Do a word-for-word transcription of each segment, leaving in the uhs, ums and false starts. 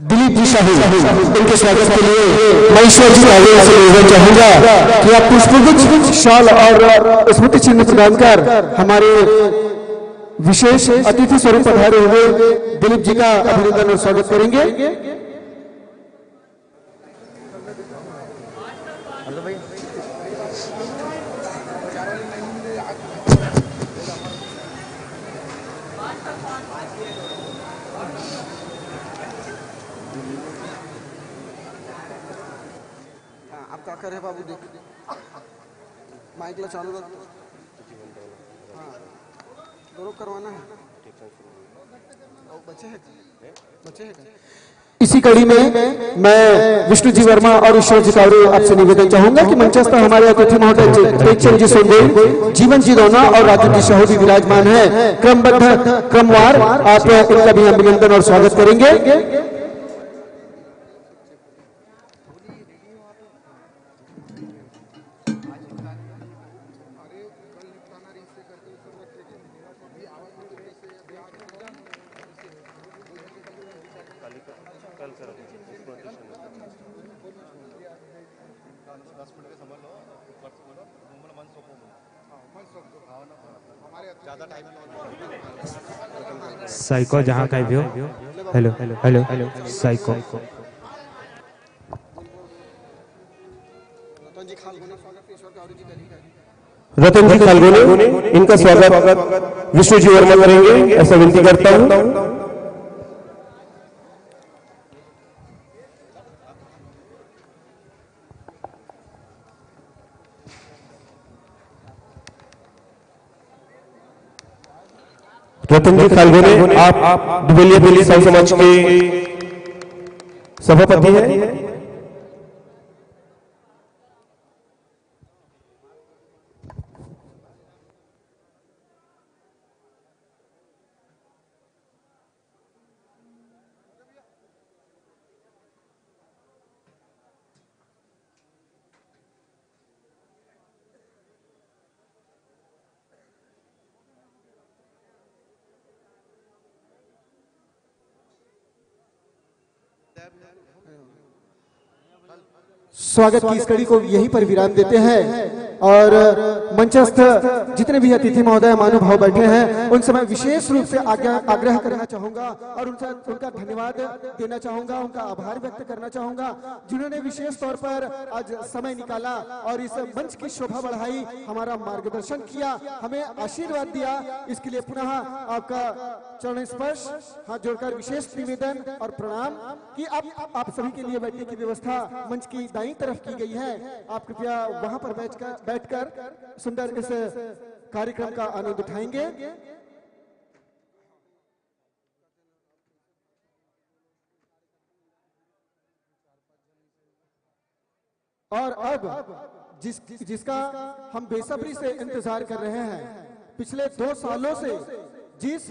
दिलीप जी साहू, इनके स्वागत के लिए मैं ईश्वर जी कावरे से निवेदन चाहूंगा कि आप पुष्पगुच्छ, शाल और स्मृति चिन्ह प्रदान कर हमारे विशेष अतिथि स्वरूप पधारे हुए दिलीप जी का अभिनंदन और स्वागत करेंगे। हाँ, आप का करे बाबू, देख, माइक ला चालू रख। हाँ, दोनों करवाना है। और बचे हैं, बचे हैं। इसी कड़ी में मैं विष्णु जी वर्मा और ईश्वर जी कावरे आपसे निवेदन चाहूंगा कि मंचस्थ हमारे अतिथि महोदय तेज चंद जी सोनदेव, जीवन जी दोना और राजू जी साहू भी विराजमान है। क्रमबद्ध, क्रमवार आप इनका भी अभिनंदन और स्वागत करेंगे। साइको जहाँ कहीं भी हो। Hello, hello, hello, psycho. Ratan ji Khalgone, इनका स्वागत विष्णु जी वर्मा करेंगे, ऐसा विनती करता हूँ। रतन जी खालगोने, आप दुबेलिया बेली साहू समाज के सभापति हैं। स्वागत की इस कड़ी को यहीं पर विराम देते हैं और मंचस्थ जितने भी अतिथि महोदय, महानुभाव बैठे हैं, उन समय विशेष रूप से आज्ञा, आग्रह करना चाहूंगा और उनसे, उनका धन्यवाद देना चाहूंगा, उनका आभार व्यक्त करना चाहूंगा, जिन्होंने विशेष तौर पर आज समय निकाला और इस मंच की शोभा बढ़ाई, हमारा मार्गदर्शन किया, हमें आशीर्वाद दिया। इसके लिए पुनः आपका चरण स्पर्श, हाथ जोड़कर विशेष निवेदन और प्रणाम कि आप, आप सभी के लिए बैठने की व्यवस्था मंच की दाईं तरफ की गई है। आप कृपया वहां पर बैठकर, बैठकर सुंदर इस कार्यक्रम का आनंद उठाएंगे। और अब जिस, जिसका हम बेसब्री से इंतजार कर रहे हैं, पिछले दो सालों से जिस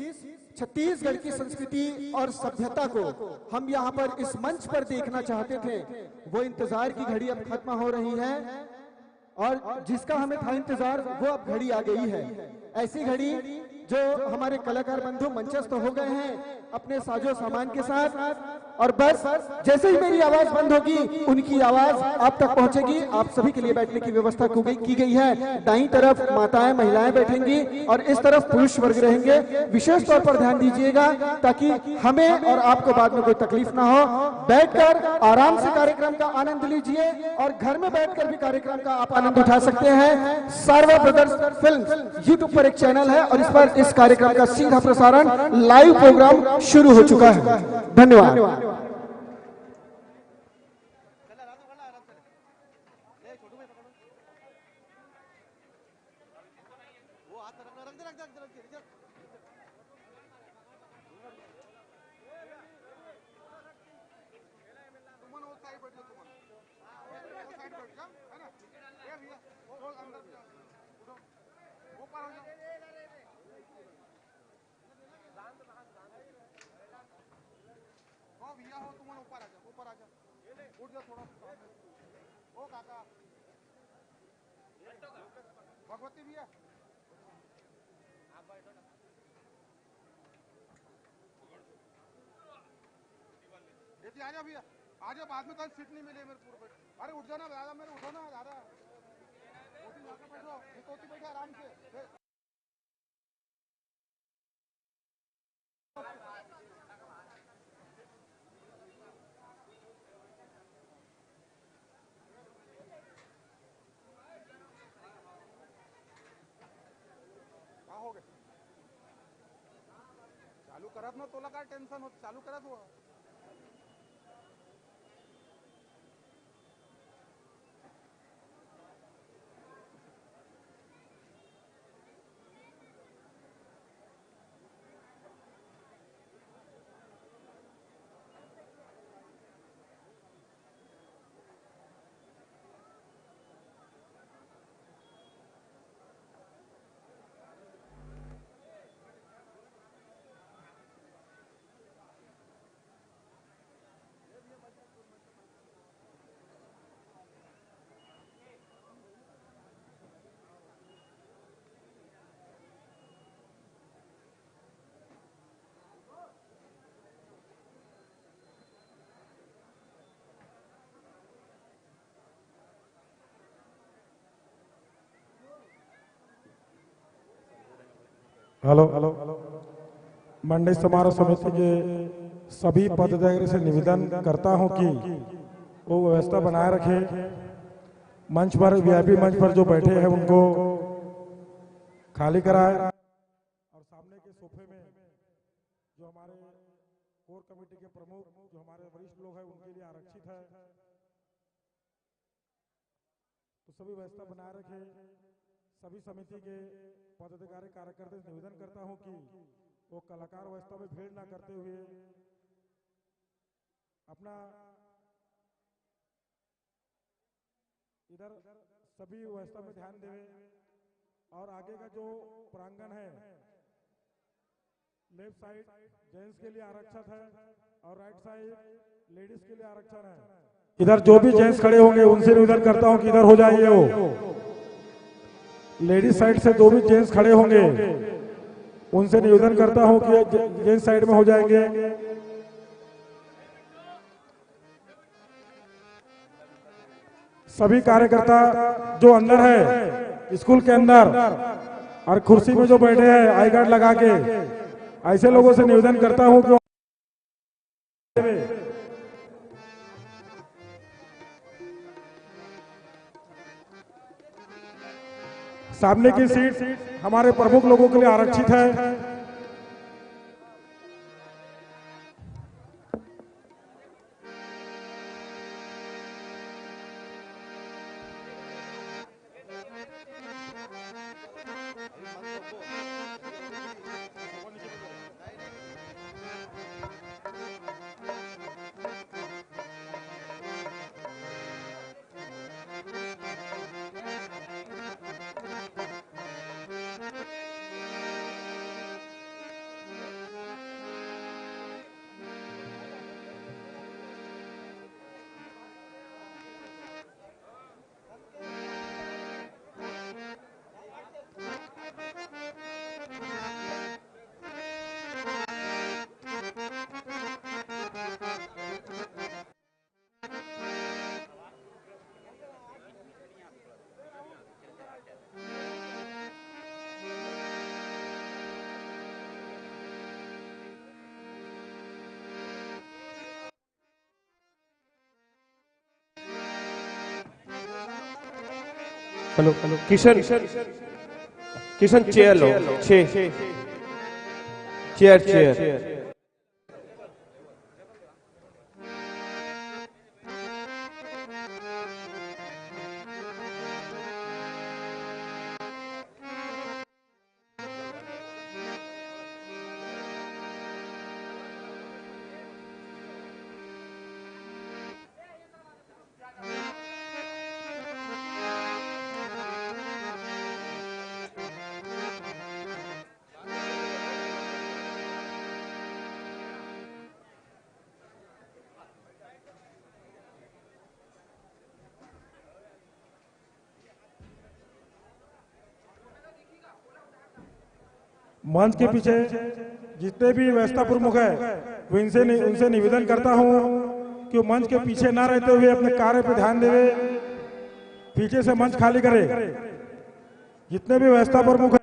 छत्तीसगढ़ की संस्कृति और सभ्यता को हम यहाँ पर इस मंच पर देखना चाहते थे, वो इंतजार की घड़ी अब खत्म हो रही है। और जिसका हमें था इंतजार, वो अब घड़ी आ गई है। ऐसी घड़ी जो हमारे कलाकार बंधु मंचस्थ हो गए हैं अपने साजो सामान के साथ, और बस जैसे ही मेरी आवाज बंद होगी, उनकी आवाज आप तक पहुंचेगी। आप सभी के लिए बैठने की व्यवस्था की गई, की गई है। दाईं तरफ माताएं, महिलाएं बैठेंगी और इस तरफ पुरुष वर्ग रहेंगे। विशेष तौर पर ध्यान दीजिएगा, ताकि हमें और आपको बाद में कोई तकलीफ ना हो। बैठकर आराम से कार्यक्रम का आनंद लीजिए और घर में बैठकर भी कार्यक्रम का आप आनंद उठा सकते हैं। सारवा ब्रदर्स फिल्म YouTube पर एक चैनल है और इस पर इस कार्यक्रम का सीधा प्रसारण लाइव प्रोग्राम शुरू हो चुका है। धन्यवाद। हाँ भैया, हो तुम ऊपर आ जाओ, ऊपर आ जाओ, उठ जाओ थोड़ा। ओ काका, भैया, आ जाओ भैया, आ जाओ, बाद में तो सीट नहीं मिली मेरे पूरे बैठ। अरे उठ जाओ ना दादा, मेरे उठो ना दादा। धोती लगा के बैठो, ये धोती बैठे आराम से। का हो गए? चालू करत ना, तोला का टेंशन होत? चालू करत हो। Hello, hello. मंडई समारोह समिति के सभी पदाधिकारी से निवेदन करता हूं कि वो व्यवस्था बनाए रखें। मंच पर, वीआईपी मंच पर जो बैठे हैं, उनको खाली कराएं। और सामने के सोफे में जो हमारे कोर कमेटी के प्रमुख, जो हमारे वरिष्ठ लोग हैं, उनके लिए आरक्षित है। तो सभी व्यवस्था बनाए रखें। सभी समिति के पदाधिकारी कार्यकर्ता से निवेदन करता हूं कि वो कलाकार व्यवस्था में भीड़ ना करते हुए अपना इधर सभी व्यवस्था में ध्यान देवे। और आगे का जो प्रांगण है, लेफ्ट साइड जेंट्स के लिए आरक्षित है और राइट साइड लेडीज के लिए आरक्षण है। इधर जो भी जेंट्स खड़े होंगे, उनसे निवेदन करता हूं कि इधर हो जाइए। वो लेडीज साइड से जो भी जेंट्स खड़े होंगे, उनसे निवेदन करता हूं कि जे-, जेंट्स साइड में हो जाएंगे। सभी कार्यकर्ता जो अंदर है, स्कूल के अंदर, और कुर्सी में जो बैठे हैं आई कार्ड लगा के, ऐसे लोगों से निवेदन करता हूं कि सामने की सीट हमारे प्रमुख लोगों के लिए आरक्षित है। Hello, hello, Kishan, Kishan, chair लो, छे, चेयर, चेयर। मंच के पीछे जितने भी व्यवस्था प्रमुख है, उनसे नि-, उनसे निवेदन करता हूं कि वो मंच के पीछे ना रहते हुए अपने कार्य पे ध्यान देवे, पीछे से मंच खाली करे। जितने भी व्यवस्था प्रमुख है,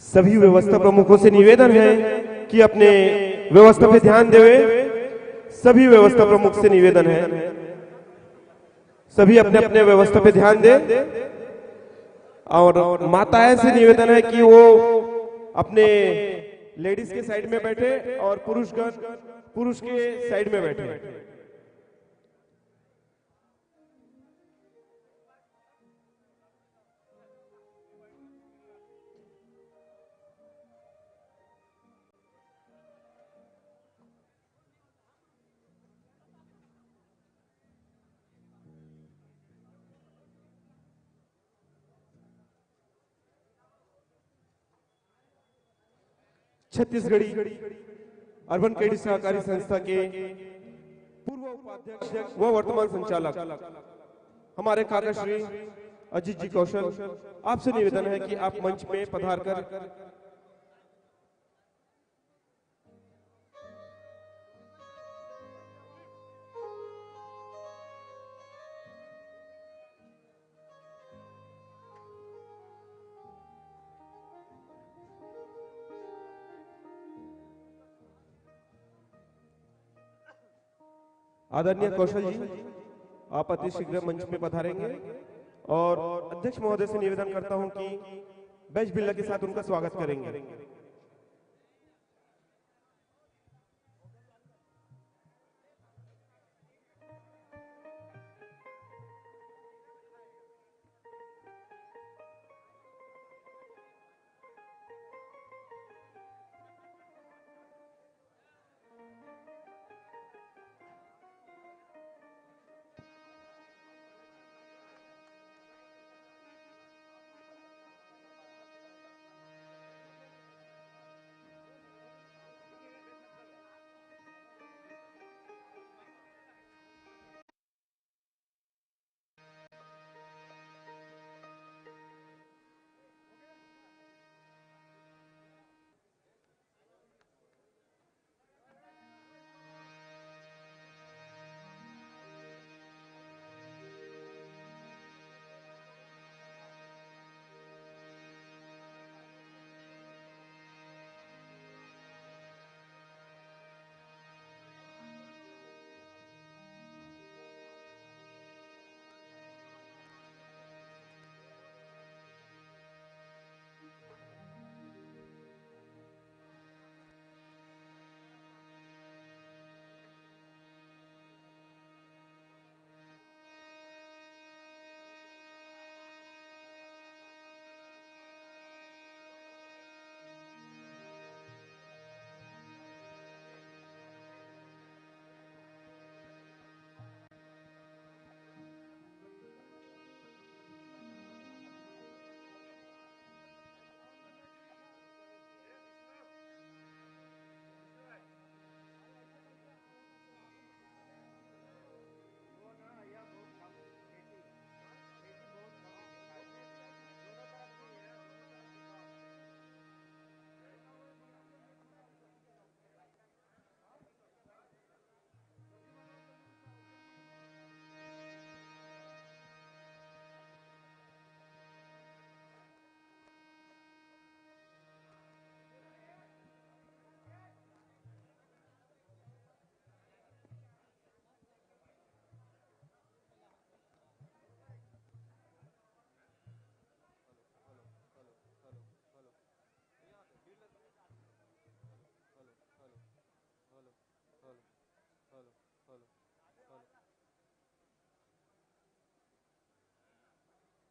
सभी व्यवस्था प्रमुखों से निवेदन है कि अपने व्यवस्था पे ध्यान देवे। सभी व्यवस्था प्रमुख से निवेदन है, सभी अपने अपने व्यवस्था पे ध्यान दे। और माताएं से निवेदन है कि वो अपने लेडीज के साइड में बैठे और पुरुषगण पुरुष के साइड में बैठे। छत्तीसगढ़ी अर्बन क्रेडिट सहकारी संस्था के पूर्व उपाध्यक्ष व वर्तमान संचालक हमारे काका श्री अजीत जी कौशल, आपसे निवेदन है कि आप मंच में पधार कर आदरणीय कौशल जी, आप अति शीघ्र मंच में पधारेंगे और अध्यक्ष महोदय से निवेदन करता हूं कि बैच बिल्ला के साथ उनका स्वागत करेंगे।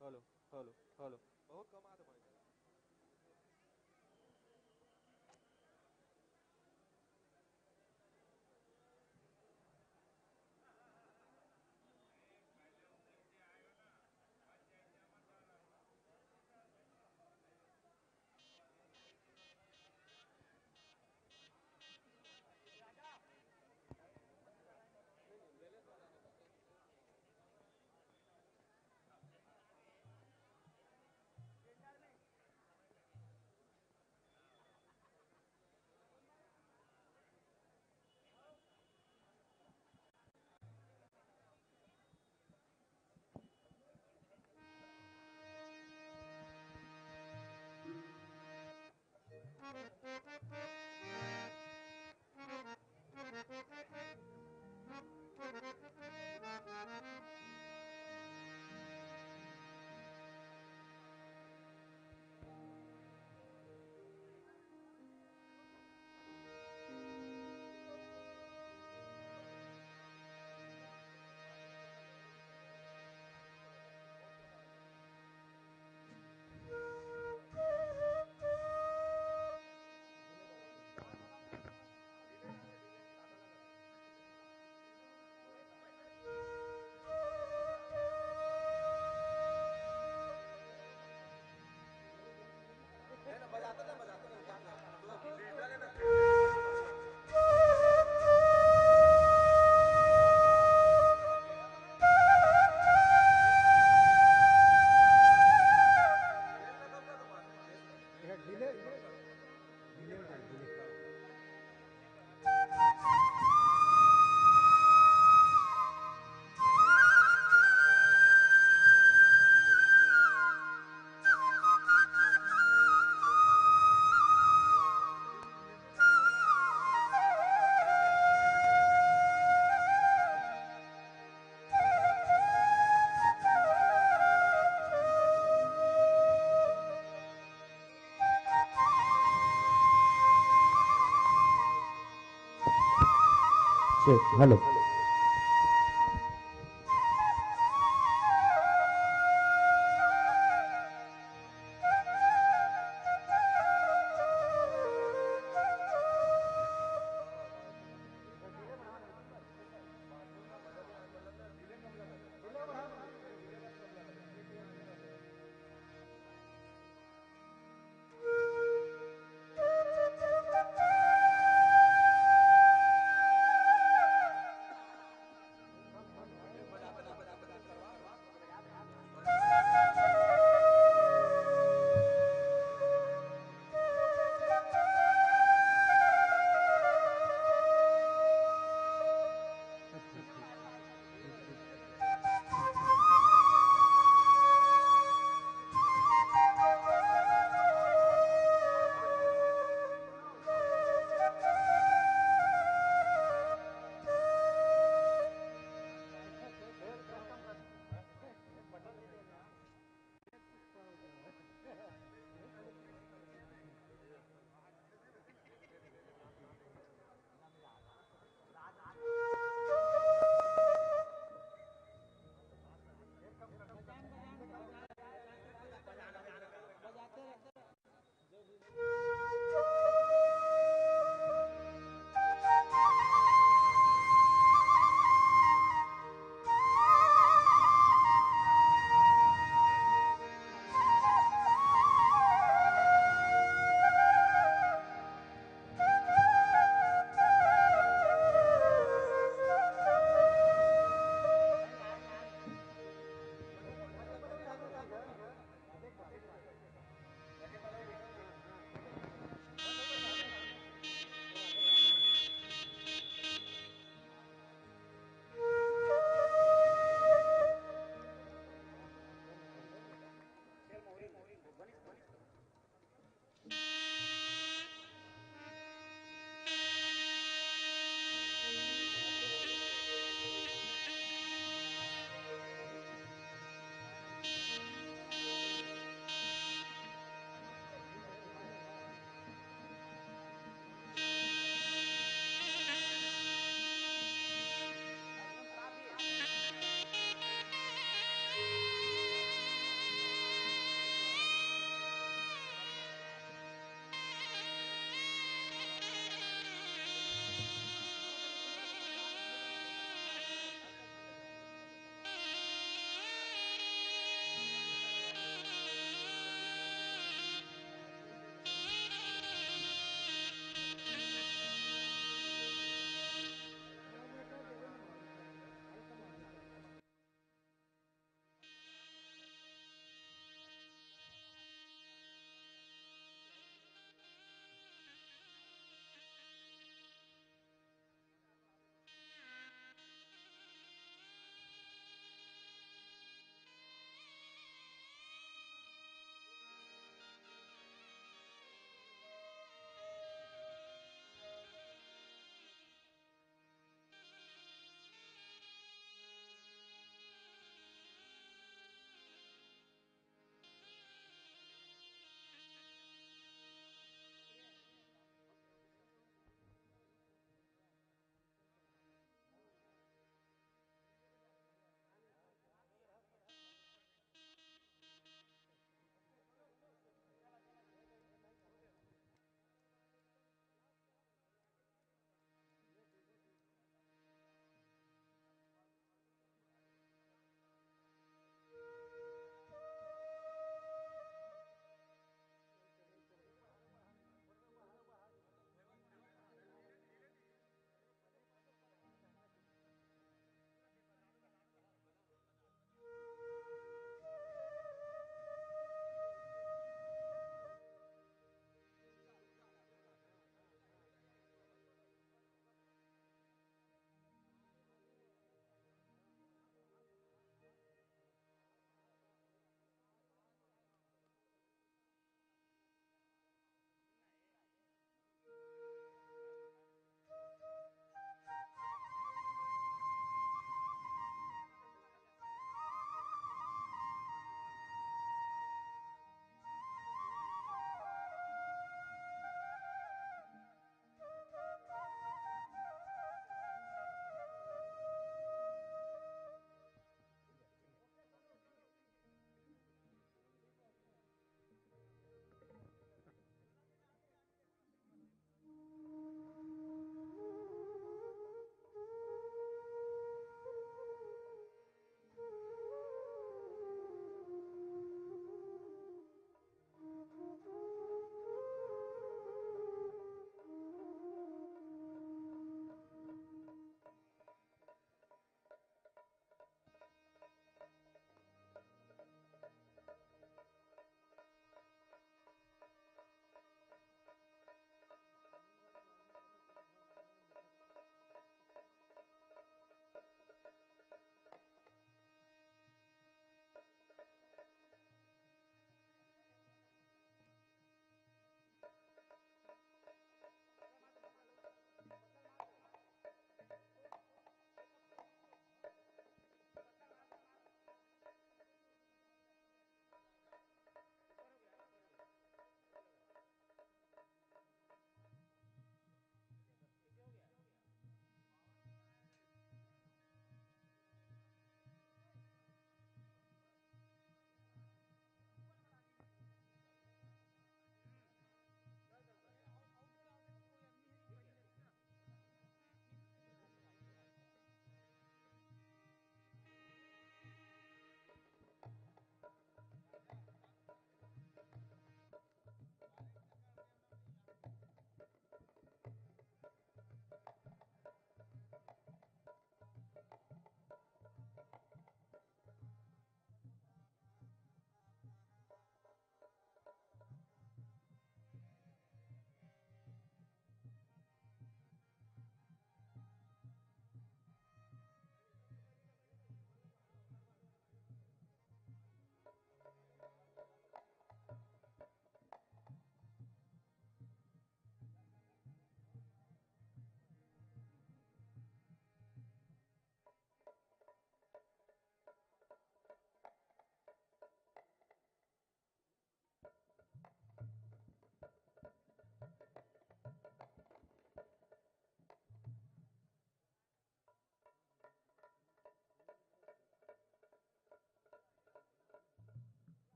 Hello, hello, hello. बहुत कम आते भाई। Hello.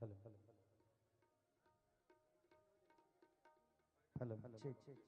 Hello, hello, hello, check.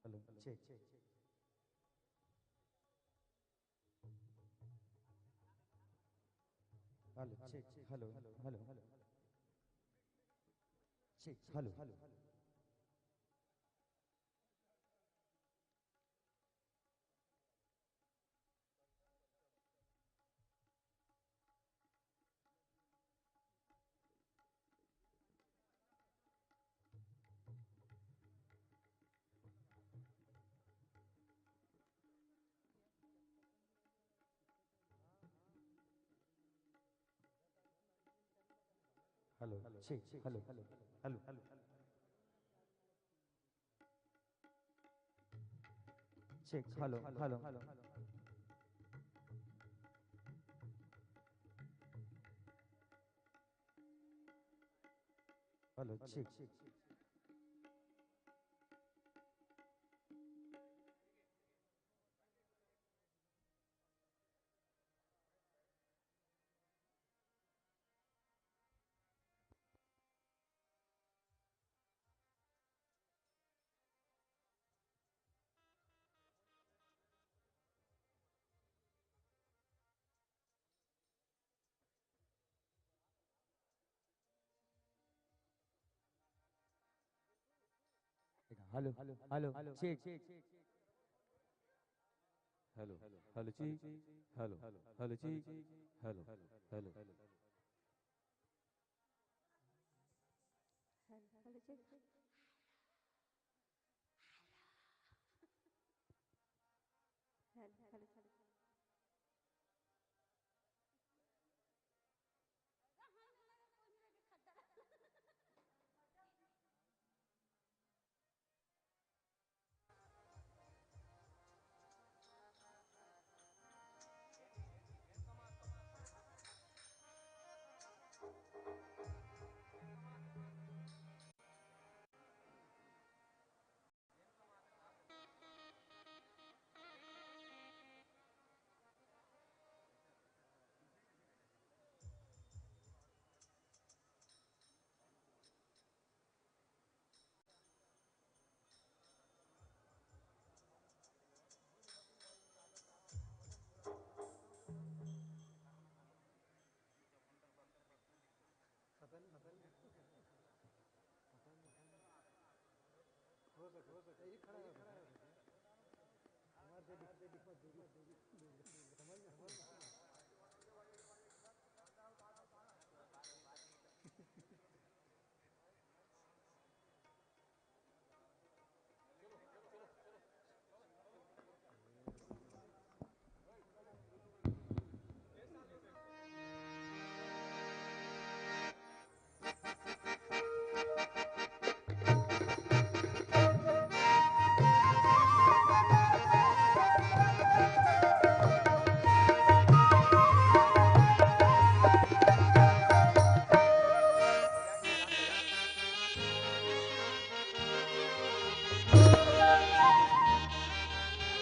Hello, check. Hello, check. Hello, hello, hello. Check, hello. Hello, check, hello, hello, hello. Check, hello, hello, hello. Hello, check. Hello, hello, check. Hello, hello, check. Hello, hello, check. Hello, hello, hello, check. Hello, hello, check.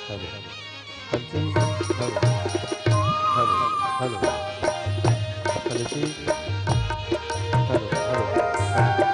Hello, hello, hello, hello, hello, hello, जी। Hello, hello, hello.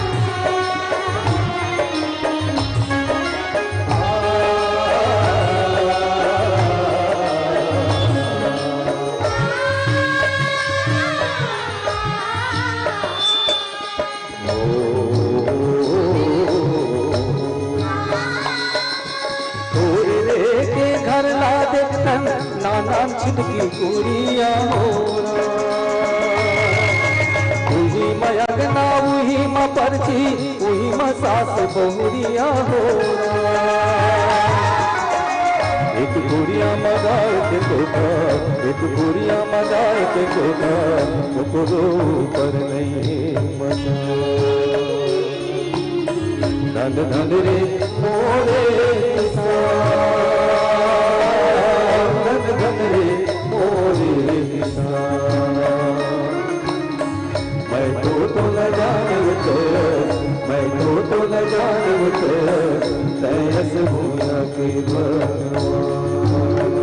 की कुरिया हो रा। उही म अगना, उही म परछी, उही म सास बहुरिया हो रा। एक कुरिया म गाय के कोठा, एक कुरिया म गाय के कोठा, ओकरो ऊपर नइ हे मचान। धन धन रे मोरे किसान, धन धन रे मोरे किसान। मैं तो, तो न जानवत, मैं तो, तो न जानवत, तैं अस भुइयां के भगवान,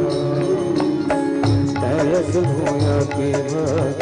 तैं अस भुइयां के भगवान।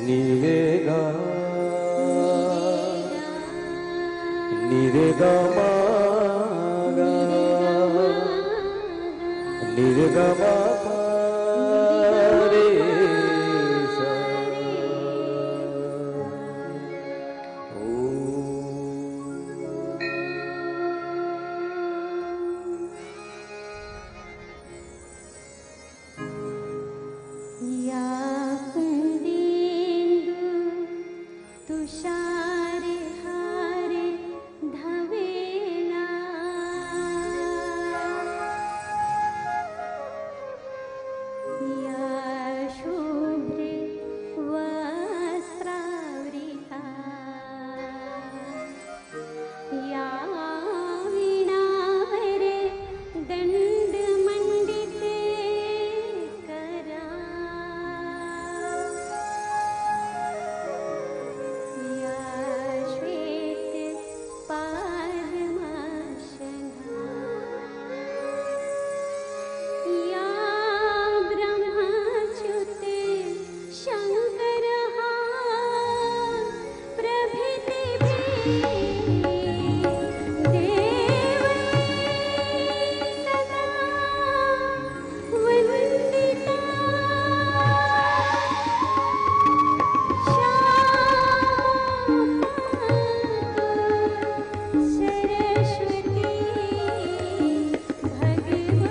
निरेगा, निरेगा मागा, निरेगा मागा रे सा। ओ। या कुन्देन्दु तुषार हार धवेला। या शुभ्र वस्त्रावृता। या वीणावरदण्डमण्डितकरा। या श्वेतपद्मासना। या ब्रह्मच्युत शंकरः प्रभृतिभिः देवैः सदा वन्दिता। श्यामा पातु सरस्वती भगवती।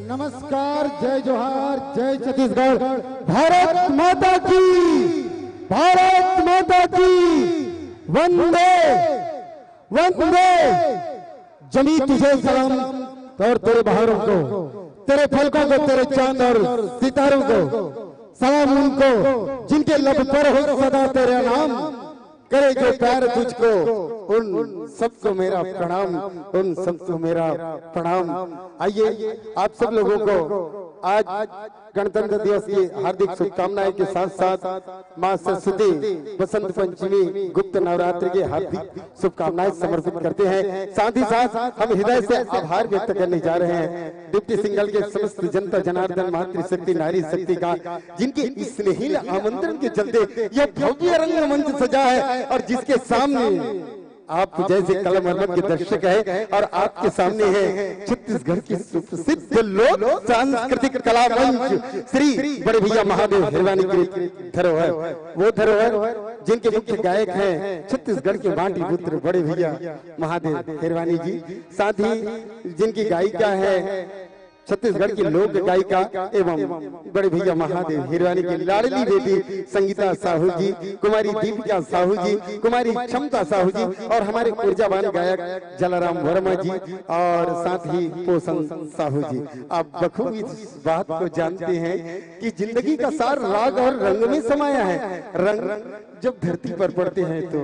नमस्कार, जय जोहार, जय छत्तीसगढ़, भारत माता की, भारत माता की, वंदे, वंदे। जमी तुझे सलाम और तेरे बहारों को, तेरे फलकों को, तेरे चांद और सितारों को सलाम उनको, जिनके लब पर हो सदा तेरा नाम, करे जो प्यार तुझको, उन सबको मेरा प्रणाम, उन सबको मेरा प्रणाम। आइए, आप सब लोगों को आज गणतंत्र दिवस की हार्दिक शुभकामनाएं के साथ साथ माँ सरस्वती बसंत पंचमी गुप्त नवरात्रि की हार्दिक शुभकामनाएं समर्पित करते हैं। साथ ही साथ हम हृदय से आभार व्यक्त करने जा रहे हैं डिप्टी सिंगल के समस्त जनता जनार्दन मातृशक्ति नारी शक्ति का, जिनके स्नेहिल आमंत्रण के चलते यह भव्य रंगमंच सजा है और जिसके सामने आप जैसे कलामर्मत के दर्शक हैं और आपके सामने है छत्तीसगढ़ की सुप्रसिद्ध लोक सांस्कृतिक कला मंच श्री बड़े भैया महादेव हिरवानी की धरोहर, वो धरोहर जिनके मुख्य गायक हैं छत्तीसगढ़ के माटी पुत्र बड़े भैया महादेव हिरवानी जी, साथ ही जिनकी गायिका है छत्तीसगढ़ की लोक गायिका एवं बड़े भैया महादेव हिरवानी की लाडली बेटी संगीता साहू जी, कुमारी दीपिका साहू जी, कुमारी क्षमता साहू जी और हमारे ऊर्जावान गायक जलाराम वर्मा जी और साथ ही पोषण साहू जी। आप बखूबी इस बात को जानते हैं कि जिंदगी का सार राग और रंग में समाया है। रंग जब धरती पर पड़ते हैं तो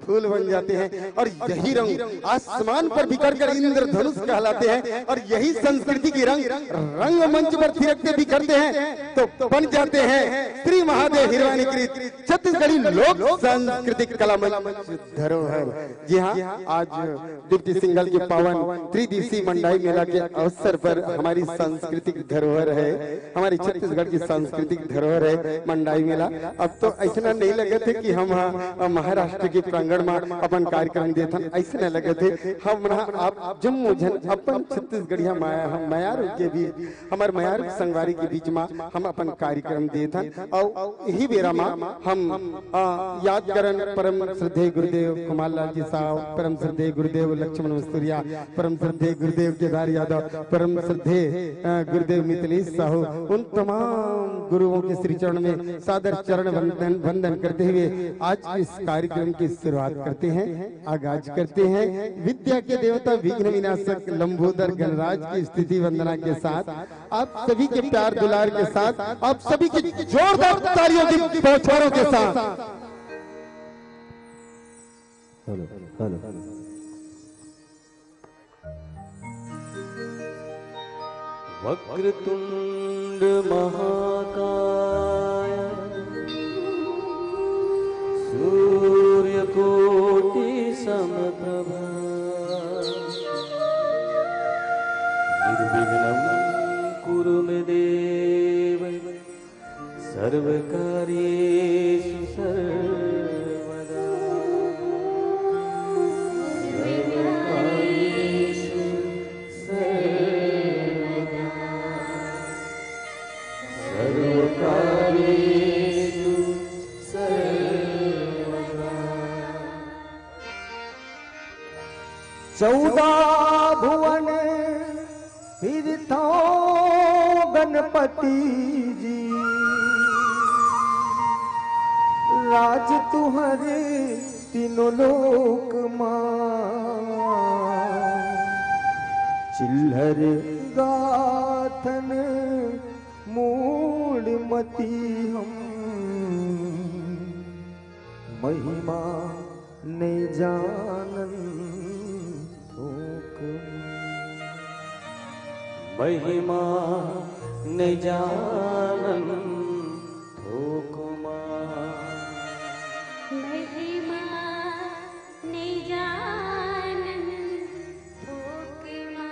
फूल बन जाते हैं और यही रंग आसमान पर बिखर कर इंद्रधनुष कहलाते हैं और यही संस्कृति की रंग रंगमंच पर थिरकते बिखरते हैं तो बन जाते हैं श्री महादेव हिरवानी कृत छत्तीसगढ़ी लोक सांस्कृतिक कला मंच धरोहर। जी हाँ, आज डिप्टी सिंगल के पावन त्रिदिशी मंडाई मेला के अवसर पर हमारी सांस्कृतिक धरोहर है, हमारी छत्तीसगढ़ की सांस्कृतिक धरोहर है मंडाई मेला। अब तो ऐसा नहीं लगत है कि हम ह महाराष्ट्र के प्रांगण में अपन कार्यक्रम देथन, ऐसा लगत है हम आप जम्मो झन अपन छत्तीसगढ़िया माया हम मयारू के भी हमर मयारू संगवारी के बीच में हम अपन कार्यक्रम देथन। और यही बेरा में हम आ, याद करन परम श्रद्धेय गुरुदेव कुमार लाल जी साहू, परम श्रद्धेय गुरुदेव लक्ष्मण मस्तुरिया, परम श्रद्धेय गुरुदेव केदार यादव, परम श्रद्धेय अ, गुरुदेव मिथिलेश साहू, उन तमाम गुरुओं के श्री चरण में सादर चरण वंदन वंदन करते हुए आज इस कार्यक्रम की शुरुआत करते हैं, आगाज करते हैं। विद्या के देवता विघ्न विनाशक लंबोदर गणराज की स्तुति वंदना के साथ आप सभी के प्यार दुलार के साथ आप सभी की जोरदार तालियों की बौछारों के साथ हेलो हेलो। वक्रतुण्ड महाकाय सूर्यकोटि समप्रभा निर्विघ्नं कुरु मे देव सर्वकार्येषु सर्वदा। सर्वकार्येषु सर्वदा। सर्वकार्येषु सर्वदा। चौदह भुवन फिरथौं गणपति जी, राज तुंहर तीनों लोक मा। चिल्हर गाथन मूढ़मति हम, महिमा नइ जानन थोक मा। महिमा नइ जानन थोक मा। महिमा नइ जानन थोक मा।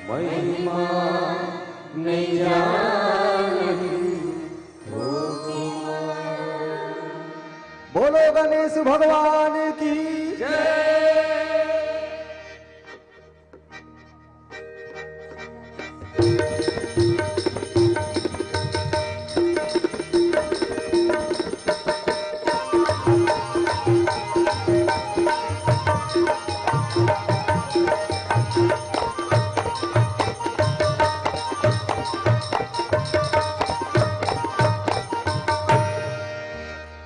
महिमा नइ जानन बोलो गणेश भगवान की जय।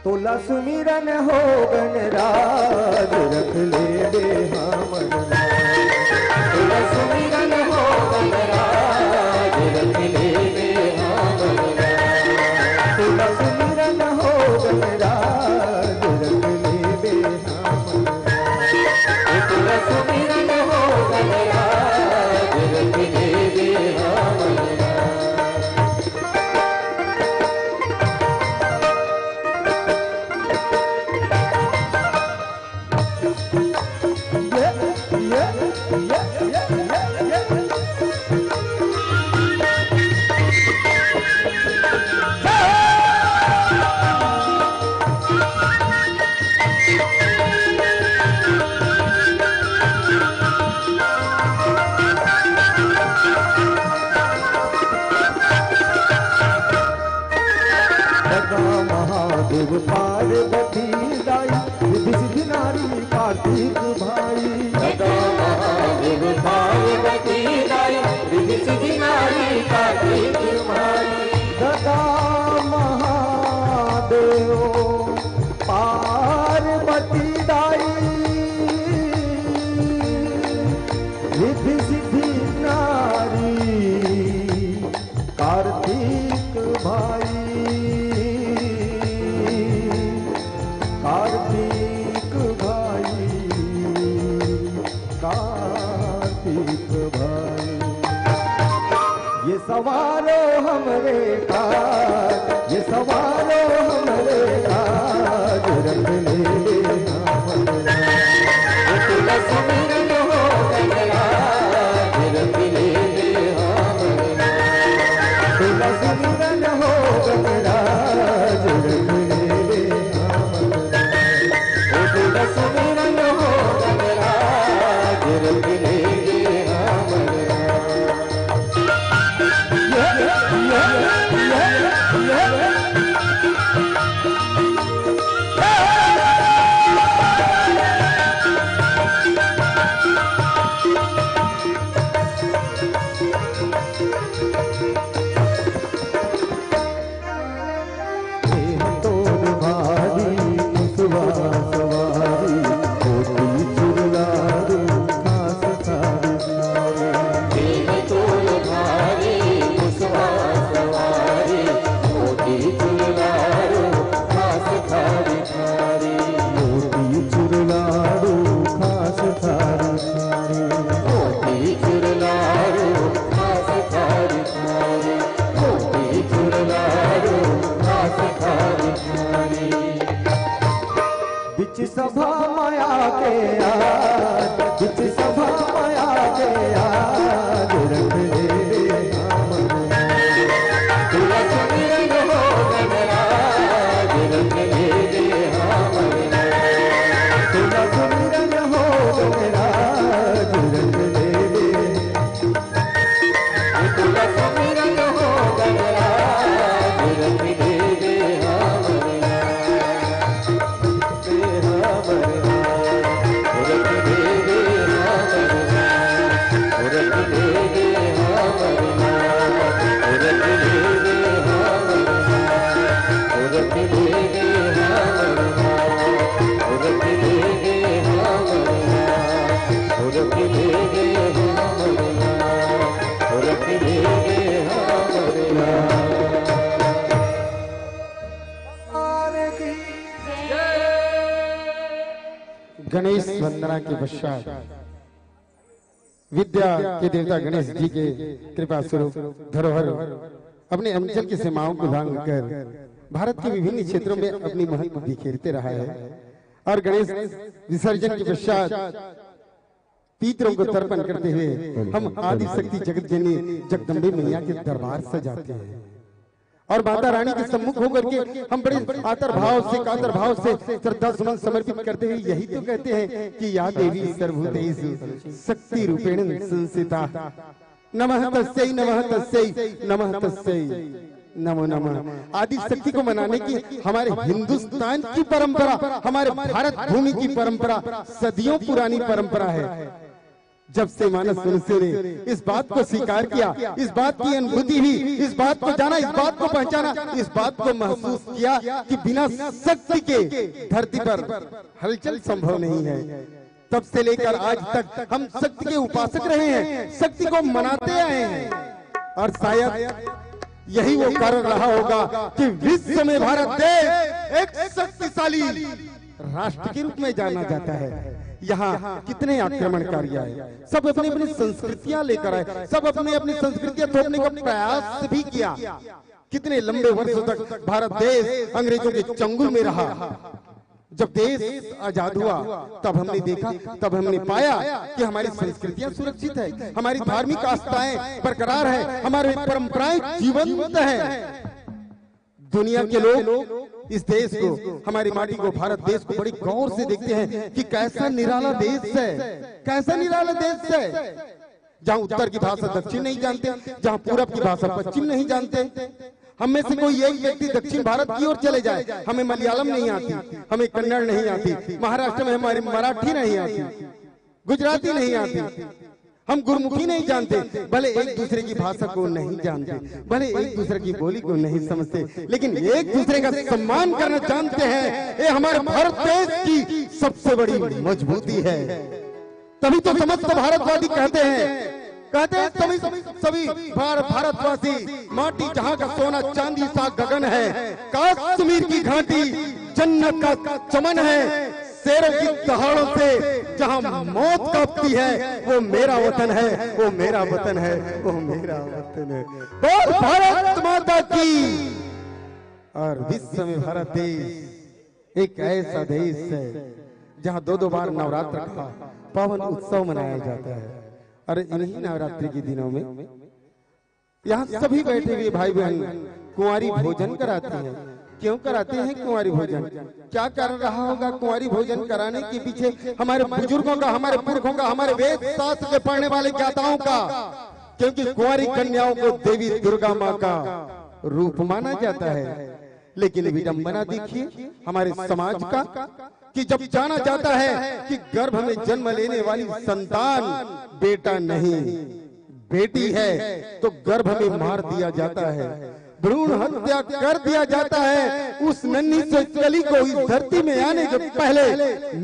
तोला सुमिरन हो गणराज, रख ले दे हमर पार्वती दाई, रिद्धि सिद्धि नारी कार्तिक भाई। गदा महादेव पार्वती दाई, रिद्धि सिद्धि नारी कार्तिक भाई। गदा महादेव पार्वती दाई, रिद्धि सिद्धि नारी कार्तिक भाई, कार्तिक भाई, कार्तिक भाई। ये सवारो हमरे काज, ये सवारो हमरे काज, रख ले ले हमरे। तेरा सुमिरन हो गगराज, रख ले ले हमरे। तेरा सुमिरन हो गगराज, रख ले ले हमरे। ओ तेरा सुमिरन हो गगराज, रख ले ले हमरे। तोर भारी मुसवा सवारी, कोटी चुरलारू खास खारी खारी। तोर भारी मुसवा सवारी, कोटी चुरलारू खास खारी खारी। कोटी चुरलारू खास खारी खारी। कोटी चुरलारू खास खारी खारी। कोटी चुरलारू खास खारी खारी। बिच सभा माया के आज, बिच सभा माया के आज, रख ले हमरे। तुला सुमिरन हो गगराज, रख ले हमरे। तुला सुमिरन हो गगराज, रख ले। तुला सुमिरन हो गगराज, रख ले हमरे। गणेश वंदना के पश्चात विद्या के देवता गणेश जी के कृपा स्वरूप धरोहर अपने अंचल की सीमाओं को लांघ कर भारत के विभिन्न क्षेत्रों में अपनी महक बिखेरते रहा है। और गणेश विसर्जन के पश्चात पितरों को तर्पण करते हुए हम आदि शक्ति जगत जननी जगदम्बे मैया के दरबार सजाते हैं और माता रानी के सम्मुख होकर के हम बड़े आदर भाव से, कातर भाव से श्रद्धा सुमन समर्पित करते हुए यही तो कहते हैं कि या देवी सर्वभूतेषु शक्ति रूपेण संस्थिता, नमः तस्यै, नमः तस्यै, नमः तस्यै, नमो नमः। आदि शक्ति को मनाने की हमारे हिंदुस्तान की परंपरा, हमारे भारत भूमि की परंपरा सदियों पुरानी परंपरा है। जब से मानस मनुष्य ने इस बात को स्वीकार किया, इस बात की अनुभूति हुई, इस बात को जाना, इस बात को पहचाना, इस बात को महसूस किया कि बिना शक्ति के धरती पर हलचल संभव नहीं है। तब से लेकर आज तक हम शक्ति के उपासक रहे हैं, शक्ति को मनाते आए हैं। और शायद यही वो कारण रहा होगा कि विश्व में भारत देश एक शक्तिशाली राष्ट्र के रूप में जाना जाता है। यहाँ कितने आक्रमणकारी आए, सब अपनी अपनी संस्कृतियां लेकर आए, सब अपनी अपनी संस्कृतियां थोपने का प्रयास भी किया। कितने लंबे वर्षों तक भारत देश अंग्रेजों के चंगुल में रहा। जब देश आजाद हुआ, तब हमने देखा, तब हमने पाया कि हमारी संस्कृतियां सुरक्षित है, हमारी धार्मिक आस्थाएं बरकरार है, हमारी परंपराएं जीवंत हैं। दुनिया के लोग इस देश को, हमारी माटी को, भारत देश को बड़े गौर से देखते हैं कि कैसा निराला देश है, कैसा निराला देश है, जहां उत्तर की भाषा दक्षिण नहीं जानते, जहां पूरब की भाषा पश्चिम नहीं जानते। हम में से कोई एक व्यक्ति दक्षिण भारत की ओर चले जाए, हमें मलयालम नहीं आती, हमें कन्नड़ नहीं आती, महाराष्ट्र में हमारी मराठी नहीं आती, गुजराती नहीं आती, हम गुरमुखी नहीं जानते, भले एक दूसरे की भाषा को नहीं जानते, भले एक दूसरे की बोली को नहीं समझते, लेकिन एक दूसरे का सम्मान करना जानते हैं। ये हमारे भारत देश की सबसे बड़ी मजबूती है। तभी तो समस्त भारतवादी कहते हैं, कहते हैं सभी, सभी भार-, भारतवासी, माटी जहां का सोना, चांदी सा गगन है, कश्मीर की घाटी जन्नत का चमन है। शेरों की दहाड़ों से जहां मौत कांपती है, वो मेरा वतन है, वो मेरा वतन है, वो मेरा वतन है। बोल भारत माता की। और विश्व में भारत देश एक ऐसा देश है, जहां दो दो बार नवरात्र का पावन उत्सव मनाया जाता है। और इन्हीं नवरात्रि के दिनों में यहाँ सभी बैठे हुए भाई बहन कुंवारी भोजन कराते हैं। क्यों कराते हैं कुंवारी भोजन? क्या कारण रहा होगा कुंवारी भोजन कराने के पीछे? हमारे बुजुर्गों का, हमारे पुरखों का, हमारे वेद शास्त्र के पढ़ने वाले ज्ञाताओं का। क्योंकि कुंवारी कन्याओं को देवी दुर्गा माँ का रूप माना जाता है। लेकिन विडंबना देखिए हमारे समाज का, कि जब जाना जाता है कि गर्भ में जन्म लेने वाली संतान बेटा नहीं, बेटी है, तो गर्भ में मार दिया जाता है, भ्रूण हत्या कर दिया जाता है। उस नन्ही से कली को इस धरती में आने के पहले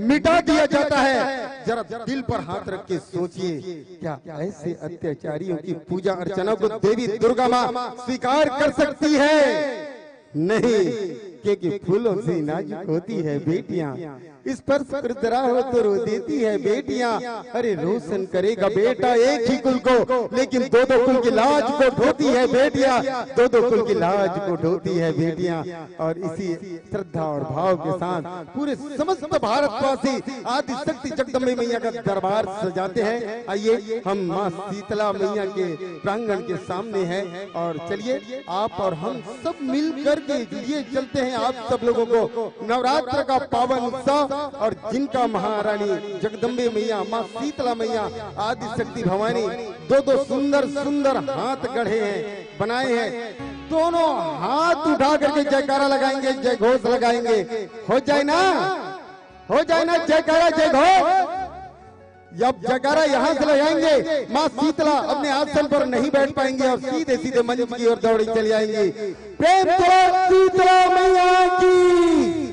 मिटा दिया जाता है। जरा दिल पर हाथ रख के सोचिए, क्या ऐसे अत्याचारियों की पूजा अर्चना को देवी दुर्गा माँ स्वीकार कर सकती है? नहीं, क्योंकि फूलों से नाजुक होती है बेटियां, स्पर्श कर जरा हो तो रो देती है बेटियां। अरे रोशन करेगा बेटा एक ही कुल को, लेकिन दो दो कुल की लाज को ढोती है बेटियां, दो दो कुल की लाज को ढोती है बेटियां। और इसी श्रद्धा और भाव के साथ पूरे समस्त भारतवासी आदि शक्ति जगदम्बे मैया का दरबार सजाते हैं। आइए, हम माँ शीतला मैया के प्रांगण के सामने हैं और चलिए आप और हम सब मिल करके लिए चलते हैं आप सब लोगों को नवरात्र का पावन उत्सव। और जिनका महारानी जगदम्बे मैया, माँ शीतला मैया, आदि शक्ति भवानी दो दो सुंदर सुंदर हाथ गढ़े हैं, बनाए हैं, दोनों हाथ उठा करके जयकारा लगाएंगे, जय घोष लगाएंगे। हो जाए ना, हो जाए ना जयकारा, जय घोष। अब जयकारा यहाँ से लगाएंगे, माँ शीतला अपने आसन पर नहीं बैठ पाएंगी और सीधे सीधे मंच की ओर दौड़ी चली आएंगी। प्रेम से शीतला मैया की,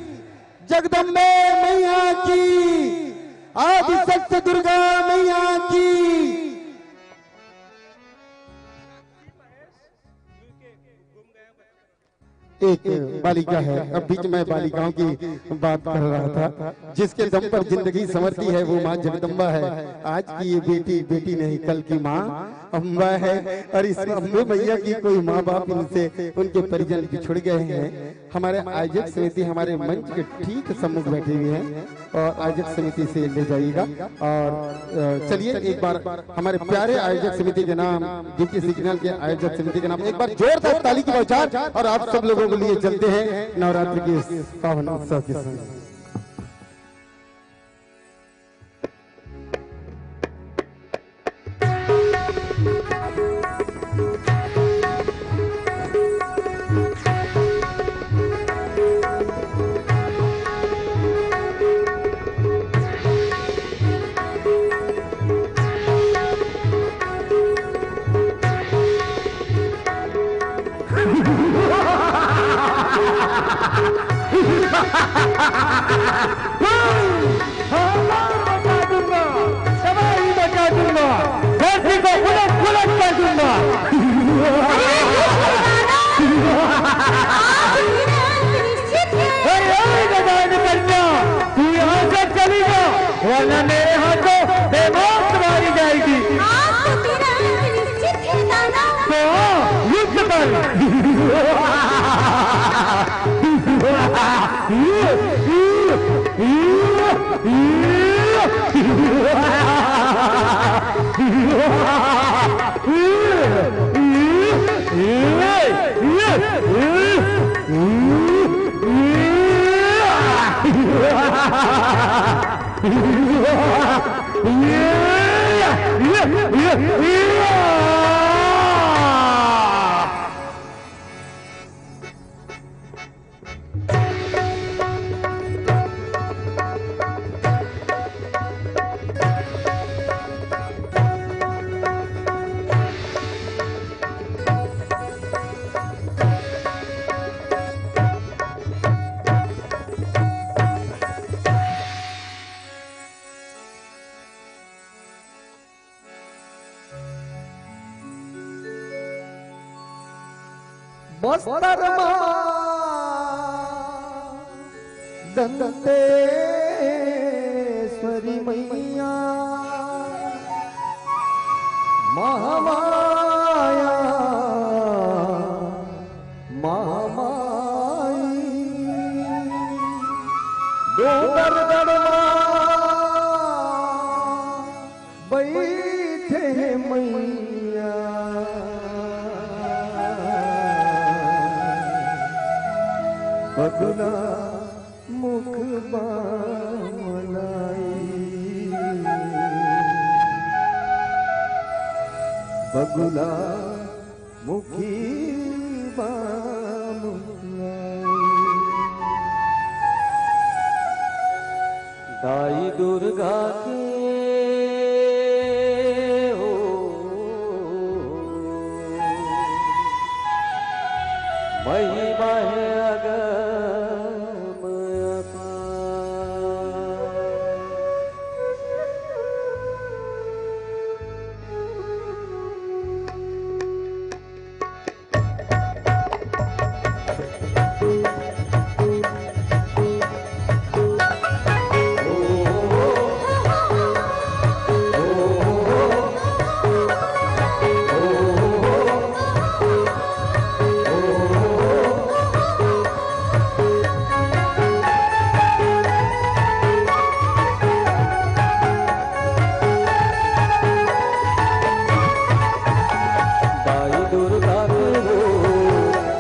जगदम्बे मैया की, आदिशक्ति दुर्गा मैया की। एक बालिका है, अब बीच में बालिकाओं की बात कर रहा था, जिसके दम पर जिंदगी संवरती है वो माँ जगदम्बा है। आज की ये बेटी बेटी नहीं, कल की माँ अम्बा है। और इस अम्बे मैया की कोई माँ बाप इनसे, उनके परिजन बिछुड़ गए हैं। हमारे आयोजक समिति हमारे मंच के ठीक सम्मुख बैठी हुई है और आयोजक समिति से ले जाइएगा। और चलिए एक बार हमारे प्यारे आयोजक समिति के नाम, डीपी सिग्नल के आयोजक समिति के नाम एक बार जोरदार ताली की बौछार और आप सब लोगों के लिए चलते हैं नवरात्र के पावन उत्सव के संग। हालात मचा दूंगा, तबाही मचा दूंगा, धरती को उलट पुलट कर दूंगा। अरे, अरे, गजानन कन्या, तू यहाँ से चली जा, वरना मेरे हाथों बेमौत मारी जाएगी। आज तो तेरा अंत निश्चित है दादा। तो युद्ध कर। बस्तर मा दंतेश्वरी मैया, महामाया महामाई, डोंगरगढ़ मा बइठे हे मैया, बगुला मुख बामलाई, बगुला मुखी बामलाई। दाई दुर्गा के हो महिमा हे अगम अपार। दाई दुर्गा के हो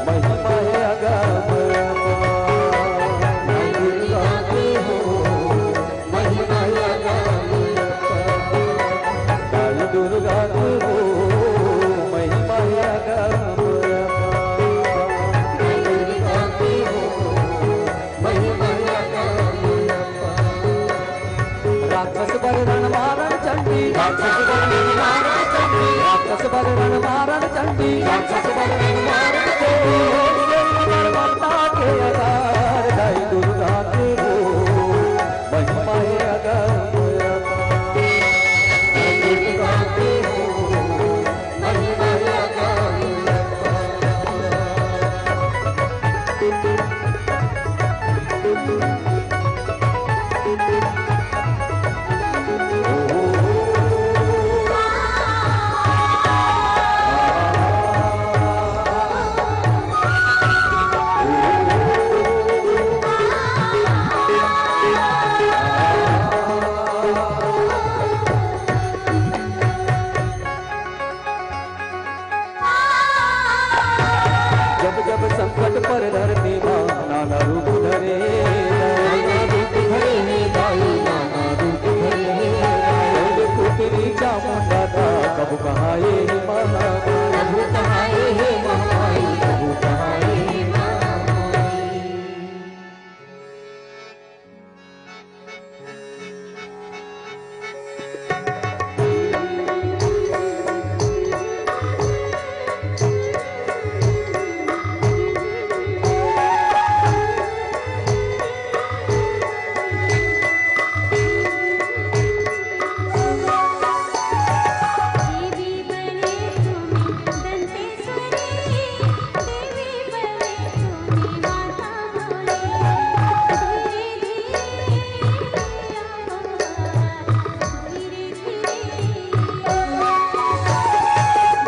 महिमा हे अगम अपार। दाई दुर्गा के हो महिमा हे अगम अपार। दाई दुर्गा के हो महिमा हे अगम अपार। दाई दुर्गा के हो महिमा हे अगम अपार। राक्षस बर रण मारण चंडी, राक्षस बर रण मारण चंडी, राक्षस बर रण मारण चंडी, राक्षस बर रण मारण चंडी। हे माता के अवतार, दाई दुर्गा के हो महिमा हे अगम अपार। दाई दुर्गा के हो महिमा हे अगम अपार। जब जब संकट पर धरती मा नाना रूप धरे, नाना रूप धरे हे दाई, नाना रूप धरे हे। कैल पुतरी चामुंडा ता कब कहाए हे महामाई, कब कहाए हे महामाई, कब कहाए हे महामाई।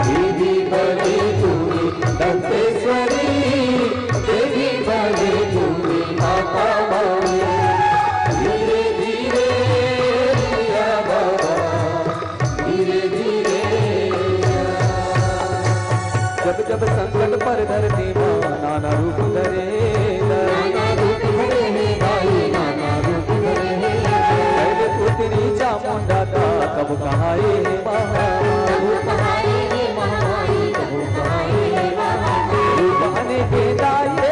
देवी बने तुम्हें दंतेश्वरी, देवी बने तुम्हें माता माई। धीरे धीरे या बाबा, धीरे धीरे। जब जब संकट पर धरती मा नाना रूप धरे, नाना रूप धरे हे दाई, नाना रूप धरे हे। कैल पुतरी चामुंडा ता कब कहाए हे महामाई, कब कहाए हे महामाई, कब कहाए हे महामाई। रूप अनेक दाई हे,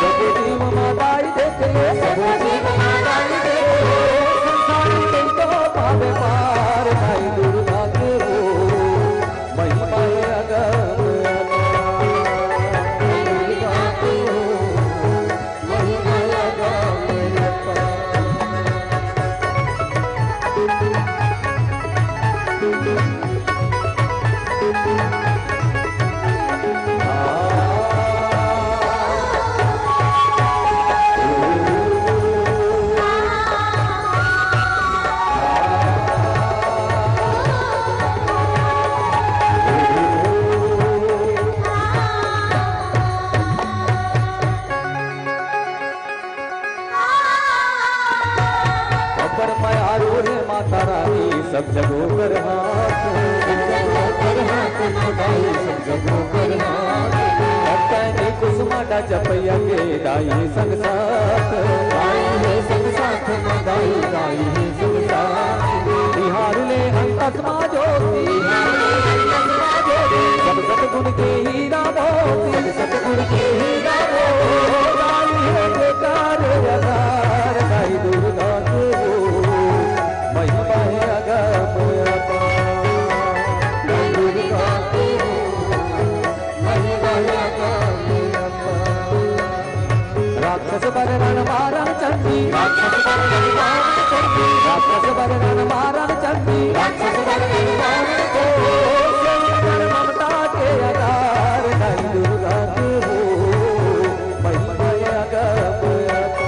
सब जीव मा दाई देखे, सब जीव मा दाई देखे। संसार के तो पावे पार, दाई दुर्गा के हो महिमा हे अगम अपार। महिमा हे अगम अपार। सब जगो कर हाथ, सब जगो कर हाथ, दाई सब जगो कर हाथ। भक्तन कुसुमाटा चपैया के दाई संग साथ। दाई हे संग साथ, दाई, दाई हे संग साथ। बिहार ले अंतस मा ज्योति, बिहार ले अंतस मा ज्योति। सब सतगुण के हीरा मोती, सब सतगुण के हीरा मोती। दाई हे बेकार अगार, दाई दुर्गा के हो। महिमा हे अगम अपार। महिमा हे अगम अपार। राक्षस बर नर मारन चंडी, राक्षस बर नर मारन चंडी, राक्षस बर नर मारन चंडी, राक्षस बर नर मारन चंडी। ओ, ममता के अगार, दाई दुर्गा के हो। महिमा हे अगम अपार।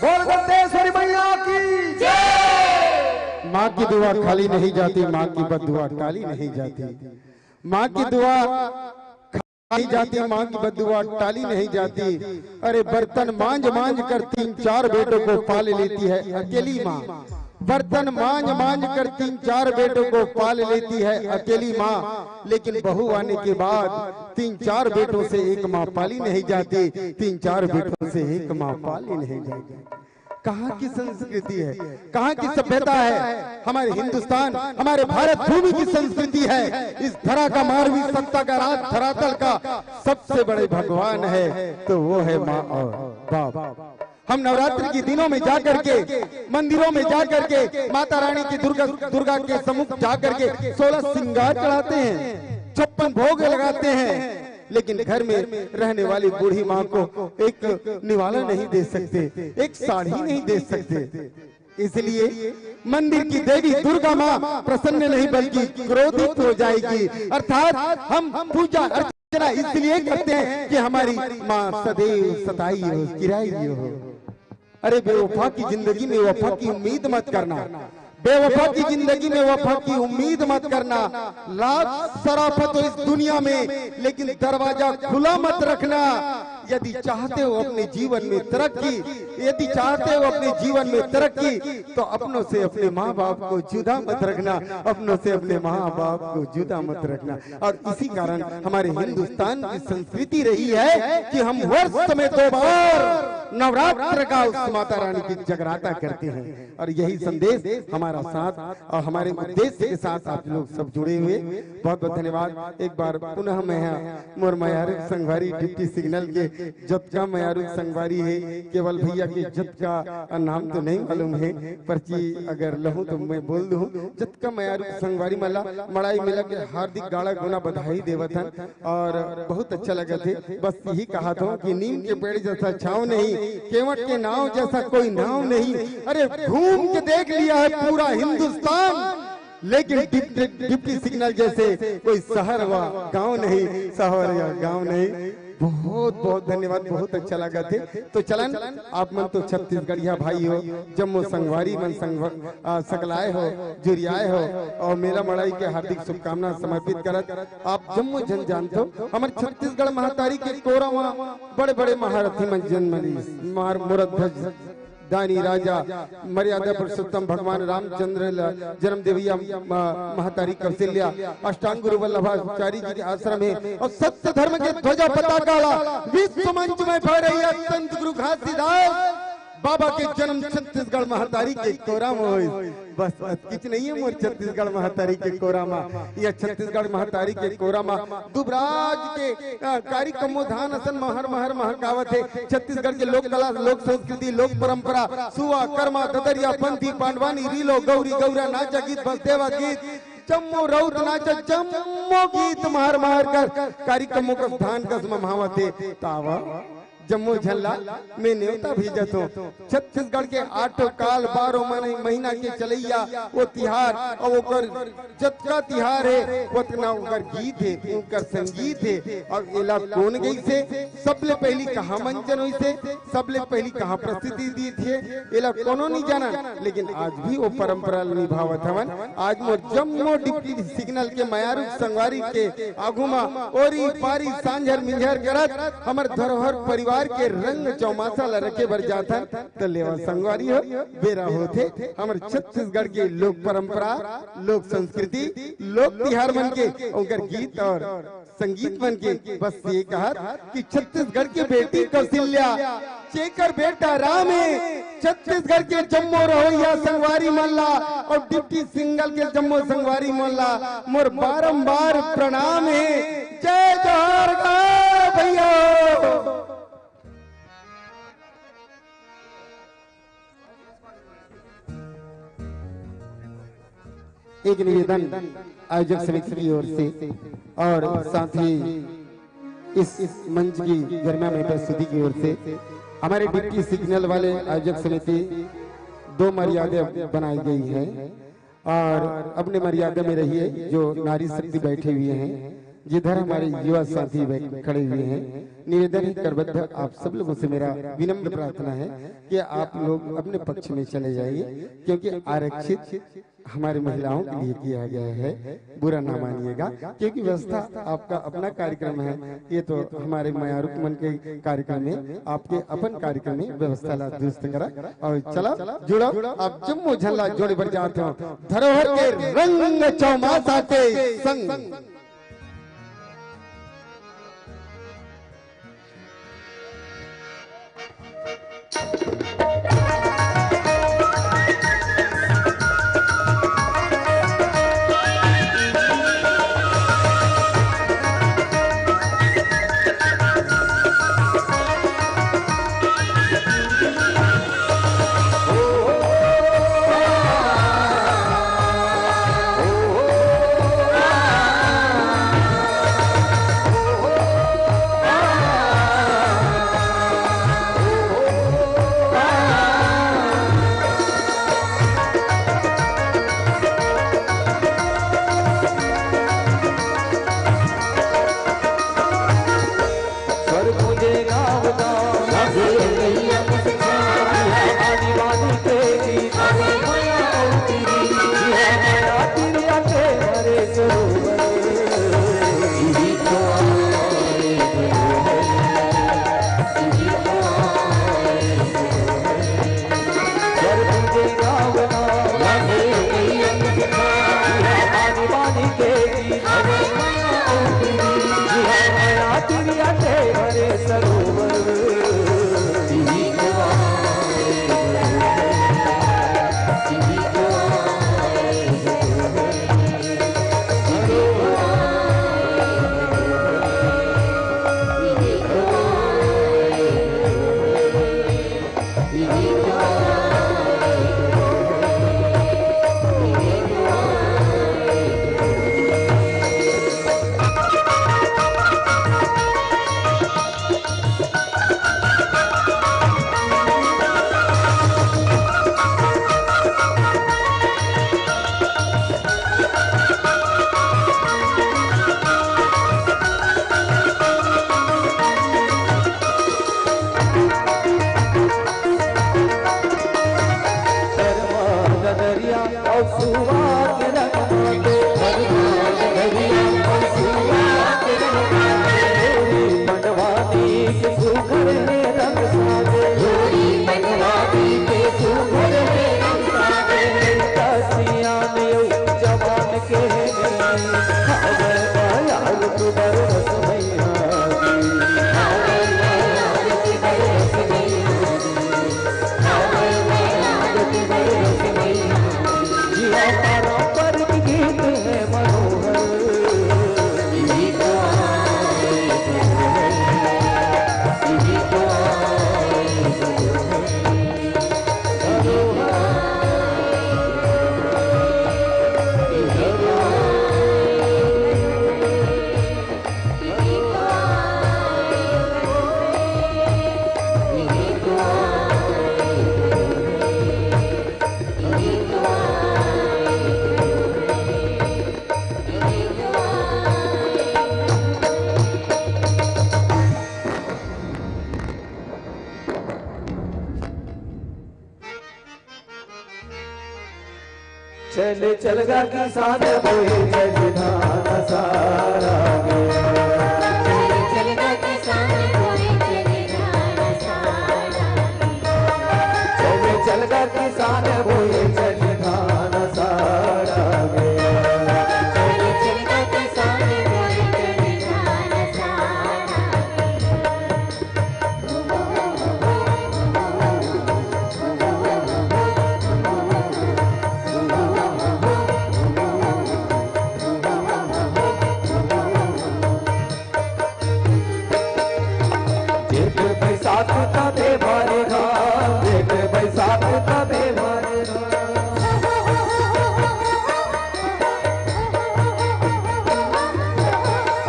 बोल दंतेश्वरी मैया की। माँ की दुआ खाली नहीं जाती, माँ की बददुआ टाली नहीं जाती। माँ की दुआ नहीं जाती, माँ की बददुआ टाली नहीं जाती। अरे, बर्तन मांज मांज कर तीन चार बेटों को पाल लेती है अकेली माँ। बर्तन मांज मांज कर तीन चार बेटों को पाल लेती है अकेली माँ, लेकिन बहू आने के बाद तीन चार बेटों से एक माँ पाली नहीं जाती, तीन चार बेटों से एक माँ पाली नहीं जाती। कहाँ की संस्कृति है, कहाँ की सभ्यता है? हमारे हिंदुस्तान, हमारे भारत भूमि की संस्कृति है। इस धरा का, मारवी सत्ता का, राज धरातल का सबसे बड़े भगवान है, तो वो है माँ और बाप। हम नवरात्रि के दिनों में जाकर के, मंदिरों में जाकर के, माता रानी की दुर्गा, दुर्गा के सम्मुख जाकर के सोलह श्रृंगार चढ़ाते हैं, छप्पन भोग लगाते हैं, लेकिन घर में रहने वाली बूढ़ी माँ को एक निवाला नहीं दे सकते, एक साड़ी नहीं दे सकते। इसलिए मंदिर की देवी दुर्गा माँ प्रसन्न नहीं, बल्कि क्रोधित हो जाएगी। अर्थात हम पूजा अर्चना इसलिए करते हैं कि हमारी माँ सदैव सताई हो, किराई हो। अरे, बेवफा की जिंदगी में वफा की उम्मीद मत करना, बेवफा की जिंदगी में वफा की उम्मीद मत करना। लाख सराफत हो इस दुनिया में, लेकिन दरवाजा खुला मत रखना। यदि चाहते हो अपने जीवन में तरक्की, यदि चाहते हो अपने जीवन में तरक्की, तो अपनों से अपने माँ बाप को जुदा मत रखना, अपनों से अपने माँ बाप को जुदा मत रखना। और इसी कारण हमारे हिंदुस्तान की संस्कृति रही है कि हम वर्ष में दो बार नवरात्र का उस माता रानी की जगराता करते हैं। और यही संदेश हमारा साथ और हमारे उद्देश्य के साथ आप लोग सब जुड़े हुए, बहुत बहुत धन्यवाद। एक बार पुनः मैं यहाँ मोर मयारू संगवारी डिप्टी सिग्नल के जतका मयारू संगवारी है, केवल भैया के जतका नाम तो नहीं मालूम है, पर्ची अगर लहूँ तो मैं बोल दूँ। जतका मयारू संगवारी मन ला मड़ई मेला के हार्दिक गाड़ा गुना बधाई देवत हन। और बहुत अच्छा लगत हे। बस यही कहत हूँ कि नीम के पेड़ जैसा छाँव नहीं, केवट के नाव जैसा कोई नाव नहीं। अरे, घूम के देख लिया है पूरा हिंदुस्तान, लेकिन डिप-, डिप्टी सिग्नल जैसे कोई शहर व गांव नहीं, शहर या गांव नहीं। बहुत बहुत धन्यवाद, बहुत अच्छा लगत हे। तो चलन, आप मन तो छत्तीसगढ़िया भाई हो, जम्मो संगवारी मन संगव-, आ, सकलाए हो, जुरियाए हो, और मेला मड़ई के हार्दिक शुभकामना समर्पित करत आप जम्मो झन जानथो, हमर छत्तीसगढ़ महतारी के कोरा म बड़े-बड़े महारथी मन जनम लिस, मार मुरध्वज दानी राजा, मर्यादा पुरुषोत्तम भगवान रामचंद्र ल जन्म देवैया म-, महतारी कौशल्या, अष्टांग गुरु वल्लभाचारी जी के आश्रम हे अउ सत्य धर्म के ध्वजा पताका ला विश्व मंच में फहरैया संत गुरु घासीदास बाबा के जन्म छत्तीसगढ़ महतारी के कोरा में होइस। बस अतकिच नइ हे मोर छत्तीसगढ़ महतारी के कोरा मा, या छत्तीसगढ़ महतारी के कोरा मा दुबराज के, अ, कारी कम्मो धान असन महर महर महकावत हे। छत्तीसगढ़ के लोक कला, लोक संस्कृति, लोक परंपरा, सुआ, करमा, ददरिया, पंथी, पांडवानी, रीलो, गौरी, गौरा, नाचा गीत, बसदेवा गीत, जम्मो रउत नाचा, जम्मो गीत महर महर कर कारी कम्मो कस धान कस ममहावत हे। तावा जम्मो झन ला मैं नेवता भेजत हों। छत्तीसगढ़ के आठों काल, बारह मने-, महीना के चलैया वो तिहार अउ ओकर जतका तिहार हे, ओतना ओकर गीत हे, ओकर संगीत हे। अउ एला कोन गइसे, सबले पहिली कहाँ मंचन होइसे, सबले पहिली कहाँ प्रसिद्धि दीत हे, एला कोनो नइ जानन, लेकिन आज भी वो परंपरा ल निभावत हवन। आज मोर जम्मो डिप्टी सिग्नल के मयारू संगवारी के आगू म ओरी पारी सांझर मिंझर करत हमर धरोहर परिवार के रंग चौमासा ल रखे बर जाथन। त लेवा संगवारी हो, बेरा होथे हमर छत्तीसगढ़ के लोक परंपरा, लोक संस्कृति, लोक तिहार मन के, ओकर गीत अउ संगीत मन के। बस ये कहत कि छत्तीसगढ़ के बेटी कौशल्या, जेकर बेटा राम हे, छत्तीसगढ़ के जम्मो रहोइया संगवारी मन ला अउ डिप्टी सिंगल के जम्मो संगवारी मन ला मोर बारंबार प्रणाम हे। जय जोहार गा भैया। एक निवेदन आयोजक समिति की ओर से और साथ ही इस मंच की गरिमा में प्रस्तुति की ओर से हमारे डिप्टी सिग्नल वाले आयोजक समिति दो मर्यादा बनाई गई है और अपने मर्यादा में रहिए। जो नारी शक्ति बैठे हुए हैं, जिधर हमारे युवा साथी बैठ खड़े हुए हैं, निवेदन ही करबद्ध आप सब लोगों से मेरा विनम्र प्रार्थना है कि आप लोग अपने पक्ष में चले जाइए, क्योंकि आरक्षित हमारी महिलाओं के लिए किया गया है। बुरा ना मानिएगा, क्योंकि व्यवस्था आपका अपना कार्यक्रम है, ये तो हमारे मयारुक मन के कार्यक्रम में, आपके अपन कार्यक्रम में व्यवस्था ला दुरुस्त करा। अउ चला जुड़ो, आप जम्मो झन ला जोड़े बर जात हों धरोहर के रंग चौमासा के संग। चल चल गा किसान बोए चल धान सारा गे। चल चल गा किसान बोए चल धान सारा गे। चल चल गा किसान बोए चल धान सारा गे। चल चल गा किसान बोए चल धान सारा गे। जेठ बैसाख तबे भरे धान, जेठ बैसाख तबे भरे धान।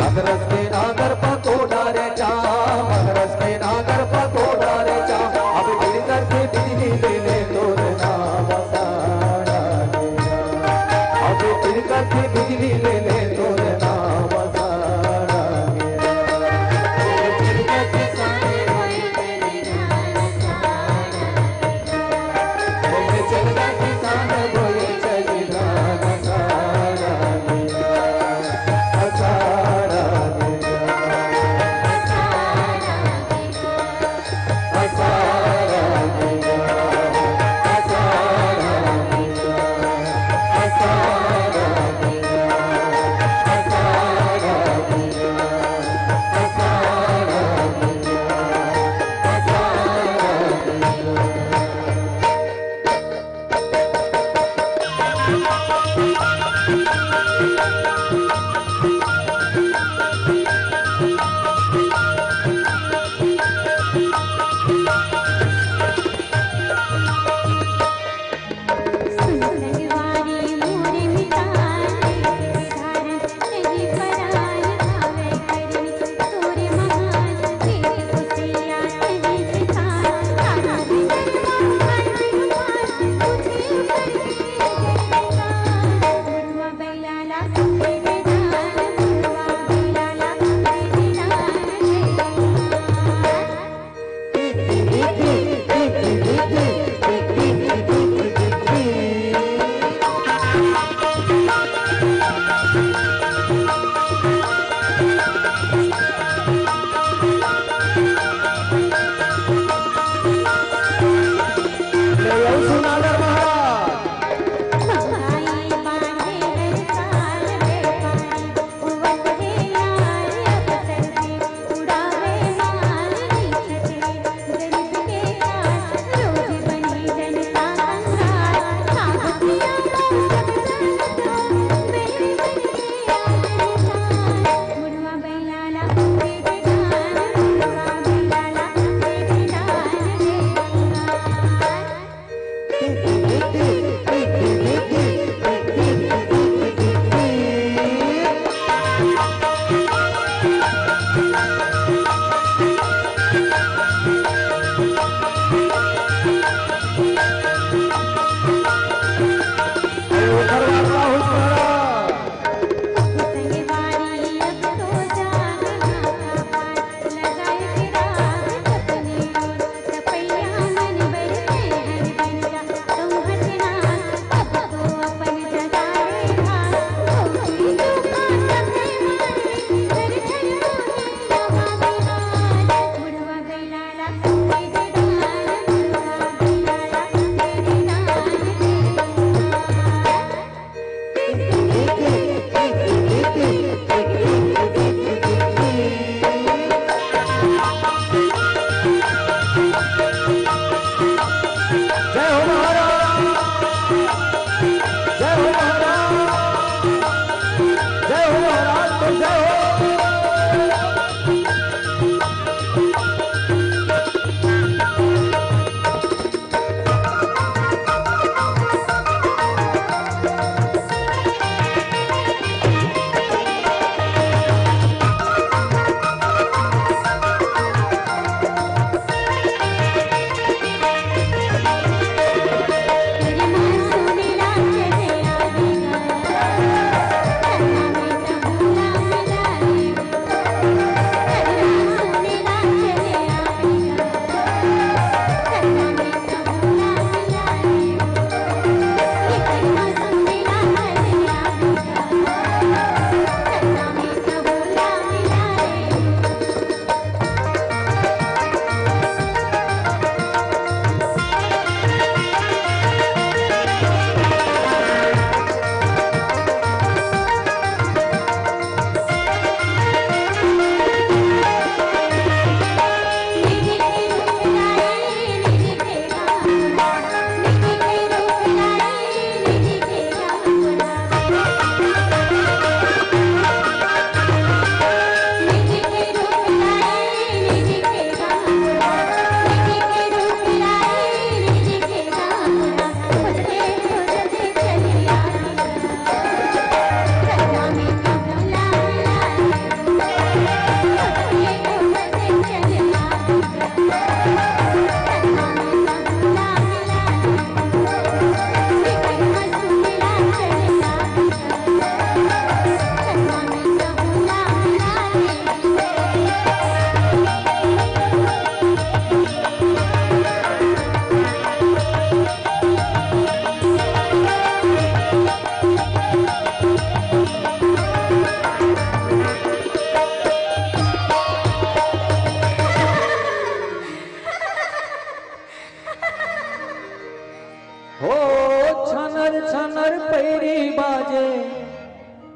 अगरस के नांगर पकोड़ा रे चाम, अगरस के नांगर पकोड़ा रे चाम। अब फिर करके बिजली ले ले तोर नाम सारा गे। अब फिर करके बिजली ले ले तोर नाम सारा गे।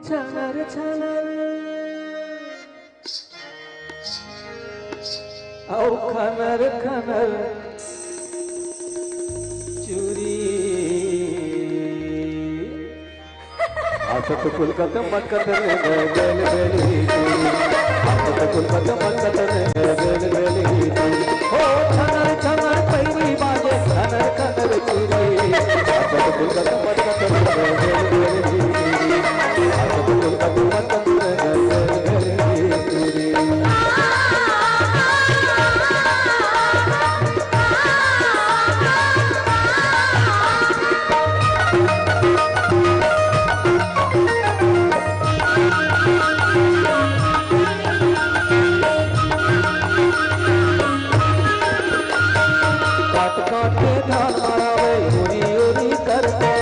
छनर छनर अउ खनर खनर चूरी। आसत कुल कदम कदम बेल बेल ही चूरी। आसत कुल कदम कदम बेल बेल ही चूरी। हो छनर छनर पैरी बाजे खनर खनर चूरी। आसत कुल कदम कदम बेल बेल ही चूरी। आसत कुल कदम कदम बेल बेल ही चूरी। काट काट के धान मड़ावे, उरी उरी करके।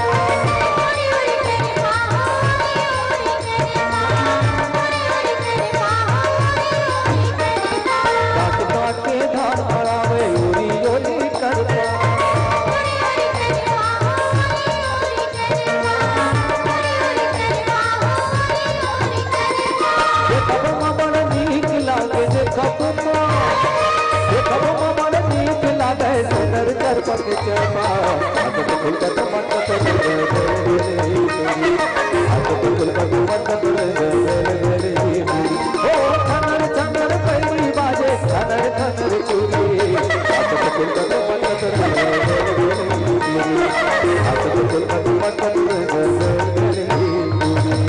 काट काट के धान मड़ावे, उरी उरी करके। देखबो म बड़ नीक लागे, देखबो म, देखबो म बड़ नीक लागे, सोनर कर पक चमा। आसत कुल कदम कदम बेल बेल ही चूरी। आसत कुल कदम कदम बेल बेल ही चूरी। ओ छनर छनर पैरी बाजे, खनर खनर चूरी। आसत कुल कदम कदम बेल बेल ही चूरी। आसत कुल कदम कदम बेल बेल ही चूरी।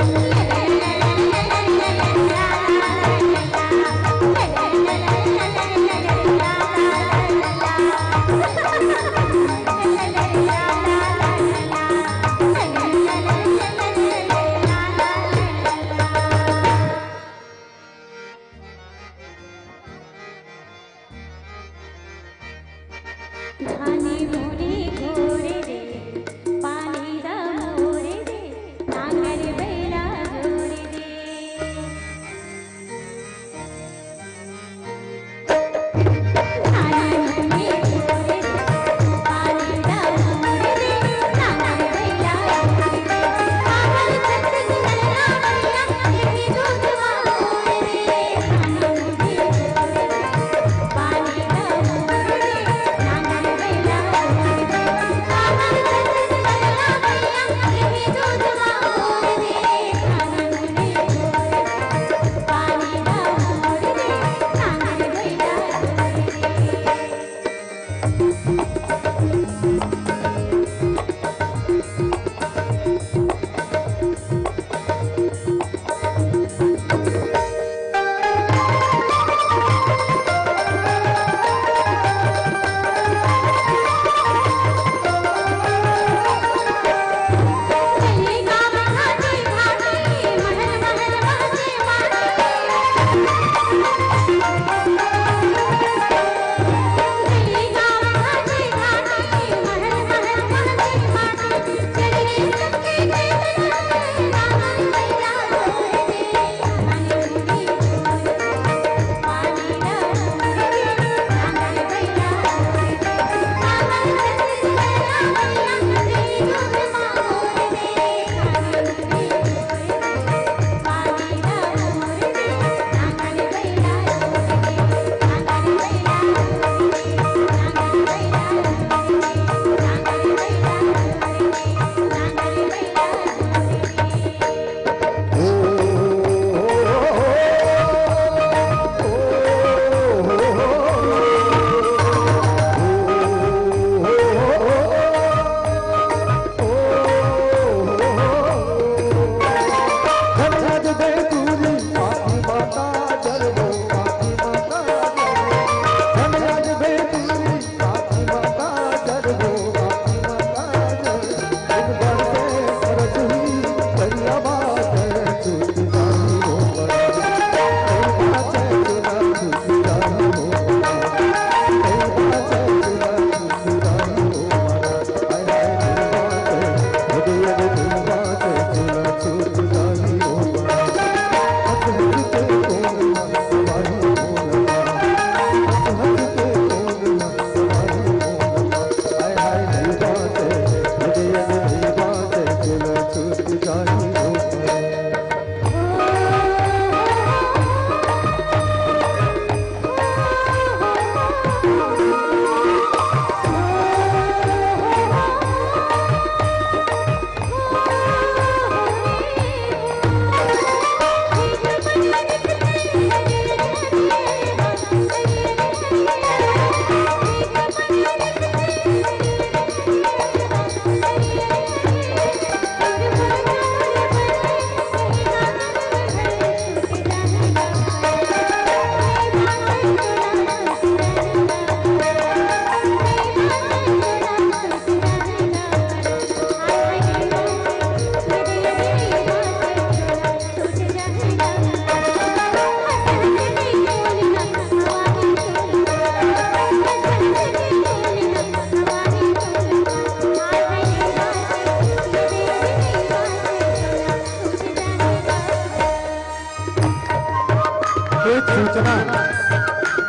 सूचना,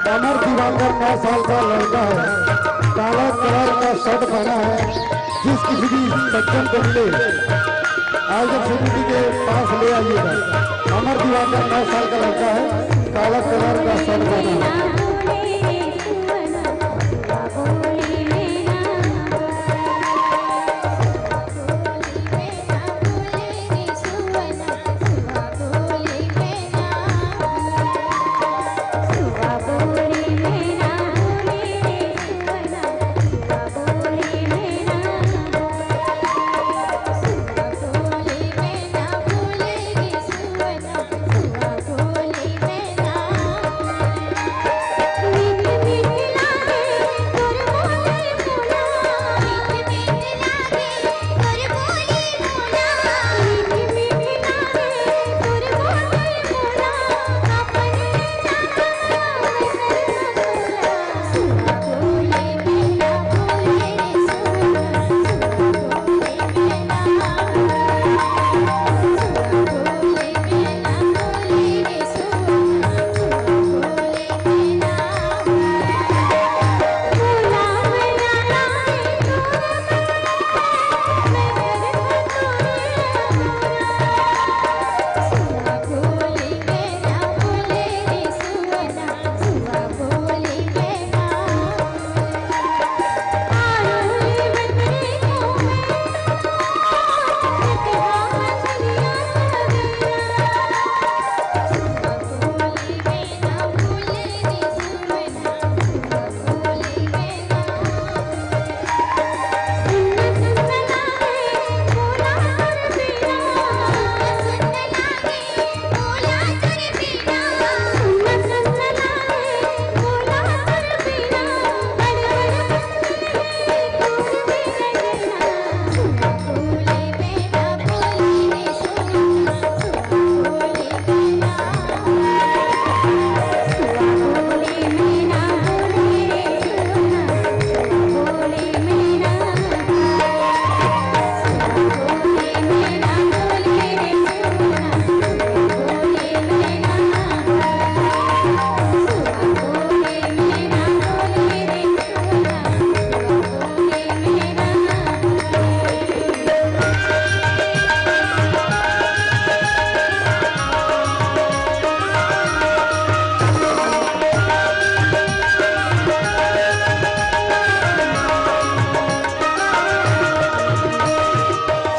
अमर दिवाकर नौ साल का लड़का है, काला कलर का शर्ट पहना है, जिस किसी भी सज्जन को मिले, आयोजक समिति के पास ले आइएगा। अमर दिवाकर नौ साल का लड़का है, काला कलर का शर्ट पहना है।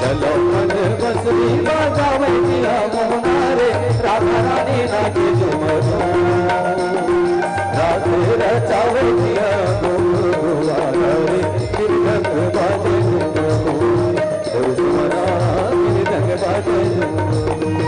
चलो मन बसरी बजावे जिया मोहना रे, राधा रानी नाचे झूम झूम। राधे रचावे जिया गोकुल रे, मृदंग बाजे झूम झूम। ओ सुमना मृदंग बाजे झूम झूम।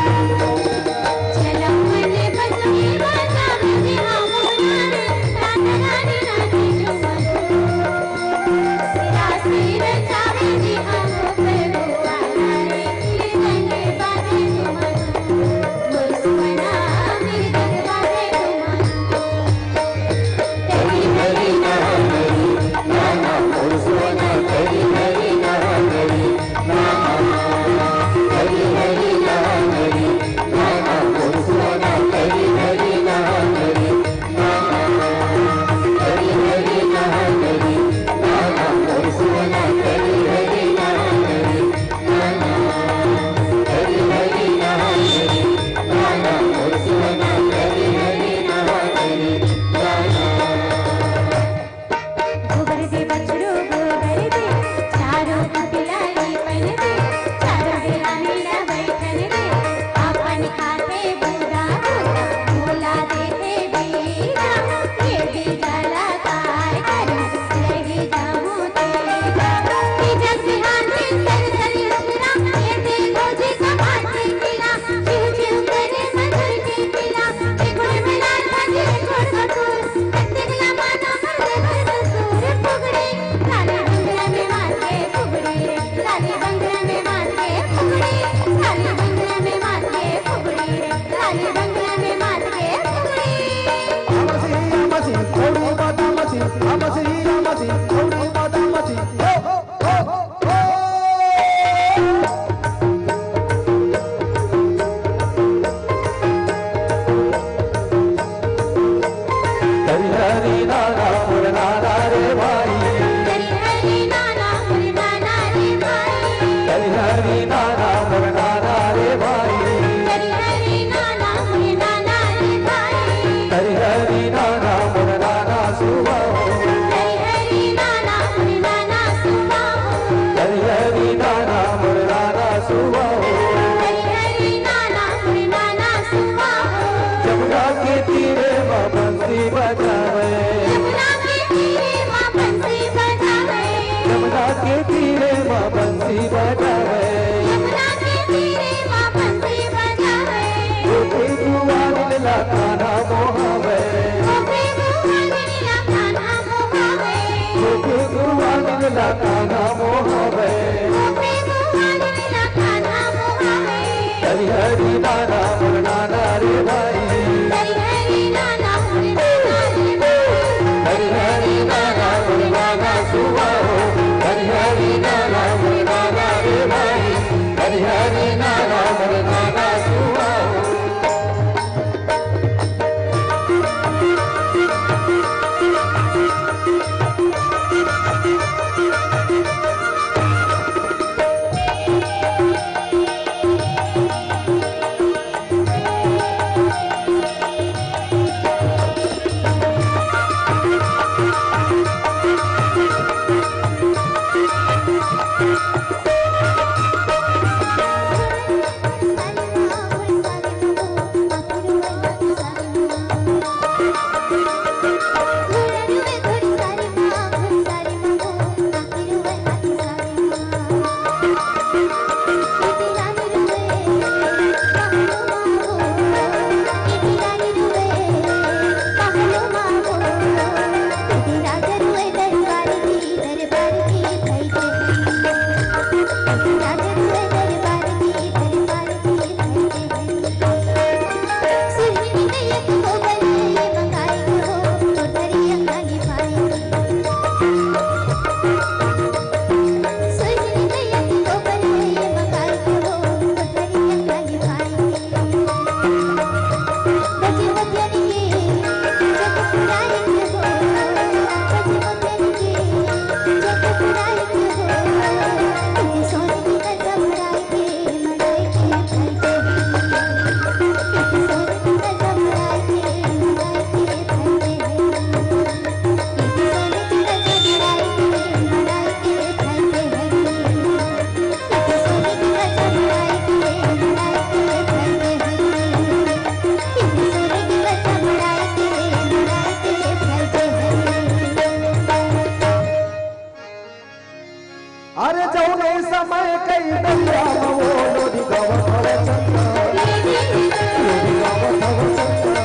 ला कान्हा मोहावे। ओ प्रेम मोहावे ला कान्हा मोहावे। ओ प्रेम मोहावे ला कान्हा मोहावे। ओ प्रेम मोहावे ला कान्हा मोहावे। हरि हरि नाना मोर नाना रे भाई। हरि हरि नाना मोर नाना रे भाई। हरि हरि नाना मोर नाना सुवा हो। हरि हरि नाना मोर नाना रे भाई। हरि हरि नाना मोर नाना सुवा हो। अरे जौने समय कई दरिया म वो लोरी गावत हवे चंदा। लोरी गावत हवे चंदा।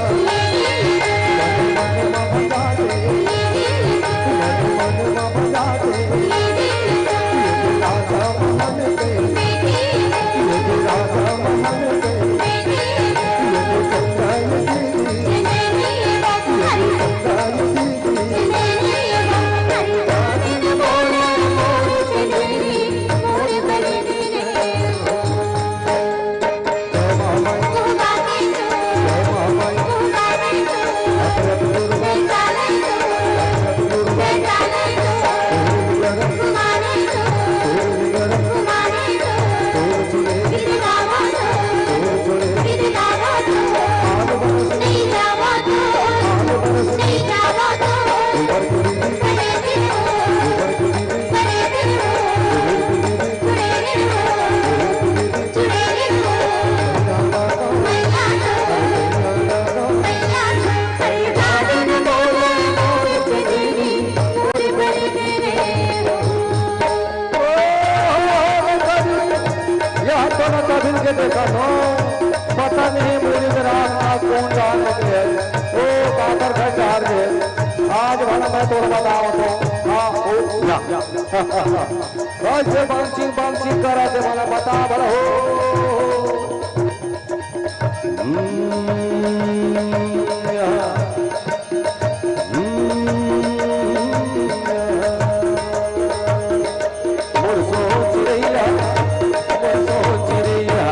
मन मन म बजा दे। मन मन म बजा दे। ये राजा महल के। ये राजा महल के। ये चंदा ये दीदी। ये चंदा ये दीदी। यह दोनों तभिन के देखा तो पता नहीं मुझे रात का कौन जान लग गए। ओ काकर घर जा रहे। आज भला मैं तोर बतावत हूँ। हाँ, ओ, या। कैसे बांचिंग बांचिंग करा दे वाला बता भला हो। हम्म, या। हम्म, या। मोर सोच रैया, मोर सोच रैया,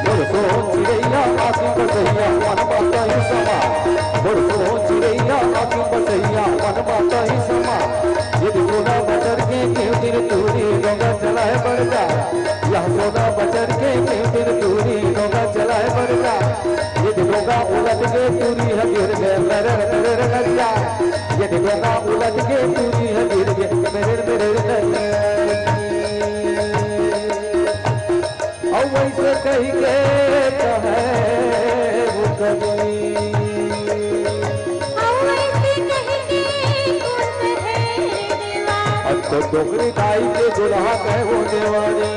मोर सोच रैया, आसिम बसैया, मन बात ही समा। मोर सोच रैया, आसिम बसैया, मन बात ही समा। ये सोना बचर के केउ दिन टूरी डोंगा चलाए बर जा। यह सोना बचर के केउ दिन टूरी डोंगा चलाए बर जा। ये डोंगा उलट के टूरी ह गिर गे, मेरे, मेरे नरिया। ये डोंगा उलट के टूरी ह गिर गे, मेरे, मेरे नरिया। अउ वैसे कहि के कहे वो कवि। अउ वैसे कहि के कौन कहे देवा। अब तो डोकरी दाई के दुल्हा कहे वो देवारी।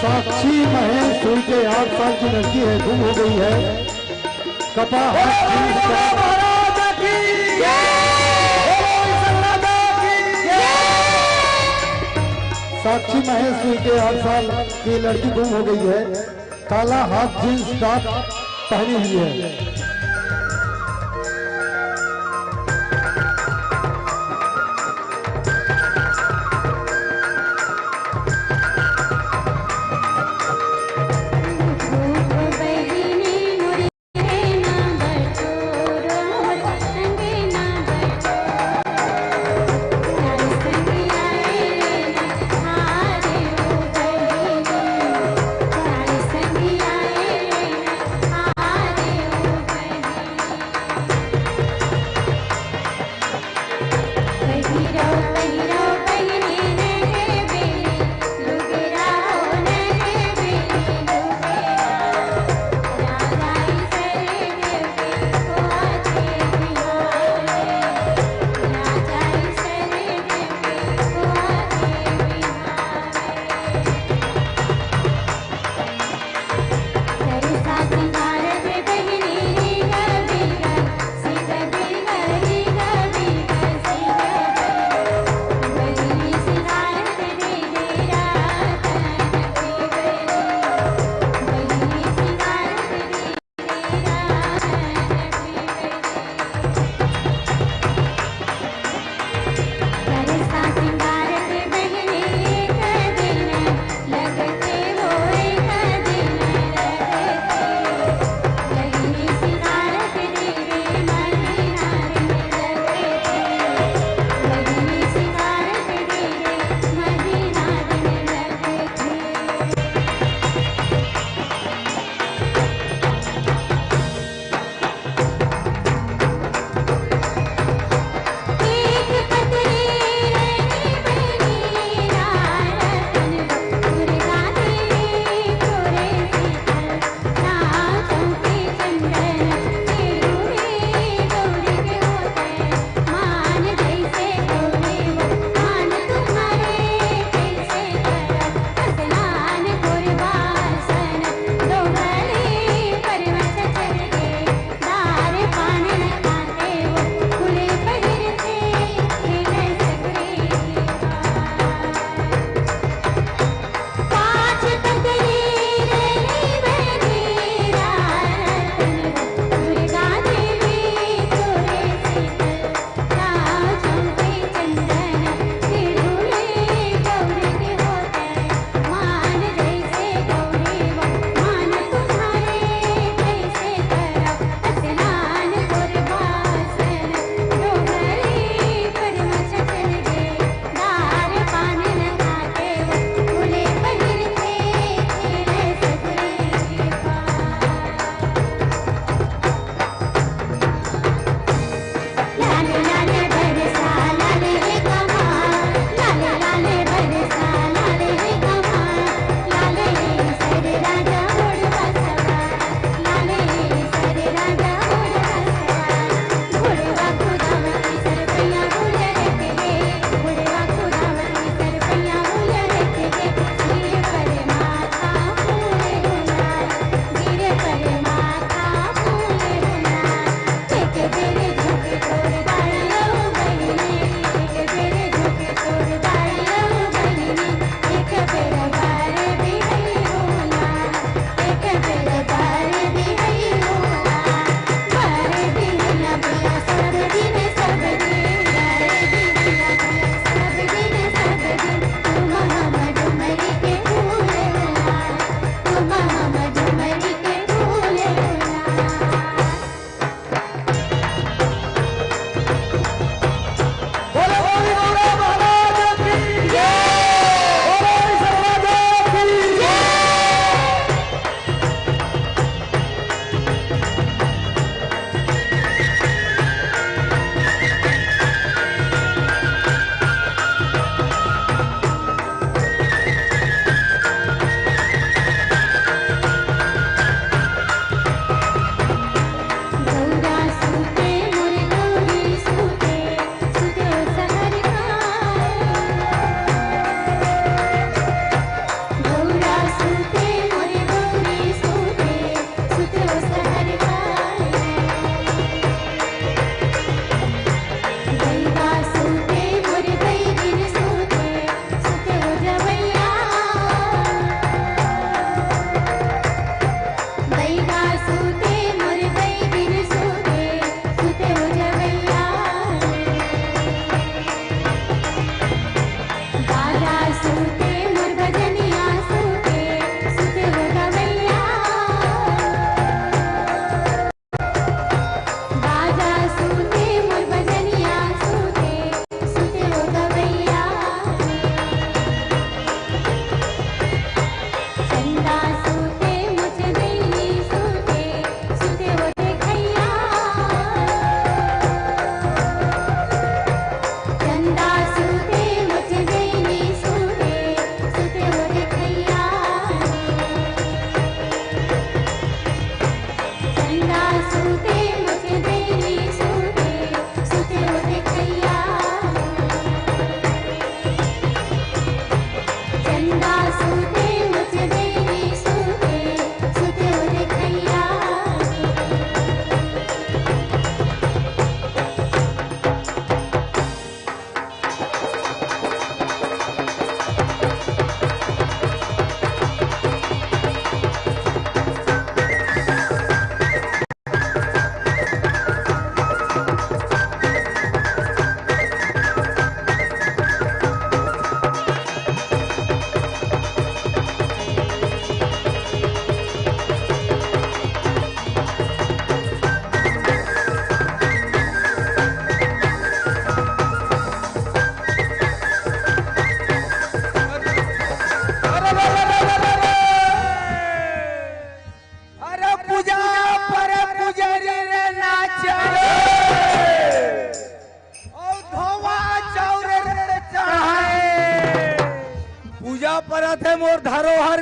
साक्षी महेश उइके आठ साल की लड़की है, गुम हो गई है। कपड़ा हाफ जींस टॉप। साक्षी महेश उइके आठ साल की लड़की गुम हो गई है। काला हाफ जींस टॉप पहनी हुई है।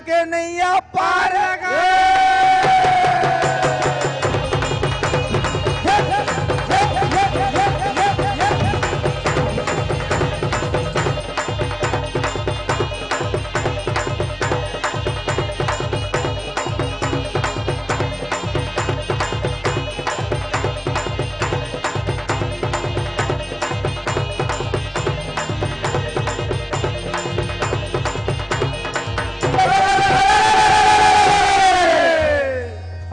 के नैया पार लगा।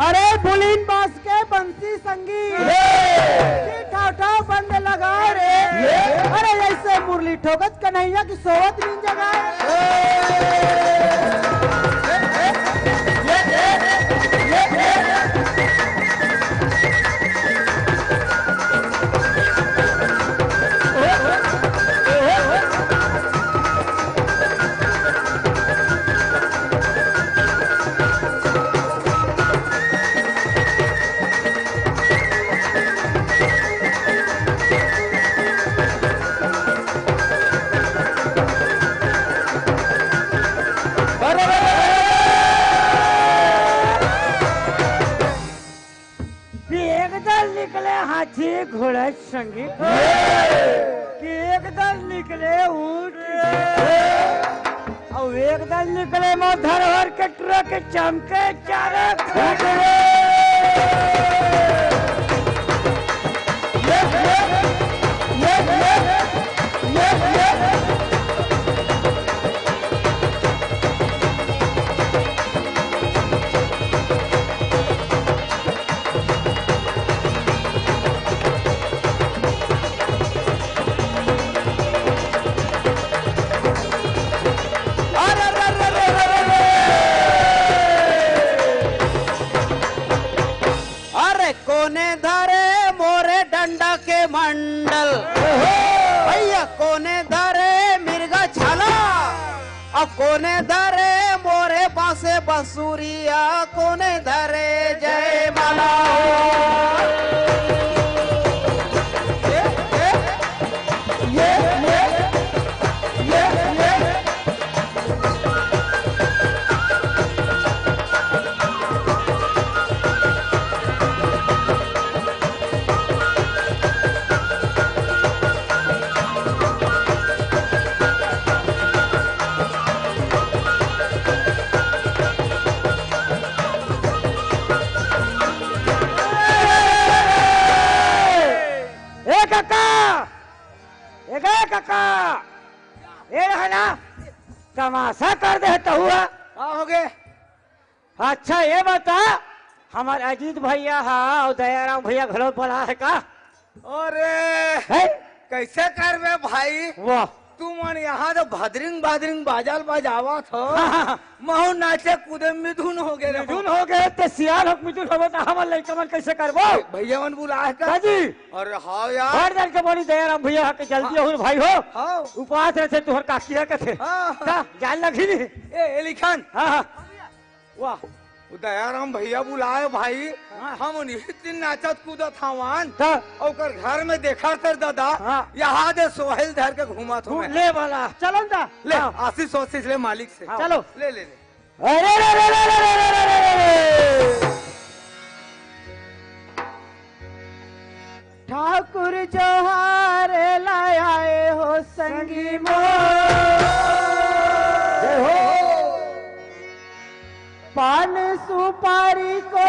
अरे बुलिन बांस के बंसी संगी, ये ठाव ठाव बंद लगा रे। ये अरे ऐसे मुरली ठोकत कन्हैया की सोवत नींद जगाए। कि एक दल निकले हाथी घोड़ा संगी, कि एक दल निकले ऊंट, अउ एक दल निकले मधर भर के ट्रक चमके चारों खाट। अरे कोने धरे मोरे डंडा के मंडल, भैया कोने धरे मिर्गा छाला, अब कोने धरे मोरे बांसे बंसुरिया, कोने धरे जय माला। ये, ये, ये, ये, ये, ये। ए काका, ए गे काका, ए रहा ना, तमाशा कर दे तो हुआ। का हो गे? अच्छा, ये बता, हमार अजीत भैया हा अउ दयाराम भैया घलो बला हे का? अरे, हैं? कैसे करबे भाई? वाह। तुमन यहाँ तो भदरिंग भदरिंग बाजा ल बजावत हो। हाँ, हाँ, हाँ। महू नाचे कूदे मिथुन हो गे रे। मिथुन हो गे, ते सियान हो, मिथुन हो, त हमर लइका मन कैसे करबो? भैया मन बुलाए का? हाँ जी। अरे हाँ यार। हर दिन के बड़ी दयाराम भैया हा के जल्दी हाँ। हो भाई हो। हाँ। उपास रहे तुहर काकी हा कथे। हाँ, हाँ। जा, जान लगी नी। ए, ए लिखन। हाँ, हाँ। वाह। वो दयाराम भैया बुलाए भाई, हाँ। हम उन्हीं दिन नाचत कूदत हवन। त? ओकर घर में देखा तर दादा, हाँ। यहाँ दे सोहेल धर के घूमत हो। ले वाला, चलो ना। ले, हाँ। आशीष वाशीष ले मालिक से। हाँ। चलो। ले, ले, ले। अरे रे रे रे रे रे रे रे रे रे। ठाकुर जोहार लाए हो संगी मोर। जय हो। पान सुपारी को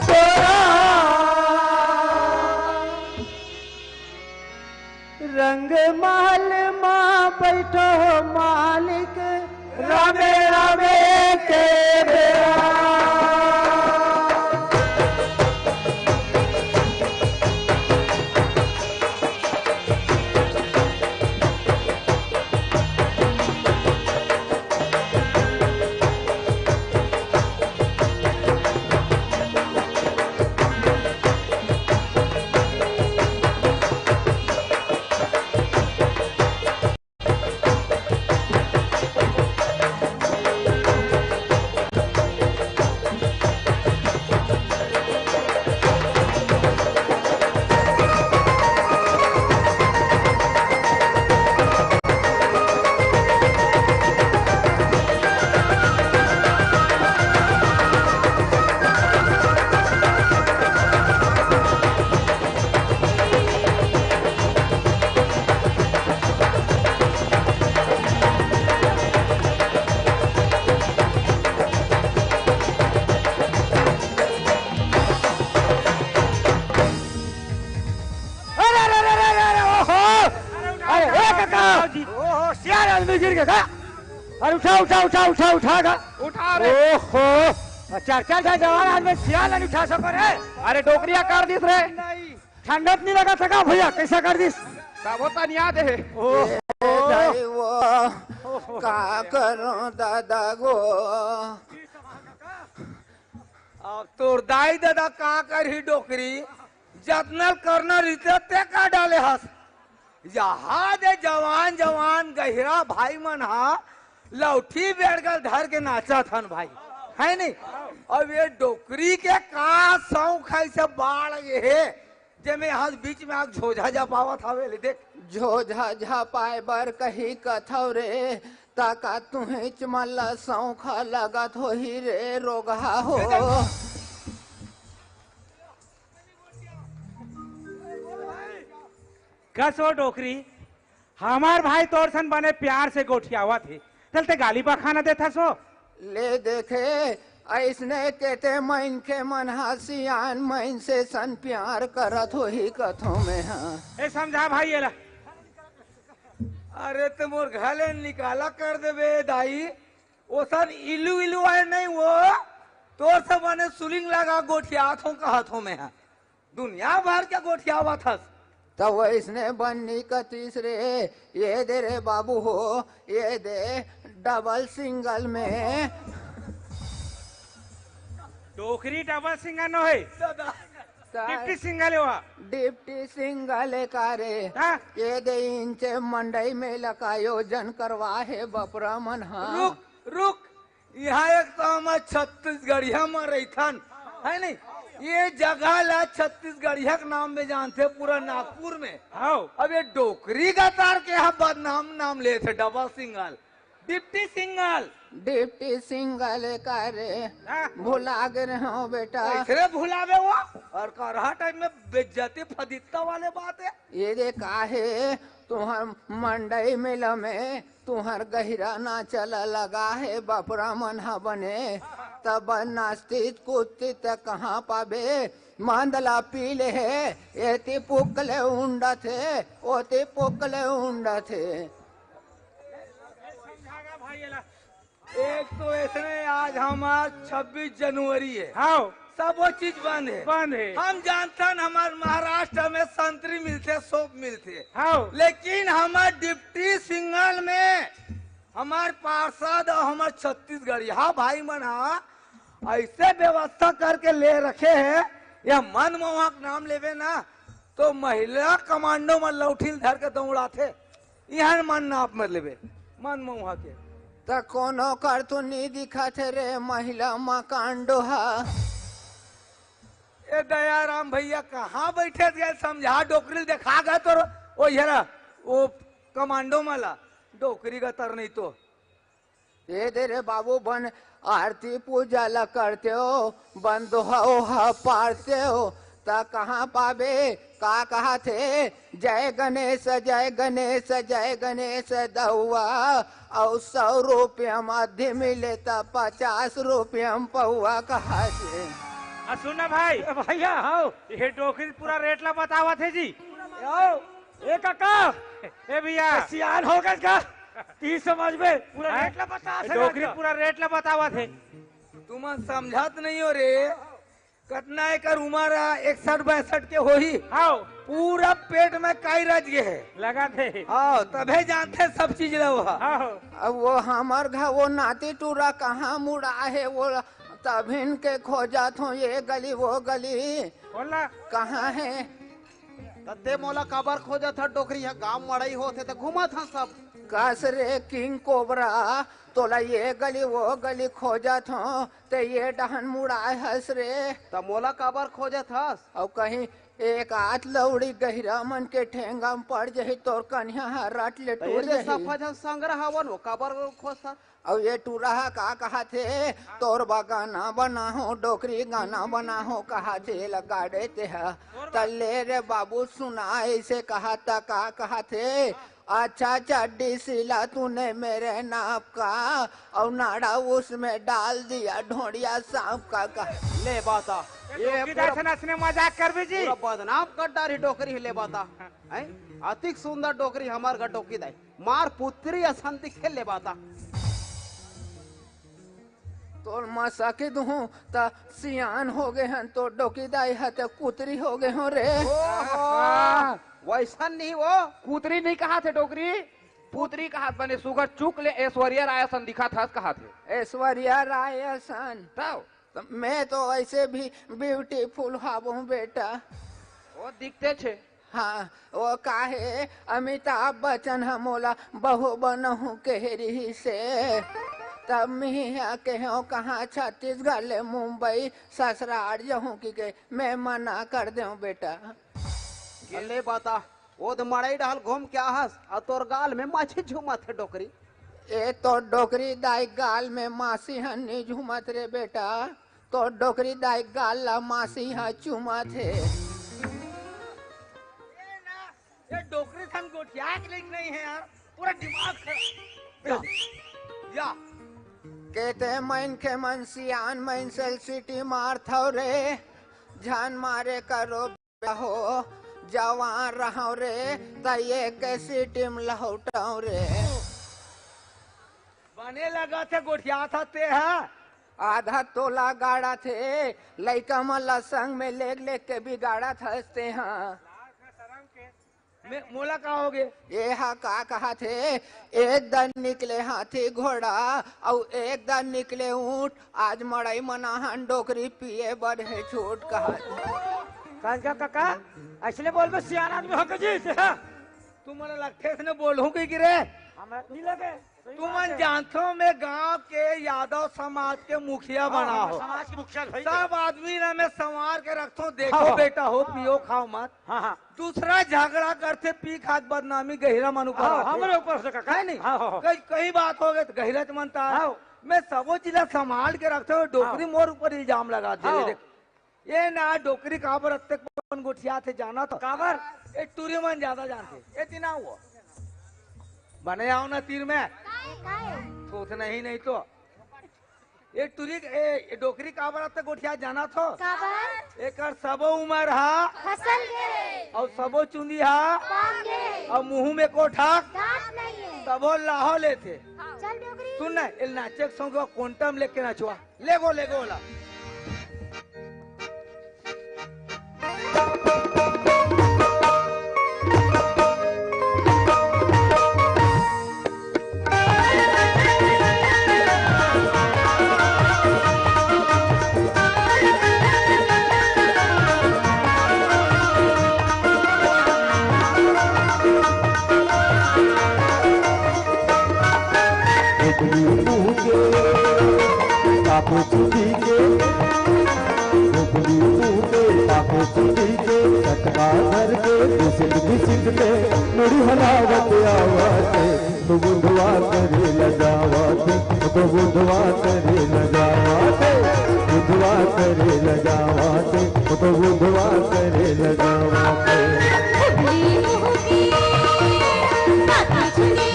छोरा। रंग महल मा बैठो हो मालिक, रामे रामे के बेरा। गिर गे का? अरे उठा, उठा, उठा, उठा, उठा का? उठा रे। ओहो, चार चार झन जवान आदमी सियान ला नइ उठा सको रे। अरे डोकरी ह कर दिस रे। ठंडा त नइ लगत हे का भैया, कइसे कर दिस? तब वो तनिया दे। ओहो। ए दाई वो, का करो दादा गो। अब तोर दाई ददा का करही डोकरी, जतना करना रहिथे ते कर डाले हस। इहाँ दे जवान जवान गहिरा भाई मन हा लौठी बेड़गल धर के नाचत हन भाई, हे नहीं? अब ये डोकरी के का सौंख हे, अइसे बाढ़ गे हे, जेमे इहाँ बीच में आके झोझा झपावत हवे ले देख। झोझा झपाए बर कही कथव रे, त का तुहेच मन ला सौंखा लगत होही रे रोगहा हो। कस ओ डोकरी, हमर भाई तोर सन बने प्यार से गोठियावत हे, तल ते गाली बखाना देथस ओ? ले देखे, अइसने केते मनखे मन ह सियान मइनसे सन प्यार करत होही कथों में ह। ए समझा भाई एला। अरे ते मोर घर ले निकाला कर देबे दाई, ओसन इलू इलू आय नहीं वो, तोर से बने सुलिंग लगा गोठियात हों कहत हों में ह। दुनिया भर के गोठियावत हस। त वइसने बन्नी कतिस रे, ये दे रे बाबू हो, ये दे डबल सिंगल में। डोकरी डबल सिंगल नो हे, ददा। डिप्टी सिंगल हे वह। डिप्टी सिंगल हे का रे? हाँ। ये दे इंचे मंडई मेला का आयोजन करवा हे बपरा मन हा। रुक, रुक, इहाँ एक तो हमर छत्तीसगढ़िया म रहिथन, हे नहीं? ये जगह ला छत्तीसगढ़िया के नाम में जानथे पूरा नागपुर में। हव। अब ये डोकरी गतार के यहाँ बदनाम नाम लेथे double single, deputy single. Deputy single का रे? हाँ। भुला गे रहे हो बेटा। कइसे भुलाबे वो? अउ करहा टाइम में बेइज्जती फदित्ता वाले बात हे। ये दे का हे, तुँहर मंडई मेला में तुँहर गहिरा नाचा लगा हे बपरा मन ह बने, तब नाचतिस कूदतिस त कहाँ पाबे? मंद ला पी ले हे, एती पुक ले उंडत हे, ओती पुक ले उंडत हे। एक तो अइसने आज हमर छब्बीस जनवरी हे। हाँ। सबो चीज बंद हे। बंद हे। हम जानथन हमर महाराष्ट्र में संतरी मिलथे, सोप मिलथे। हाँ। लेकिन हमर डिप्टी सिंगल में हमर पार्षद अउ हमर छत्तीसगढ़िया भाई मन ह अइसे व्यवस्था करके ले रखे हे, ये मनमोहक नाम लेबे ना, तो महिला कमांडो मन लौठी ल धर के दौड़ाथे। इहाँ मन नाप मत लेबे, मनमोहक के। त कोनो कर तो नी दिखत हे रे महिला कमांडो हा। ए दयाराम भैया, कहाँ बइठे गे? समझा, डोकरी ल देखा गे तोर, ओ ये रा, ओ कमांडो मन ला, डोकरी गतार नहीं तो। ए दे रे बाबू, बन आरती पूजा ला करते हो, बन दोहा ओहा पारते हो, त कहाँ पाबे? का कहाथे? जय गणेश, जय गणेश, जय गणेश दउआ, अउ सौ रुपया म आधी मिले त पचास रुपया म पउआ कहाथे। आ सुन ना भाई। ए भैया, हाँ। ये डोकरी पूरा रेट ला बतावत हे जी। आओ, ए काका। ए भैया। ए सियान हो गए का? ती समझ में पूरा हैं? रेट ला बता ए सकत डोकरी का? पूरा रेट ला बतावत हे। तुमन समझत नहीं हो रे, कतना एकर उमर हे, इकसठ बासठ के होही। हाँ। पूरा पेट में काई रच गे हे। लगथे। हाँ, तभे जानथे सब चीज ला ओहा। हाँ। अब वो हमर घर, वो नाती टूरा कहाँ मुड़ा हे, वो तभिन के खोजत हों, ये गली, वो गली। बोला। कहाँ हे? त ते मोला काबर खोजत हस डोकरी? ह गांव मड़ई होथे त घूमत हन सब। कस रे किंग कोबरा, तोला ये गली वो गली खोजत हों, ते ये डहन मुड़ाए हस रे। त मोला काबर खोजत हस? अउ कहीं एक आध लौड़ी गहिरा मन के ठेंगा म पड़ जही, तोर कनिहा ह रट ले त टूट ये दे जही। सफा झन संगरा हवन, वो काबर खोजत हस? अउ ये टूरा ह का कहाथे, तोर बर गाना बनाहूं, डोकरी गाना बनाहूं कहाथे, एला गाड़े ते ह। त ले रे बाबू सुना, अइसे कहा त का कहाथे, अच्छा चड्डी सिला तूने मेरे नाप का, अउ नाड़ा उसमें डाल दिया ढोंड़िया सांप का, कहा। ले बता, ये ये डोकी पूरा, दाई से नसने मजाक करबे जी। पूरा बदनाम कर डारी डोकरी, ले बता। हैं? अतिक सुंदर डोकरी हमर घर डोकी दाई। मार पुतरी असन दिखे ले बाता। तोर मसा के दुहूं त सियान हो गे हन, तोर डोकरी दाई ह त कुतरी हो गे हो रे। ओहो, हाँ। वैसन नहीं वो। कुतरी नहीं कहा थे डोकरी, पुतरी कहा। बने सुगर चुक ले, ऐश्वर्या राय असन दिखा थस कहा थे। ऐश्वर्या राय असन। तब? त मैं तो ऐसे भी ब्यूटीफुल हावों बेटा। वो दिखते छे। हाँ, वो काहे अमिताभ बच्चन ह मोला बहू बनहूँ कह रही से, तब मैं ह कहेंव कहाँ छत्तीसगढ़ ले मुंबई ससुराल जहूँ कि के मैं मना कर देंव बेटा। ले बता, वो तो मड़ई डहल घूम के आहस, अउ तोर गाल में माछी झूमत हे डोकरी। ए तो डोकरी दाई गाल में मासी हन्नी झूमत रे बेटा, तो डोकरी दाई गाल ला मासी हा चूमत हे। ये ना, ये डोकरी सन गोठिया के लेके नहीं है यार, पूरा दिमाग खराब। या, या। केते मन के मन सियान मन से सिटी मारथव रे, जान मारे करो हो, जवान रहव रे, त ये कैसी टीम लहौटव रे। बने लगा थे गोठिया था ते हा। आधा तोला गाड़ा थे, लइका मन ला संग में लेग लेग के बिगाड़ा था ते हा। मैं, मोला का हो गे? ये हा का कहा थे, एक दन निकले हाथी घोड़ा, अउ एक दन निकले ऊंट, आज मड़ई मनाहन डोकरी पिए बर हे छूट कहा। कांजा काका, ऐसने बोलबे सियान आदमी हो के जी। तू मन लगथे अइसने बोलहूं कहि के रे। हमरा नहीं लगे। सही तुमन बात है। जानथो मैं गांव के यादव समाज के मुखिया हाँ, बना हम हो। समाज के मुखिया भाई। सब आदमी ला मैं संवार के रखथो, देखो हाँ। बेटा हो, पियो खाओ मत। हाँ, हाँ। दूसरा झगड़ा करथे, पी खा के बदनामी गहिरा मन ऊपर हाँ, आथे। हमरे ऊपर से काका। है नहीं? हाँ, हाँ, हाँ। कहीं, कहीं बात हो गई तो गहिरा मन ता। हाँ। मैं सबो चीज ला संभाल के रखथो, डोकरी हाँ। मोर ऊपर इल्जाम लगा दे हाँ। देख। ये ना डोकरी काबर अतेक पन गोठियाथे जाना तो? काबर? ये टूरी मन ज्यादा जानथे। ये तीर ना हुआ। बने आओ ना तीर में। काय, काय? थोथना ही नहीं तो। ये टूरी, ए, ये डोकरी काबर अतेक गोठिया जाना तो? काबर? एकर सबो उमर हा। फसल गे। अउ सबो चुंदी हा। पाक गे। अउ मुंह में कोठा। दांत नहीं है। तबो लाहो लेथे। चल डोकरी। सुन ना, ये नाचे के संग कोंटम लेके नाचवा। लेगो, लेगो ओला। उबली मुंह के, पापे चुंदी के, उबली मुंह के, पापे चुंदी के, चटका धर के, घिसिट घिसिट के, मुड़ी हलावत आवत हे, तो बुधवा करे ल जावत हे, तो बुधवा करे ल जावत हे, बुधवा करे ल जावत हे, तो बुधवा करे ल जावत हे। उबली मुंह के, पापे चुंदी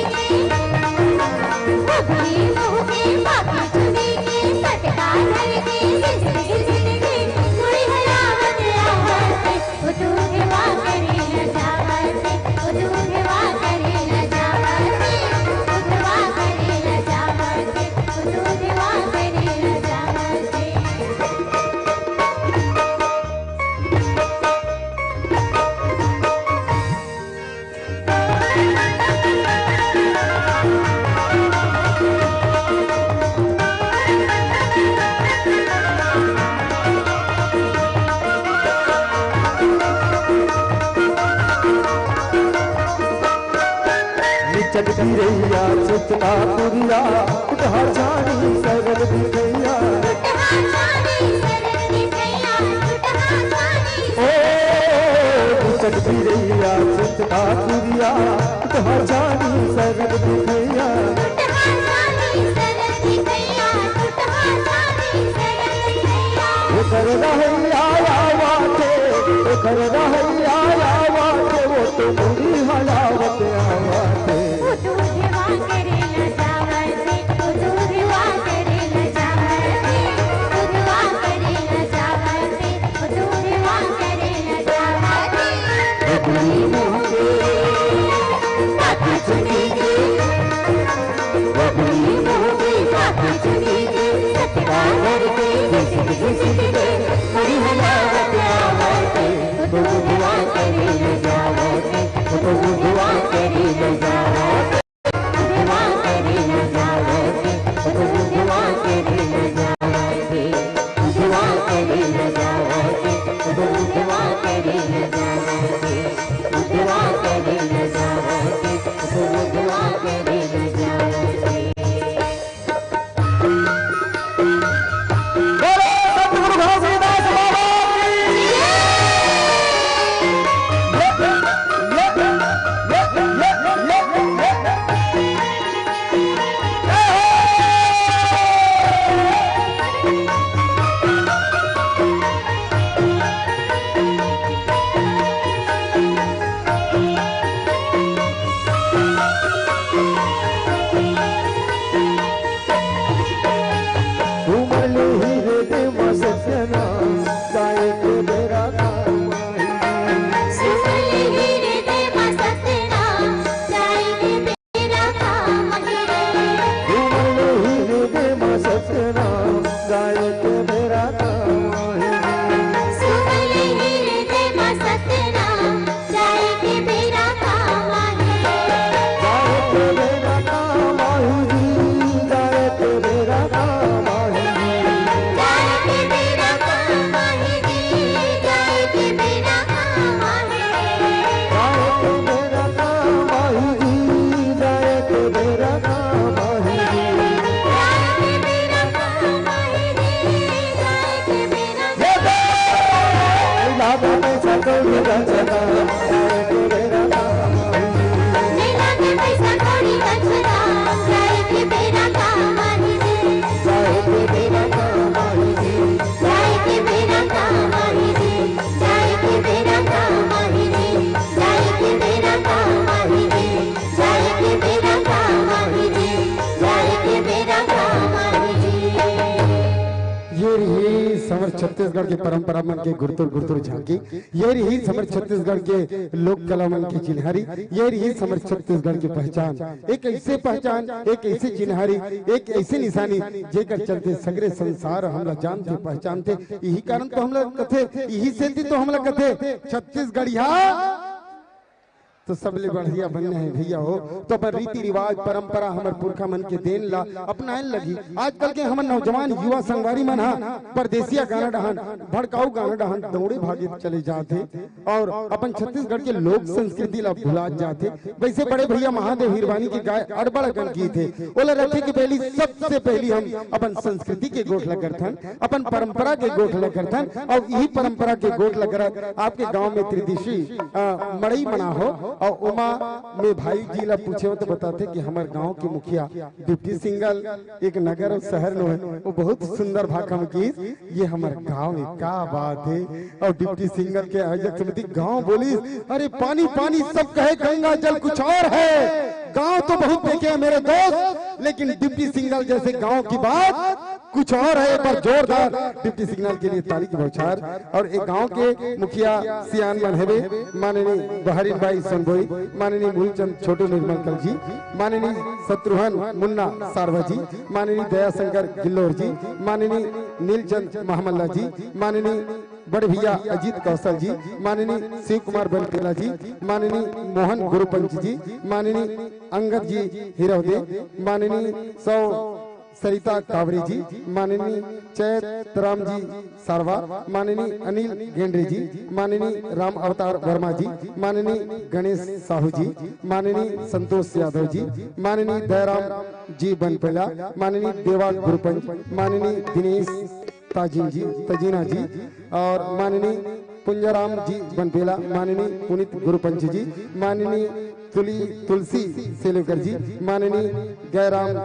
निचट गिरैया, चितका पुरिया, उठहा छानी सरग दिखैया। ओ, निचट गिरैया, चितका पुरिया, उठहा छानी सरग दिखैया। ओकर रहैया आवत हे, ओकर रहैया आवत हे, वो तो मुड़ी हलावत आवत हे। ये रही हमर छत्तीसगढ़ के परंपरा मन के गुरतुर गुरतुर झांकी। ये रही हमर छत्तीसगढ़ के लोक कला मन के चिन्हारी। ये रही हमर छत्तीसगढ़ के पहचान, एक ऐसे पहचान, एक ऐसे चिन्हारी, एक ऐसे निशानी, जेकर चलते सगरे संसार हमला जानथे पहचानथे। यही कारण तो हमला कथे, यही सेती तो हमला कथे छत्तीसगढ़िया तो सबले बढ़िया बनना है भैया हो। तो अपन रीति रिवाज, परंपरा, हमर पुरखा मन के देन ला अपनाए लगी। आजकल के हमर नौजवान युवा संगवारी मन हा परदेसिया गाना डहान, भड़काऊ गाना डहान दौड़े भागे चले जात हे और अपन छत्तीसगढ़ के लोक संस्कृति ला भुलात जात हे। वैसे बड़े भैया महादेव हिरवानी के गाय अड़बड़ अकन गीत हे, ओला रखे के पहली सबसे पहली हम अपन संस्कृति के गोठ ला करथन, अपन परंपरा के गोठ ला करथन। और यही परंपरा के गोठ ला करत आपके गांव में त्रिदिशी अ, मड़ई मना हो और ओमा में भाई जी ला पूछे हो तो बताथे कि हमर गांव के मुखिया डिप्टी सिंगल एक नगर और शहर नो है, वो बहुत सुंदर भाखा में कीस, ये हमर गांव है, का बात है। और डिप्टी सिंगल के आयोजक समिति गांव बोलिस, अरे पानी पानी सब कहे, गंगा जल कुछ और है। गांव तो बहुत देखे हैं मेरे दोस्त, लेकिन डिप्टी सिंगल जैसे गांव की बात कुछ और है। एक बार जोरदार डिप्टी सिंगल के लिए ताली की बौछार। और एक गांव के मुखिया सियान मन हवे, माननीय बहरीन बाई सोनबोई, माननीय मूलचंद छोटू निर्मलकर जी, माननीय शत्रुघ्न मुन्ना सारवा जी, माननीय दयाशंकर गिल्लोर जी, माननीय नीलचंद महामल्ला जी, माननीय बड़े भैया अजीत कौशल जी, माननीय शिव कुमार बनपेला जी, माननीय मोहन गुरुपंच जी, माननीय अंगद जी हिरौदे, माननीय सौ सरिता कावरे जी, माननीय चैतराम जी सारवा, माननीय अनिल गेंडरे जी, माननीय राम अवतार वर्मा जी, माननीय गणेश साहू जी, माननीय संतोष यादव जी, माननीय दयाराम जी बनपेला, माननीय देवा गुरुपंच, माननीय दिनेश ताजिन जी, तजीना जी और माननीय पुंजाराम जी बनपेला, माननीय पुनीत गुरुपंच जी, माननीय तुली-, तुलसी सेलवकर जी, माननीय गैराम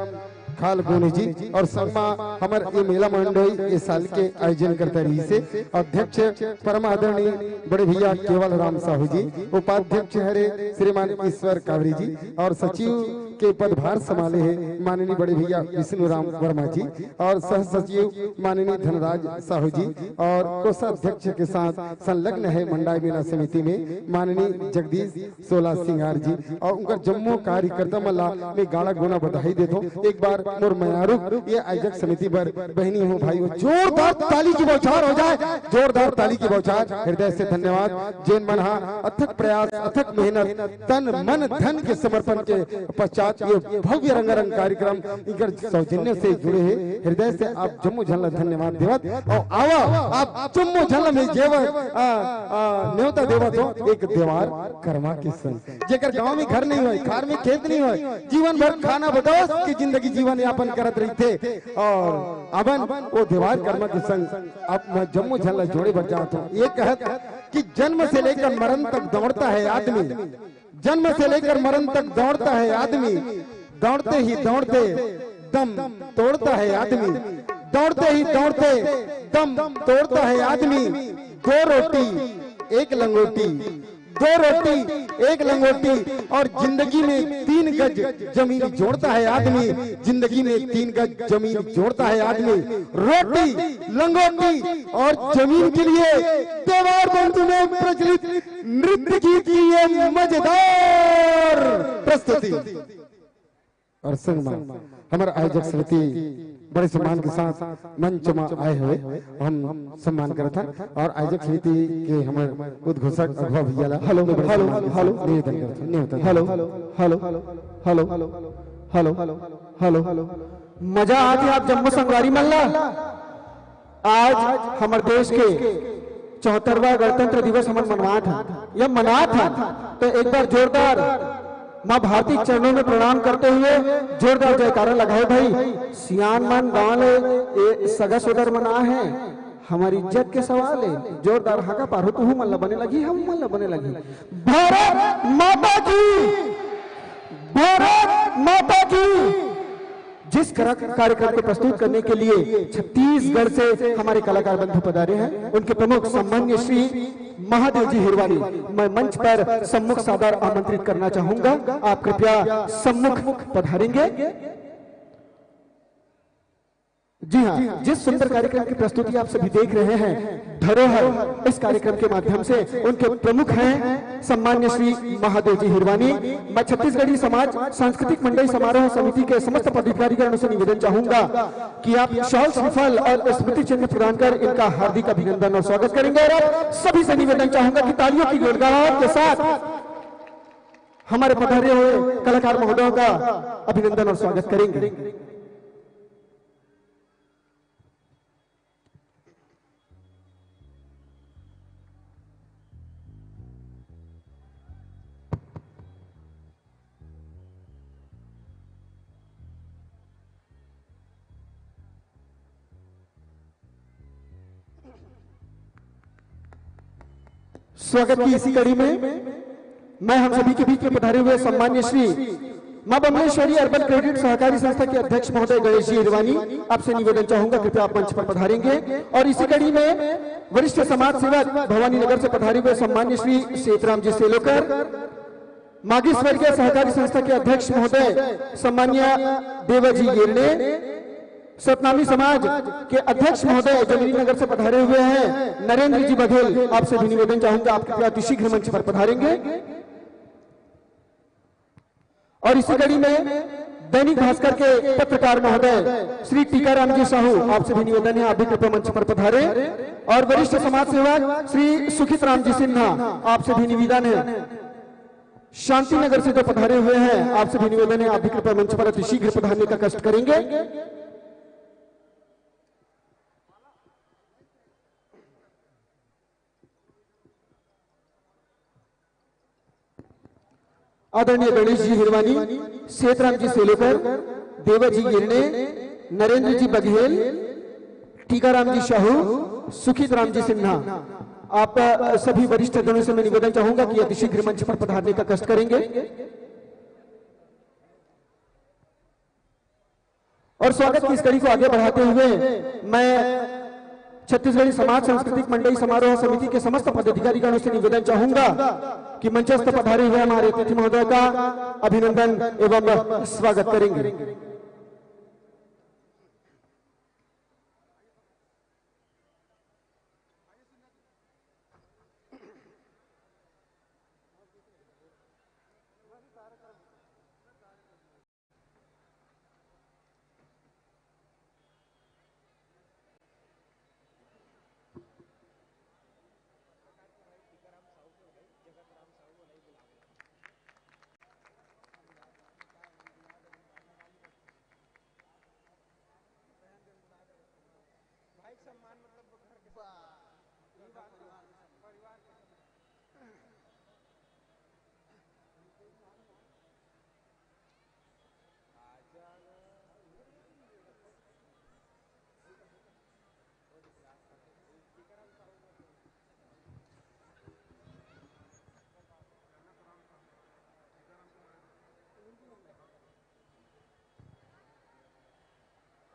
खालगोनी जी और सम्मा हमर ये मेला मंडोई इस साल के आयोजन करता रही से अध्यक्ष परम आदरणीय बड़े भैया केवल राम साहू जी, उपाध्यक्ष हरे श्रीमान ईश्वर कावरी जी और सचिव के पदभार संभाले हैं माननीय बड़े भैया विष्णु राम वर्मा जी और सह सचिव माननीय धनराज साहू जी और कोषाध्यक्ष के साथ संलग्न है मंडाई मेला समिति में माननीय जगदीश सोला सिंगार जी और उनकर जम्मो कार्यकर्ता मन ला मैं गाड़ा गोना बधाई देथों। एक बार मोर मयारू, ये आयोजक समिति बर बहिनी हो, भाई हो, जोरदार ताली की बौछार हो जाए, जोरदार ताली की बौछार। हृदय से धन्यवाद। जेन मन हा अथक प्रयास, अथक मेहनत, तन मन धन के समर्पण के पश्चात ये भव्य रंगारंग कार्यक्रम इकर सौजन्य से जुड़े हे, हृदय से आप जम्मो झन ला धन्यवाद देवत। और आवा, आप जम्मो झन ला मैं जेवर, आ, आ, न्योता देवत हो एक देवार कर्मा के संग। जेकर गांव में घर नहीं होय, खार में खेत नहीं होय, जीवन भर खाना बदोस के जिंदगी जीवन यापन करत रहिथे। और अबन वो देवार कर्मा के संग अब मैं जम्मो झन ला जोड़े बर चाहत हूँ। ये कहत कि जन्म से लेकर मरण तक दौड़ता है आदमी, जन्म से लेकर मरण तक दौड़ता है आदमी, दौड़ते ही दौड़ते दम तोड़ता है आदमी, दौड़ते ही दौड़ते दम तोड़ता है आदमी। दो रोटी, एक लंगोटी, दो रोटी, एक लंगोटी और जिंदगी में तीन गज जमीन जोड़ता है आदमी, जिंदगी में तीन गज जमीन जोड़ता है आदमी। रोटी, लंगोटी और जमीन के लिए देवार बंधु में प्रचलित नृत्य गीत की ये मजेदार प्रस्तुति। और संग मा हमर आयोजक समिति बड़े सम्मान के साथ मंच मा आए हुए, हम सम्मान करत हन। और आयोजक समिति के हमर उद्घोषक अगवा भैया ला हेलो, हेलो, हेलो। निवेदन करत हन, निवेदन। Hello, hello, hello, hello, hello, hello. मजा आत हे आप जम्मो संगवारी मन ला। आज हमर देश के चौहत्तरवां गणतंत्र दिवस हमन मनवात हन या मनात हन, तो एक बार जोरदार माँ भारती के चरणों में प्रणाम करते हुए जोरदार जयकारा लगाए भाई। सियान मन गाँव ले ए सगा सोदर मन आए हैं, हमर इज्जत के सवाल है। जोरदार हाका पारो, तुहू मन ला बने लगी, हम मन ला बने लगी। भारत माता की, भारत माता की। जिस करा-, कार्यक्रम को प्रस्तुत करने के लिए छत्तीसगढ़ से हमारे कलाकार बंधु पधारे हैं, उनके प्रमुख सम्मान्य श्री महादेव जी हिरवानी, मैं मंच पर सम्मुख सादर आमंत्रित करना चाहूंगा। आप कृपया सम्मुख पधारेंगे। जी हाँ, जिस सुंदर कार्यक्रम की प्रस्तुति आप सभी देख रहे हैं, धरोहर, इस कार्यक्रम के माध्यम से उनके प्रमुख हैं सम्मान्य श्री महादेव जी हिरवानी। मैं छत्तीसगढ़ी समाज सांस्कृतिक मंडई समारोह समिति के समस्त पदाधिकारीगणों से निवेदन चाहूंगा कि आप शॉल, श्रीफल और स्मृति चिन्ह प्रदान कर इनका हार्दिक अभिनंदन और स्वागत करेंगे। और आप सभी से निवेदन चाहूंगा कि तालियों की गड़गड़ाहट के साथ हमारे पधारे हुए कलाकार महोदयों का अभिनंदन और स्वागत करेंगे। स्वागत की इसी कड़ी में मैं हम सभी के बीच में पधारे हुए सम्मान्य श्री माँ बमलेश्वरी अर्बन क्रेडिट सहकारी संस्था के अध्यक्ष महोदय गणेश जी हिरवानी, आपसे निवेदन चाहूंगा, कृपया आप मंच पर पधारेंगे। और इसी कड़ी में वरिष्ठ समाज सेवक भवानी नगर से पधारे हुए सम्मान्य श्री सेतराम जी सेलोकर, मागी स्वर्गीय सहकारी संस्था के अध्यक्ष महोदय सम्मान्य देवा जी येरने, सतनामी समाज के अध्यक्ष महोदय जमीरी नगर से पधारे हुए हैं नरेंद्र जी बघेल, आपसे भी निवेदन चाहूंगा, आप कृपया अतिशीघ्र मंच पर पधारेंगे। और इसी कड़ी में दैनिक भास्कर के पत्रकार महोदय श्री टीकाराम जी साहू, आपसे भी निवेदन है, आप भी कृपया मंच पर पधारें। और वरिष्ठ समाज सेवक श्री सुखित राम जी सिन्हा, आपसे भी निवेदन है, शांति नगर से जो पधारे हुए हैं, आपसे भी निवेदन है, आप भी कृपया मंच पर अतिशीघ्र पधारने का कष्ट करेंगे। आदरणीय गणेश जी हिरवानी, सेतराम जी सेलोकर, देवा जी गिरने, नरेंद्र जी बघेल, टीकाराम जी साहू, सुखित राम जी सिन्हा, आप, अ, सभी वरिष्ठ जनों से मैं निवेदन चाहूंगा कि अतिशीघ्र मंच पर पधारने का कष्ट करेंगे। और स्वागत की इस कड़ी को आगे बढ़ाते हुए मैं छत्तीसगढ़ी समाज सांस्कृतिक मंडई समारोह समिति के समस्त पदाधिकारीगणों से निवेदन चाहूंगा कि मंचस्थ पधारे हुए हमारे अतिथि महोदय का अभिनंदन एवं स्वागत करेंगे।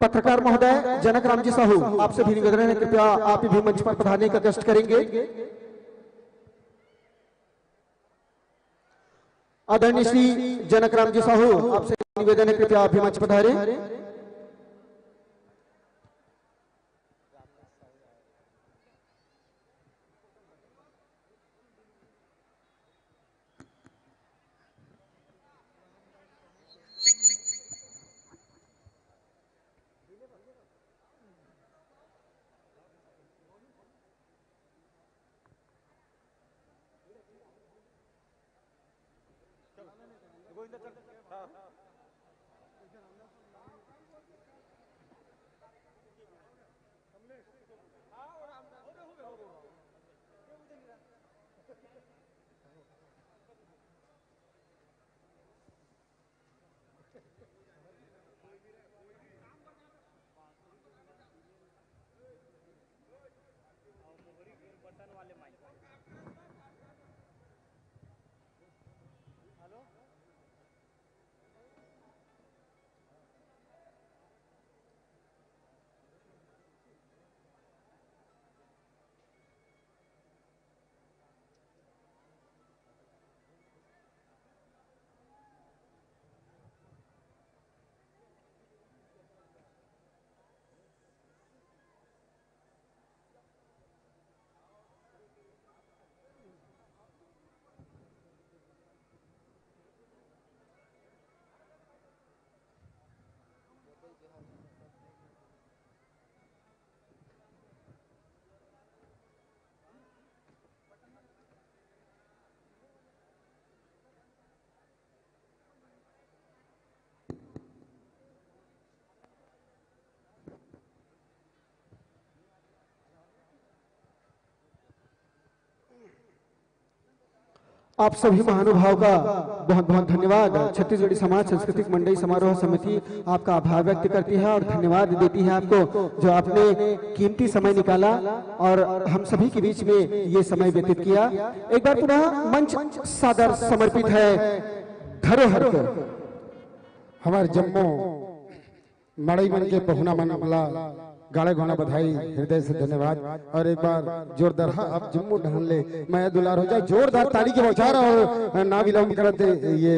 पत्रकार महोदय जनक राम जी साहू, आपसे भी निवेदन है, कृपया आप भी मंच पर पधारने का कष्ट करेंगे। आदरणीय श्री जनक राम जी साहू, आपसे निवेदन है, कृपया आप भी मंच पधारें। आप सभी महानुभाव का बहुत बहुत धन्यवाद। छत्तीसगढ़ी समाज सांस्कृतिक मंडई समारोह समिति आपका आभार व्यक्त करती है और धन्यवाद देती है आपको, जो आपने कीमती समय निकाला और हम सभी के बीच में ये समय व्यतीत किया। एक बार पुनः मंच सादर समर्पित है धरोहर को। हमारे जम्मो मड़ई मन के पहुना मन ला गाड़ा घोड़ा बधाई, हृदय से धन्यवाद। और एक बार जोरदार, हाँ, आप जम्मो डहन ले मया दुलार हो जाए, जोरदार ताली के बौछार। और ना विलंब करत ये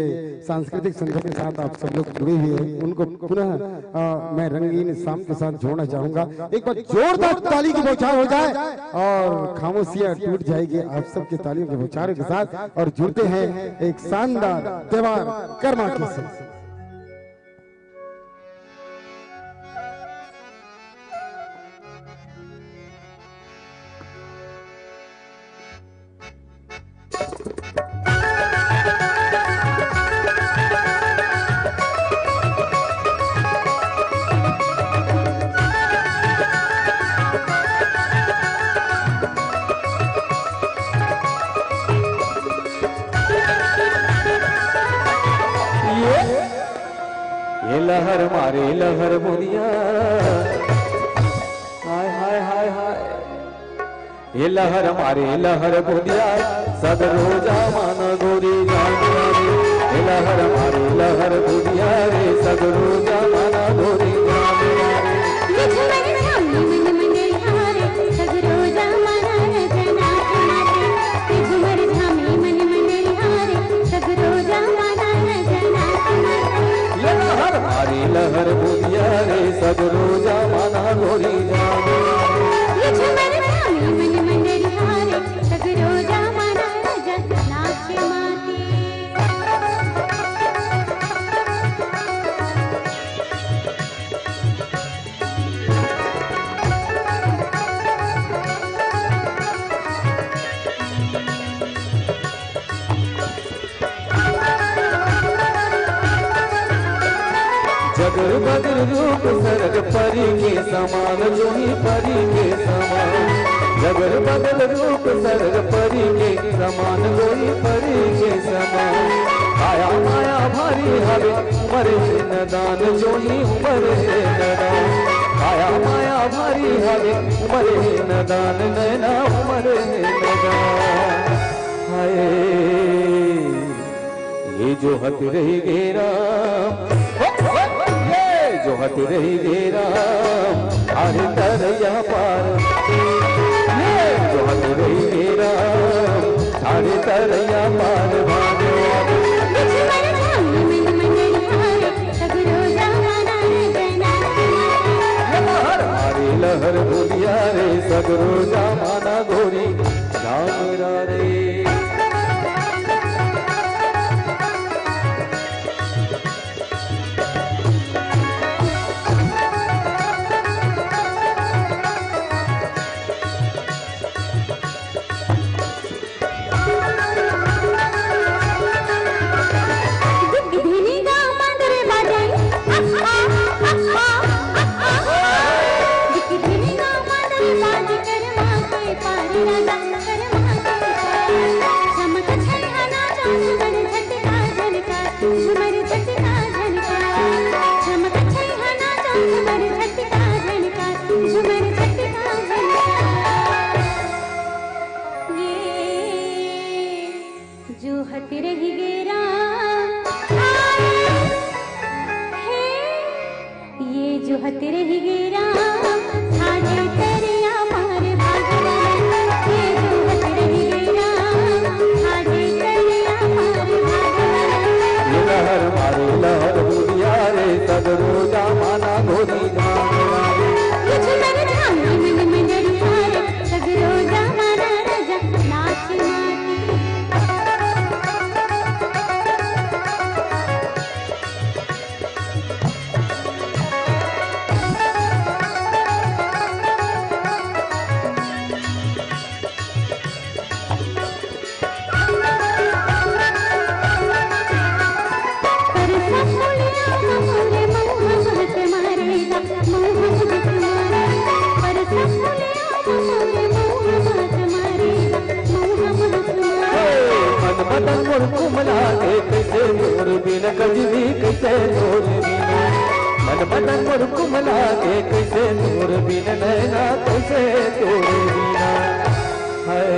सांस्कृतिक संध्या के साथ आप सब लोग जुड़े हुए हैं, उनको पुनः, अ, मैं रंगीन शाम के साथ जोड़ना चाहूंगा। एक बार जोरदार ताली की बौछार हो जाए और खामोशियां टूट जाएगी आप सबकी तालियों के बौछारों के साथ। और जुड़ते हैं एक शानदार त्योहार कर्मा के साथ। ये, ये लहर मारे लहर बुनिया, हाय हाय हाय हाय। ये लहर मारे लहर बुनिया, सगरो जमाना गोरी जाने रे। ये लहर मारे लहर बुनिया रे, सगरो जमाना गोरी जाने रे। ये झुमर झाम मन मन रे, सगरो जमाना नचना नाचे। ये झुमर झाम मन मन रे, सगरो जमाना नचना नाचे। ये लहर मारे लहर बुनिया रे, सगरो जमाना गोरी जाने। ये झुमर झाम मन मन रे, सगरो जमाना नचना नाचे। जगर बदल रूप सरग परी के समान, जोही परी के समान। जगर बदल रूप सरग परी के समान, जोही परी के समान। काया माया भारी हवे, उमर हे नदान, जोही उमर हे नदान। काया माया भारी हवे, उमर हे नदान, नैना उमर हे नदान। हाय, ये जो हत रही गे राम। ये जोहत रहिगे राम, ठाढ़े तरैया पार। जोहत रहिगे राम, ठाढ़े तरैया पार। लहर मारे लहर बुनिया रे, सगरो जमाना गोरी झामरा रे। जोहत रहिगे राम, हाय, हे, ये जोहत रहिगे राम, ठाढ़े तरैया पार भागवत। ये जोहत रहिगे राम, ठाढ़े तरैया पार भागवत। ये लहर मारे लहर बुनिया रे, सगरो जमाना गोरी झामरा रे। ये झूमर झाम मन मंडरी पार, सगरो जमाना राजा नाच माती। मन मदन मोर कुमला के, कइसे तोर बिन कजरी, कइसे तोर बिन। मन मदन मोर कुमला के, कइसे तोर बिन नैना, कइसे तोर बिन। हाय,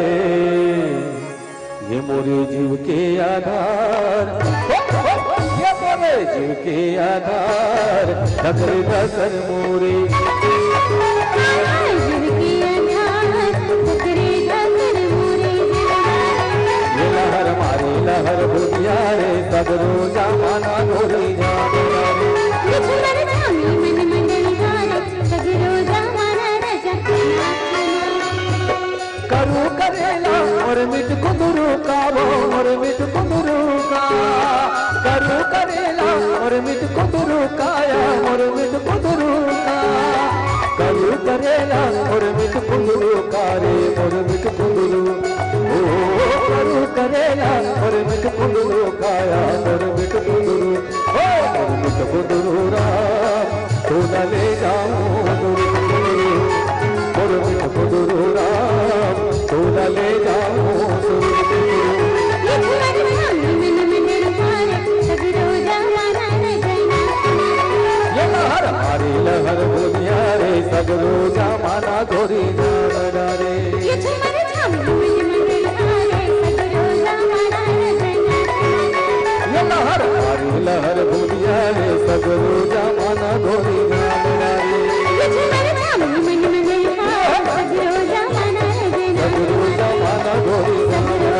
ये मोरे जीव के आधार, ये मोरे जीव के आधार, धकर धकर मोरे। ये लहर मारे लहर बुनिया रे, सगरो जमाना गोरी झामरा रे। करू करेला मोर मिठ कुंदरू का, वो मोर मिठ कुंदरू का। करू करेला मोर मिठ कुंदरू का, या मोर मिठ कुंदरू का। करू करेला मोर मिठ कुंदरू का रे, मोर मिठ कुंदरू। ओ, करू करेला मोर मिठ कुंदरू का, या मोर मिठ कुंदरू। ओ, मोर मिठ कुंदरू राम, तोला ले जाऊं दूर दूर। मोर मिठ कुंदरू राम, तोला ले जाऊं दूर दूर। ये लहर मारे लहर बुनिया रे, सगरो जमाना गोरी झामरा रे। ये झूमर झाम मन मंडरी पार, सगरो जमाना राजा नाच माती। ये लहर मारे लहर बुनिया रे, सगरो जमाना गोरी झामरा रे। ये झूमर झाम मन मंडरी पार, सगरो जमाना राजा नाच माती। सगरो जमाना गोरी झामरा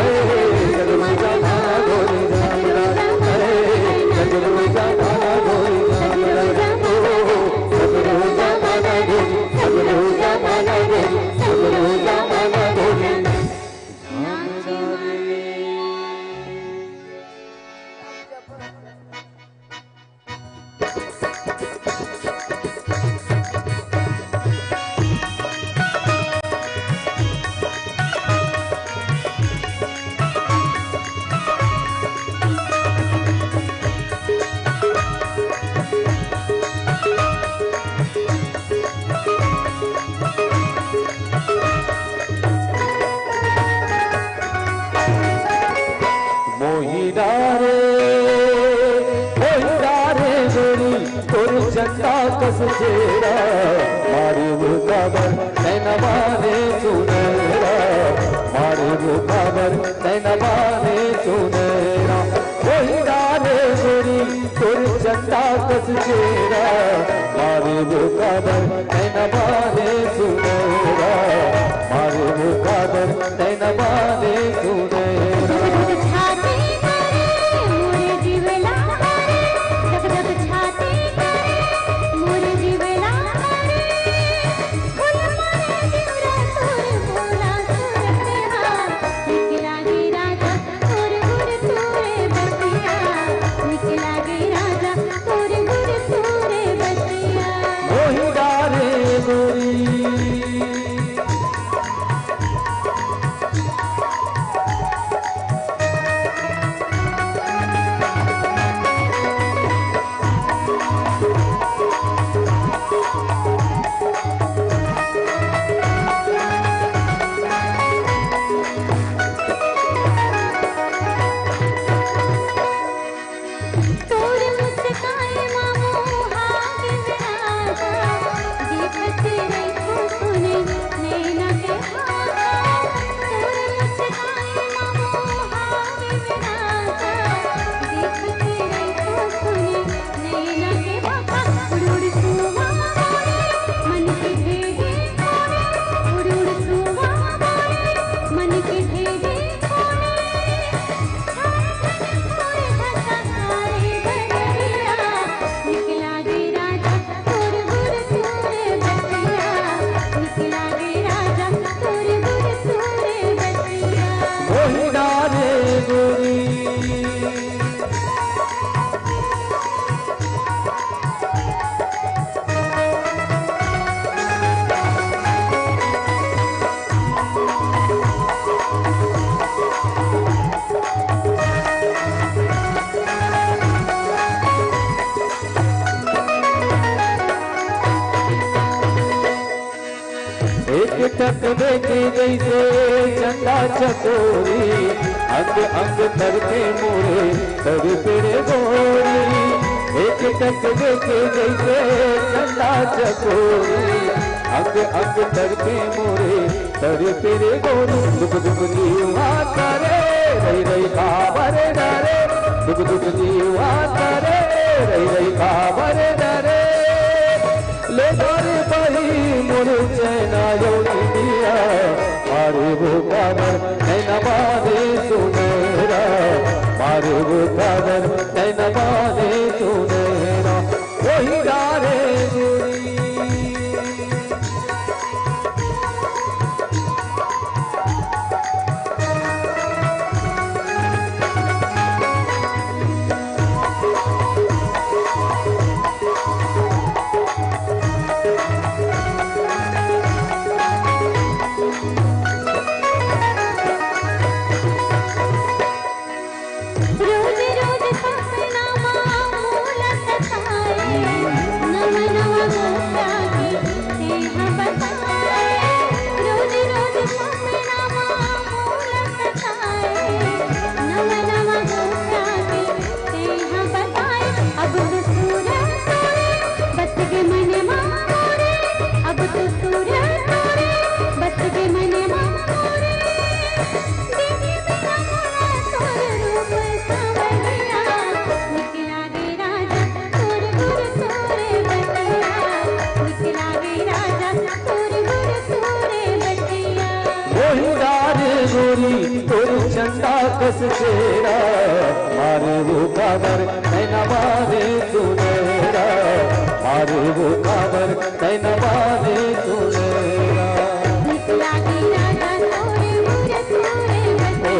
रे। सगरो जमाना गोरी झामरा रे। सगरो जमाना गोरी झामरा रे। ओ, सगरो जमाना गोरी, सगरो जमाना गोरी, सगरो जमाना गोरी। मोहिरा रे, मोहिरा रे गोरी, तोर चंदा कस चेहरा, मारे वो काबर नैना बाने सुनहरा, मारे वो काबर नैना बाने सुनहरा। मोहिरा रे गोरी, तोर चंदा कस चेहरा, वो काबर तैं न बाने सुनैरा, मारे वो काबर तैं न बाने सुनैरा। छाती करे मोरे जीवला करे, धक धक छाती करे मोरे जीवला करे। फूल मारे जीवरा तोर बोला सुरतिहा, निकला गे राजा तोर गुर तोरे बतिया, निकला गे राजा तोर गुर तोरे बतिया। मोहि डारे गोरी। तोर मुस्काए मा मोहा गे राजा, देखत रहिथों सोने नैना के भावा। तोर मुस्काए मा मोहा गे राजा, देखत रहिथों सोने नैना के भावा। उड़ उड़ सुआ बोले, मन के भेजे बोले, उड़ उड़ सुआ बोले, मन के भेजे बोले। मोहि डारे गोरी। एक टक देखे जैसे चंदा चकोरी, अंग अंग करके मोरे तड़पे रे गोरी। एक टक देखे जैसे चंदा चकोरी, अंग अंग करके मोरे तड़पे रे गोरी। दुख दुख जीवा करे, रही रही काबर डरे। दुख दुख जीवा करे, रही रही काबर डरे। ले डारे बही मोर चैना यौ निंदिया, मारे वो काबर नैना बाने सुनैरा, मारे वो काबर नैना बाने सुनैरा। मोहि डारे गोरी। रोज रोज सपना मा मोला सताए, नवा नवा गोठिया के तेहा बताए। रोज रोज सपना मा मोला सताए, नवा नवा गोठिया के तेहा बताए। अब तो सूरज तोरे बस के मन मा मोरे, अब तो सूरज तोरे बस के मन मा मोरे। मोहि डारे गोरी तोर चंदा कस चेहरा, मारे वो काबर नैना बाने सुनैरा, मारे वो काबर नैना बाने सुनैरा। निकला गे राजा तोरे मुरत मोरे बतिया। ओ,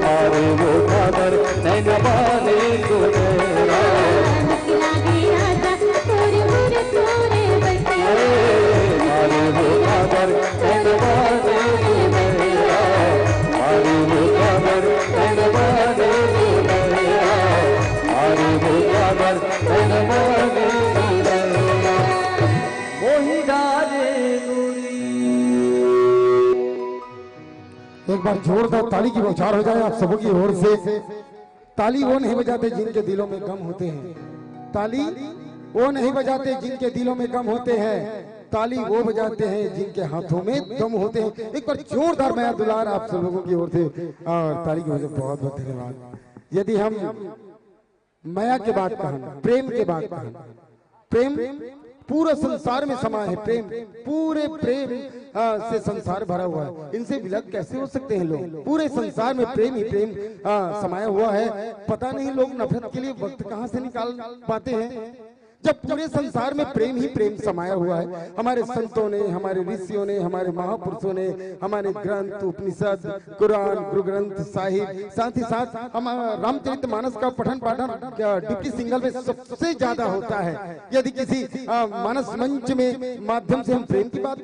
मारे वो काबर नैना बाने सुनैरा। निकला गे राजा तोरे मुरत मोरे बतिया। ए, मारे वो काबर नैना बाने सुनैरा। मारे वो काबर नैना बाने सुनैरा। मारे वो काबर नैना बाने सुनैरा। मोहि डारे गोरी। एक बार जोरदार ताली की बौछार हो जाए आप सबों की ओर से। ताली वो नहीं बजाते जिनके दिलों में गम होते हैं। ताली वो नहीं बजाते जिनके दिलों में गम होते हैं। ताली वो बजाते हैं जिनके हाथों में दम होते हैं। एक बार जोरदार मया दुलार आप सब लोगों की ओर से और ताली की वजह। बहुत बहुत धन्यवाद। यदि हम मया के बात कहन, प्रेम के बात कहन, प्रेम पूरा संसार में समा है प्रेम, पूरे प्रेम आ, से संसार भरा हुआ है। इनसे विलग कैसे हो सकते हैं लोग? पूरे संसार में प्रेम ही प्रेम आ, समाया हुआ है। पता नहीं लोग नफरत के लिए वक्त कहाँ से निकाल पाते हैं, जब पूरे संसार में प्रेम ही प्रेम समाया हुआ है। हमारे संतों ने, हमारे ऋषियों ने, हमारे महापुरुषों ने, हमारे ग्रंथ, उपनिषद, कुरान, गुरु ग्रंथ साहिब, साथ ही साथ हम रामचरित मानस का पठन पाठन डिप्टी सिंगल में सबसे ज्यादा होता है। यदि किसी मानस मंच में माध्यम से हम प्रेम की बात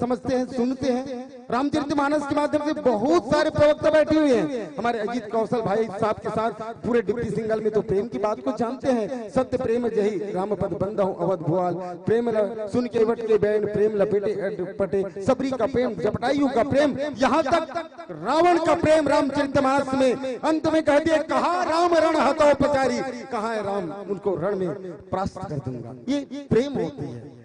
समझते हैं, सुनते हैं, रामचरित मानस के माध्यम से बहुत सारे प्रवक्ता बैठे हुए हैं। हमारे अजीत कौशल भाई साहब के साथ पूरे डिप्टी सिंगल में तो प्रेम की बात को जानते हैं। सत्य प्रेम जही राम पद बंधहु अवध भुआल, प्रेम सुन के वट के बैन, प्रेम लपेटे पटे सबरी का प्रेम, जपटाइयों का प्रेम, यहाँ तक रावण का प्रेम रामचरित मानस में अंत में कह दिए, कहा राम रण हतोपचारी, कहाँ है राम, उनको रण में परास्त कर दूंगा। ये प्रेम होती है।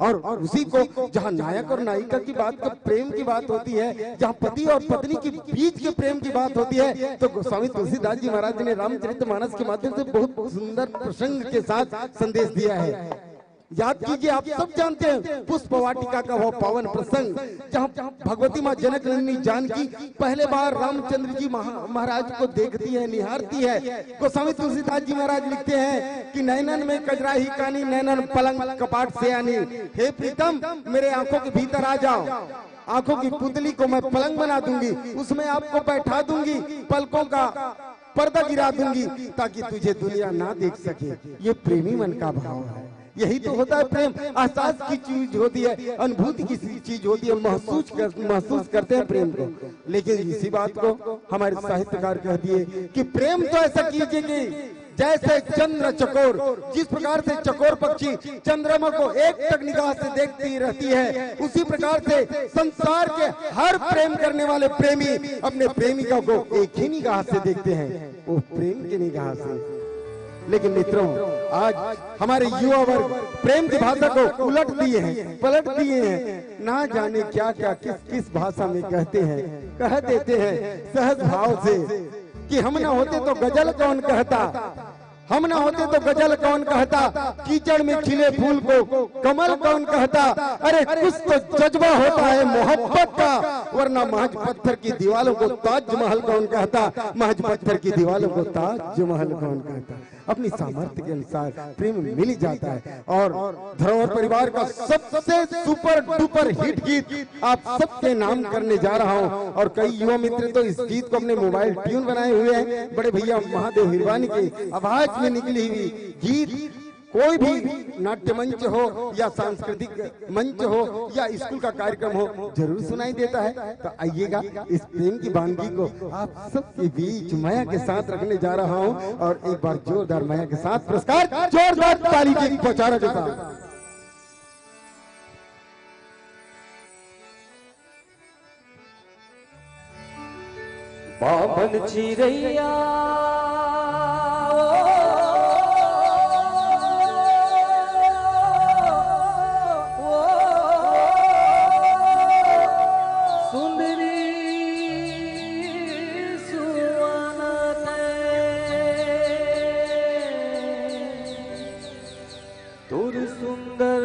और उसी को जहाँ नायक और नायिका की बात, प्रेम की बात होती है, जहाँ पति और पत्नी के बीच के प्रेम की बात होती है, तो गोस्वामी तुलसीदास जी महाराज ने रामचरित मानस के माध्यम से बहुत सुंदर प्रसंग के साथ संदेश दिया है। याद कीजिए, आप सब जानते हैं पुष्प वाटिका का वो पावन प्रसंग, जहाँ भगवती माँ जनक नंदिनी जानकी पहले बार रामचंद्र जी महाराज को देखती है, निहारती है। गोस्वामी तुलसीदास जी महाराज लिखते हैं कि नैनन में कजराही कानी, नैनन पलंग कपाट से आनी। हे प्रीतम, मेरे आंखों के भीतर आ जाओ, आंखों की पुतली को मैं पलंग बना दूंगी, उसमें आपको बैठा दूंगी, पलकों का पर्दा गिरा दूंगी, ताकि तुझे दुनिया ना देख सके। ये प्रेमी मन का भाव है। यही तो होता है प्रेम। एहसास की चीज होती है, अनुभूति की चीज होती है, महसूस कर, महसूस करते हैं प्रेम को। लेकिन इसी बात को हमारे साहित्यकार कह दिए कि प्रेम तो ऐसा कीजिए कि जैसे चंद्र चकोर, जिस प्रकार से चकोर पक्षी चंद्रमा को एक टक निगाह से देखती रहती है, उसी प्रकार से संसार के हर प्रेम करने वाले प्रेमी अपने प्रेमिका को एक ही निगाह से देखते हैं। वो प्रेम की निगाह से। लेकिन मित्रों, आज हमारे युवा वर्ग प्रेम की भाषा को उलट दिए हैं, पलट दिए हैं। ना जाने क्या क्या किस किस भाषा में कहते हैं, कह देते हैं सहज भाव से कि हम ना होते तो गजल कौन कहता, हम ना होते तो गजल कौन कहता, कीचड़ में खिले फूल को कमल कौन कहता। अरे, कुछ तो जज्बा होता है मोहब्बत का, वरना महज पत्थर की दीवालों को ताजमहल कौन कहता, महज पत्थर की दीवालों को ताजमहल कौन कहता। अपनी सामर्थ्य के अनुसार प्रेम मिल जाता है। और धरोहर परिवार का सबसे सुपर डुपर हिट गीत आप सबके नाम करने जा रहा हूँ। और कई युवा मित्र तो इस गीत को अपने मोबाइल ट्यून बनाए हुए हैं। बड़े भैया महादेव हिरवानी की आवाज में निकली हुई गीत कोई भी नाट्य मंच हो या सांस्कृतिक मंच हो या स्कूल का कार्यक्रम हो, जरूर सुनाई देता है। तो आइएगा, इस प्रेम की बानगी को आप सबके बीच मया के साथ रखने जा रहा हूँ। और एक बार जोरदार मया के साथ पुरस्कार, जोरदार ताली की बौछारों के साथ। बाभन चिरैया, सुंदरी सुवनते, तोर सुंदर,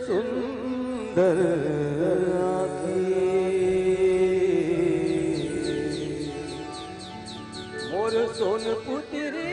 सुंदर आँखी, मोर सोन पुतरी।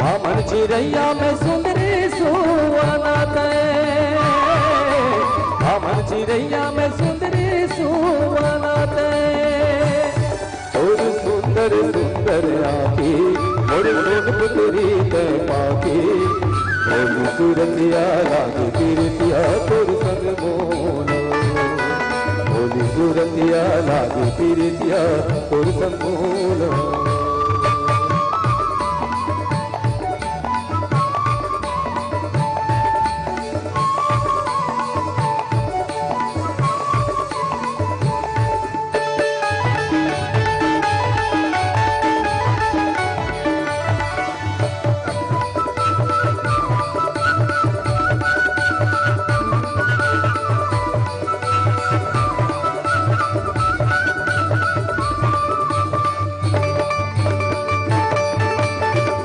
बाभन चिरैया में सुंदरी सुवनते, बाभन चिरैया में सुंदरी सुवनते, तोर सुंदर सुंदर आँखी, मोर सोन पुतरी तैं पाके। भोली सूरतिया लागे पीरतिया तोर संग मोला। भोली सूरतिया लागे पीरतिया तोर संग मोला।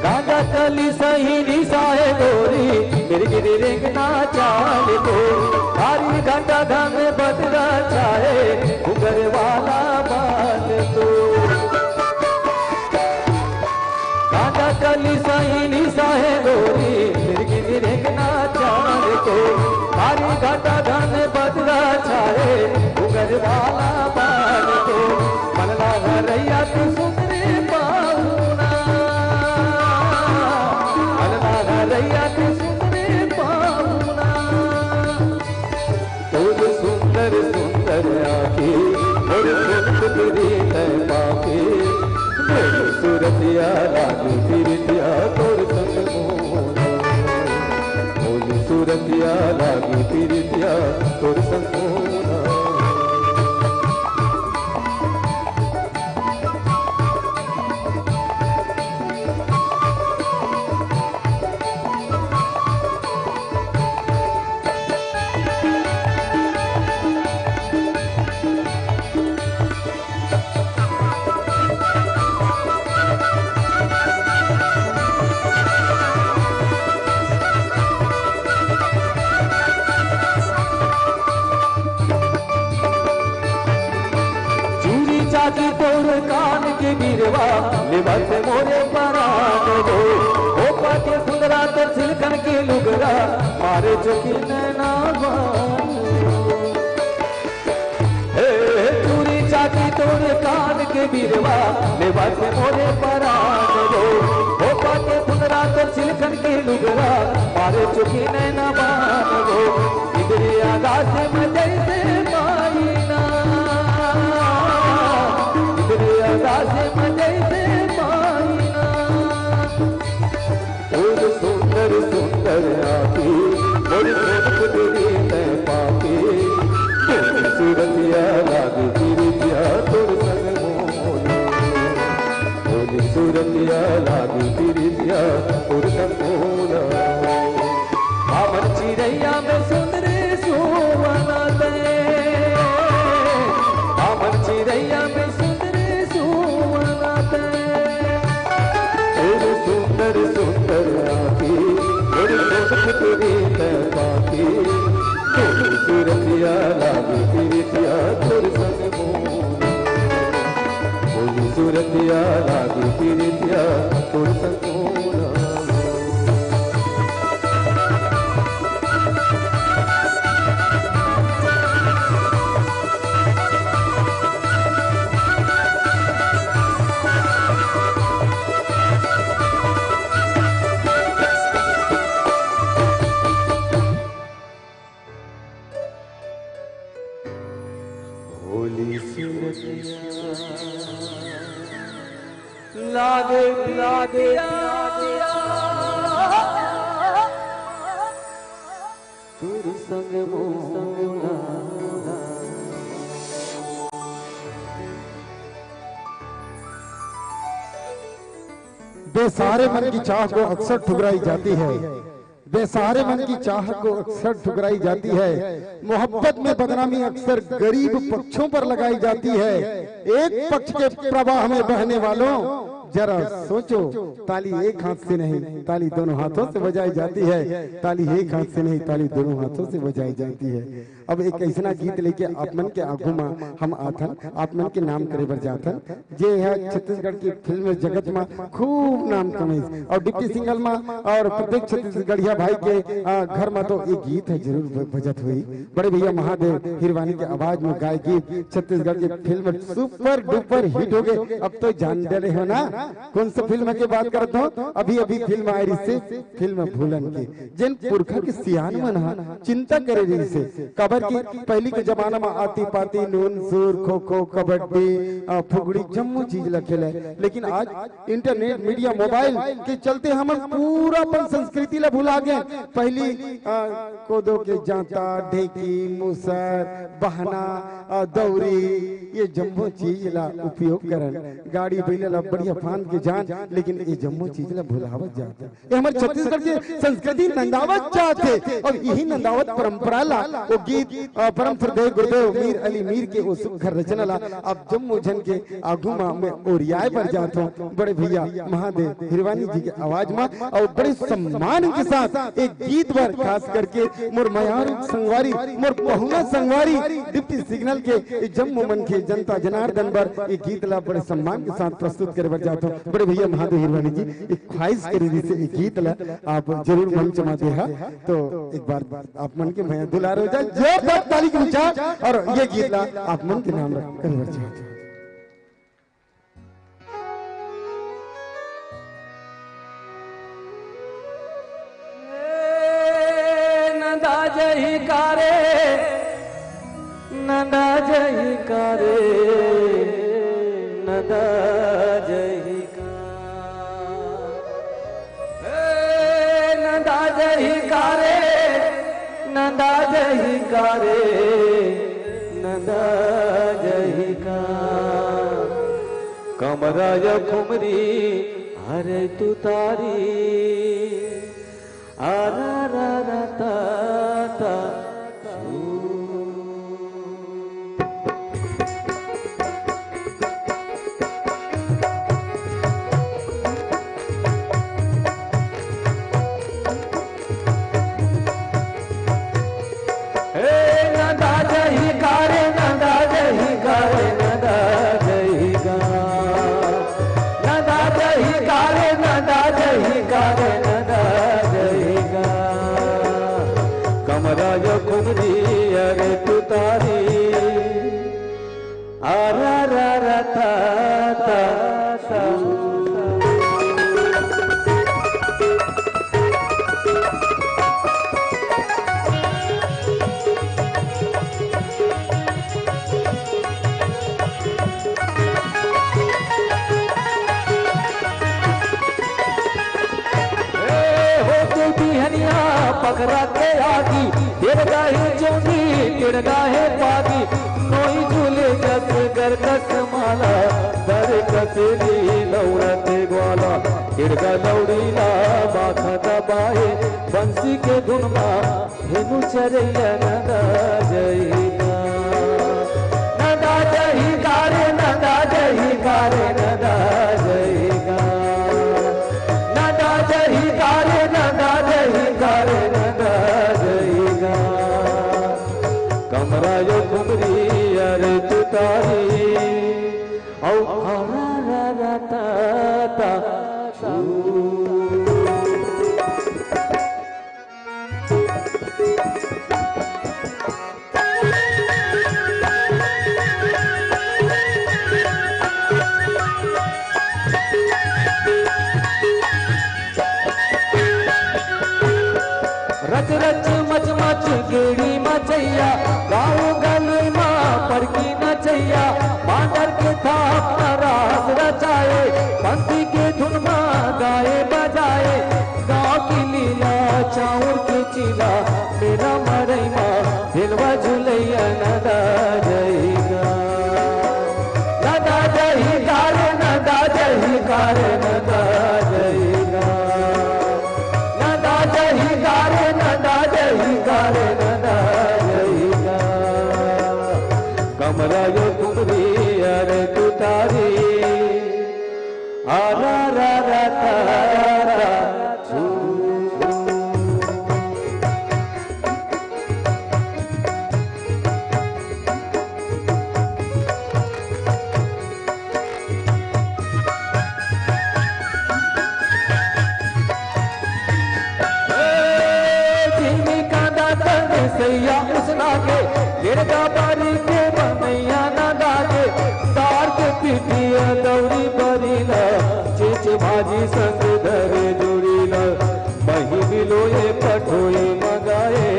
गांजा कली सही निशा हे गोरी, मिर्गी रेंगना चाल तो, भारी घटा घन बदला छाए, घुघर वाला बाल तो। गांजा कली सही निशा हे गोरी, मिर्गी रेंगना चाल तो, भारी घटा घन बदला छाए, घुघर वाला बाल तो। मन लागा रैया तू सुंदरी पाहुना, मन लागा रैया तू सुंदरी पाहुना। तोर सुंदर सुंदर आँखी, मोर सोन पुतरी तैं पाके। भोली सूरतिया लागे पीरतिया तोर संग मोला। भोली सूरतिया लागे पीरतिया तोर संग मोला। चूरी चाकी तोर कान के बिरवा, लेवत मोरे परान हो। ओपा के फुंदरा तोर सिलकन के लुगरा, मारे चोखी नैना बान हो। हे, हे, चूरी चाकी तोर कान के बिरवा, लेवत मोरे परान हो। ओपा के फुंदरा तोर सिलकन के लुगरा, मारे चोखी नैना बान हो। इधरे आकाश में जैसे मायना, इधरे आकाश में जैसे मायना। तोर सुंदर सुंदर आँखी, मोर सोन पुतरी तैं पाके। तोर सूरतिया लागे पीरतिया तोर संग मोला। तोर सूरतिया लागे पीरतिया तोर संग मोला। बामन चिरैया में सुंदरी सुवना तैं, बामन चिरैया में सुंदरी सुवना तैं। तोर सुंदर सुंदर आँखी, तोर सोन पुतरी तैं पाके। तोर सूरतिया लागे पीरतिया तोर संग मोला। तोर सूरतिया लागे पीरतिया तोर संग मोला। भोली सूरतिया लागे, लागे, लागे। तोर संग मोला। बेसहारे मन की चाह को अक्सर ठुकराई जाती है, बेसहारे मन की चाह को अक्सर ठुकराई जाती है। मोहब्बत में बदनामी अक्सर गरीब पक्षों पर लगाई जाती है। एक पक्ष के प्रवाह में बहने वालों, जरा सोचो, ताली एक हाथ से नहीं, ताली दोनों हाथों से बजाई जाती है। ताली एक हाथ से नहीं, ताली दोनों हाथों से बजाई जाती है। अब एक ऐसा गीत लेके आप मन के आगू मा हम आथन, आप मन के नाम करे बर जाथन, जे ह छत्तीसगढ़ के फिल्म जगत मा खूब नाम कमाइस और डिप्टी सिंगल मा और प्रत्येक छत्तीसगढ़िया भाई के, आ, घर मा तो ये गीत ह जरूर ब-, बजत होही। बड़े भैया महादेव हिरवानी के आवाज में गाय गीत छत्तीसगढ़ के फिल्म सुपर डुपर हिट हो गए। अब तो जान डरे हो ना कौन सा फिल्म के बात करत हो। अभी अभी फिल्म आए रहिसे, फिल्म भूलन के, जेन पुरखा के सियान मन ह चिंता करे रहिसे, काबर कि पहली के जमाना में आती पाती, नून सूर, खो खो, कबड्डी, आ, फुगड़ी, जम्मो चीज ला खेले, लेकिन आज इंटरनेट, मीडिया, मोबाइल के चलते हमन पूरा अपन संस्कृति ला भुला गए। पहली, आ, कोदो के जांता, ढेकी, मूसर, बहना, आ, दौरी, ये जम्मो चीज ला उपयोग करन। गाड़ी बइला ला बढ़िया फांद के जान, लेकिन ये जम्मो चीज ला भुलावत जात हे। ये हमर छत्तीसगढ़ के संस्कृति नंदावत जात हे। और यही नंदावत परंपरा ला वो गीत, आ, परम श्रद्धेय गुरुदेव मीर अली मीर के वो सुघर रचना ला आप जम्मो झन के आगू मा मैं ओरियाए बर जात हूँ, बड़े भैया महादेव हिरवानी जी के आवाज मा, और बड़े सम्मान के साथ एक गीत बर, खास करके मोर मयारू संगवारी, मोर पहुना संगवारी, डिप्टी सिग्नल के ये जम्मो मन के जनता जनार्दन बर ये गीत ला बड़े सम्मान के साथ प्रस्तुत करे बर जात हूँ। बड़े भैया महादेव हिरवानी जी एक ख्वाहिश करे रहिसे ये गीत ला आप जरूर मंच मा देहा, तो एक बार आप मन के मया दुलार हो जाए, जोरदार ताली के विचार, और ये गीत ला आप मन के नाम रख करे बर चाहत हूँ। ए, नंदा जही का रे, नंदा जही का रे, नंदा जही का। ए, नंदा जही का रे, नंदा जही का रे, नंदा जही का। कमरा या खुमरी हरे तुतारी, आरा रा रा ता ता। ए नंदा जही का रे, नंदा जही का रे, नंदा जही का। नंदा जही का रे, नंदा जही का रे, नंदा जही का। कमरा या खुमरी अरे तुतारी। आरा रा रा ता ता ता। ए, होते बिहनिया पकरा के आगी, टेढ़ गाहे चोंदी, टेढ़ गाहे पागी, नोई झूले जस गर कस माला, दर कसेली लौड़त ग्वाला, टेढ़ गा लौड़ीला माथा दबाए, बंसी के धुन मा धेनु चरैया नंदा जइगा। नंदा जइगा रे, नंदा जइगा रे, नंदा जइगा। नंदा जइगा रे, नंदा जइगा रे, नंदा जइगा। कमरा यो खुमरी अरे तुतारी। औ हरा रा रा ता ता। रच रच मच मच गेड़ी मचैया, गाँव गली मा पड़की नचैया, बांदर के थाप मा रास रचाए, पंथी के धुन मा गाए बजाए, गाँव की लीला चाउर के चीला, मेला मड़ई मा झेलवा झुलैया नंदा जइगा। नंदा जइगा रे, नंदा जइगा रे, नंदा जइगा। नंदा जइगा रे, नंदा जइगा। भैया उसना के, गिरगा बारी के बनैया नंदा के, तार के पिटिया दौरी बरी ला, चेच भाजी संग धरे जुड़ी ला, मही मिलोए पठोए मगाए।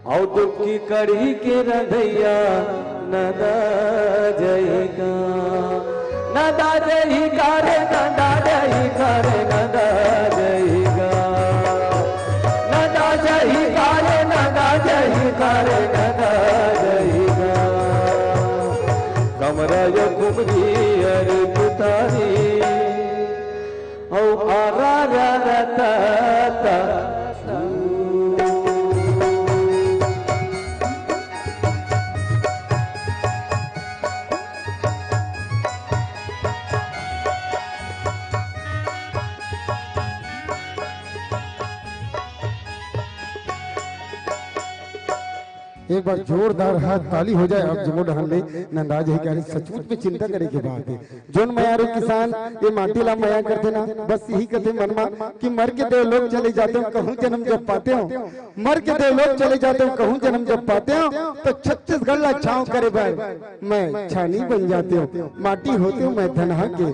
अउ डुबकी कढ़ी के रंधैया नंदा जही का, नंदा जही का रे, नंदा जही का रे, नंदा जही का, नंदा जही का रे, नंदा जही का रे, नंदा जही का। कमरा यो कुमरी अरे पुतारी, अउ आरा रा रा ता ता। एक बार जोरदार हाथ ताली हो जाए, आप जम्मो डहान ले नंदा जही का रे। सचमुच में चिंता करे के बात हे। जोन मयारू किसान ये माटी ला मया करथे ना, बस यही कथे मन मा कि मर के देवलोक चले जाते हो, कहूँ जन्म जब पाते हो, मर के देवलोक चले जाते हो, कहूँ जन्म जब पाते हो, तो छत्तीसगढ़ ला छाँव करे बर मैं छानी बन जाते हो। माटी होते हो मैं धनहा के,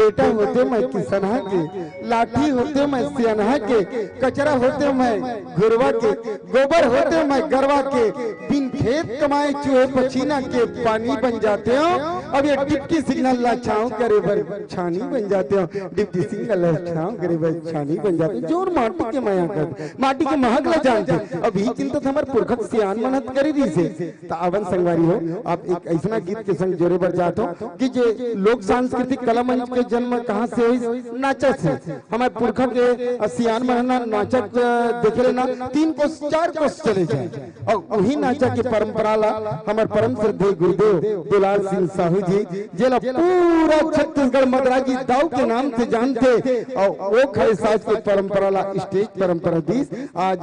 बेटा होते मैं किसनहा के, लाठी होते मैं सियनहा के, कचरा होते मैं घुरवा के, गोबर होते मैं गरवा के, बिन खेत कमाए चूहे पसीना के पानी बन जाते हो। अब ये डिप्टी सिग्नल ला छाँव करे बर छानी बन जाते हो, डिप्टी सिग्नल ला छाँव करे बर छानी बन जाते हो। जोर माटी के मया कर, माटी के महक ला जानते। अब ही चिंता तो हमारे पुरखा सियान मन ह करे रहिसे। त आवन संगवारी हो, आप एक ऐसना गीत के संग जोरे बर जात हो कि जे लोक सांस्कृतिक कला मंच के जन्म कहाँ से होइस? नाचा से। हमारे पुरखा के, अ, सियान मन ह ना नाचा, अ, देखे ले ना, तीन कोस, चार कोस चले जाए। अउ उही नाचा के परंपरा ला हमर परम श्रद्धेय गुरुदेव दुलार सिंह साहू जी, जेला पूरा छत्तीसगढ़ मदराजी दाऊ के नाम से जानथे, अउ वो खड़े साज के परंपरा ला स्टेज परंपरा दिस। आज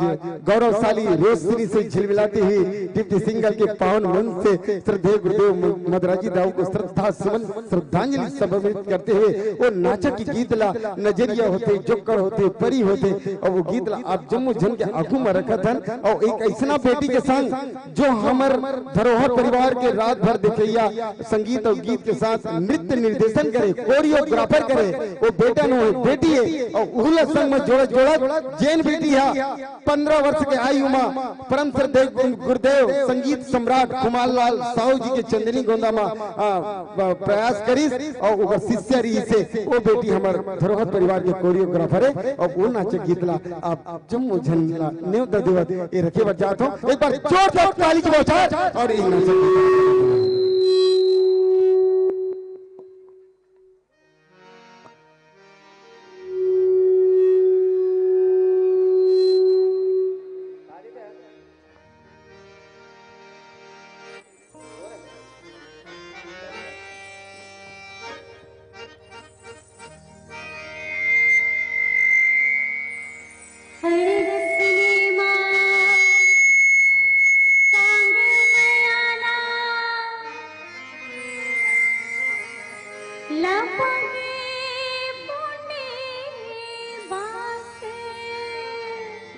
गौरवशाली रोशनी से झिलमिलाते हुए डिप्टी सिंगल के पावन मंच से श्रद्धेय गुरुदेव म-, मदराजी दाऊ को श्रद्धा सुमन, श्रद्धांजलि समर्पित करते हुए वो नाचा के गीत ला, नजरिया होथे, जोक्कड़ होथे, परी होथे, अउ वो गीत ला आप जम्मो झन के आगू म रखत हन। अउ एक ऐसना बेटी के संग जो हमर धरोहर परिवार के रात भर देखइया संगीत अउ गीत के साथ नृत्य निर्देशन करे, कोरियोग्राफर करे, वो बेटा नो हे, बेटी हे, अउ उहू ला संग म जोड़त जोड़त जेन बेटी हा पंद्रह वर्ष के आयु म परम श्रद्धेय गुरु-, गुरुदेव संगीत सम्राट कुमार लाल साहू जी के चंदनी गोंदा म, आ, ब-, प्रयास करिस अउ ओकर शिष्या रहिसे। वो बेटी हमर धरोहर परिवार के कोरियोग्राफर हे अउ वो नाचे गीत ला आप जम्मो झन ला नेवता देवत ये रखे बर जात हो। एक बार जोरदार ताली के बौछार अउ ये नाचे गीत ला।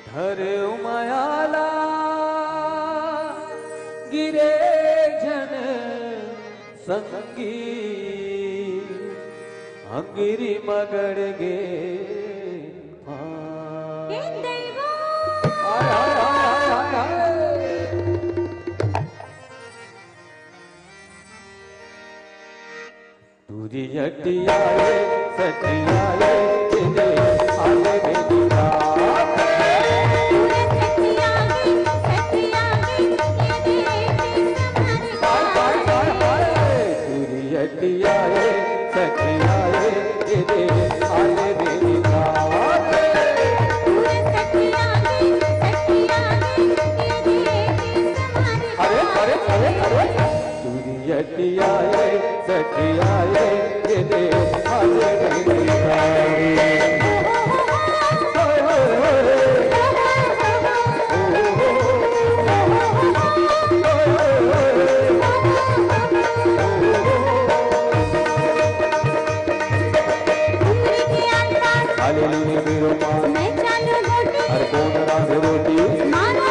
धर मयाला गिरे झन संगी, अंगरी मगड़ गे। हाँ। हे दैवा। हाय, हाय, हाय, हाय, हाय, हाय। तुरियटिया रे, सखिया रे, तेरे आले में दिखा। तुरियटिया रे, सखिया रे, तेरे आले में दिखा। अरे, अरे, अरे, अरे। तुरियटिया रे, सखिया रे, ये दे आज मेरी सारी। हाय, हाय, हाय। हालेलुया मेरो माँ। मैं चालू गोटी। हर कौन राग रोटी। मानो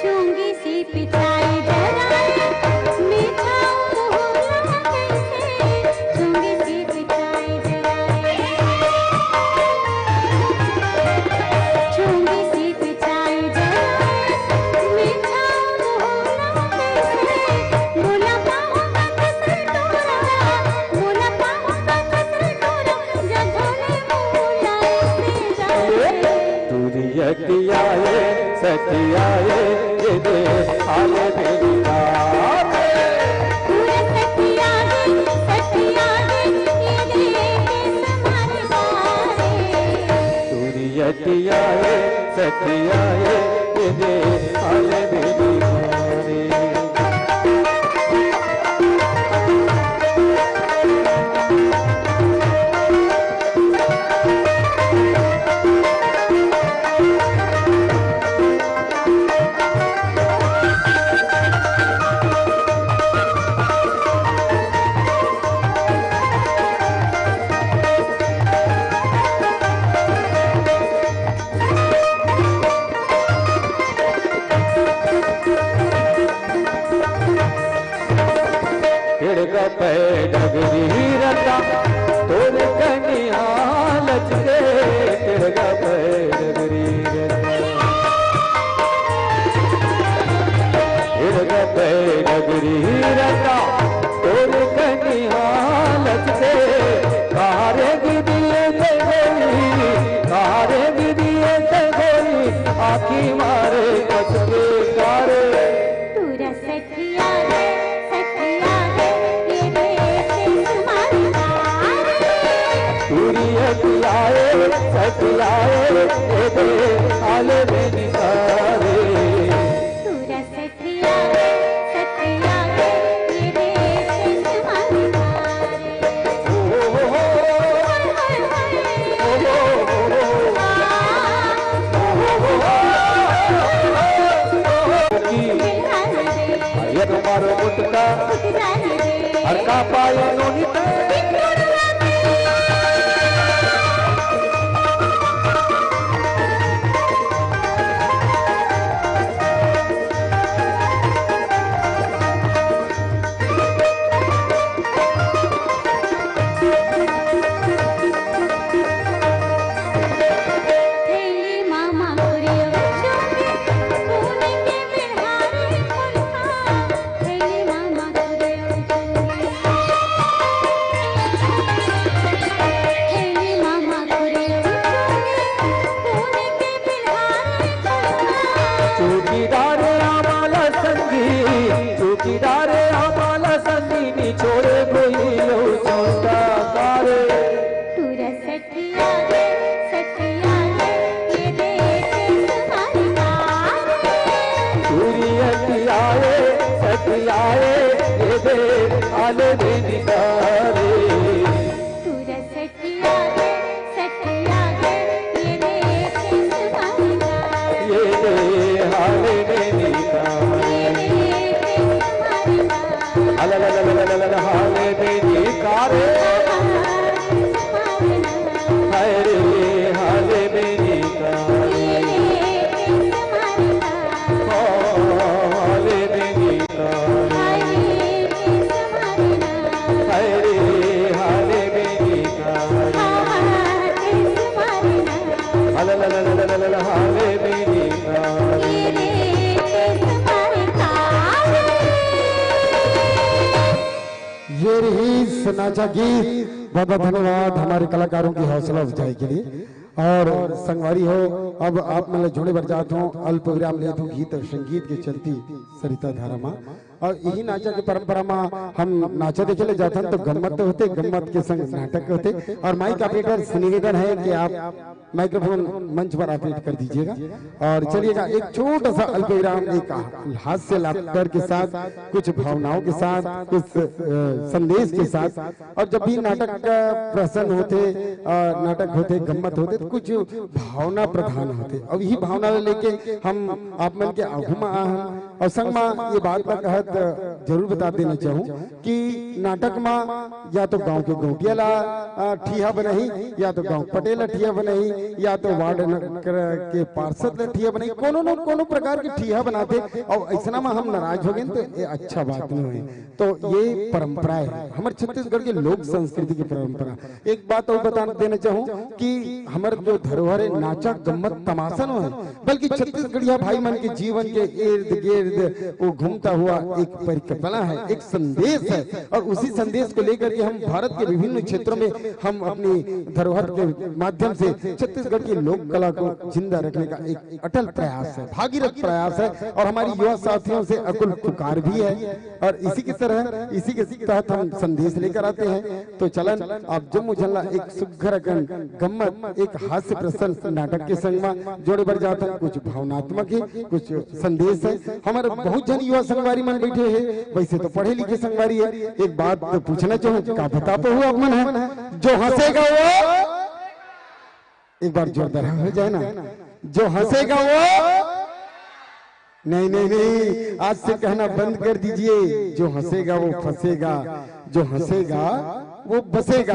चुंगी सी पिचाई डराए, मीठा मुहला कैसे। चुंगी सी पिचाई डराए, चुंगी सी पिचाई डराए, मीठा मुहला कैसे। बोला पाऊंगा किस टोरा, बोला पाऊंगा किस टोरा, जा झोले मुहला से जाए। तुरियतिया ए सखिया ए, ये दे आले मेरी बात। पूरा सखिया रे, सखिया रे, ये दे केस मारे बारे। तुरियतिया ए सखिया ए, ये दे आले मेरी बात। खिड़का पे डगरी रता, तोर कनिया लचके। खिड़का पे डगरी रता, खिड़का पे डगरी रता, तोर कनिया लचके। कारे गिदिए ते गोरी, कारे गिदिए ते गोरी, आखी मारे कसके कारे। पूरा सखिया रे, सखिया रे, ये दे से तुम्हारी तारे। तुरियतिया ए सखिया ए, ये दे आले में निसारे। पूरा सखिया रे, सखिया रे, ये दे से तुम्हारी तारे। ओ हो हो। हाय, हाय, हाय। ओ हो हो हो। आ। ओ हो हो हो। की। एक मारो मुटका, हर का पाए नोनी ते। चौकीदार आम्हाला संगी, चौकीदार आम्हाला संगी, निचोडे बोलियो चौकीदार। पूरा सखिया रे, सखिया रे, ये दे से तुम्हारी तारे। तुरियतिया ए सखिया ए, ये दे आले में निसारे। पूरा सखिया रे, सखिया रे, ये दे से तुम्हारी तारे। ये दे आले में निसारे। ये दे से तुम्हारी तारे। अला ला ला ला ला ला ला, हाले में निसारे। हाय रे, हाले में निसारे। हाले में निसारे। हाय रे, हाले में निसारे। अला ला ला ला ला ला ला, हाले में निसारे। ये रहिस नाचा गीत। बहुत बहुत धन्यवाद हमारे कलाकारों की हौसला अफजाई के लिए। और संगवारी हो, अब आप मन ल जोड़े बर जात हों, अल्प विराम लेत हों गीत और संगीत के चलती सरिता धारा मा। और यही नाचा के परंपरा में हम नाचा देखे ले जाथन तो गम्मत तो होथे, गम्मत के संग नाटक होथे। और माइक ऑपरेटर से निवेदन है कि आप माइक्रोफोन मंच पर ऑपरेट कर दीजिएगा। और चलिएगा, एक छोटा सा अल्प विराम, एक हास्य लाफ्टर के साथ, कुछ भावनाओं के साथ, कुछ अ, संदेश के साथ। और जब भी नाटक का प्रसंग होथे, अ, नाटक होथे, गम्मत होथे, तो कुछ भावना प्रधान होथे। अब यही भावना ला लेके हम आप मन के आगू में आ हन। और संग में ये बात ला कहत, अ, जरूर बता देना चाहूँ कि नाटक में या तो गांव के गौंटिया ला, अ, ठीहा बनाही, या तो गांव पटेल ला ठीहा बनाही, या तो वार्ड न-, कर-, के पार्षद ला ठीहा बनाही, कोनो न कोनो प्रकार के ठीहा बनाथे। और ऐसना में हम नाराज हो गए तो ये अच्छा बात नहीं है। तो ये परंपरा है, हमर छत्तीसगढ़ के लोक संस्कृति की परंपरा। एक बात और बता देना चाहूँ कि हमर जो धरोहर है, नाचा गम्मत तमाशा नो है, बल्कि छत्तीसगढ़िया भाई मन के जीवन के इर्द गिर्द वो घूमता हुआ एक परिकल्पना है, एक संदेश है। और उसी संदेश को लेकर के हम भारत के विभिन्न क्षेत्रों में हम अपनी धरोहर के माध्यम से छत्तीसगढ़ की लोक कला को जिंदा रखने का एक अटल प्रयास है, भागीरथ प्रयास है। और हमारी युवा साथियों से अकुल पुकार भी है। और इसी की तरह, इसी के तहत हम संदेश लेकर आते हैं। तो चलन, आप जम्मो झन ला एक सुघर अकन गम्मत, एक हास्य प्रसन्न नाटक के संग में जोड़े बर जात हन। कुछ भावनात्मक है, कुछ संदेश है। हमारे बहुत झन युवा संगवारी मन बैठे हैं, वैसे तो पढ़े लिखे संगवारी है। एक बात तो पूछना चाहूँ, का बता पाहू आप मन है, जो हंसेगा वो, एक बार जोरदार हो जाए ना, जो हंसेगा वो, नहीं, नहीं, नहीं, आज से कहना बंद कर दीजिए, जो हंसेगा वो फंसेगा, जो हंसेगा वो बसेगा।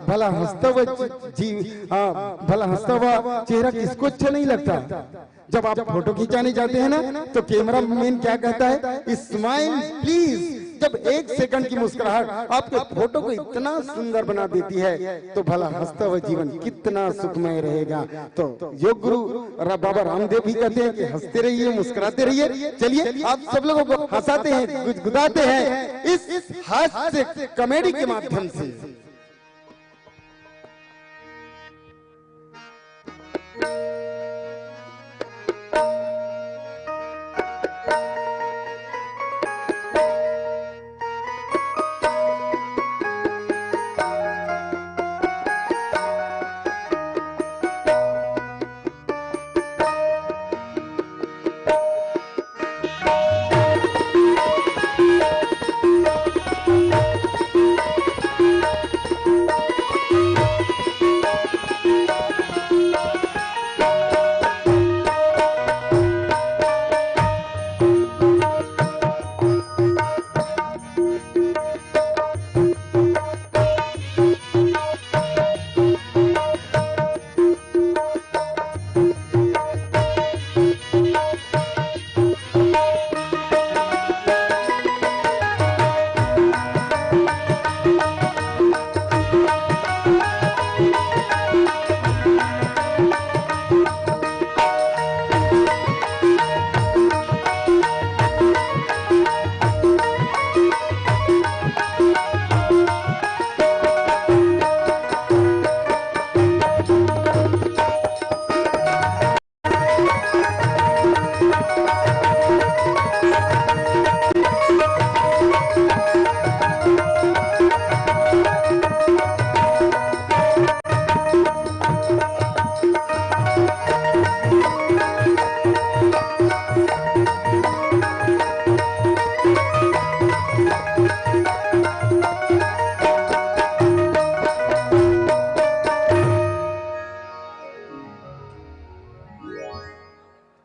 भला हंसता हुआ जी, हाँ, भला हंसता हुआ चेहरा किसको अच्छा नहीं लगता? जब आप फोटो खिंचाने जाते हैं ना, तो कैमरा मैन क्या कहता है, स्माइल प्लीज। जब एक सेकंड की मुस्कुराहट आपके फोटो को इतना सुंदर बना देती है, तो भला हंसता हुआ जीवन कितना सुखमय रहेगा। तो योग गुरु रा-, बाबा रामदेव भी कहते हैं कि हंसते रहिए, मुस्कुराते रहिए। चलिए, आप सब लोगों को हंसाते हैं, गुदगुदाते हैं इस हास्य कॉमेडी के माध्यम से।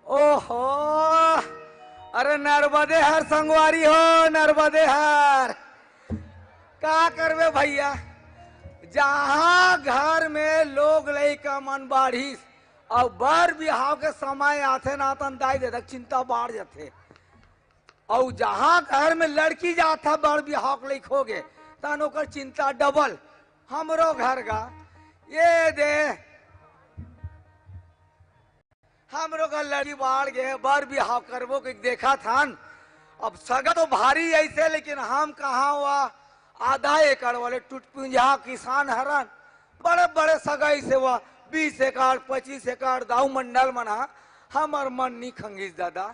ओहो, अरे नर्मदे हर संगवारी हो, नर्मदे हर। का करबे भैया, जहाँ घर में लोग लइका मन बाढ़िस, अउ बर बिहाव के समय आथे ना, तन दाई ददा के चिंता बाढ़ जाथे। अउ जहाँ घर में लड़की जात हे, बर बिहाव के लइक होगे, तन ओकर चिंता डबल। हमरो घर गा, ये दे, हमरो घर लड़की बाढ़ गे, बर बिहाव करबो के देखत हन। अब सगा तो भारी अइसे, लेकिन हम कहाँ हुआ आधा एकड़ वाले टुटपुंजा किसान हरन। बड़े बड़े सगा अइसे हुआ, बीस एकड़, पच्चीस एकड़ दाऊ मंडल मन हा, हमर मन नी खंगिस दादा।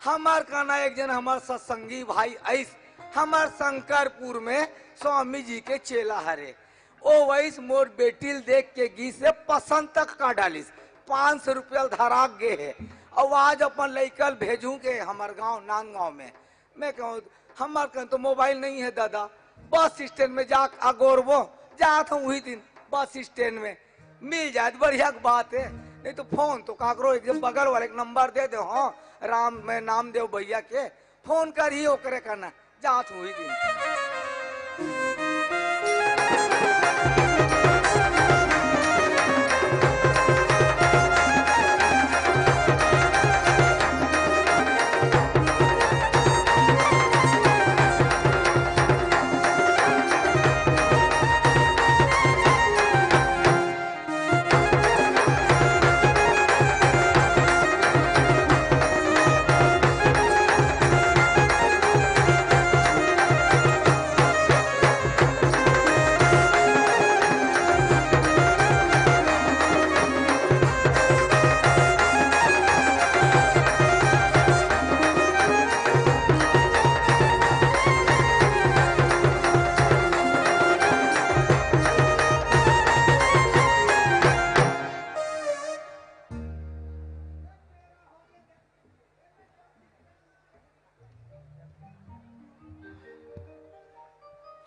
हमर कना एक जन हमर सत्संगी भाई अइस, हमर शंकरपुर में स्वामी जी के चेला हरे। ओ वइस मोर बेटी ल देख के गिस से पसंद तक कर डालिस, पाँच सौ रुपया ल धरा गे हे। अउ आज अपन लइका ल भेजूं के हमर गांव नांदगांव में। मैं कहूं, हमर कन तो मोबाइल नहीं है दादा, बस स्टैंड में जा अगोरबो, जात हूं उही दिन बस स्टैंड में। मिल जाए तो बढ़िया के बात है, नहीं तो फोन तो काकरो एक बगल वाले के नंबर दे दे, हाँ, राम में नामदेव भैया के फोन कर ही ओकरे करना, जात हुई दिन।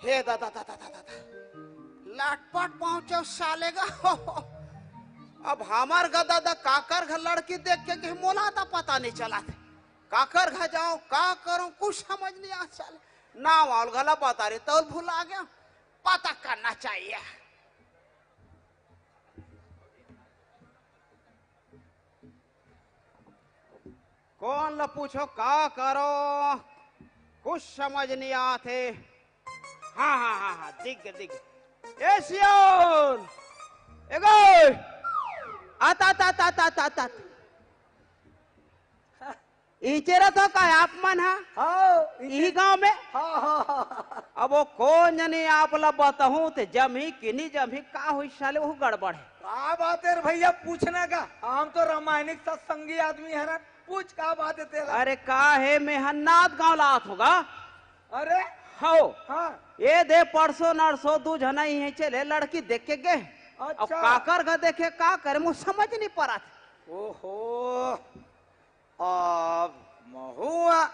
हे दादा, दादा, दादा, दादा। लटपट पहुंचे साले गा। अब हमर गा दादा काकर घर लड़की देख के, के मोला तो पता नहीं चला थे। काकर घर जाऊं, का करूं, कुछ समझ नहीं आ साले। नाम अउ घला बता रहे, तो भुला गया। पता करना चाहिए। कौन ल पूछो, का करो, कुछ समझ नहीं आथे। हाँ, हाँ, हाँ, हाँ, दिख गे, दिख गे। ए सियोन, एगो, आता, आता, आता, आता, आता, आता। इचेरा तो का आप मन हा? हाँ, इही गांव में? हाँ, हाँ, हाँ, हाँ। अब वो कौन जनी आप ला बताहूं ते जमही कि नहीं जमही, का होई साले, वो गड़बड़ है। का बात है रे भैया, पूछना का? हम तो रामायणिक सत्संगी आदमी हरन, पूछ का बात है तेला? अरे का है, मैं हन्नाद गांव ला आत होगा। अरे? हो। हाँ। ये दे परसों नरसों दू झना इहें चले लड़की देख के गे। अच्छा। अब काकर घर देखे, का करे, मुझ समझ नहीं पड़ा। ओहो। अब महुआ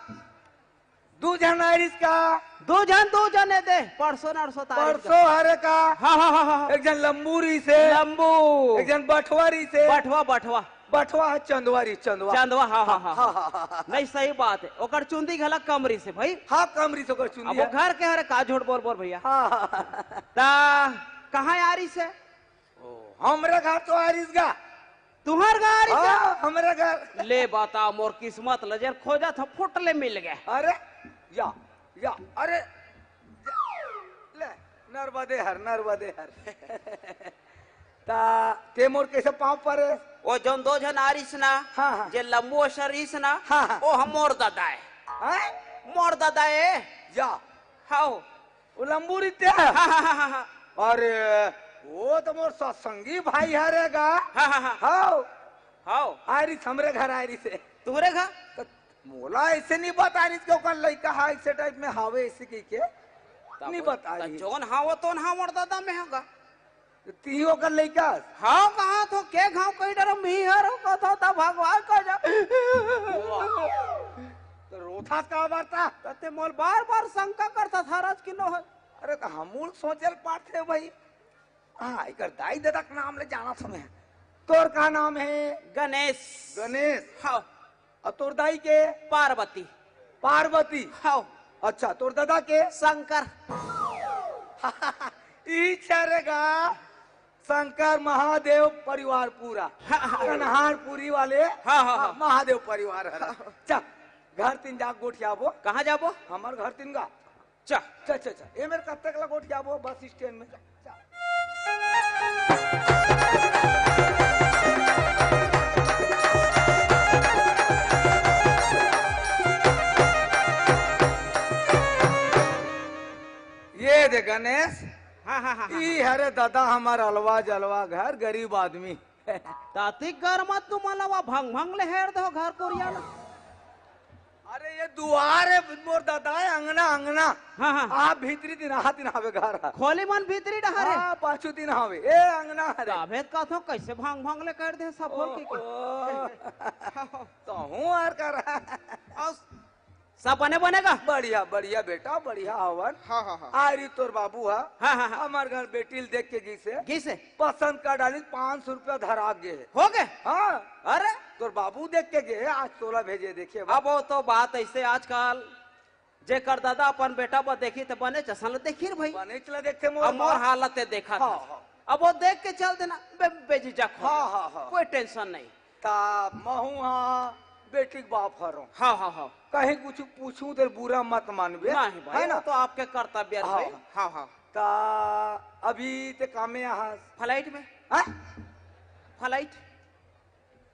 दू झन आइरिस का? दू झन, दू झन ए दे, परसों नरसों तारीख का। परसों हरे का? हाँ, हाँ, हाँ, हाँ, हाँ। एक झन लंबू रहिसे। लंबू। एक झन बठवा रहिसे। बठवा, बठवा। बठवा ह चंदवा रहिस, चंदवा। चंदवा, हाँ, हाँ, हाँ, हाँ, हाँ। हाँ, हाँ, हाँ। नहीं, सही बात है, ओकर चुंदी घला कम रहिसे भाई। हाँ, कम रहिसे ओकर चुंदी अब वो ह। घर के हरे का, झूठ बोल बोल भैया। हाँ, हाँ, हाँ। ता कहाँ आ रहिसे? ओ, हमरे घर तो आ रहिस गा। तुहर घर आ रहिस गा? हाँ, हमरे घर। ले बता, मोर किस्मत ल जेन खोजत ह, फुट ले मिल गे। अरे, या, या, अरे, या, ले, नर्मदे हर, नर्मदे हर। ता, ते मोर कैसे पाँव परे? ओ जौन दो झन आ रहिस ना, हाँ, हाँ। जे लंबू असन रहिस ना, हाँ, हाँ। ओ ह मोर ददा ए। हैं? मोर ददा ए। या। हाओ। वो लंबू रहिते? हाँ, हाँ, हाँ, हाँ, हाँ। अरे, वो तो मोर सत्संगी भाई हरे गा। हाँ, हाँ, हाँ। हाओ। हाओ। आ रहिस हमरे घर आ रहिसे। तुहरे घर? तो मोला ऐसे नहीं बता रहिस कि ओकर लइका हा ऐसे टाइप में हावे ऐसे कहि के। तब नहीं बता त रहिस। जौन हावो तौन हा मोर ददा में होगा। त तिही ओकर लइका? हाँ, कहा थो के घाव कहीं डरम भी हर हो, कथो त भगवान का जा। तो रोथस का बार ता? त ते मोल बार-बार शंका करथस हरस कि नो है। अरे त हमू ल सोचे ल पारथे भाई। हाँ, एकर दाई ददा के नाम ले जानत हमें। तोर का नाम है? गणेश। गणेश। हाँ। अउ तोर दाई के? पार्वती। पार्वती। हाँ। अच्छा, तोर ददा के? शंकर। इही चलेगा। शंकर महादेव परिवार पूरा। हाँ, हाँ। कन्हारपुरी वाले। हाँ, हाँ, हाँ। महादेव परिवार हरे। हाँ। चल, घर तीन जा गोठियाबो। कहाँ जाबो? हमर घर तीन गा। चल। चल, चल, चल। ए मेर कत्ते कला गोठियाबो बस स्टैंड में। चल। ये दे गणेश। हाँ, हाँ, हाँ, हाँ। ई हरे ददा हमर अलवा जलवा घर, गरीब आदमी। ताती गरमत तुमन ला भंग भंग ले हेर दो घर कोरिया ला। अरे ये दुआर हे मोर दादा, हे अंगना, अंगना। हाँ, हाँ। आप भीतरी दिन हाथ दिन हावे घर हा। खोली मन भीतरी डहर हे। हाँ, पाछू दिन हावे। ए अंगना हरे। तभे त कहत हंव, कइसे भांग भांग ले कर दे सब बोल के। ओहो। तहूँ आर कर। अउ सब बने बने का? बढ़िया, बढ़िया बेटा, बढ़िया हवन। हाँ, हाँ, हाँ। आ रही तोर बाबू हा। हाँ, हाँ, हाँ। हमर घर बेटी ल देख के गिसे। गिसे? पसंद कर डालिस, पाँच सौ रुपया धरा गे हे। हो गे? हाँ। अरे? तोर बाबू देख के गे हे, आज तोला भेजे देखे बर। अब वो तो बात अइसे आजकल, जेकर दादा अपन बेटा बर देखही त बनेच असन ल देखही रे भई। बनेच ल देखथे मोर अब मोर बाप। हालत हे देखा हाँ, था। हाँ। अब वो देख के चल देना, बे-, बेझिझक हो हाँ, जा। हाँ, हाँ। कोई tension नहीं। त महूँ हा बेटी के बाप हरों। हाँ, हाँ, हाँ। कहीं कुछ पूछूं त बुरा मत मानबे, नहीं भाई, हे ना? वो तो आपके कर्तव्य हे हाँ। भाई। हाँ, हाँ। त अभी ते कामे आहस? Flight में। हाँ? Flight।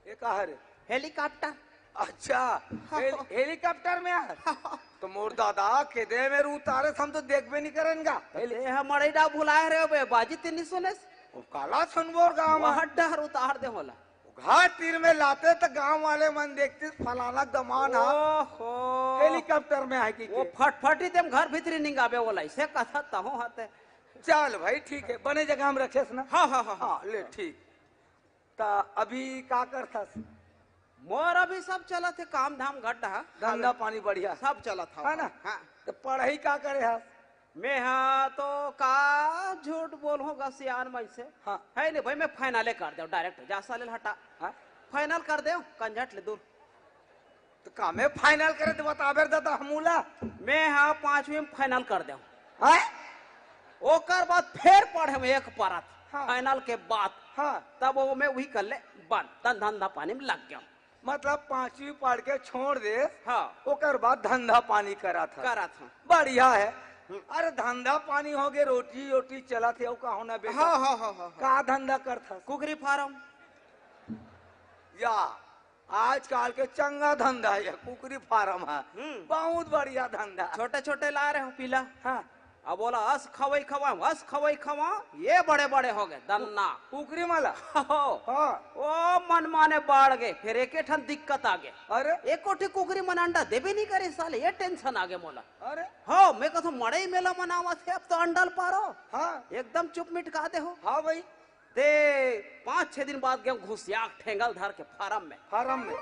ये का हरे? Helicopter। अच्छा, हाँ। हेल-, helicopter में आहस? हाँ। त मोर दादा, खेदे मेर उतारे हम तो देखबे नहीं करन गा। हेली- ये हम मड़ई डा भुलाए रहे बे, बाजी ते नहीं सुनेस? वो काला सुनबो गाँव में। वहाँ डहर उतार दे होला। घर तीर में लाते त गांव वाले मन देखते, फलाना दमान हा ओहो। Helicopter में आहे कि वो के। फटफटी तेम घर भीतरी निंगाबे ओला, अइसे कथा तहूँ हते। चल भाई, ठीक हे, बने जगह में रखेस ना। हाँ, हाँ, हाँ, हाँ। हाँ, ले, ठीक। त अभी का करथस? मोर अभी सब चलत हे, काम धाम गड्ढा। धंधा पानी बढ़िया। सब चलत हव। हे ना? हाँ। त पढ़ाई का करे हस? मैं हा तो का झूठ बोलहूँ गा सियान मन से। हाँ। हे नहीं भाई, मैं final कर देव direct, जा साले ल हटा। हाँ? Final कर देव, कंझट ले दूर। त कामे final करे त बताबे रे दादा हमू ला। मैं हा पांचवी में final कर देव। हाँ? ओकर बाद फेर पढ़े में एक परत, हाँ। Final के बाद। हाँ। तब वो मैं वही कर ले बंद, तन धंधा पानी में लग गेव। मतलब पांचवी पढ़ के छोड़ दे, हाँ। ओकर बाद धंधा पानी करत हस। करत हंव। बढ़िया हे। हम्म। अरे धंधा पानी हो गे, रोटी रोटी चलत हे, अउ का होना बेटा? हाँ, हाँ, हाँ, हाँ, हाँ। का धंधा करथस? कुकरी farm। या, आजकल के चंगा धंधा हे कुकरी farm हा। हम्म। बहुत बढ़िया धंधा। छोटे छोटे ला रहे हो पीला। हाँ। अब बोला, "अस खवई खवा, अस खवई खवा, ये बड़े बड़े हो गे, दन्ना।" कुकरी मन ला? हो। हाँ। ओ मन माने बाढ़ गे, फेर एके ठन दिक्कत आ गे। अरे? एको ठी कुकरी मन अंडा देबे नहीं करे साले, ये tension आ गे मोला। अरे? हो, मैं कथों मड़ई मेला मनावत हे, अब तो अंडा ल पारो। हाँ। एकदम चुप मिटका दे हो। हाँ भाई। ते पाँच छह दिन बाद गेंव घुसिया ठेंगल धर के farm में। Farm में।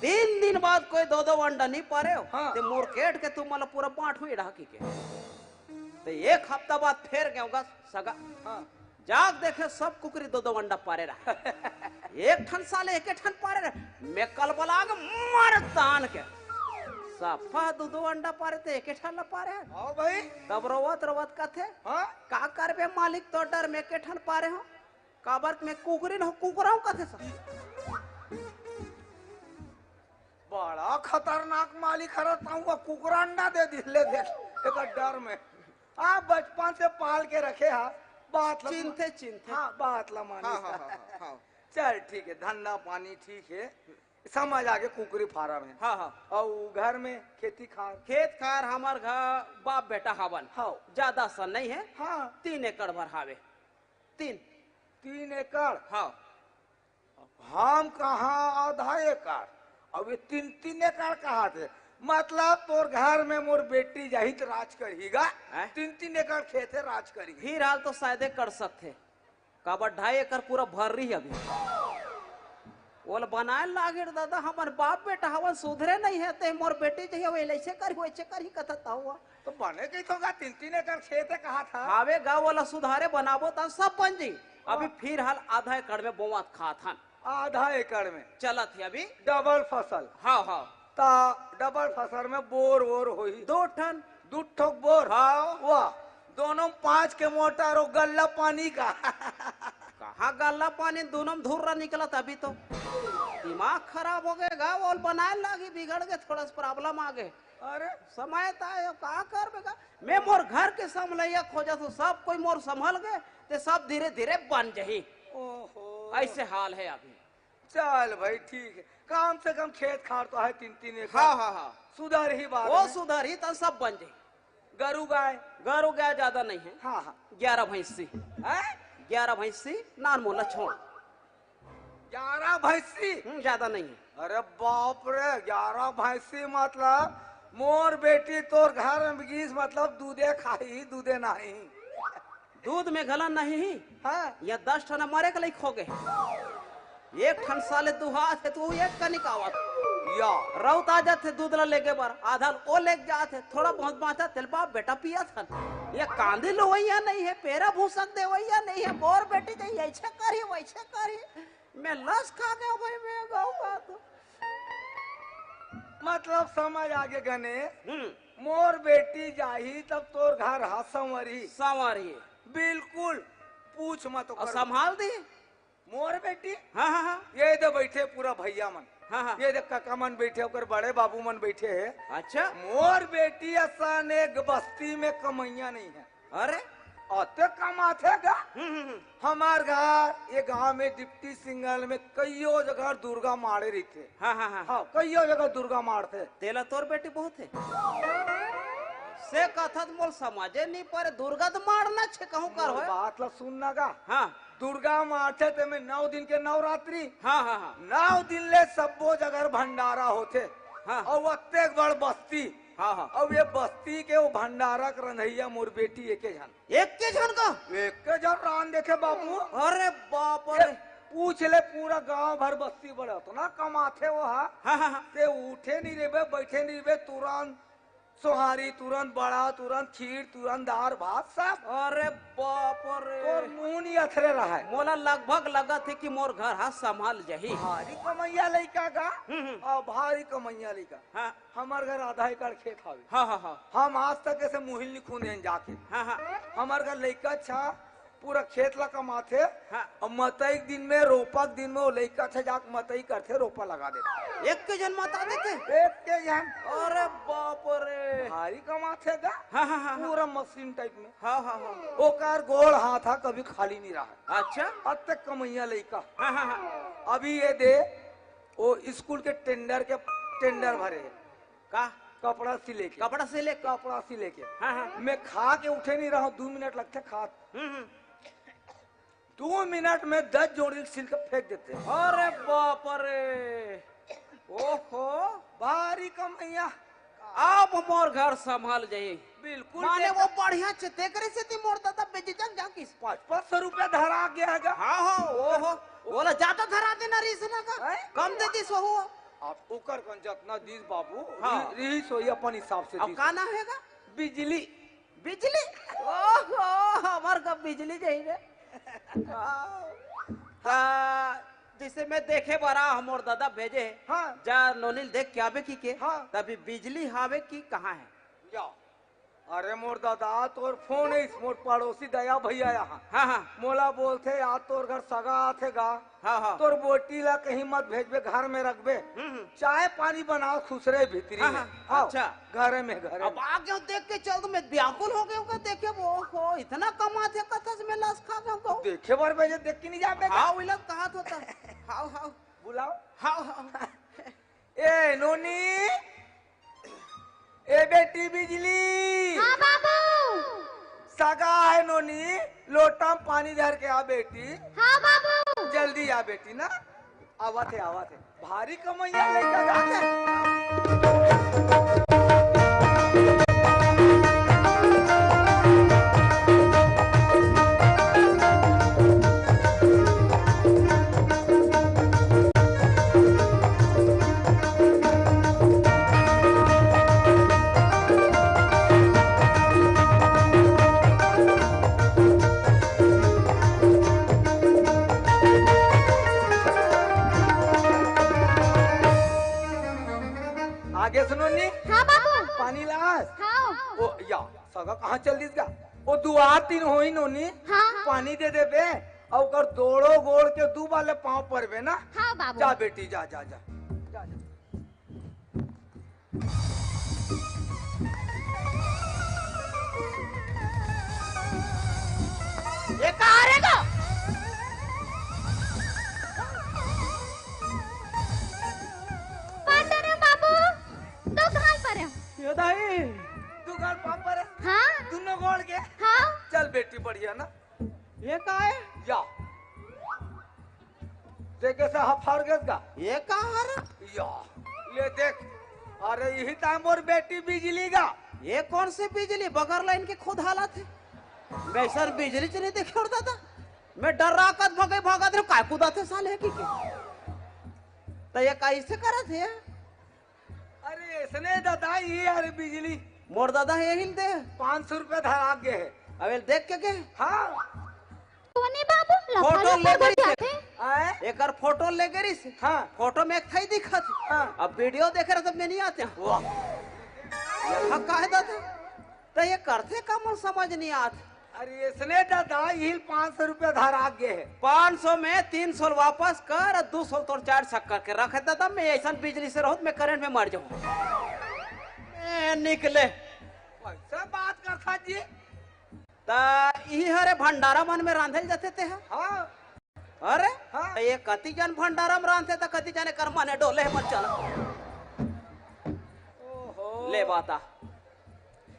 तीन दिन बाद कोई दो दो अंडा नहीं पारे हो। हाँ। ते मोर केट के तुम मतलब पूरा बांट हुई ढाकी के। ते एक हफ्ता बाद फेर गेंव गा सगा। हाँ। जाग देखे सब कुकरी दो दो अंडा पारे रहा। एक ठन साले एक ठन पारे रहा। मैं कलबला के मार तान के। सफा दो दो अंडा पारे ते एक ठन ला पारे। हाँ भाई। तब रोवत रोवत कथे। हाँ। का करबे मालिक, तोर डर में एक ठन पारे हो। काबर के मैं कुकरी न हो, कुकरा हूँ कथे सब। बड़ा खतरनाक मालिक हरा, ताहू का कुकरा अंडा दे दिस ले देख, एकर डर में। आ, बचपन से पाल के रखे हा, बात ला चिंथे, चिंथे। हाँ, बात ला मानिस हाँ, हाँ, हा। हाँ, हाँ, हाँ। चल, ठीक है, धंधा पानी ठीक है, समझ आगे, कुकरी farm है। हाँ, हाँ। अउ घर में खेती खार? खेत खार हमर घर बाप बेटा हावन। हाँ। ज्यादा सन नहीं है। हाँ। तीन एकड़ भर हावे। तीन। तीन एकड़? हाँ। हम कहाँ आधा एकड़, अब ये तीन तीन एकड़ कहा थे? मतलब तोर घर में मोर बेटी जाही त राज करही गा। हैं? तीन तीन एकड़ खेत है, राज करही। फिर हाल तो शायदे कर सकथे, काबर ढाई एकड़ पूरा भर रही अभी। ओला बनाए लागे रे दादा, हमर बाप बेटा हवन, सुधरे नहीं है, ते मोर बेटी जही, वैसे करही, वैसे करही, कथत हुआ। तो बने कही तो गा, तीन तीन एकड़ खेत है, कहा था। हावे गा, ओला सुधारे बनाबो त सब बन जी। अभी हाँ। फिर हाल आधा एकड़ में बोआत खात हन। आधा एकड़ में? चलत है अभी। Double फसल? हाँ, हाँ। ता double फसल में बोर वोर होही? दो ठन। दू ठोक बोर? हाँ। वाह, दोनों पाँच के मोटर और गल्ला पानी का। कहाँ गल्ला पानी, दोनों में धुर्रा निकलत अभी तो। दिमाग खराब हो गए गा, ओल बनाए लागी, बिगड़ गए, थोड़ा सा problem आ गए। अरे। समय ता है, का करबे गा? मैं मोर घर के संभलैया खोजत हूँ, सब कोई मोर संभल गए, ते सब धीरे धीरे बन जही। ओहो। ऐसे हाल है अभी। चल भाई, ठीक है, कम से कम खेत खार तो है तीन तीन एकड़। हाँ, हाँ, हाँ। सुधरही बाद वो में। सुधरही त सब बन जही। गरु गाय? गरु गाय ज्यादा नहीं है। हाँ, हाँ। ग्यारह भैंसी। हैं? ग्यारह भैंसी, नान मोला छोड़। ग्यारह भैंसी? हम्म, ज्यादा नहीं है। अरे बाप रे, ग्यारह भैंसी मतलब मोर बेटी तोर घर में गिस, मतलब दूधे खाही, दूधे नहीं। दूध में गलन नहीं ही। हाँ। या दस ठन मरे के लइक हो गए। एक ठन साले दुहात हे, तू एक कनिक आवत। या। रउत आ जात हे दूध ला लेके बर, आधा ओ लेके जात हे, थोड़ा बहुत बाँचा तेल बाप बेटा पियत हन। ये कांदी लुवइया नहीं हे, पेरा भूसक देवइया नहीं हे, मोर बेटी जइसे ऐसे करही, वैसे करही। मैं लस खा गया भाई, मैं गाँव का तो। मतलब समझ आगे गणेश, हम्म। मोर बेटी जाही तब तोर घर हा संवरही। संवरही। बिल्कुल, पूछ मत अउ ओकर। संभाल दी। मोर बेटी? हाँ, हाँ, हाँ। ये दे बैठे पूरा भैया मन। हाँ, हाँ। ये दे काका मन बैठे, ओकर बड़े बाबू मन बैठे हे। अच्छा। मोर बेटी असन एक बस्ती में कमैया नहीं हे। अरे? अते कमाथे गा? हम्म, हम्म, हम्म। हमार घर, ये गांव में डिप्टी सिंगल में कइयो जगह दुर्गा माड़े रहिथे। हाँ, हाँ, हाँ। हाँ, कइयो जगह दुर्गा माड़थे। तेला तोर बेटी बहुत हे। से कथत मोल समझे नहीं परे, दुर्गा तो माड़ना छे कहूँ कर मोर होय। बात ला सुन ना गा। हाँ। दुर्गा माड़थे ते में नौ दिन के नवरात्रि। हाँ, हाँ, हाँ। नौ दिन ले सब्बो जगह भंडारा होथे। हाँ। अउ अतेक बड़ बस्ती। हाँ, हाँ। अउ ये बस्ती के वो भंडारा के रंधैया मोर बेटी एके झन। एके झन का? एके झन रांध देथे बाबू। अरे बाप ये रे। पूछ ले पूरा गांव भर बस्ती बड़े, अतना कमाथे वो हा। हाँ, हाँ, हाँ। ते उठे नहीं रेबे, बैठे नहीं रेबे, तुरंत सोहारी, तुरंत बड़ा, तुरंत खीर, तुरंत दार भात सब। अरे बाप रे। तोर मुंह नहीं अथरे रहा है। मोला लगभग लगत हे कि मोर घर हा संभाल जही। भारी कमैया लइका का? हम्म, हम्म। हाँ, भारी कमैया लइका। हाँ। हमर घर आधा एकड़ खेत हावे। हाँ, हाँ, हाँ। हम आज तक ऐसे मुहिल नहीं खूंदे हन जाके। हाँ, हाँ। हमर घर लइका अच्छा पूरा खेत ला कमाथे। हाँ। अउ मतई के दिन में, रोपा के दिन में वो लइका अच्छा जाके मतई करथे, रोपा लगा देथे। एके झन मता देथे? एके झन। अरे बाप रे। भारी कमाथे गा। हाँ, हाँ, हाँ, हाँ। पूरा मशीन टाइप में। हाँ, हाँ, हाँ। ओकर गोड़ हाथ हा कभी खाली नहीं रहा। अच्छा। अतेक कमैया लइका। हाँ, हाँ, हाँ। अभी ये दे, वो स्कूल के टेंडर के, टेंडर भरे हे। का? कपड़ा सिले के। कपड़ा सिले के? कपड़ा सिले के। हाँ, हाँ। मैं खा के उठे नहीं रहा हूँ, दू मिनट लगथे खात। हम्म, हम्म। दू मिनट में दस जोड़ी सिल के फेंक देथे। अरे बाप रे। ओहो। भारी कमैया। अब मोर घर संभाल जाही। बिल्कुल माने बेटा। वो बढ़िया छे, तेकरे सेती मोर दादा बेइज्जत जाकिस। पाँच पाँच सौ रुपया धरा गया हे गा। हाँ, हाँ, ओहो। ओला ज्यादा धरा देना रहिस ना का? हैं? कम दे दिस वहू। अब ओकर कन जतना दिस बाबू, हाँ। रही, रही सो ही अपन हिसाब से अब दिस। का नाम हे गा? बिजली। बिजली? ओहो, हमर का बिजली जही रे। हाँ। ता जैसे मैं देखे बर आ, हमर दादा भेजे हे। हाँ। जा नोनी ल देख के आबे कि के। हाँ। तभी बिजली हावे कि कहाँ हे? जा। अरे मोर दादा, तोर फोन हे, मोर पड़ोसी दया भैया यहाँ। हाँ, हाँ। मोला बोलथे, "यार तोर घर सगा आथे गा, हाँ, हाँ। तोर बोटी ला कहीं मत भेजबे, घर में रखबे। हम्म, हम्म। चाय पानी बना, खुसरे भीतरी हाँ, में।" हाँ। हाँ, अच्छा। घरे में, घरे अब में। आ गयो देख के चल, तो मैं व्याकुल हो गयो का देखे, ओहो, इतना कमाथे कथस में लस खा गयो का। देखे बर भेजे, देख के नहीं जाबे का? हाँ, वही लस कहा तो था। हाँ, हाँ। बुलाओ। हाँ, हाँ। ए नोनी, ए बेटी बिजली। हाँ बाबू। सगा हे नोनी, लोटा में पानी धर के आ बेटी। हाँ बाबू। जल्दी आ बेटी ना, आवत हे, आवत हे। भारी कमैया लइका जात हे। आगे सुनो नी। हाँ बाबू। पानी लास। हाँ। ओ या, सगा कहाँ चल दिस गा? ओ दुआर तीन होई नोनी। हाँ। पानी दे देबे, अउ ओकर दोड़ो गोड़ के दू बाले पाँव परबे ना। हाँ बाबू। जा बेटी, जा, जा, जा। जा, जा। ये कहाँ रे गो? पाटर बाबू, दो घाल पर है। ये दाई। दो घाल पाँव पर है? हाँ। दोनों गोड़ के? हाँ। चल बेटी, बढ़िया ना? ये का है? या। देखे से हफर गेस गा। ये का हर? या, ले देख। अरे, यही ताय मोर बेटी बिजली गा। ये कौन से बिजली? बगर लाइन के खुद हालत हे। मैं सर बिजली च नहीं देखे और दादा। मैं डर्राकत भगे भगत रहे, काय कूदत हे साले की के? त ये कैसे करत हे? अरे, इसने दादा, ये यार बिजली। मोर दादा हे, यही दे। पाँच सौ रुपया धरा गे हे। अबे देख के के? हाँ। कोने बाबू, लफर फोटो लफर लेके बजाते। आए? एकर फोटो लेके रिस। हाँ। फोटो में एक थाई दिखत। हाँ। अब वीडियो देखे रहे तब में नहीं आते। वाह। ये हक काहे दादा? त ये करथे का, मोर समझ नहीं आत। अरे, इसने दादा, यही पाँच सौ रुपया धरा गे हे। पाँच सौ में तीन सौ वापस कर, दो सौ तोर चार सौ करके रख दादा। मैं ऐसा बिजली से रहूं, मैं करंट में मर जाऊं। ए, निकले। कैसे बात करथा जी? त इही हरे भंडारा मन में रांधल जाथे ते ह। हाँ। अरे, हाँ। त ये कति जन भंडारा में रांधथे त कति जने कर मने डोले हे मत चला। ओहो। ले बाता।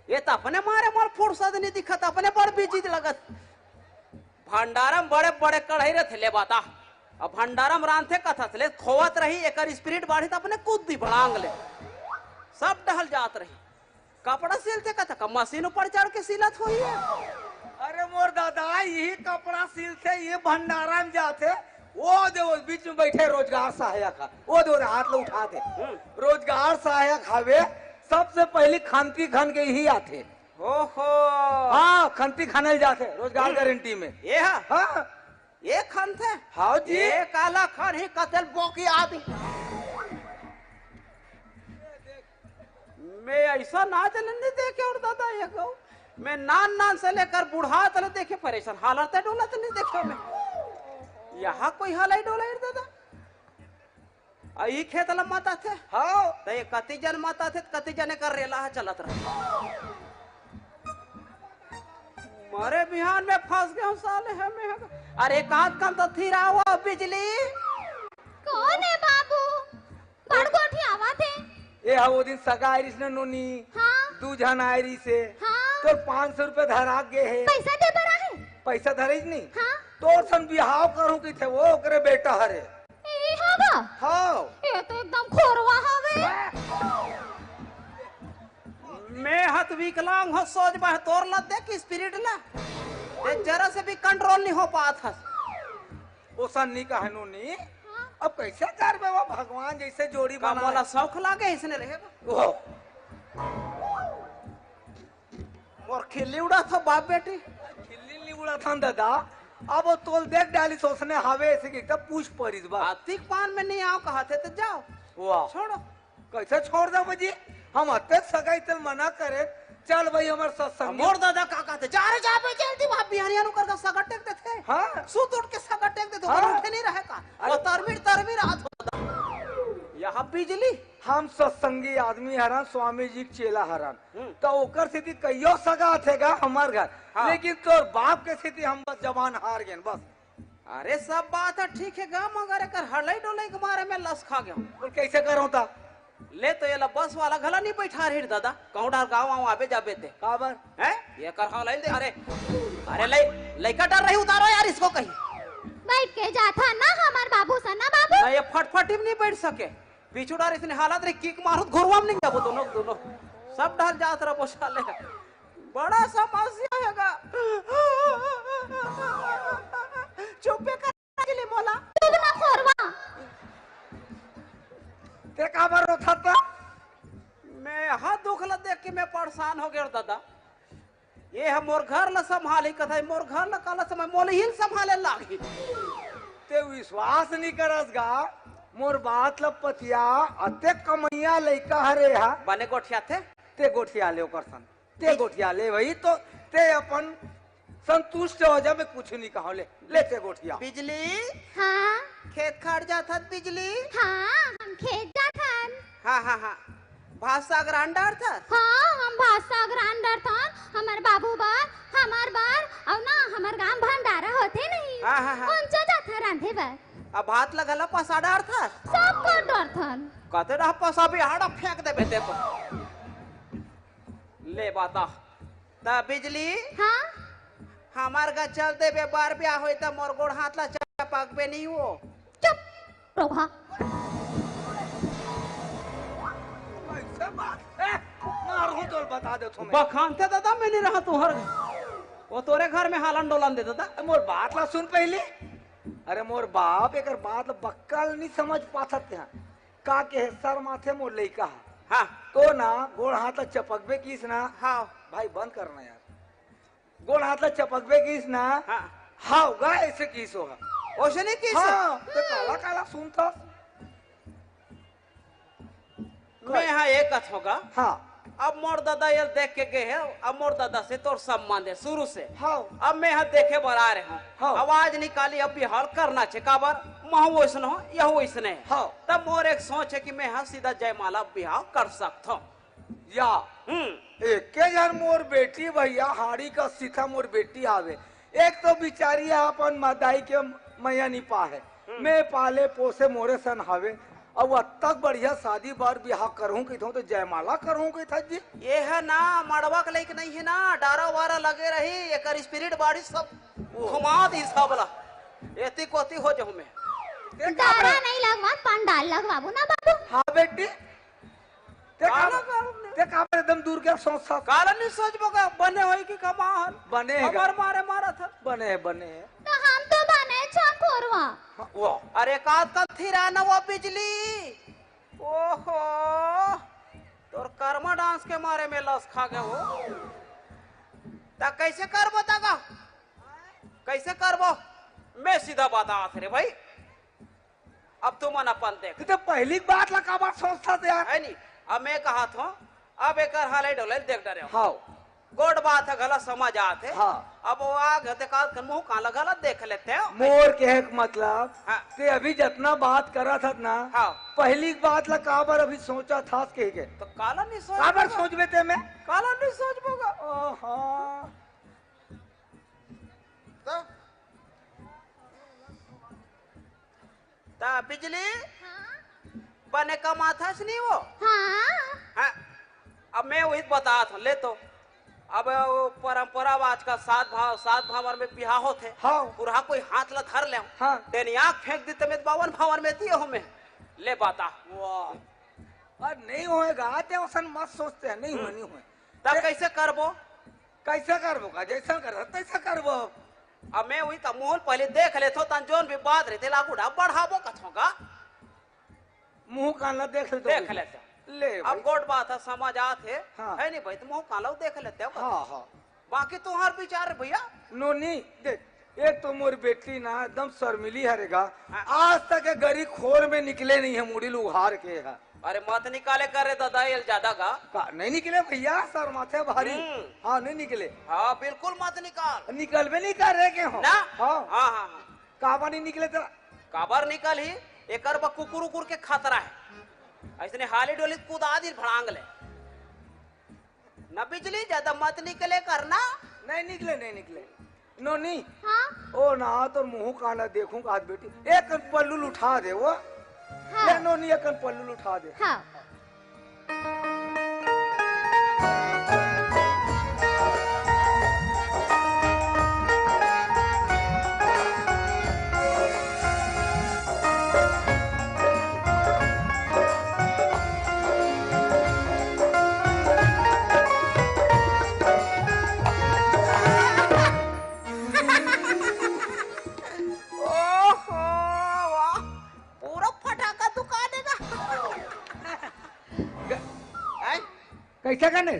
ये त अपने मारे मोर फुर्सत नहीं दिखत, अपने बड़ बिजी लगत। भंडारा में बड़े बड़े कढ़ाई रथे ले बाता। अब भंडारा में रांधथे कथस ले खोवत रही, एकर स्पिरिट बाढ़ी त अपने कूद दी भड़ांग ले। सब डहल जात रही। कपड़ा सिलथे कथा का मशीन ऊपर चढ़ के सिलत होही है। अरे मोर दादा, यही कपड़ा सिलथे, ये भंडारा में जाथे। वो दे, वो बीच में बैठे रोजगार सहायक हा। वो दे, वो दे, हाथ ला उठा दे। हम्म। रोजगार सहायक हवे, सबसे पहली खंती खन के यही आथे। ओहो। हाँ, खंती खनल जाथे, रोजगार हम्म। गारंटी में। ये हा? हाँ। ये खन थे? हाँ जी। ये काला खन ही कतल बोकी आदमी। मैं ऐसा ना चलन नहीं देखे और दादा ये गौ। मैं नान नान से लेकर बूढ़ा तले देखे परेशान। हालत है डोला तो नहीं देखे मैं। यहाँ कोई हाल है डोला है दादा। आ ई खेत ला मत आथे। हाँ। त ये कति जन मत आथे, कति जने कर रेला ह चलत रहा। मरे बिहान में फंस गए साले हमें। अरे कांत कांत तो थिर आवा बिजली। कौन है बाबू? बड़ गोठियावत हे। ए हा वो दिन सगा आय रिस न नोनी। हाँ। दू झन आय रिस हे। हाँ। तोर पाँच सौ रुपया धरा गे हे। पैसा दे बर आहे। पैसा धरिस नहीं। हाँ। तोर सन बिहाव करूँ कहिथे वो ओकरे बेटा हरे। ए हवा। हाँ। ये तो एकदम खोरवा हवे। मैं हत विकलांग हो सोच बा तोर ला देख स्पिरिट ला। ते जरा से भी कंट्रोल नहीं हो पात हस। ओसन नी कहे नोनी। हाँ। अब कैसे करबे वो भगवान जैसे जोड़ी का बना मोला है। शौक लागे इसने रहे बा। ओहो। मोर खिल्ली उड़ा था बाप बेटी। खिल्ली नहीं उड़ा था दादा। अब वो तोल देख डाली सोचने हवे ऐसे कि तब पूछ पड़िस बा। आतिक पान में नहीं आओ कहा थे तो जाओ। वाह। छोड़ो। कैसे छोड़ दे बजी? हम अते सगाई ते मना करे। चल भाई हमर सत्संग। मोर दादा का कहते, "जा रे जा बे जल्दी।" वहाँ बिहारिया नु करके सगा टेक देथे। हाँ। सुत उठ के सगा टेक देथे, हाँ। ओकर उठे नहीं रहे का। अरे। वो तरमीर तरमीर हाथ होता। यहाँ बिजली। हम सत्संगी आदमी हरन, स्वामी जी के चेला हरन। हम्म। तो ओकर सेती कहियो सगा आथे गा हमर घर। हाँ। लेकिन तोर बाप के सेती हम बस जबान हार गेन बस। अरे सब बात है ठीक है गा, मगर एकर हलई डोलई के मारे में लस खा गया। और कैसे करो ता? ले तो ये ला बस वाला घला नहीं बैठा रही दादा, कहूँ डार गाँव आऊँ आबे जाबे ते। काबर? हैं? ये कर हलई दे, अरे, अरे ले, लइका डर रही उतारो यार इसको कहीं। बैठ के जाथा ना हमार बाबू सा ना बाबू। ना ये फटफटी में नहीं बैठ सके, पीछू डार इसने हालत रे किक मारो घुरवा में नहीं जाबो दोनों, दोनों सब डाल जात रहो साले। बड़ा समस्या हे गा। चुप्पे कर ले मोला। चुप ना खोरवा। ते काबर रोथा ता? मैं हा दुख ला देख के मैं परेशान हो गया दादा। ये हम मोर घर ला संभाली कथा, मोर घर ला काला समय मोले ही संभाले लागी। ते विश्वास नहीं करस गा, मोर बात ला पतिया, अते कमैया लइका हरे हा। बने गोठिया थे? ते गोठिया ले ओकर सन। ते गोठिया ले भाई, तो ते अपन संतुष्ट हो जा, मैं कुछ नहीं कहा। ले, ले ते गोठिया। बिजली। हाँ। खेत खाड़ जाथत बिजली। हाँ, हम खेत जाथन। हाँ, हाँ, हाँ। भात साग रांध डारथस। हाँ, हम भात साग रांध डारथन। हमर बाबू बर, हमर बर, अउ ना हमर गांव भंडारा होथे नहीं। हाँ, हाँ, हाँ। उनचा जाथन रांधे बर। अब भात लगला पसा डारथस। सब कर डारथन। कते डहा पसा भी हाड़ा फेंक देबे ते तो। ले बता। त बिजली। हाँ। हमार गा चल देबे, बार ब्याह होई त मोर गोड़ हाथ ला चपकबे नहीं हो। चुप। रोगहा। ऐसे बात है, मारहूं तो बता दे तुम्हें। बखानते दादा, मैं नहीं रहा तुहर घर। वो तोरे घर में हालन डोलन दे दादा। मोर बात ला सुन पहले। अरे मोर बाप, एकर बात ला बक्कल नहीं समझ पाथस तेहा। का के हे, शर्माथे मोर लइका हा। हाँ। तो ना, गोड़ हाथ ला चपकबे किस ना। हाँ। भाई, बंद करना यार। गोड़ हाथ ला चपकबे किस ना। हाँ। हाव गा, ऐसे किस होगा। ओसे नहीं किस? हाँ, तो काला काला सुनता। मैं हा एक कथों गा। हाँ। अब मोर दादा ये देख के गए है, अब मोर दादा से तोर सम्मान है शुरू से। हाँ। अब मैं हा देखे बर आ रहे हूँ। हाँ। आवाज निकाली, अब बिहाव करना छे, काबर महू वैसन हो, यहू वैसने है। हाँ। तब मोर एक सोच है कि मैं हा सीधा जयमाला बिहाव कर सकता हूँ। या। हम्म। एके जन मोर बेटी भैया, हाड़ी कस सीता मोर बेटी आवे। एक तो बिचारी ह अपन मदाई के मया नी पाहे। हम्म। मैं पाले पोसे मोरे सन हवे। अउ अतक बढ़िया शादी बर बिहाव करहूं कहिथों तो जयमाला करहूं कहिथस जी। ये है ना, मड़वा के लइक नहीं है ना, डारा वारा लगे रही, एकर spirit बाड़ी सब ओ। घुमा दी सब ला। एती कोती हो जाऊं मैं। ते डारा काबर नहीं लगवा, पंडाल लगवाबो ना बाबू। हाँ बेटी। ते काबर, काला काबर ने? ते काबर एकदम दूर के सोचथस? काला नहीं सोचबो का, बने होई कि कमाहन? बने हे का? हमर मारे मारत हन। बने हे, बने हे। तो हम तो बने छन खोरवा। हाँ, वो। अरे का कल थिरा न वो बिजली? ओहो, तोर कर्मा dance के मारे में लस खा गए हो। त कैसे करबो तगा? कैसे करबो? मैं सीधा बतावत रे भाई। अब तुमन अपन देख। तू तो पहली बात ला काबर सोचथस यार? है नी? अब मैं कहत हों, अब एकर हालइ डोलइ देख डरे हो। हाँ। गोड़ बात है, गलत समझ आत है। हाँ। अब वो आग है, देखा कर मुंह काला गलत देख लेते हो। मोर कहे के मतलब, हाँ। ते अभी जतना बात करत हस ना, हाँ। पहली बात ला काबर अभी सोचथस कह के। तो काला नहीं सोच काबर सोचबे ते में? काला नहीं सोचबो गा। ओहो। तो? ता बिजली हाँ? बने कमाथस नहीं वो? हाँ। हाँ। अब मैं वही बतात हूँ, ले तो। अब वो परंपरा आज का सात भाव, सात भावर में बिहाव होत है। हाँ। पुरहा कोई हाथ ला धर ले। हाँ। तेने आँख फेंक दी तो मैं बावन भावर में दिए हूँ मैं। ले बता। वाह। अरे नहीं होएगा, आते औसन मत सोचते हैं, नहीं हुए, हम्म। नहीं हुए। तब ए- कैसे करबो? कैसे करबो का? जैसा कर, तैसा करबो। अब मैं वही का मुंह पहले देख लेथो, तन जोन भी बात रही, तेला आगू ढा बढ़ाबो कथों का। मुंह कान ला देख लेथो। देख लेथो। ले अब भाई। गोट बात है, समझ आत है, हाँ। है नहीं भाई, तो मुंह कान ला देख लेते हो। हाँ, हाँ। बाकी तुम्हार विचार है भैया। नोनी, देख, एक तो मोर बेटी ना एकदम शर्मिली हरे गा। हाँ। आज तक ये गरी खोर में निकले नहीं है, मुड़ी ल उघार के है। अरे मत निकाले कर रे दादा, ये ज्यादा गा। का, नहीं निकले भैया, शर्माथे भारी। हम्म। हाँ, नहीं निकले। हाँ, बिल्कुल मत निकाल। निकलबे नहीं कर रहे के हो। ना? हाँ। हाँ, हाँ, हाँ। काबर नहीं निकले तेरा? काबर निकल ही, एकर बा कुकुर उकुर के खतरा है। ऐसने हाली डोली कुदा दी भड़ांग ले। ना बिजली ज्यादा मत निकले करना। नहीं निकले, नहीं निकले। नोनी। हाँ? ओ ना, तोर मुंह काला देखूं का हाथ बेटी। एक पल्लू ल उठा दे वो। हाँ। ले नोनी, एक पल्लू ल उठा दे। हाँ। ओहो, वाह, पूरा फटाका दुकान है ना। ग-, हैं? कैसे कने?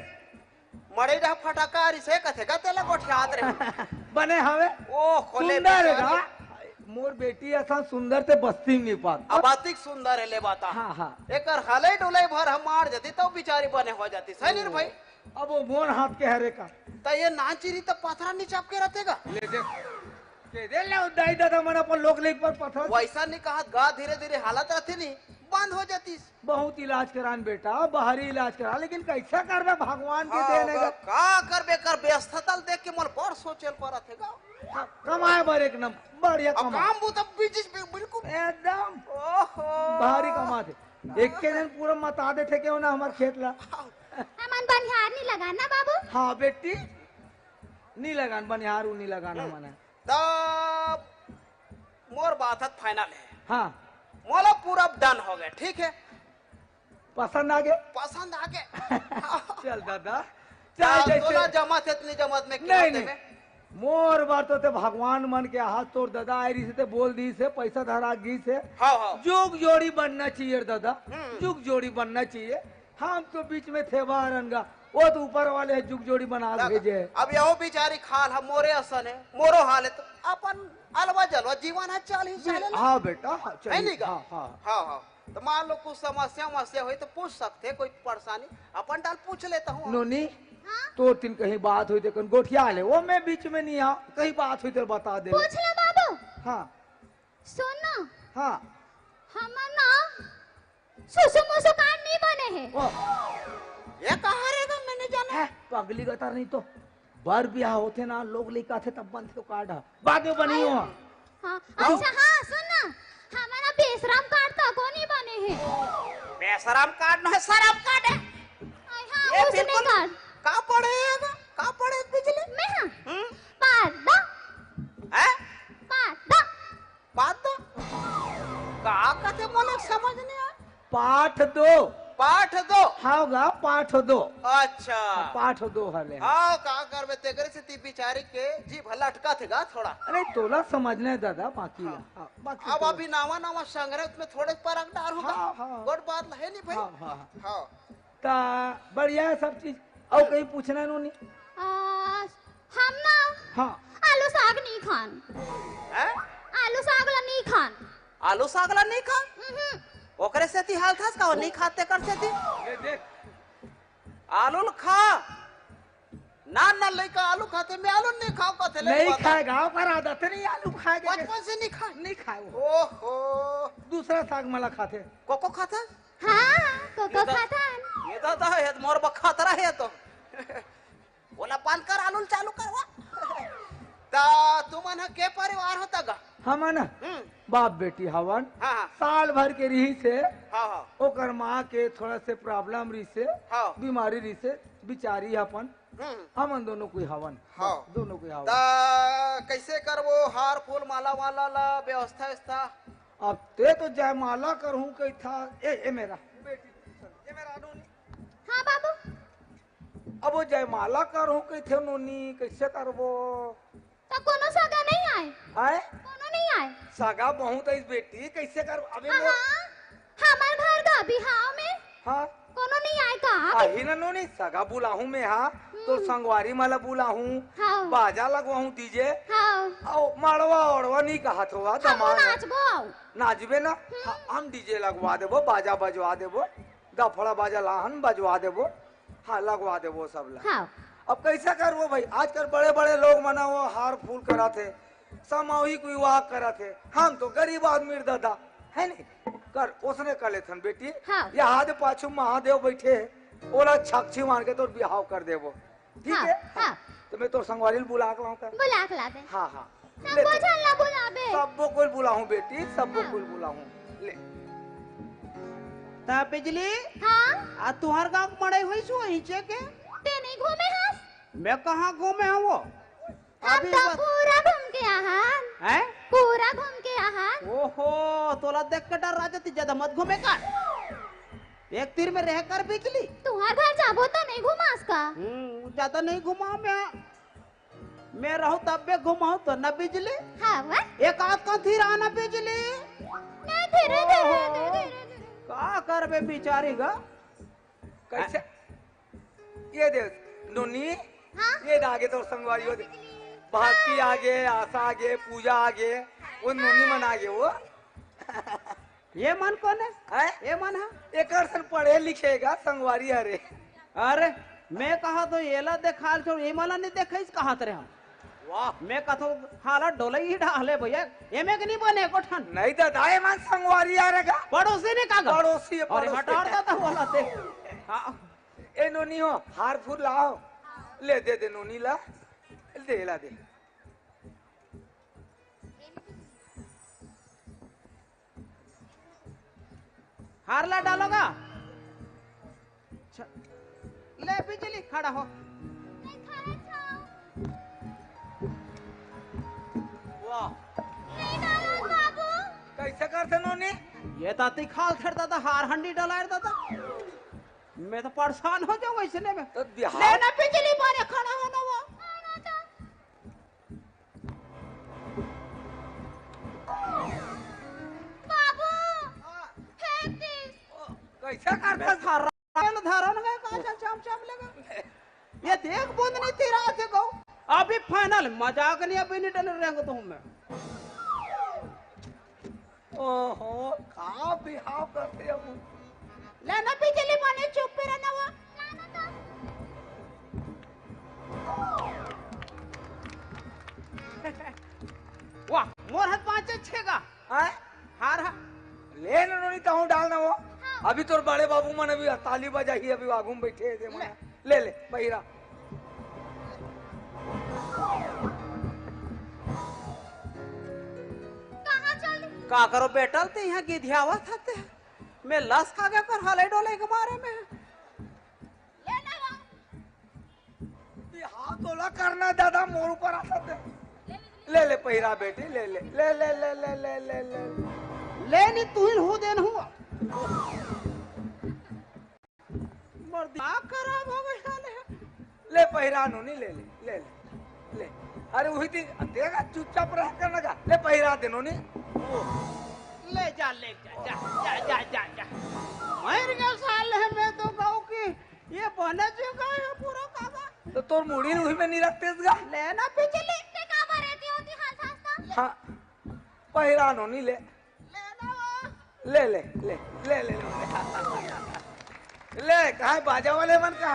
मड़ई डहा फटाका रिसे कथे गा तेला गोठियात रहे। बने हवे। ओ, खोले सुंदर है बेचारी। गा। मोर बेटी असन सुंदर ते बस्ती में नहीं पात। अब अतिक सुंदर है, ले बता। हाँ, हाँ। एकर हलई डुलई भर हम मार जाती, तब बिचारी बने हो जाती, सही नहीं रे भाई? अब वो मोर हाथ के हरे का। त ये नाचिरी त पथरा नी चाप के रहते गा। ले दे। के दे ले, दाई दादा मन अपन लोग लेके पर पथरा। वैसा नहीं कहा गा, धीरे धीरे हालत रहती नहीं, बंद हो जाती। बहुत इलाज करान बेटा, बाहरी इलाज करा, लेकिन कैसा करबे, भगवान के हाँ, देन है गा। का करबे कर, व्यस्तता ल देख के मोर बड़ सोचल परत है गा। हाँ, कमाए बर एक नंबर, बढ़िया अब कमा। काम वो तब बिजी बि-, बिल्कुल। एकदम। ओहो। भारी कमा थे। एक के दिन पूरा मता दे थे क्यों ना हमार खेत ला। हमन बनिहार नहीं लगान ना बाबू? हाँ बेटी, नहीं लगान बनिहार, उ नहीं लगान हम्म। हमन। तब मोर बात ह final है। हाँ। मोला पूरा डन हो गया, ठीक है। पसंद आ गए? पसंद आ गए। चल दादा, चल, जैसे तोला जमत हे, इतनी जमत में नहीं, नहीं। मोर बर तो ते भगवान मन के हाथ, तोर दादा आए रहिस हे, ते बोल दिस हे, पैसा धरा गिस हे। हाँ, हाँ। जुग जोड़ी बनना चाहिए रे दादा, हम्म। जुग जोड़ी बनना चाहिए। हम तो बीच में थे बाहर अनगा, वो तो ऊपर वाले हे जुग जोड़ी बना के भेजे हे। अब यहो बिचारी खाल हे, मोरे असन हे, मोरो हाल हे, तो अपन अलवा जलवा जीवन हे, चल ही बे-, साले ला। हाँ बेटा, हाँ, है चलिए, नहीं का? हाँ, हाँ। हाँ, हाँ। तो मान लो कुछ समस्या वमस्या होई तो पूछ सकते, कोई परेशानी अपन डाल पूछ लेता हूँ। नोनी, हाँ? तोर तीर कहीं बात होई तो कन गोठिया ले, वो मैं बीच में नहीं आऊँ, कहीं बात होई तो बता दे। पूछ ले बाबू। हाँ। सुन ना। हाँ। हमर ना सुसु मुसु कार्ड नहीं बने हे। ओ। ये कहाँ रहेगा, मैं नहीं जाना। है, पगली गतर नहीं तो। बर बियाह होथे ना, लोग लइका आथे तब बनथे ओ कार्ड ह। बाद में बनही ओ ह। हाँ, हाँ। अच्छा, हाँ, सुन ना, हमर ना बेसरम कार्ड तको नहीं बने हे। बेसरम कार्ड नोहे, सरम कार्ड हे। अई हाँ, ये उसने बिल्कुल कार्ड। का पढ़े हे गा? का पढ़े हे बिजली? मैं हाँ। हम्म? पादा। हैं? पादा। पाठ दो? का कथे मोला समझ नहीं आए। पाठ दो। पाठ दो? हाँ गा, पाठ दो। अच्छा। हाँ, पाठ दो हले। हाँ, का करबे, तेकरे सेती बिचारी के जीभ लटकत हे गा थोड़ा। अरे, तोला समझना हे दादा, बाकी हाँ। ला। हाँ, बाकी अब तोला। अभी नवा नवा संघरा हे, उसमें थोड़े फरक डार होगा। हाँ, हाँ। गोठ बात हे नहीं भाई। हाँ, हाँ, हाँ। हाँ। ता बढ़िया हे सब चीज। अउ कहीं पूछना हे नोनी? आ, हम ना हाँ। आलू साग नहीं खान। हैं? आलू साग ला नहीं खान। आलू साग ला नहीं खान? हम्म। ओकरे सेती हालथस का, वो नहीं खाते कर सेती? ये देख, आलू ल खा। नान नान लइका आलू खाथे, मैं आलू नहीं खाओ कथे ले नहीं बता। खाए, गाँव का आदत नहीं आलू खाए के। बचपन से नहीं खाए? नहीं खाए वो। ओहो। दूसरा साग मला खाथे। कोको खाथे? हाँ, कोको ये तो, खाथन। ये तो, तो है, मोर बखतरा हे तो। ओला बंद कर, आलू ल चालू कर वो। ता तुमन ह के परिवार हो ता गा? हमन ह हम्म। बाप बेटी हवन। हाँ, हाँ। साल भर के रिहिस हे। हाँ, हाँ। ओकर माँ के थोड़ा से problem रिहिस हे, हाँ। बीमारी रिहिस हे, बिचारी अपन। हम्म। हमन दोनों कोई हवन। हाँ। बस, दोनों कोई हवन। ता कैसे करबो हार फूल माला वाला ला व्यवस्था व्यवस्था? अब ते तो जयमाला करहूँ कहिथा। ए, ए मेरा बेटी, ए मेरा नोनी। हाँ बाबू। अब वो जयमाला करहूँ कहिथे नोनी, कैसे करबो? त कोनो सगा नहीं आए? आए? कोनो नहीं आए? सगा बहुत आइस बेटी, कैसे कर? अबे हाँ, मोर हाँ, हमर घर का बिहाव में हाँ। कोनो नहीं आए का? आही ना नोनी, सगा बुलाहूँ मैं, हाँ। हम्म। तोर संगवारी मला बुलाहूँ, हाँ। बाजा लगवाहूँ, DJ। हाँ। अउ मड़वा ओड़वा नहीं कहत होवा, हाँ, दमाद। नाचबो। नाचबे ना? हम्म। हाँ, हम DJ लगवा देबो, बाजा बजवा देबो, दफड़ा बाजा लाहन बजवा देबो। हाँ, लगवा देबो सब ला। हाँ। अब कैसे करबो भाई, आजकल बड़े-बड़े लोग मन ह वो हार फूल करत हे, सामूहिक विवाह करत हे, हम तो गरीब आदमी रे दादा, है नी? कर, ओसने कर लेथन बेटी। हाँ। ये हाथ पाछू महादेव बैठे हे, ओला साक्षी मान के तोर बिहाव कर देबो, ठीक हाँ, हे? हाँ। तो मैं तोर संगवारी ल बुला के लाऊं का? बुला के लाबे। हाँ, हाँ। ले, सब्बो झन ला बुलाबे। सब्बो कोई बुलाहूँ बेटी, सब्बो हाँ। कोई बुलाहूँ। ले। ता बिजली? हाँ? आ तुहर गाँव के मड़ई होइस वो हिचे के? ते नहीं घूमे हस? मैं कहाँ घूमे हूँ वो? हम अभी तो बस पूरा घूम के आहन। हैं? पूरा घूम के आहन। ओहो, तोला देख के डर आ जाती, ज्यादा मत घूमे कर। एक तीर में रहे कर बिजली। तुहर घर जाबो तो नहीं घुमास का? हम्म, ज्यादा नहीं घुमाओ मैं। मैं रहूं तब भी घुमाऊं तो ना बिजली। हाँ, वाह। एक आध कन थी रहा ना बिजली। नहीं, धीरे, धीरे, ओहो। धीरे, धीरे, धीरे। का करबे बिचारी गा? कैसे? ये दे, नोनी, हाँ? ये दे आगे तोर संगवारी हो दे। भारती आगे, आशा आगे, पूजा आगे, वो नोनी मन आगे वो। ये मन कोन हे? हैं? ये मन ह? एकर सन पढ़े लिखे गा संगवारी हरे। अरे, मैं कहा तो येला देखाल छोड़, ये मला नहीं देखाइस कहा तरे हम। वाह। मैं कथो हालत डोलई ही डाले भैया, एमे के नहीं बने एको ठन। नहीं दादा, ये मन संगवारी आ रे गा। पड़ोसी ने का गा? पड़ोसी हे, अरे पड़ोसी। हटा दादा वाला ते। हाँ। ए नोनी हो, हार फूल लाओ। ले दे दे नोनी ला। दे ला दे। हार ला डालो गा। छ-, ले बिजली खड़ा हो। वाह। नहीं डालो बाबू। कैसे करथे नोनी? ये ताती खाल थर दादा, हार हंडी डलायर दादा। मैं तो परेशान हो जाऊं ऐसने में। तो बिहार लेना बिजली मारे खड़ा हो ना वो। बाबू, फेंक दिस। कैसा करता? धारण धारण गए का चम चम लगा। ये देख बूंद नहीं तेरा आके गौ। अभी फाइनल मजाक नहीं, अभी नहीं डल रहे तो मैं। ओहो, का बिहाव करते अब। लेना बिजली माने चुप पे रहना वो। वाह, मोर हाथ पाँच छे का। हाँ? हार हा। ले न नोनी, तहूँ डाल ना वो। अभी तोर बड़े बाबू मन अभी ताली बजाही, अभी आगू में बैठे हे, ले। ले, ले, पहिरा। कहाँ चल? का करो बेटा, ते यहाँ गिधियावत हते। मैं लस खा गया कर हले डोले के मारे में। ले ना वो। ये हाथ ओला करना दादा, मोर ऊपर आ सकते। ले, ले, पहिरा बेटी, ले, ले, ले, ले। ले नहीं, तू ही हो देन हुआ। मोर दिमाग खराब हो गया ले। ले पहिरा नोनी, ले, ले, ले, ले, ले। अरे वही दिन देखा, चुपचाप रह करना का। ले पहिरा दे नोनी। ले जा, ले जा, जा, जा, जा, जा, जा। मर गया साल है, मैं तो कहूँ कि ये बने जो का है पूरा काका। तो तोर मुड़ी उही में नहीं रखते इसका? लेना बिजली। ते का बरेती होती हंस हंस का? हाँ, पहिरा नोनी ले। लेना वो। ले, ले, ले, ले, ले, ले। ले, कहाँ है बाजा वाले मन का?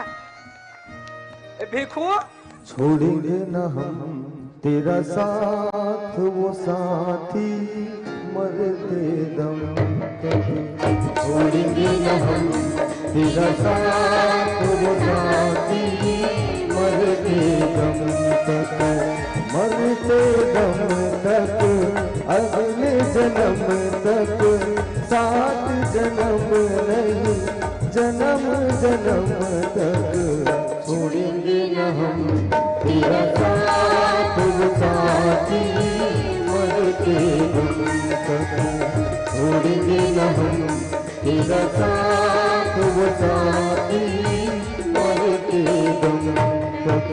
ए, भिखू? छोड़ेंगे न हम तेरा साथ वो साथी, मरते दम तक। छोड़ेंगे न हम तेरा साथ वो साथी, मरते दम तक। मरते दम तक, अगले जन्म तक, सात जन्म नहीं, जन्म जन्म तक। छोड़ेंगे न हम तेरा साथ वो साथी, मरते दम तक। छोड़ेंगे न हम तेरा साथ वो साथी, मरते दम तक।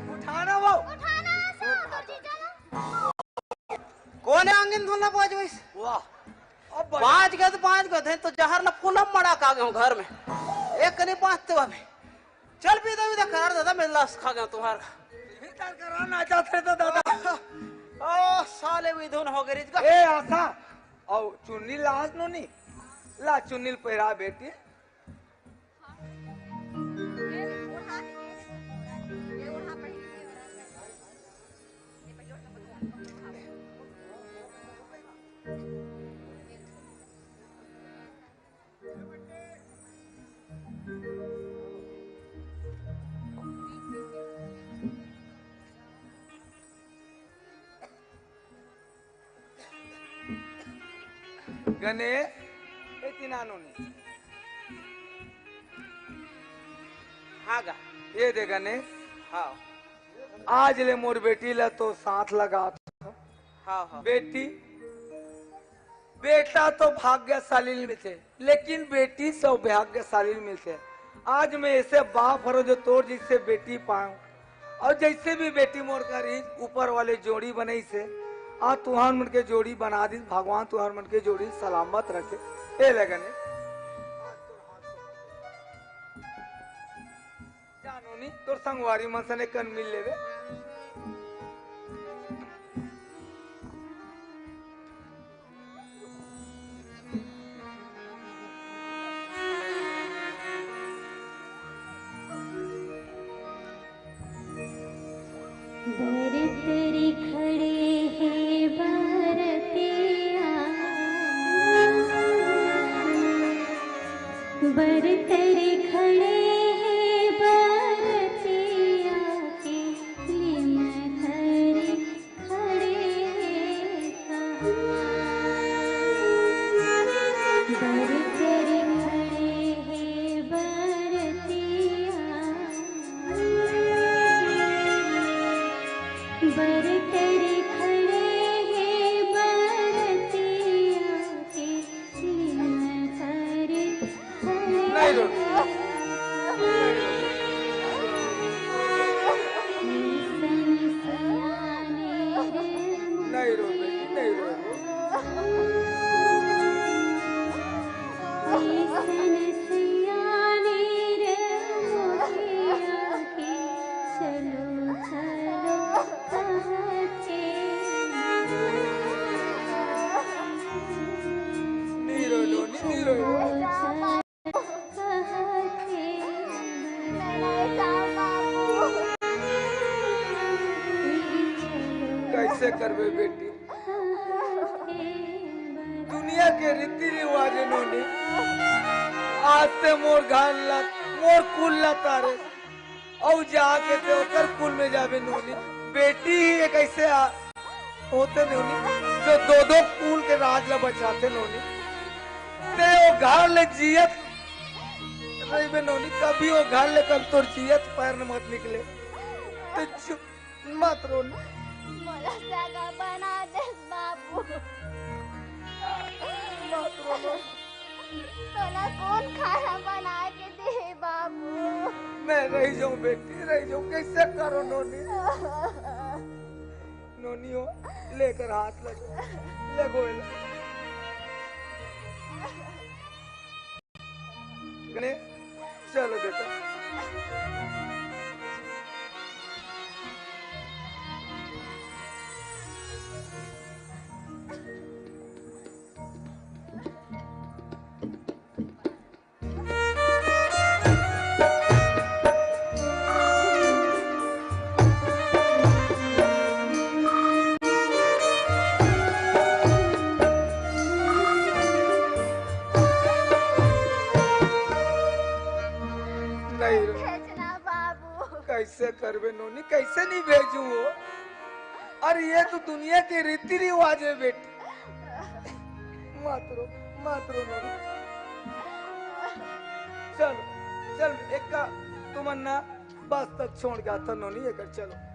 उठाना वो। उठाना है सर, तो जीजा ला। कोन हे आंगन धुन ला बाज वइस? वाह। अब बजा। बाज गए तो बाज गए, तो जहर ला फूला मड़ा का गए घर में। एक नहीं बाजते अभी। चल पी दे, कर दादा, मैं लस खा गया तुम्हारा। इधर करा ना चाहते तो दादा। ओ साले, विधुन हो गए रिजगा। ए आशा, और चुन्नी लाज नो नी। ला चुन्नी पहिरा बेटी। गणेश, ए तीना नोनी। हाँ गा। ये दे गणेश। हाँ। आज ले मोर बेटी ला तो साथ लगा। हाँ, हाँ। बेटी, बेटा तो भाग्यशाली मिलथे, लेकिन बेटी सौभाग्यशाली मिलथे। आज मैं ऐसे बाप हरो जो तोर जैसे बेटी पाऊं, और जैसे भी बेटी मोर करी, ऊपर वाले जोड़ी बनई से, आ तुहर मन के जोड़ी बना दी भगवान, तुहर मन के जोड़ी सलामत रखे। ए लगन हे। जा नोनी, तोर संगवारी मन सने कन मिल लेवे। बर तरी खड़े हे बरतिया, बर तरी खड़े हे बरतिया के, लीन धरे खड़े हे कहाँ। बर तरी खड़े हे बरतिया, बर तरी खड़े हे बरतिया के, लीन धरे नहीं रो। नहीं रो बेटी, नहीं रो। नहीं रो, नहीं रो। कैसे करबे बेटी, दुनिया के रीति रिवाज हे नोनी। आज ते मोर घर ला, मोर कुल ला तारे, अउ जाके ते ओकर कुल में जाबे नोनी। बेटी ही एक ऐसे आ, होथे नोनी, जो दो दो कुल के राज ला बचाथे नोनी। ते ओ घर ले जियत रहिबे नोनी, कभी ओ घर ले कभी तोर जियत पैर न मत निकले। ते चुप, मत रो ना। मोला सगा बना दे बाबू। मत रो ना। तोला कोन खाना बना के दे बाबू? मैं रह जाऊं बेटी, रह जाऊं, कैसे करो नोनी? नोनी हो, लेकर हाथ लगे, लगो एला। गणेश, चलो बेटा। नहीं रे। भेजना बाबू। कैसे करबे नोनी, कैसे नहीं भेजू हो? अरे ये तो दुनिया के रीति रिवाज हे बेटी। मत रो, मत रो नोनी। चल, चल, एक का तुमन्ना बस तक छोड़ गया था नोनी, एकर चलो।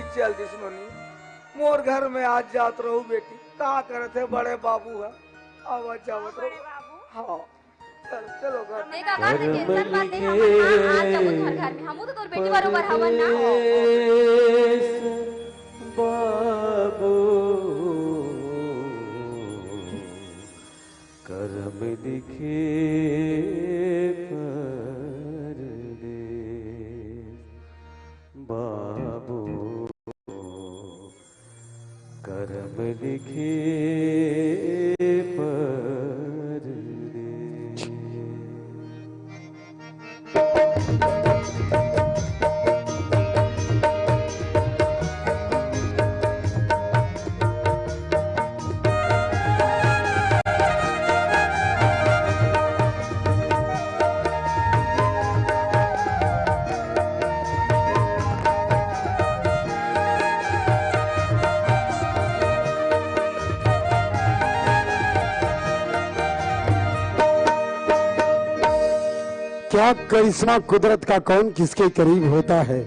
चल दिस नोनी, मोर घर में आज जात रहू बेटी। का करत हे बड़े बाबू ह? आवत जावत रहू। हाँ, चल, चलो घर। देखा का, कैसन बात हे, हमन ना आज जाबो तोर घर में, हमू तो तोर बेटी बरोबर हवन ना। बाबू, करम लिखे परदेस बाबू, करम लिखे परदेस। क्या करिश्मा कुदरत का, कौन किसके करीब होता है?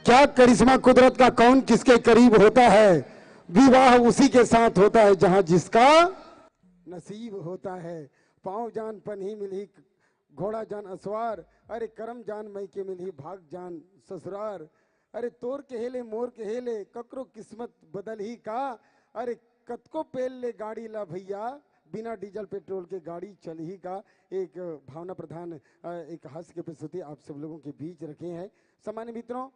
क्या करिश्मा कुदरत का, कौन किसके करीब होता है? विवाह उसी के साथ होता है जहां जिसका नसीब होता है। पाँव जान पनही मिलही, घोड़ा जान असवार, अरे करम जान मइके मिलही, भाग जान ससुरार। अरे तोर कहे ले मोर कहे ले ककरो किस्मत बदलही का? अरे कतको पेल ले गाड़ी ला भैया, बिना डीजल पेट्रोल के गाड़ी चलही का? एक भावना प्रधान, अ, एक हास्य की प्रस्तुति आप सब लोगों के बीच रखे हैं। सम्मानित मित्रों,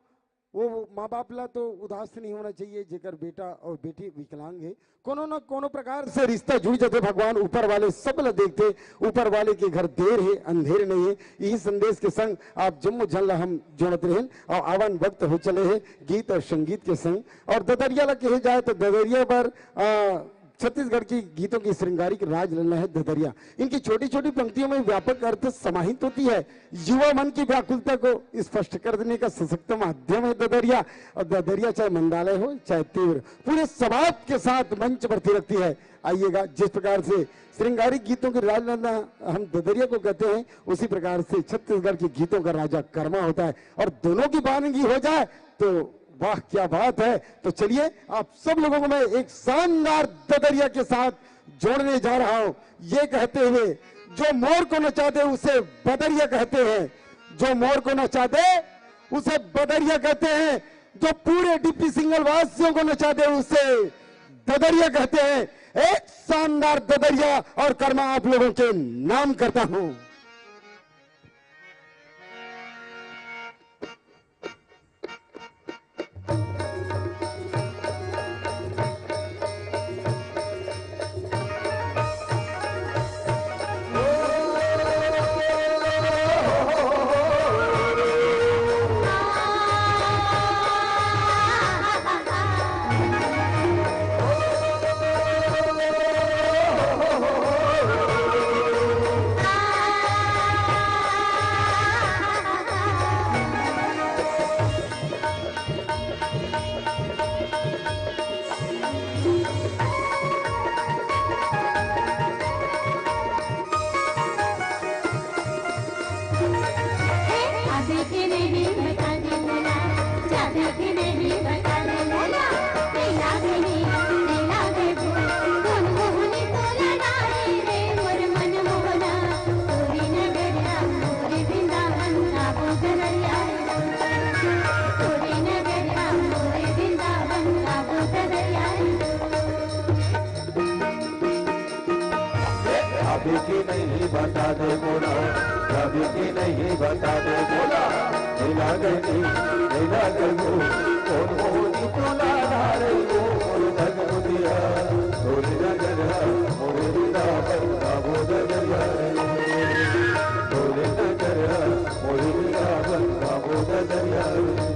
वो माँ बाप ला तो उदास नहीं होना चाहिए जेकर बेटा और बेटी विकलांग है। कोनो न कोनो प्रकार से रिश्ता जुड़ जाथे भगवान ऊपर वाले, सब ला देखथे, ऊपर वाले के घर देर है, अंधेर नहीं है। यही संदेश के संग आप जम्मो झन ला हम जोड़त रहेन और आवन वक्त हो चले है गीत और संगीत के संग। और ददरिया ला कहे जाए तो ददरिया बर, आ, छत्तीसगढ़ की गीतों की श्रृंगारिक राजलला है ददरिया। इनकी छोटी-छोटी पंक्तियों में व्यापक अर्थ समाहित होती है। युवा मन की व्याकुलता को स्पष्ट कर देने का सशक्त माध्यम है ददरिया। और ददरिया चाहे मंदालय हो, चाहे तीव्र, पूरे सवाब के साथ मंच पर थिरकती है। आइएगा, जिस प्रकार से श्रृंगारिक गीतों की राजलला हम ददरिया को कहते हैं, उसी प्रकार से छत्तीसगढ़ के गीतों का राजा करमा होता है। और दोनों की बानगी हो जाए तो वाह, क्या बात है। तो चलिए, आप सब लोगों को मैं एक शानदार ददरिया के साथ जोड़ने जा रहा हूं। ये कहते हुए, जो मोर को नचा दे, उसे बदरिया कहते हैं। जो मोर को नचा दे, उसे बदरिया कहते हैं। जो पूरे डीपी सिंगल वासियों को नचा दे, उसे ददरिया कहते हैं। एक शानदार ददरिया और करमा आप लोगों के नाम करता हूं। अभी की नहीं बता दे मोला, अभी की नहीं बता दे मोला। मिला गई, मिला गई वो, कौन मोहनी तोला धारे वो, मोर धन मुदिया, तोरे नगरा, मोरे बिना बंदा वो नगरिया रे। तोरे नगरा, मोरे बिना बंदा वो नगरिया रे।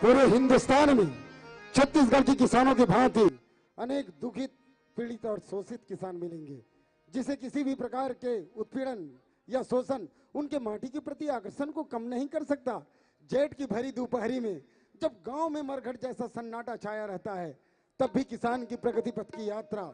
पूरे हिंदुस्तान में छत्तीसगढ़ के किसानों की भांति अनेक दुखित, पीड़ित और शोषित किसान मिलेंगे, जिसे किसी भी प्रकार के उत्पीड़न या शोषण उनके माटी के प्रति आकर्षण को कम नहीं कर सकता। जेठ की भरी दोपहरी में जब गांव में मरघट जैसा सन्नाटा छाया रहता है, तब भी किसान की प्रगति पथ की यात्रा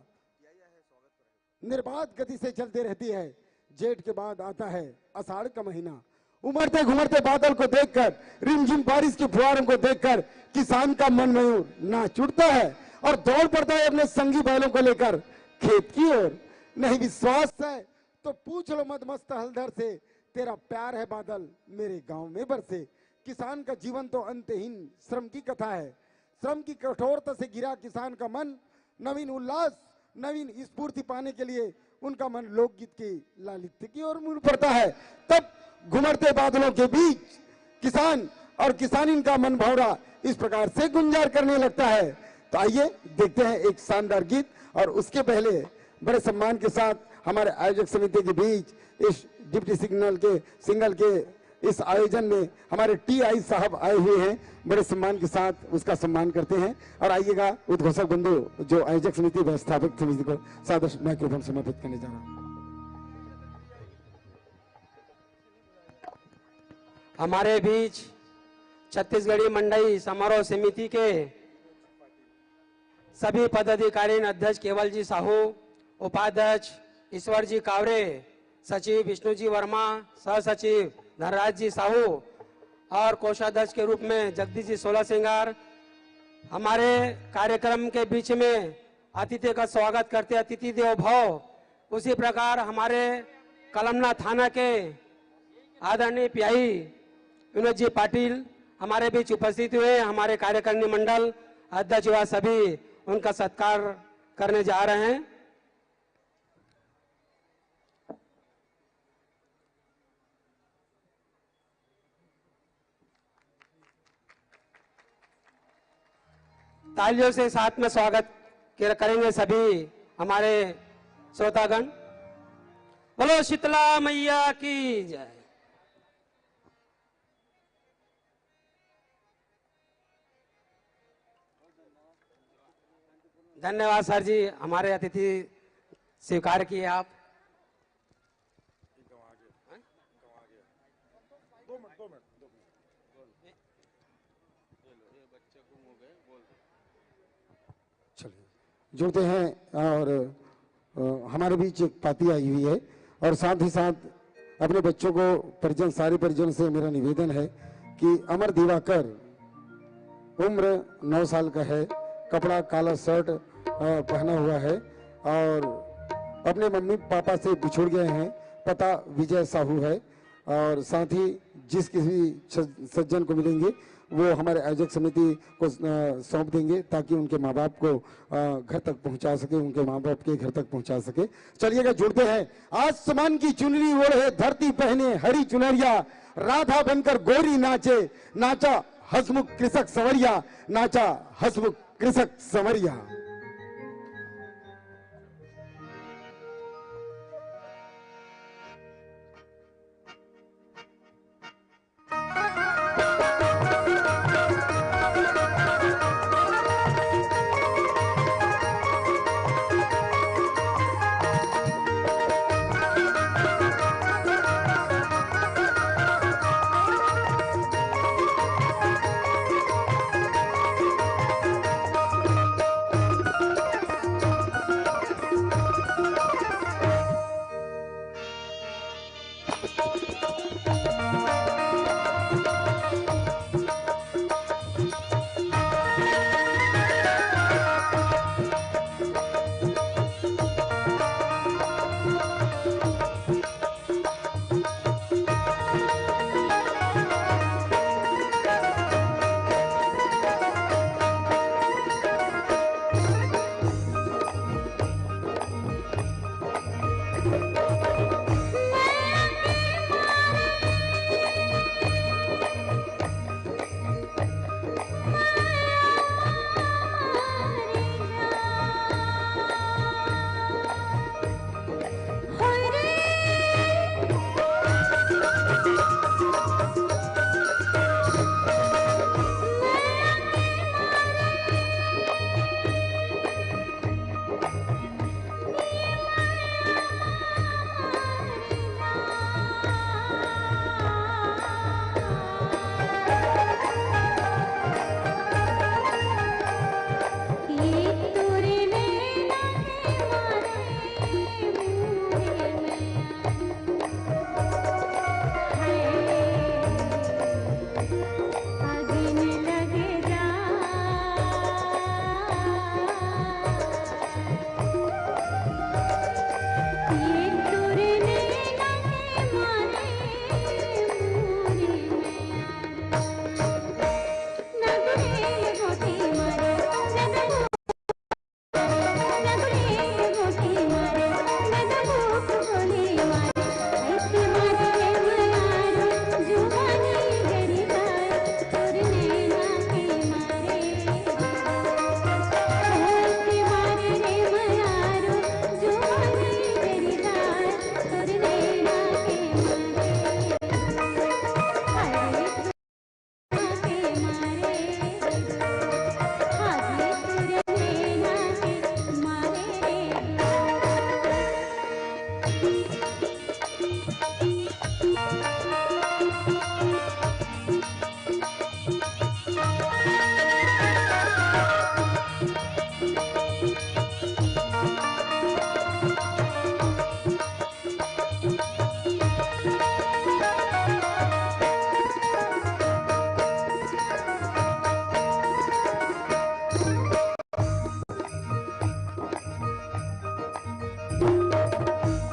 निर्बाध गति से चलती रहती है। जेठ के बाद आता है आषाढ़ का महीना। उमड़ते घुमड़ते बादल को देखकर, रिमझिम बारिश की फुहारों को देखकर किसान का मन मयूर नाच उठता है और दौड़ पड़ता है अपने संगी बैलों को लेकर खेत की ओर। नहीं विश्वास है तो पूछ लो मदमस्त हलधर से, तेरा प्यार है बादल मेरे गांव में बरसे। किसान का जीवन तो अंतहीन श्रम की कथा है। श्रम की कठोरता से घिरा किसान का मन नवीन उल्लास, नवीन स्फूर्ति पाने के लिए उनका मन लोकगीत के लालित्य की ओर मुड़ पड़ता है। तब घुमड़ते बादलों के बीच किसान और किसानिन का मन भौरा इस प्रकार से गुंजार करने लगता है। तो आइए, देखते हैं एक शानदार गीत। और उसके पहले बड़े सम्मान के साथ हमारे आयोजक समिति के बीच इस डिप्टी सिग्नल के सिंगल के इस आयोजन में हमारे टी आई साहब आए हुए हैं। बड़े सम्मान के साथ उसका सम्मान करते हैं। और आइएगा, उद्घोषक बंधु जो आयोजक समिति व्यवस्थापक समिति को सादर माइक्रोफोन समर्पित करने जा रहा हूँ। हमारे बीच छत्तीसगढ़ी मंडई समारोह समिति के सभी पदाधिकारी, अध्यक्ष केवल जी साहू, उपाध्यक्ष ईश्वर जी कावरे, सचिव विष्णु जी वर्मा, सह सचिव धनराज जी साहू और कोषाध्यक्ष के रूप में जगदीश जी सोला सिंगार, हमारे कार्यक्रम के बीच में अतिथि का स्वागत करते, अतिथि देवो भव। उसी प्रकार हमारे कलमना थाना के आदरणीय पीआई विनोद जी पाटिल हमारे बीच उपस्थित हुए हैं। हमारे कार्यकारिणी मंडल अध्यक्ष व सभी उनका सत्कार करने जा रहे हैं। तालियों से साथ में स्वागत के-, करेंगे सभी हमारे श्रोतागण। बोलो शीतला मैया की जय। धन्यवाद सर जी, हमारे अतिथि स्वीकार किए आप। चलिए, जुड़ते हैं और, अ, हमारे बीच एक पाती आई हुई है और साथ ही साथ अपने बच्चों को परिजन, सारे परिजन से मेरा निवेदन है कि अमर दिवाकर उम्र नौ साल का है, कपड़ा काला शर्ट, अ, पहना हुआ है और अपने मम्मी पापा से बिछुड़ गए हैं। पता विजय साहू है। और साथ ही जिस किसी छ-, सज्जन को मिलेंगे, वो हमारे आयोजक समिति को, अ, सौंप देंगे, ताकि उनके माँ बाप को, अ, घर तक पहुँचा सके, उनके माँ बाप के घर तक पहुँचा सके। चलिएगा, जुड़ते हैं। आसमान की चुनरी ओढ़े, धरती पहने हरी चुनरिया, राधा बनकर गोरी नाचे, नाचा हसमुख कृषक संवरिया, नाचा हसमुख कृषक संवरिया।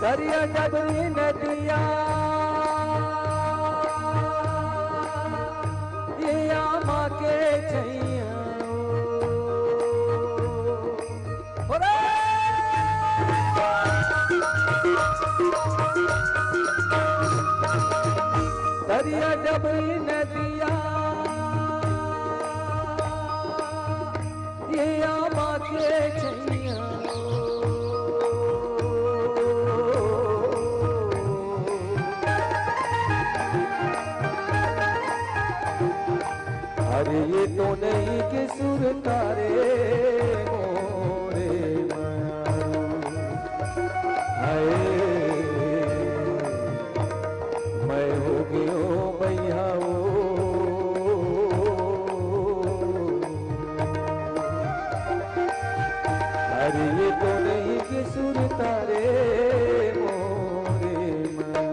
दरिया डबरी नदिया, ये आमा के छैया। हो रे! दरिया डबरी नदिया, ये आमा के छैया। अरे ये तो नहीं के सुरता रे मोरे मया। हाय, मैं हो गयो भैया ओ। अरे ये तो नहीं के सुरता रे मोरे मया।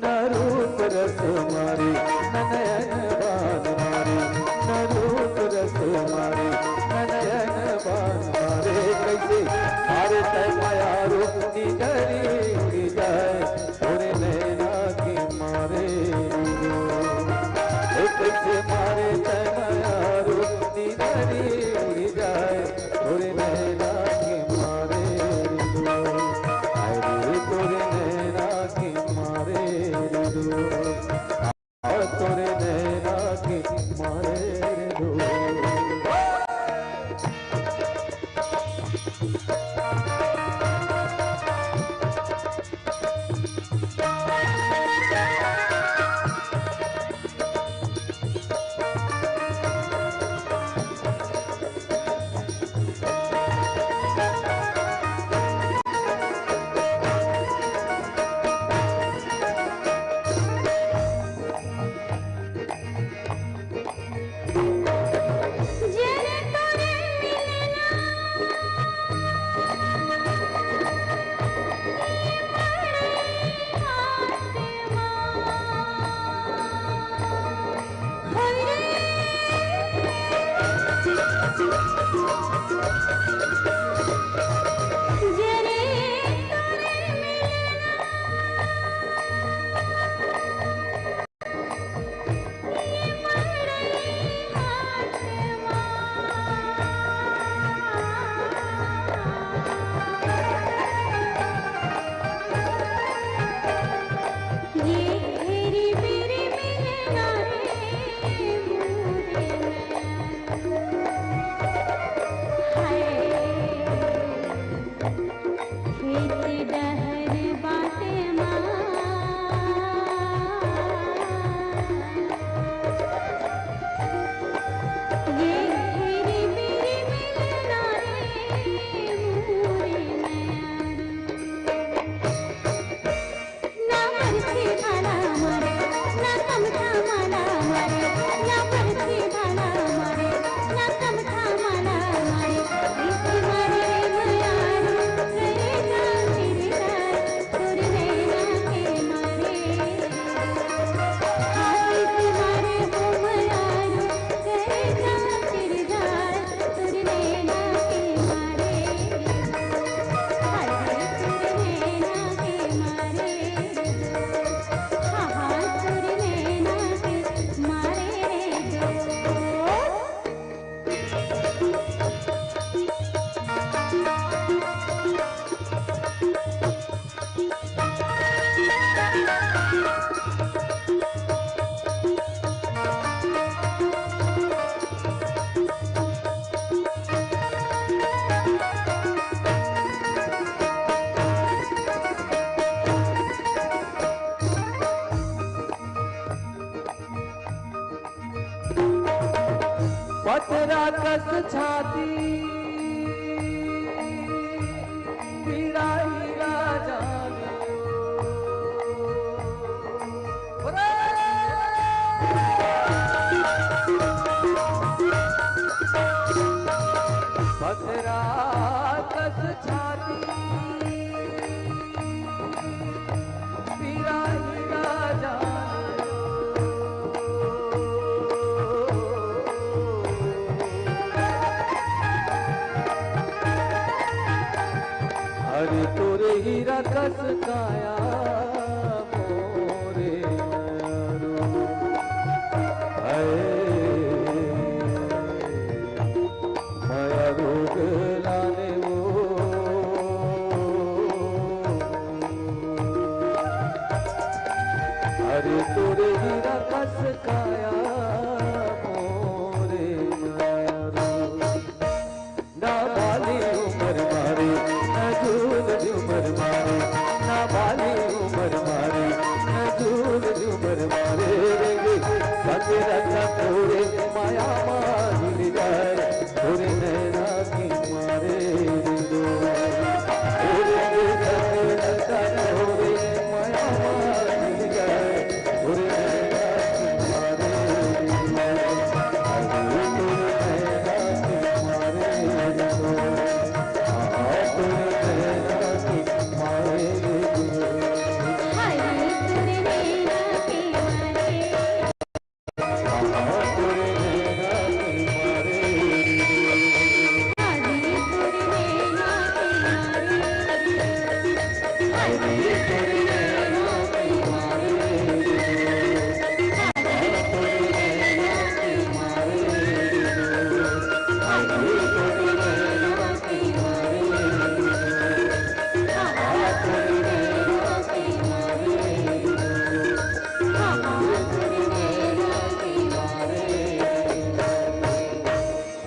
न रूप रस मारे, न नयन बान मारे, न रूप रस मारे, न नयन बान मारे। कैसे मारे तै मया रूप निगरी उड़ी जाए, तोरे नैना के मारे। ए, कैसे मारे तै मया रूप निगरी उड़ी जाए, तोरे नैना के मारे रे दो। हाय रे, तोरे नैना के मारे रे दो। हाय, तोरे नैना के मारे रे दो। पतरा कस छाती, पिराही राजा ने। पतरा कस छाती, पिराही राजा। अरे तोर हीरा कस काया मोरे नरू। हाय, माया रोग लाने वो। अरे तोरे हीरा कस काया मोरे नरू। ना बाली उमर मारे, ना झूल झूमर मारे, ना बाली उमर मारे, ना झूल झूमर मारे रे। संग रचा तोरे माया माहिल जाए, तोरे नैना की मारे रे। तोरे संग रचा तोरे माया माहिल जाए,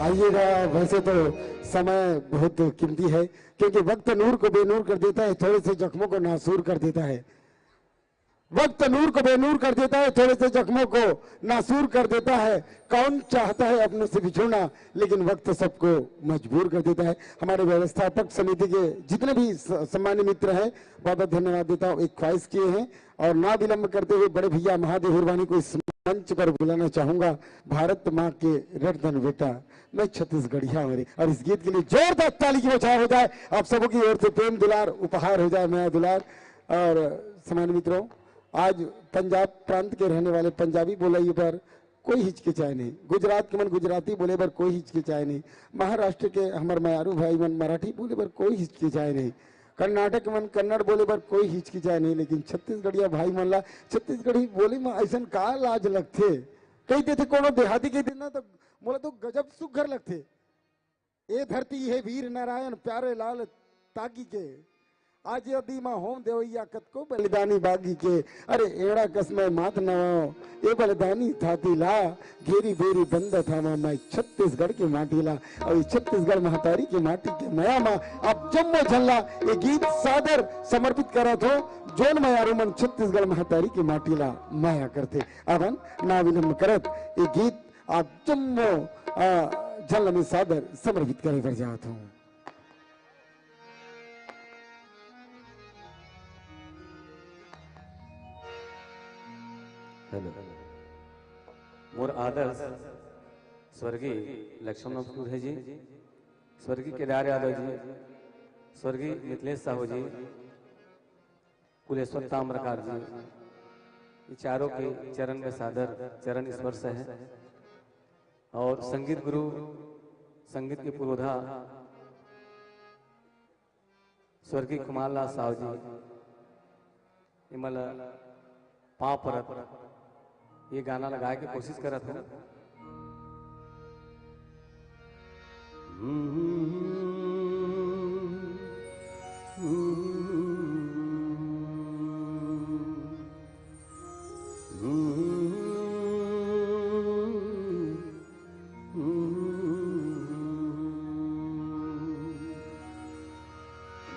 आइएगा, वैसे तो समय बहुत कीमती है, क्योंकि वक्त नूर को बेनूर कर देता है, थोड़े से जख्मों को नासूर कर देता है। वक्त नूर को बेनूर कर देता है, थोड़े से जख्मों को नासूर कर देता है। कौन चाहता है अपनों से बिछुड़ना, लेकिन वक्त सबको मजबूर कर देता है। हमारे व्यवस्थापक समिति के जितने भी स-, सम्मान्य मित्र हैं, बहुत बहुत धन्यवाद देता हूँ। एक ख्वाहिश किए हैं और ना विलंब करते हुए बड़े भैया महादेव हिरवानी को इस मंच पर बुलाना चाहूंगा। भारत माँ के रटधन बेटा, मैं छत्तीसगढ़िया हूँ रे। और इस गीत के लिए जोरदार ताली की बौछार हो जाए, आप सबों की ओर से प्रेम दुलार उपहार हो जाए, मया दुलार। और सम्मानित मित्रों, आज पंजाब प्रांत के रहने वाले पंजाबी बोले बर कोई हिचकिचाए नहीं, गुजरात के मन गुजराती बोले बर कोई हिचकिचाए नहीं, महाराष्ट्र के हमर मयारू भाई मन मराठी बोले बर कोई हिचकिचाए नहीं, कर्नाटक के मन कन्नड़ बोले बर कोई हिचकिचाए नहीं, लेकिन छत्तीसगढ़िया भाई मन ला छत्तीसगढ़ी बोले म अइसन का लाज लगथे? कहि देथे कोनो देहाती कहि देथे ना, त मोला तो गजब सुघर लगथे। ए धरती हे वीर नारायण प्यारे लाल तागी के, आजादी मा होम देवैया कतको बलिदानी बागी के। अरे एड़ा कस मैं माथ नवाओ, ए बलिदानी थाती ला, घेरी बेरी बंद थामा मैं छत्तीसगढ़ के माटी ला। अउ ए छत्तीसगढ़ महतारी के माटी के मया मा आप जम्मो झन ला ए गीत सादर समर्पित करत हो, जोन मयारू मन छत्तीसगढ़ महतारी के माटी ला मया करथे। अपन ना विलंब करत ए गीत आप जम्मो, आ, झन ल मैं सादर समर्पित करे बर जात हूँ। हेलो, मोर आदर्श स्वर्गीय लक्ष्मण नमकूर है जी, स्वर्गीय केदार यादव जी, स्वर्गीय मिथिलेश साहू जी, कुलेश्वर ताम्रकार जी, ये चारों के चरण में सादर चरण स्पर्श है। और संगीत गुरु, संगीत के पुरोधा स्वर्गीय कुमार लाल साहू जी, ये मला पाँव परत ये गाना ला गाए के कोशिश करत हूँ।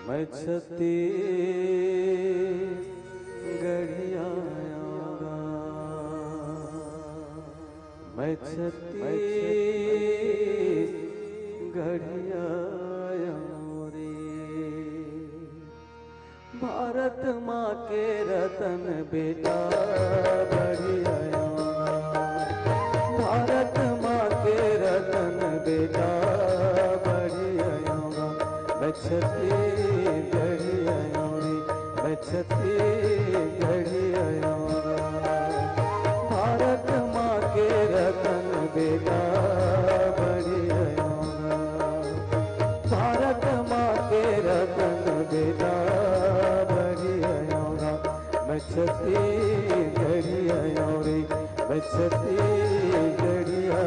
मैं छत्तीसगढ़िया आऊंगा, मैं छत्तीसगढ़िया आऊं रे। भारत माँ के रतन बेटा बढ़िया आऊंगा, भारत माँ के रतन बेटा बढ़िया आऊंगा। मैं छत्तीसगढ़िया आऊं रे, मैं छत्तीसगढ़िया आऊंगा। भारत माँ के रतन बेटा बढ़िया आऊंगा। भारत माँ के रतन बेटा छत्तीसगढ़िया रे, मैं छत्तीसगढ़िया।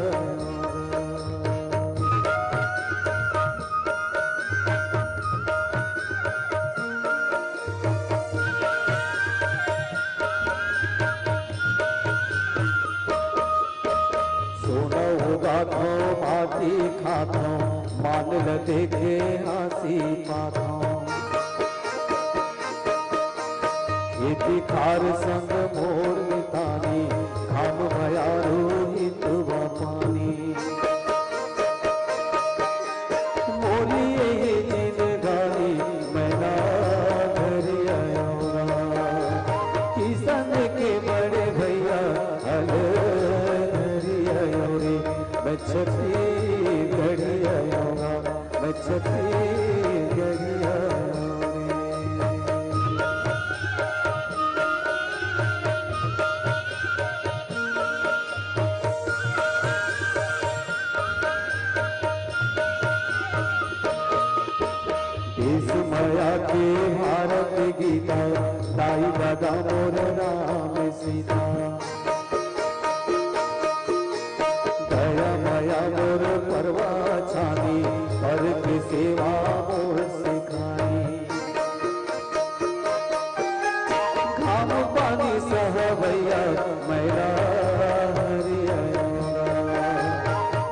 सोना उगाथों, माटी खाथों, मान ल देखे हाँसी पाथों। खेती खार संग मोर मितानी, घाम भयारू हितवा पानी। मोरी यही जिनगानी, मैं ना धरी आयोरा। किसान के बड़े भैया, हल धरी आयोरे। मैं छत्तीसगढ़िया आयोरा, मैं छत्तीसगढ़िया आयोरे। देश मया के भारत गीता, दाई ददा मोर राम सीता। दया मया मोर परवा छानी, पर के सेवा मोर सिखानी। घाम पानी सह भैया, मैला हरिया।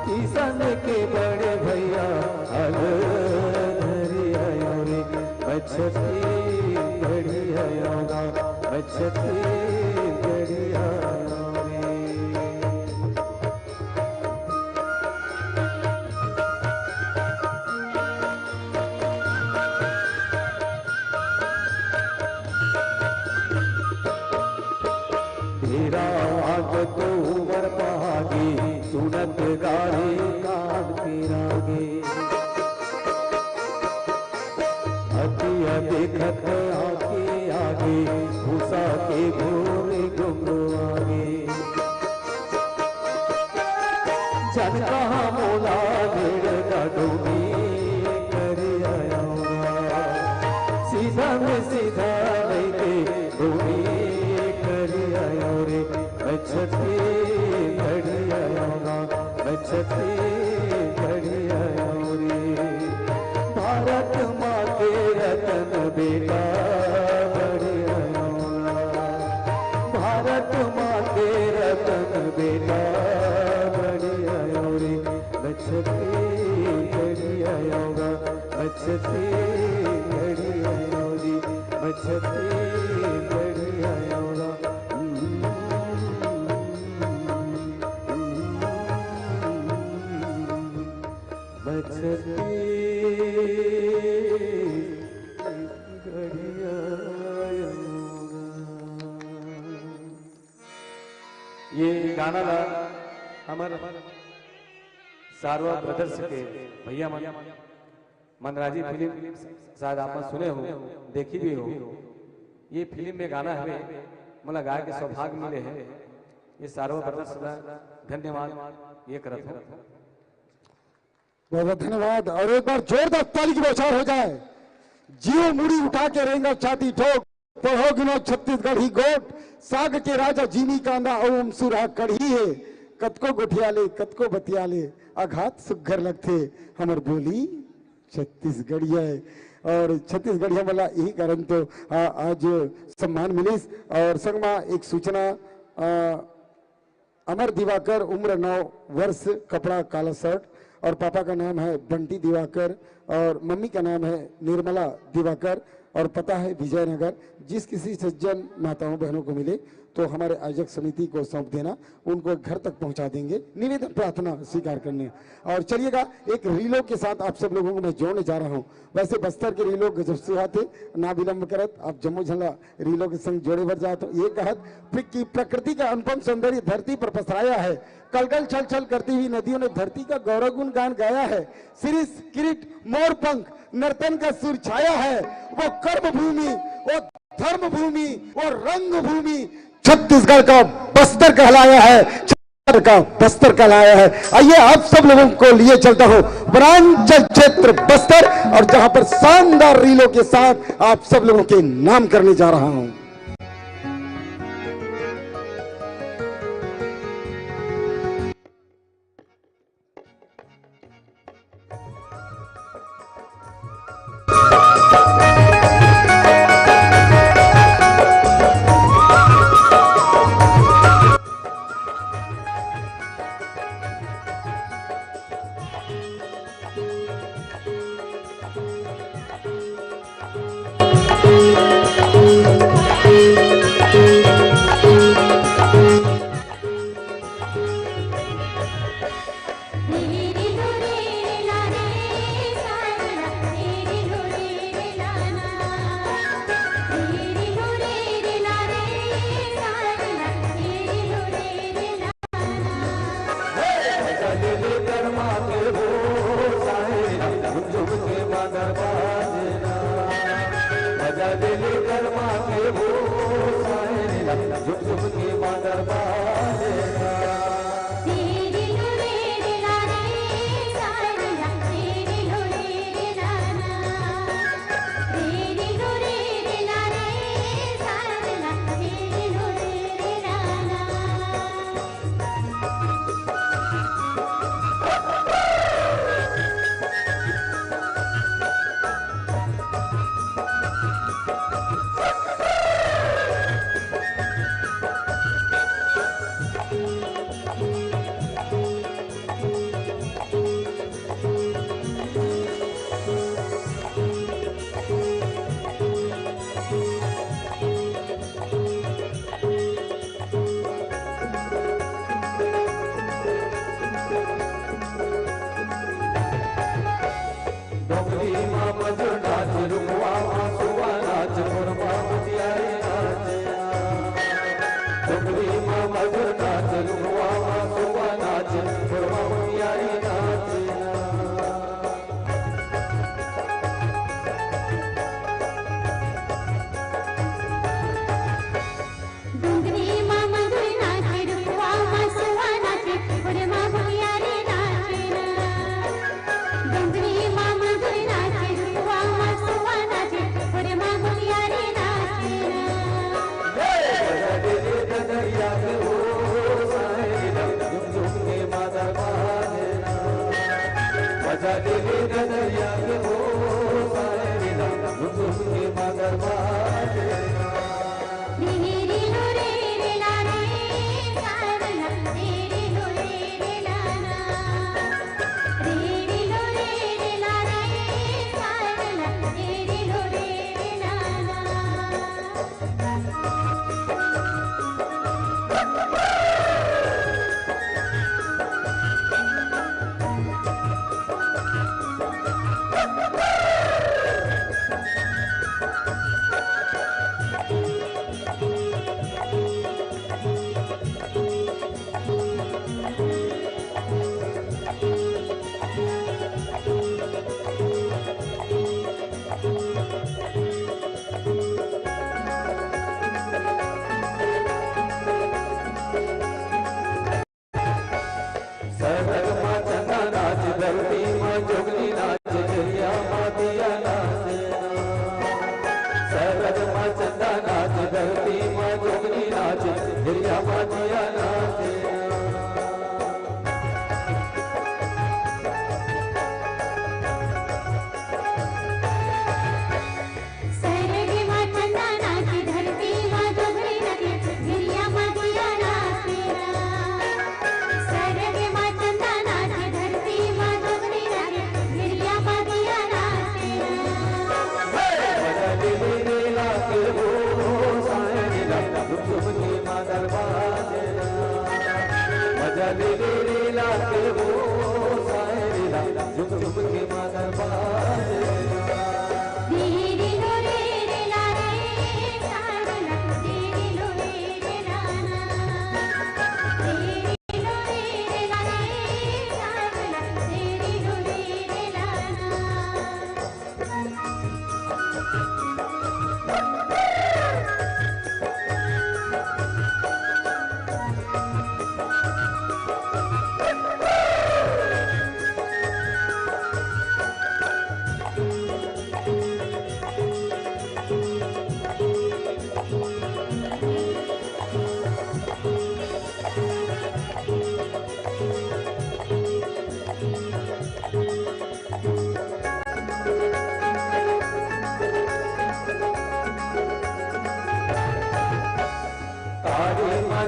किसान के बड़े भैया, हल धरी आयोरे। मैं छत्तीसगढ़िया आयोरा, मैं छत्तीसगढ़िया आयोरे। भेरा आगत उमर पहागे, सुनत गाड़ी कान के रागे। हतिया देखत आगे आगे, भूसा के घोर गुंगो आगे। जन कहा मोला भेड़ का डोमी करी आया। सीधा में सीधा नहीं के डोमी करी आया रे। मैं छत्तीसगढ़िया आया, मैं छत्तीसगढ़िया आया रे। भारत माँ के रतन बेटा बढ़िया आया। भारत माँ के रतन बेटा बढ़िया आया रे। मैं छत्तीसगढ़िया आया, मैं छत्तीसगढ़िया आया रे। मैं छत्तीसगढ़िया आया। मैं छत्तीसगढ़िया आया। ये गाना ला हमर सारवा ब्रदर्स के भैया मन, मंदराजी फिल्म, शायद आप मन सुने हो, देखी भी हो। ये फिल्म में गाना हवे, मोला गाय के सौभाग्य मिले है। ये सारवा ब्रदर्स ला धन्यवाद ये करत हो। बहुत बहुत धन्यवाद और एक बार जोरदार ताली की बौछार हो जाए। जियो मुड़ी उठा के रेंगा छाती ठोक, पढ़ो गिनो छत्तीसगढ़ी गोठ, साग के राजा जीनी कांदा अउ अमसुरहा कढ़ी हे। कतको गोठिया ले, कतको बतिया ले, अघात सुग्घर लगथे, हमर बोली छत्तीसगढ़िया हे। और छत्तीसगढ़िया वाला यही कारण तो आ, आज सम्मान मिलिस। और संग मा एक सूचना, आ, अमर दिवाकर, उम्र नौ वर्ष, कपड़ा काला शर्ट, और पापा का नाम है बंटी दिवाकर और मम्मी का नाम है निर्मला दिवाकर और पता है विजयनगर। जिस किसी सज्जन माताओं बहनों को मिले तो हमारे आयोजक समिति को सौंप देना, उनको घर तक पहुंचा देंगे। निवेदन प्रार्थना स्वीकार करने। और चलिएगा, एक रीलो के साथ आप सब लोगों को मैं जोड़ने जा रहा हूँ। वैसे बस्तर के रीलो गजब सुहाते, ना विलंब करत आप जम्मो झन ला रीलो के संग जोड़े बर जात हो। ये कहत प्र-, कि प्रकृति का अनुपम सौंदर्य धरती पर पसराया है। कलकल छल छल करती हुई नदियों ने धरती का गौरव गुण गान गाया है। सिरिस किरीट मोर पंख नर्तन का सुर छाया है। वो कर्म भूमि, वो धर्म भूमि, वो रंग भूमि छत्तीसगढ़ का बस्तर कहलाया है। का बस्तर कहलाया है। आइए, आप सब लोगों को लिए चलता हूँ वनांचल क्षेत्र बस्तर, और जहां पर शानदार रीलों के साथ आप सब लोगों के नाम करने जा रहा हूँ।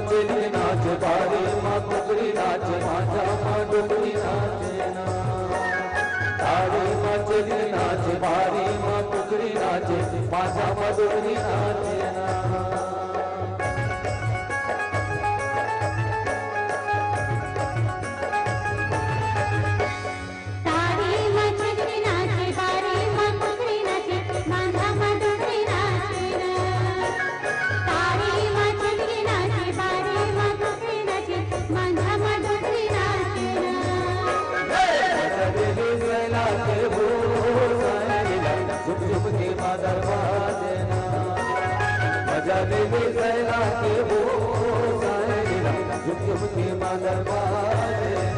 चली नाचे बारी माँ कुकरी नाचे, माझा माँ डोकरी नाचे ना। तारी माँ चली नाचे बारी माँ कुकरी नाचे, माझा माँ डोकरी नाचे ना। तारी माँ चली नाचे बारी माँ कुकरी नाचे, माझा माँ डोकरी नाचे ना। तारी माँ चली नाचे बारी माँ कुकरी नाचे, माझा माँ डोकरी नाचे ना। मजा देवे सैला के हो सायला, झुक झुक के मादर बाजे ना। मजा देवे सैला के हो सायला, झुक झुक के मादर बाजे ना।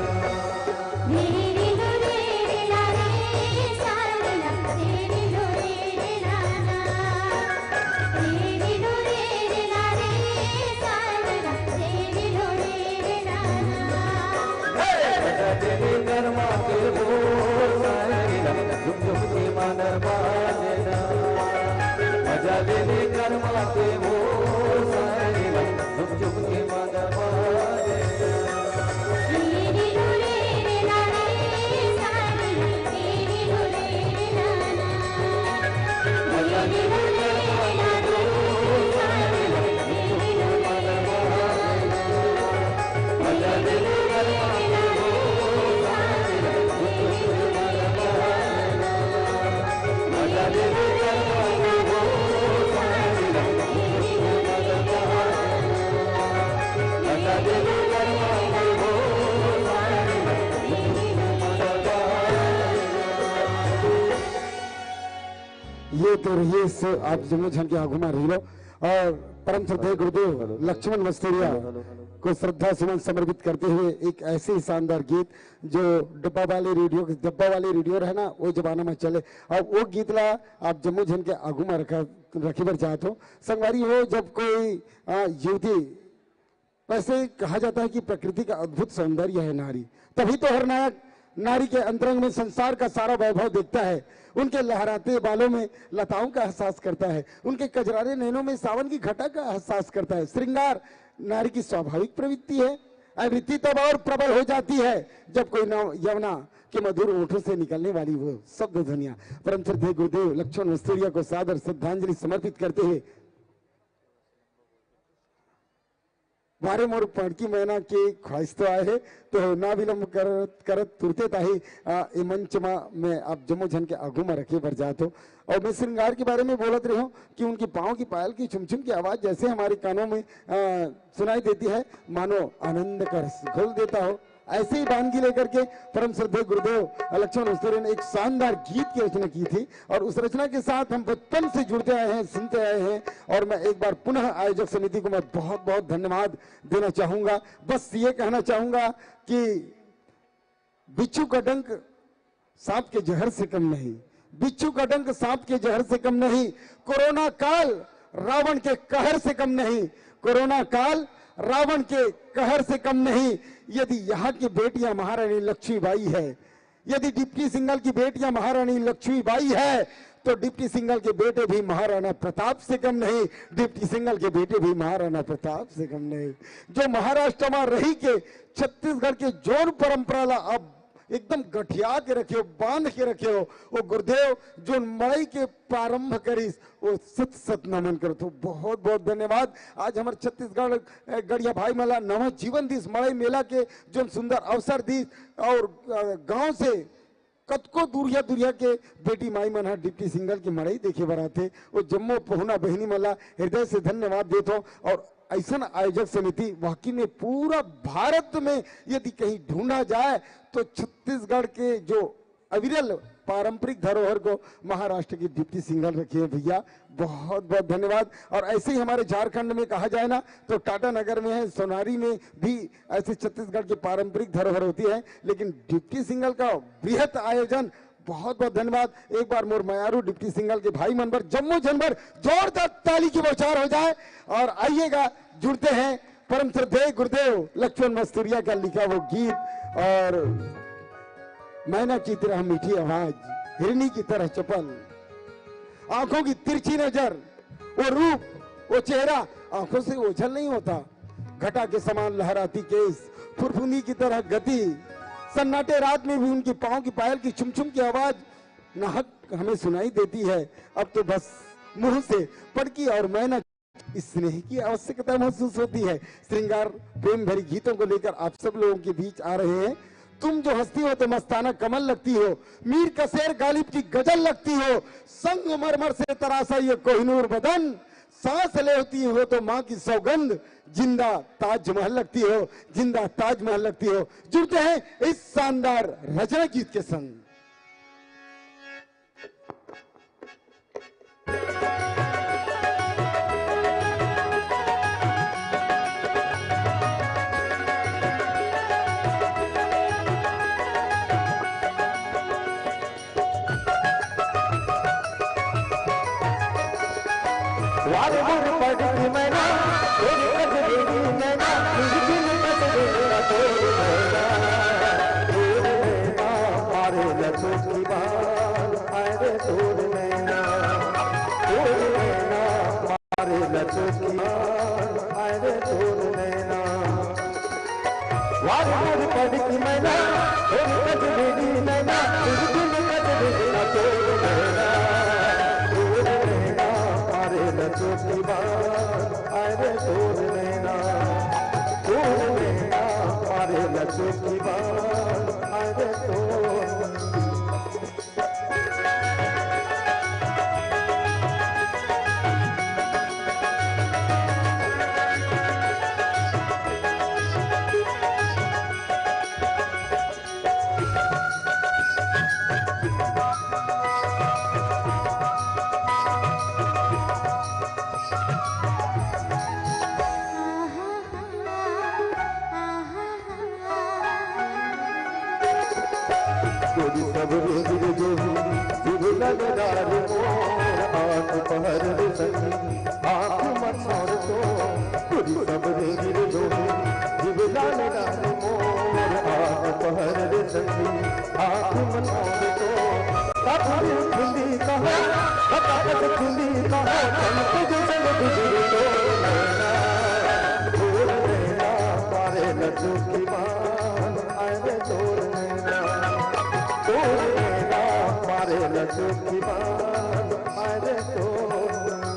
ये तो रहिस आप जम्मो झन के आगू मा रहिलो। और परम श्रद्धेय गुरुदेव लक्ष्मण वस्तुरिया को श्रद्धा सुमन समर्पित करते हुए एक ऐसे ही शानदार गीत जो डब्बा वाले रेडियो, डब्बा वाले रेडियो रहे ना, वो जमाना में चले। अब वो गीत ला आप जम्मो झन के आगू मा रखा, रखे बर चाहत हो। संगवारी हो, जब कोई, आ, युवती, वैसे कहा जाता है कि प्रकृति का अद्भुत सौंदर्य है नारी, तभी तो हर नायक नारी के अंतरंग में संसार का सारा वैभव देखता है। उनके लहराते बालों में लताओं का एहसास करता है, उनके कजरारे नैनों में सावन की घटा का एहसास करता है। श्रृंगार नारी की स्वाभाविक प्रवृत्ति है। और रीति तब और प्रबल हो जाती है जब कोई नव-, यमुना के मधुर ओठों से निकलने वाली वो शब्द ध्वनियां। परम श्रद्धेय गुरुदेव लक्ष्मण वस्तुरिया को सादर श्रद्धांजलि समर्पित करते हुए, बारे मोर पड़की मैना के ख्वाहिश तो आए है, तो ना विलंब करत, करत तुरते ताही, आ, ए मंच मा मैं आप जम्मो झन के आगू मा रखे बर जात हो। और मैं श्रृंगार के बारे में बोलत रहे हूँ कि उनकी पाँव की पायल की छुमछुम की आवाज जैसे हमारे कानों में, आ, सुनाई देती है, मानो आनंद का रस घोल देता हो। ऐसे ही बानगी लेकर के परम श्रद्धेय गुरुदेव लक्ष्मण उस्तरे ने एक शानदार गीत की रचना की थी और उस रचना के साथ हम बचपन से जुड़ते आए हैं, सुनते आए हैं। और मैं एक बार पुनः आयोजक समिति को मैं बहुत बहुत धन्यवाद देना चाहूंगा। बस ये कहना चाहूंगा कि बिच्छू का डंक सांप के जहर से कम नहीं, बिच्छू का डंक सांप के जहर से कम नहीं, कोरोना काल रावण के कहर से कम नहीं, कोरोना काल रावण के कहर से कम नहीं। यदि यहाँ की बेटियां महारानी लक्ष्मीबाई है, यदि डिप्टी सिंगल की बेटियां महारानी लक्ष्मीबाई है, तो डिप्टी सिंगल के बेटे भी महाराणा प्रताप से कम नहीं, डिप्टी सिंगल के बेटे भी महाराणा प्रताप से कम नहीं। जो महाराष्ट्र में रही के छत्तीसगढ़ के जोन परंपरा ला अब एकदम गठिया के रखे हो, बांध के रखे हो, वो गुरुदेव जो मड़ई के प्रारंभ करिस, वो सत सत नमन करत हो। बहुत बहुत धन्यवाद। आज हमर छत्तीसगढ़, अ, गढ़िया भाई मन ला नवा जीवन दिस, मड़ई मेला के जो सुंदर अवसर दिस और, अ, गांव से कतको दूरिया दूरिया के बेटी माई मन ह डिप्टी सिंगल के मड़ई देखे बर आथे। वो जम्मो पहुना बहिनी मन ला हृदय से धन्यवाद देत हो। और ऐसन आयोजक समिति वाकई में पूरा भारत में यदि कहीं ढूंढा जाए तो छत्तीसगढ़ के जो अविरल पारंपरिक धरोहर को महाराष्ट्र की डिप्टी सिंगल रखी है भैया। बहुत बहुत धन्यवाद। और ऐसे ही हमारे झारखंड में कहा जाए ना तो टाटा नगर में है, सोनारी में भी ऐसे छत्तीसगढ़ की पारंपरिक धरोहर होती है, लेकिन डिप्टी सिंगल का बृहत आयोजन। बहुत बहुत धन्यवाद। एक बार मोर मयारू डिप्टी सिंगल के भाई मन बर, जम्मो झन बर जोरदार ताली की बौछार हो जाए। और आइएगा, जुड़ते हैं परम श्रद्धेय गुरुदेव लक्ष्मण मस्तुरिया का लिखा वो गीत। और मैना की तरह मीठी आवाज, हिरनी की तरह चपल, आंखों की तिरछी नजर, वो रूप, वो चेहरा आंखों से ओझल नहीं होता। घटा के समान लहराती केस, फुरफुनी की तरह गति, सन्नाटे रात में भी उनकी पाँव की पायल की छुम छुम की आवाज नाहक हमें सुनाई देती है। अब तो बस मुंह से पड़की और मैना स्नेह की आवश्यकता महसूस होती है। श्रृंगार प्रेम भरी गीतों को लेकर आप सब लोगों के बीच आ रहे हैं। तुम जो हंसती हो तो मस्ताना कमल लगती हो, मीर का शेर गालिब की गजल लगती हो, संगमरमर से तराशा ये कोहिनूर बदन, सांस लेती हो तो माँ की सौगंध, जिंदा ताजमहल लगती हो, जिंदा ताजमहल लगती हो। जुड़ते हैं इस शानदार रचना गीत के संग। वारे मोर पड़की मैना, तोर कजरेरी नैना, तुझ बिन कजरेरा तोर नैना, तोर नैना, मारे लचो की बाल, आए रे तोर नैना, तोर नैना, मारे लचो की बाल, आए रे तोर नैना। वारे मोर पड़की मैना, तोर कजरेरी नैना, तुझ बिन कजरेरा तोर नैना, तोर नैना, मारे लचो की बाल, आए रे तोर नैना, तोर नैना, मारे लचो की बाल, आए रे तोर नैना। तोरी सबरे गिर जो बिरलन डार मोर आँख पहर रे सखी, आँख मछोर तो। तोरी सबरे गिर जो बिरलन डार मोर आँख पहर रे सखी, आँख मछोर तो। कबूल खुली कहो, बतावत खुली कहो, तन तुझ संग गुजर तो नैना, तोर नैना, मारे लचू की बान, आए रे तोर नैना, तोर नैना, मारे लचू की बान, आए रे तोर नैना।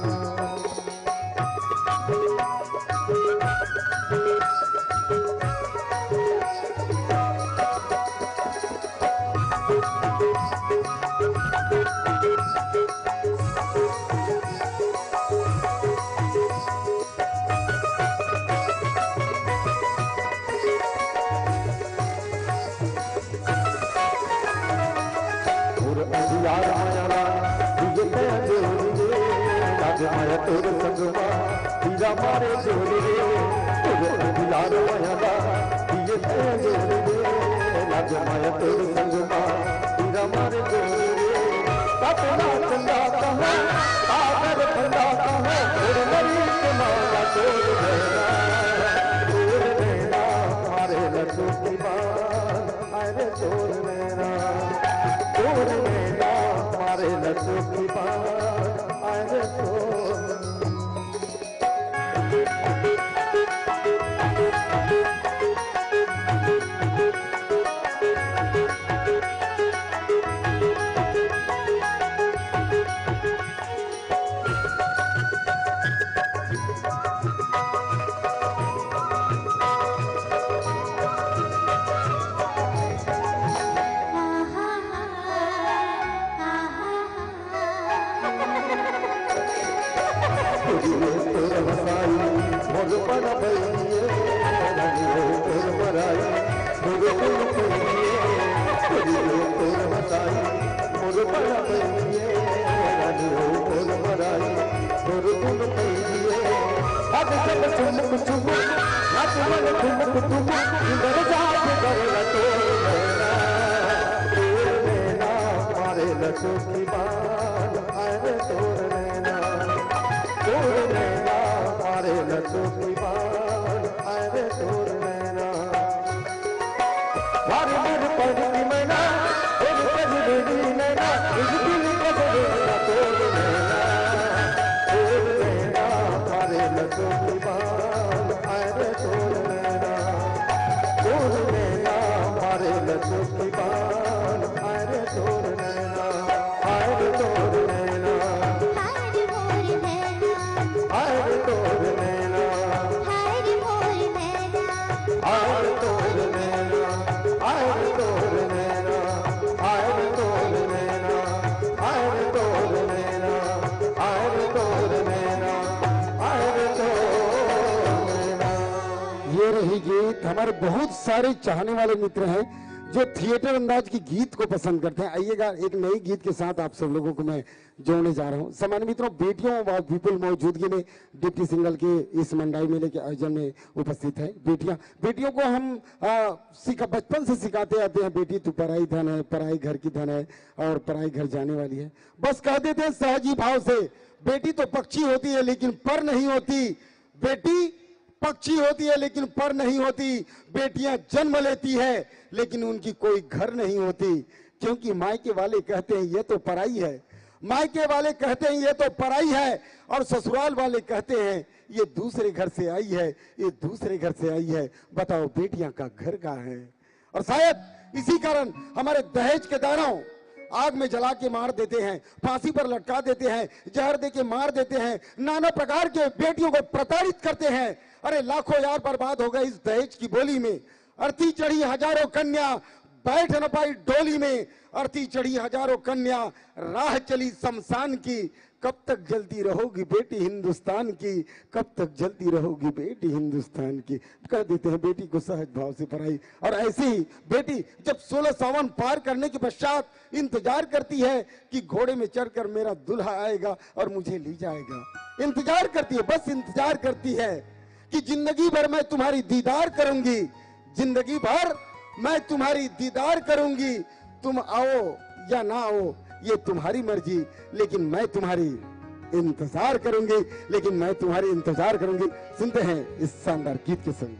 तोर अंधियार माया ला, दिए ते अंजोर रे, लाज माया तोर संगमा, पीरा मारे जोर रे। तोर अंधियार माया ला, दिए ते अंजोर रे, लाज माया तोर संगमा, पीरा मारे जोर रे। सपना चंदा कहो, सागर फंदा कहो, तोर मरी के माला तोर नैना, तोर नैना, मारे लचू की बान, अरे तोर नैना, तोर नैना, मारे लचू की बान, अरे तोर। तोर हंसाई मोर बन भइए, रानी हो तोर बड़ाई मोर कुल कहिए। तोर हंसाई मोर बन भइए, रानी हो तोर बड़ाई मोर कुल कहिए। अब जब चुमुक चुमुक नाच मन ठुमुक ठुमुक, इधर जाके डर लगे नैना, तोर नैना मारे लचू की बान, अरे तोर नैना, तोर नैना, मारे लचू की बान, अरे तोर नैना। वारे मोर पड़की मैना, तोर कजरेरी नैना, इस दिल कजरेरा तोर नैना, तोर नैना, मारे लचू की बान, अरे तोर हमारे बहुत सारे चाहने वाले मित्र हैं जो थिएटर अंदाज की गीत को पसंद करते हैं। आइएगा, एक नई गीत के साथ आप सब लोगों को मैं जोड़ने जा रहा हूँ। सम्मानित मित्रों, बेटियों व विपुल मौजूदगी में डिप्टी सिंगल के इस मंडाई मेले के आयोजन में उपस्थित है। बेटियां, बेटियों को हम आ, सिखा बचपन से सिखाते आते हैं, बेटी तू पराई धन है, पराई घर की धन है और पराई घर जाने वाली है। बस कह देते हैं सहज ही भाव से, बेटी तो पक्षी होती है लेकिन पर नहीं होती। बेटी पक्षी होती है लेकिन पर नहीं होती। बेटियां जन्म लेती है लेकिन उनकी कोई घर नहीं होती, क्योंकि मायके वाले कहते हैं ये तो पराई है, मायके वाले कहते हैं ये तो पराई है, और ससुराल वाले कहते हैं ये दूसरे घर से आई है, ये दूसरे घर से आई है। बताओ, बेटियां का घर कहाँ है? और शायद इसी कारण हमारे दहेज के दानव आग में जला के मार देते हैं, फांसी पर लटका देते हैं, जहर दे के मार देते हैं, नाना प्रकार के बेटियों को प्रताड़ित करते हैं। अरे, लाखों यार बर्बाद हो गए इस दहेज की बोली में। अर्थी चढ़ी हजारों कन्या, बैठ न पाई डोली में। अर्थी चढ़ी हजारों कन्या, राह चली शमशान की। कब तक जलती रहोगी बेटी हिंदुस्तान की? कब तक जलती रहोगी बेटी हिंदुस्तान की? कह देते हैं बेटी को सहज भाव से पराई। और ऐसे ही बेटी जब सोलह सावन पार करने के पश्चात इंतजार करती है कि घोड़े में चढ़कर मेरा दूल्हा आएगा और मुझे ले जाएगा, इंतजार करती है, बस इंतजार करती है कि जिंदगी भर मैं तुम्हारी दीदार करूंगी, जिंदगी भर मैं तुम्हारी दीदार करूंगी। तुम आओ या ना आओ, ये तुम्हारी मर्जी, लेकिन मैं तुम्हारी इंतजार करूंगी, लेकिन मैं तुम्हारी इंतजार करूंगी। सुनते हैं इस शानदार गीत के संग।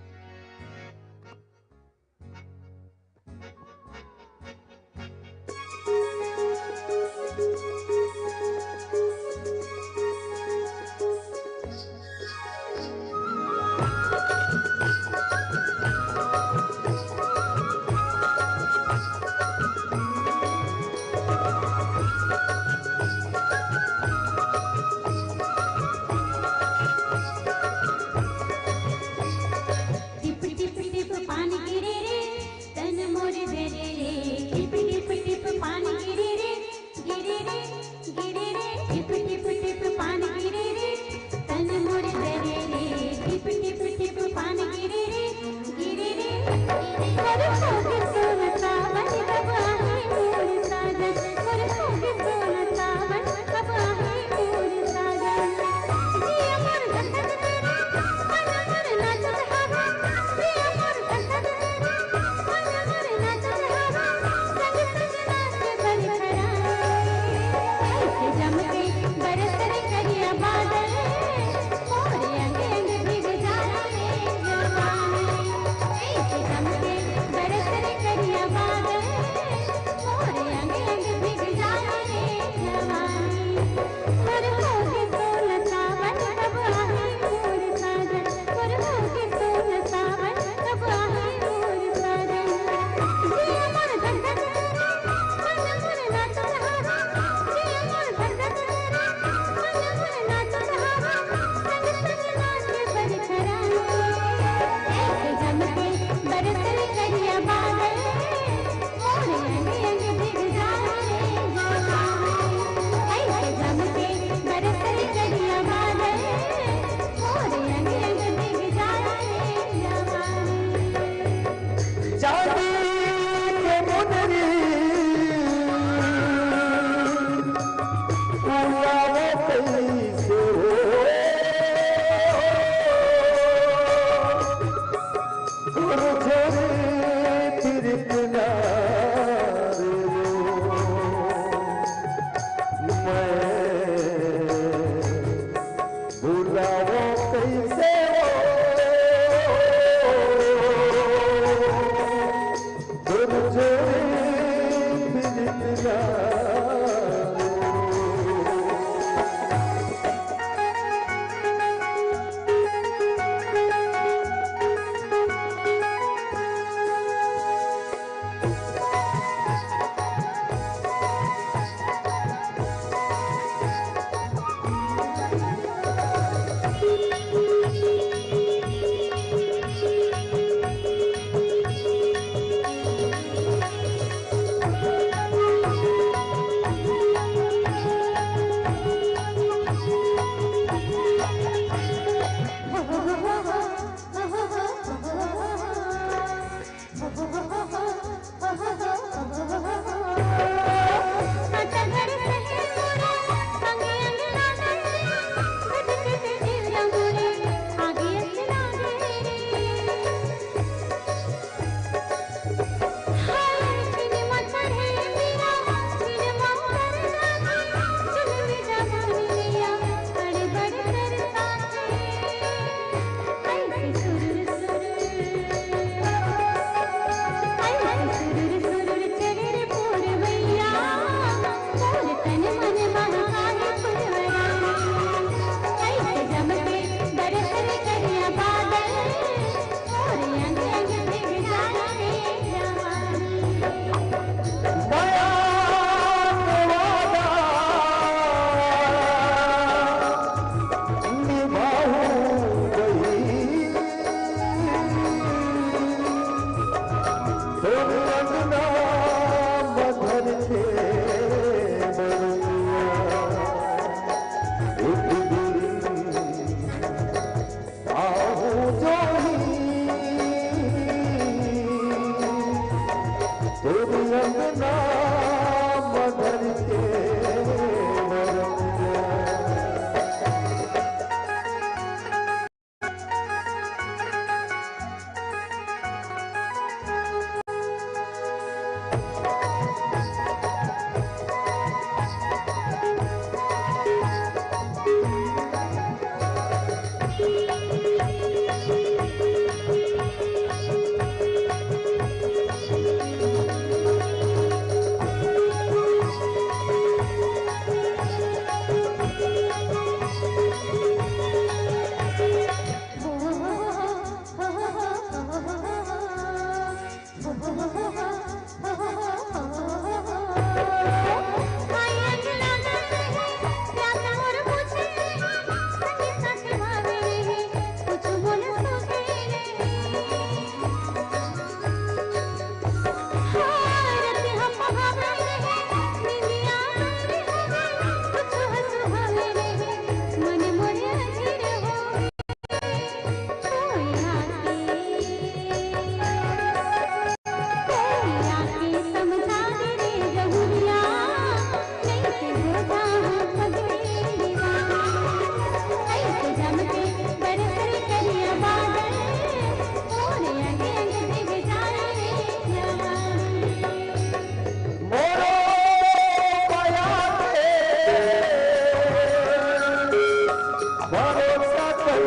भरोसा कर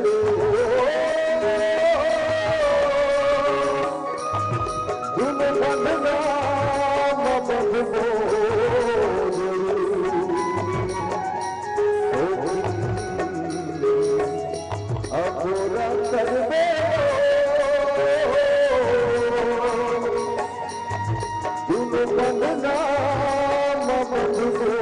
दो, दुनो बंधना म बंधबो। अघोरा करबे दुनो बंधना म बंधबो।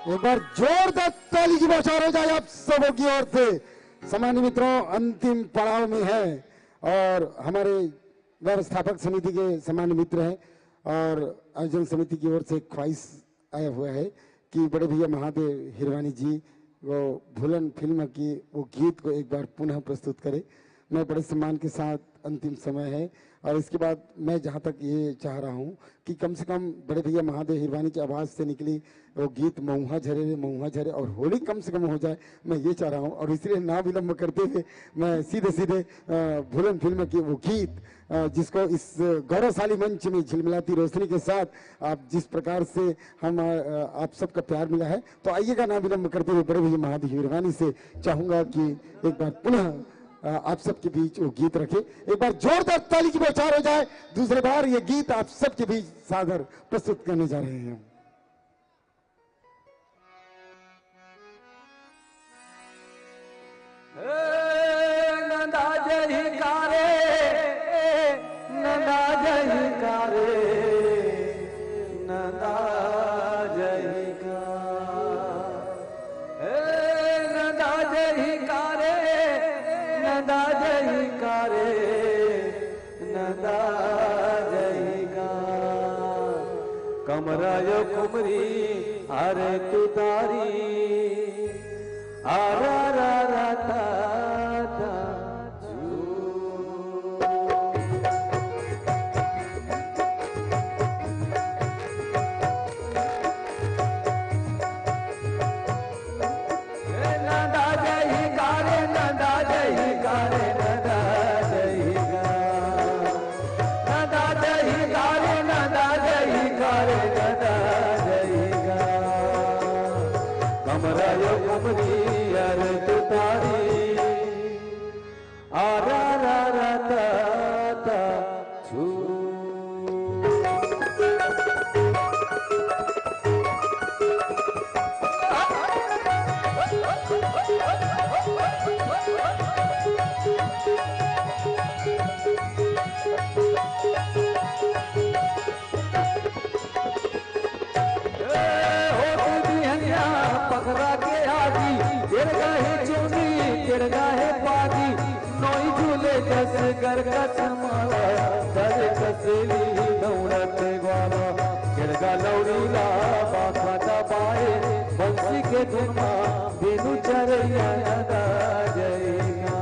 एक बार जोरदार ताली की बौछार हो जाए आप सबों की ओर से। सम्मानित मित्रों, अंतिम पड़ाव में है और हमारे व्यवस्थापक समिति के सम्मानित मित्र हैं और आयोजन समिति की ओर से एक ख्वाहिश आया हुआ है कि बड़े भैया महादेव हिरवानी जी वो भूलन फिल्म की वो गीत को एक बार पुनः प्रस्तुत करें। मैं बड़े सम्मान के साथ, अंतिम समय है और इसके बाद मैं जहाँ तक ये चाह रहा हूँ कि कम से कम बड़े भैया महादेव हिरवानी की आवाज़ से निकली वो गीत मऊहा झरे रे मऊहा झरे और होली कम से कम हो जाए, मैं ये चाह रहा हूँ। और इसलिए ना विलंब करते हुए मैं सीधे सीधे भूलन फिल्म की वो गीत, जिसको इस गौरवशाली मंच में झिलमिलाती रोशनी के साथ आप जिस प्रकार से हम आप सबका प्यार मिला है, तो आइएगा ना विलंब करते हुए बड़े भैया महादेव हिरवानी से चाहूंगा कि एक बार पुनः आप सबके बीच वो गीत रखे। एक बार जोरदार ताली की बौछार हो जाए। दूसरे बार ये गीत आप सबके बीच सादर प्रस्तुत करने जा रहे हैं। नंदा जही कारे, नंदा जही कारे, नंदा जही का। नंदा जही कारे, नंदा जही कारे, नंदा जही का। कमरा यो कुमरी, अरे तू तारी, अरा रा रा ता ता। मरायो कुमरी अर तुतारी, आ रा रा रा ता ता छू। ए, होत बिहनिया पखरा के आगी, केरगा हे चुनी, केरगा हे पागी, नोई झूले जस गरगस माला, दर कसली दौड़त ग्वाला, केरगा लौड़ी ला बाखा दबाए, बंसी के धुन मा, बेनू चरैया नदा जइगा।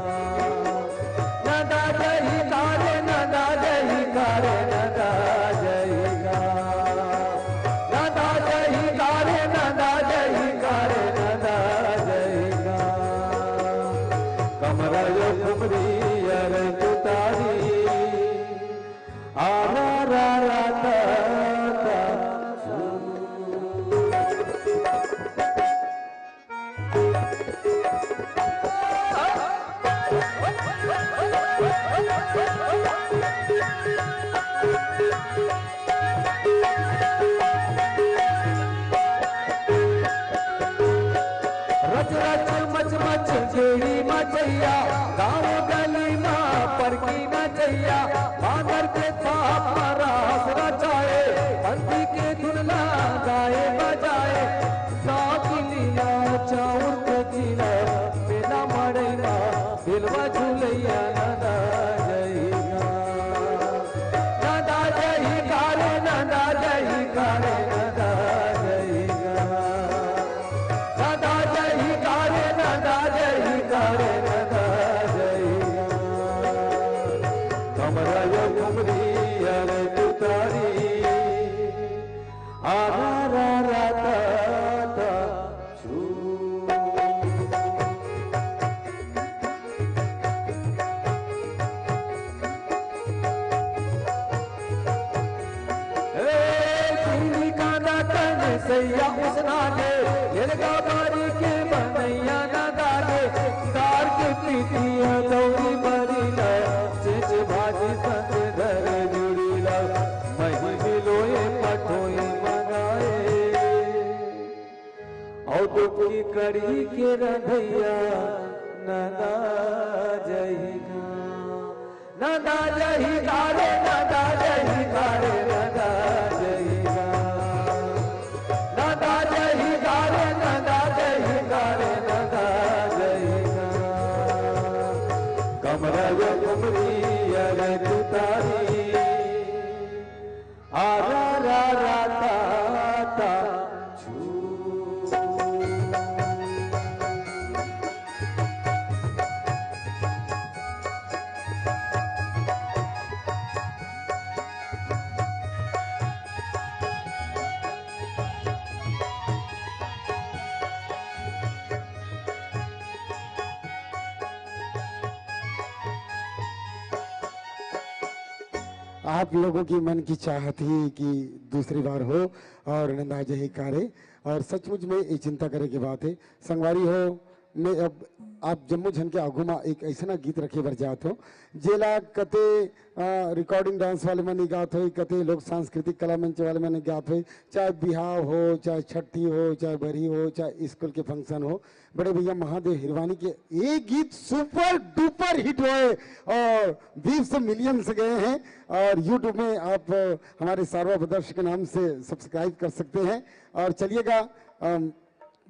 नदा जइगा रे, नदा जइगा रे, नदा जइगा। नदा जइगा रे, नदा जइगा रे, नदा जइगा। कमरा यो कुमरी अर तुतारी। आ रा रा रा ता ता। रच रच मच मच गेड़ी मचैया, गाँव गली मा परकी नचैया, बांदर के थाप मा रास रचाए, पंथी के धुन ला गाए बजाए, गाँव की लीला चाउर के चीला, मेला मड़ई मा बेलवा झुलैया नदा जइगा। नदा जइगा रे, नदा जइगा रे, नदा जइगा। नदा जइगा रे, नदा जइगा रे, नदा जइगा। कमरा यो कुमरी अर तुतारी। आ रा रा रा ता ता छू। ए, चीनी कांदा तन सैया उसना गे, एलगा बारी के बनैया ना दागे, दार के पीतिया दौरी बरीला, चेच भाजी संग धर जुड़ीला, मही मिलोए पठोई मंगाए। अउ डुबकी कढ़ी के रंधैया नदा जइगा। नदा जइगा रे, नदा जइगा रे, नदा जइगा। नदा जइगा रे, नदा जइगा रे, नदा जइगा। कमरा यो कुमरी अरे तुतारी। आ रा रा रा ता ता छू। आप लोगों की मन की चाहत ही कि दूसरी बार हो और नंदा जही कारे, और सचमुच में ये चिंता करे की बात है। संगवारी हो, मैं अब आप जम्मो झन के आगू मा एक ऐसना गीत रखे बर जात हो, जेला कते, अ, recording dance वाले मन गात हो, कते लोक सांस्कृतिक कला मंच वाले मन गात हो, चाहे बिहाव हो, चाहे छट्ठी हो, चाहे बरही हो, चाहे स्कूल के function हो, बड़े भैया महादेव हिरवानी के ये गीत super duper hit हुए और बीस millions गए हैं। और YouTube में आप, अ, हमारे सारवा ब्रदर्स के नाम से subscribe कर सकते हैं। और चलिएगा, अम,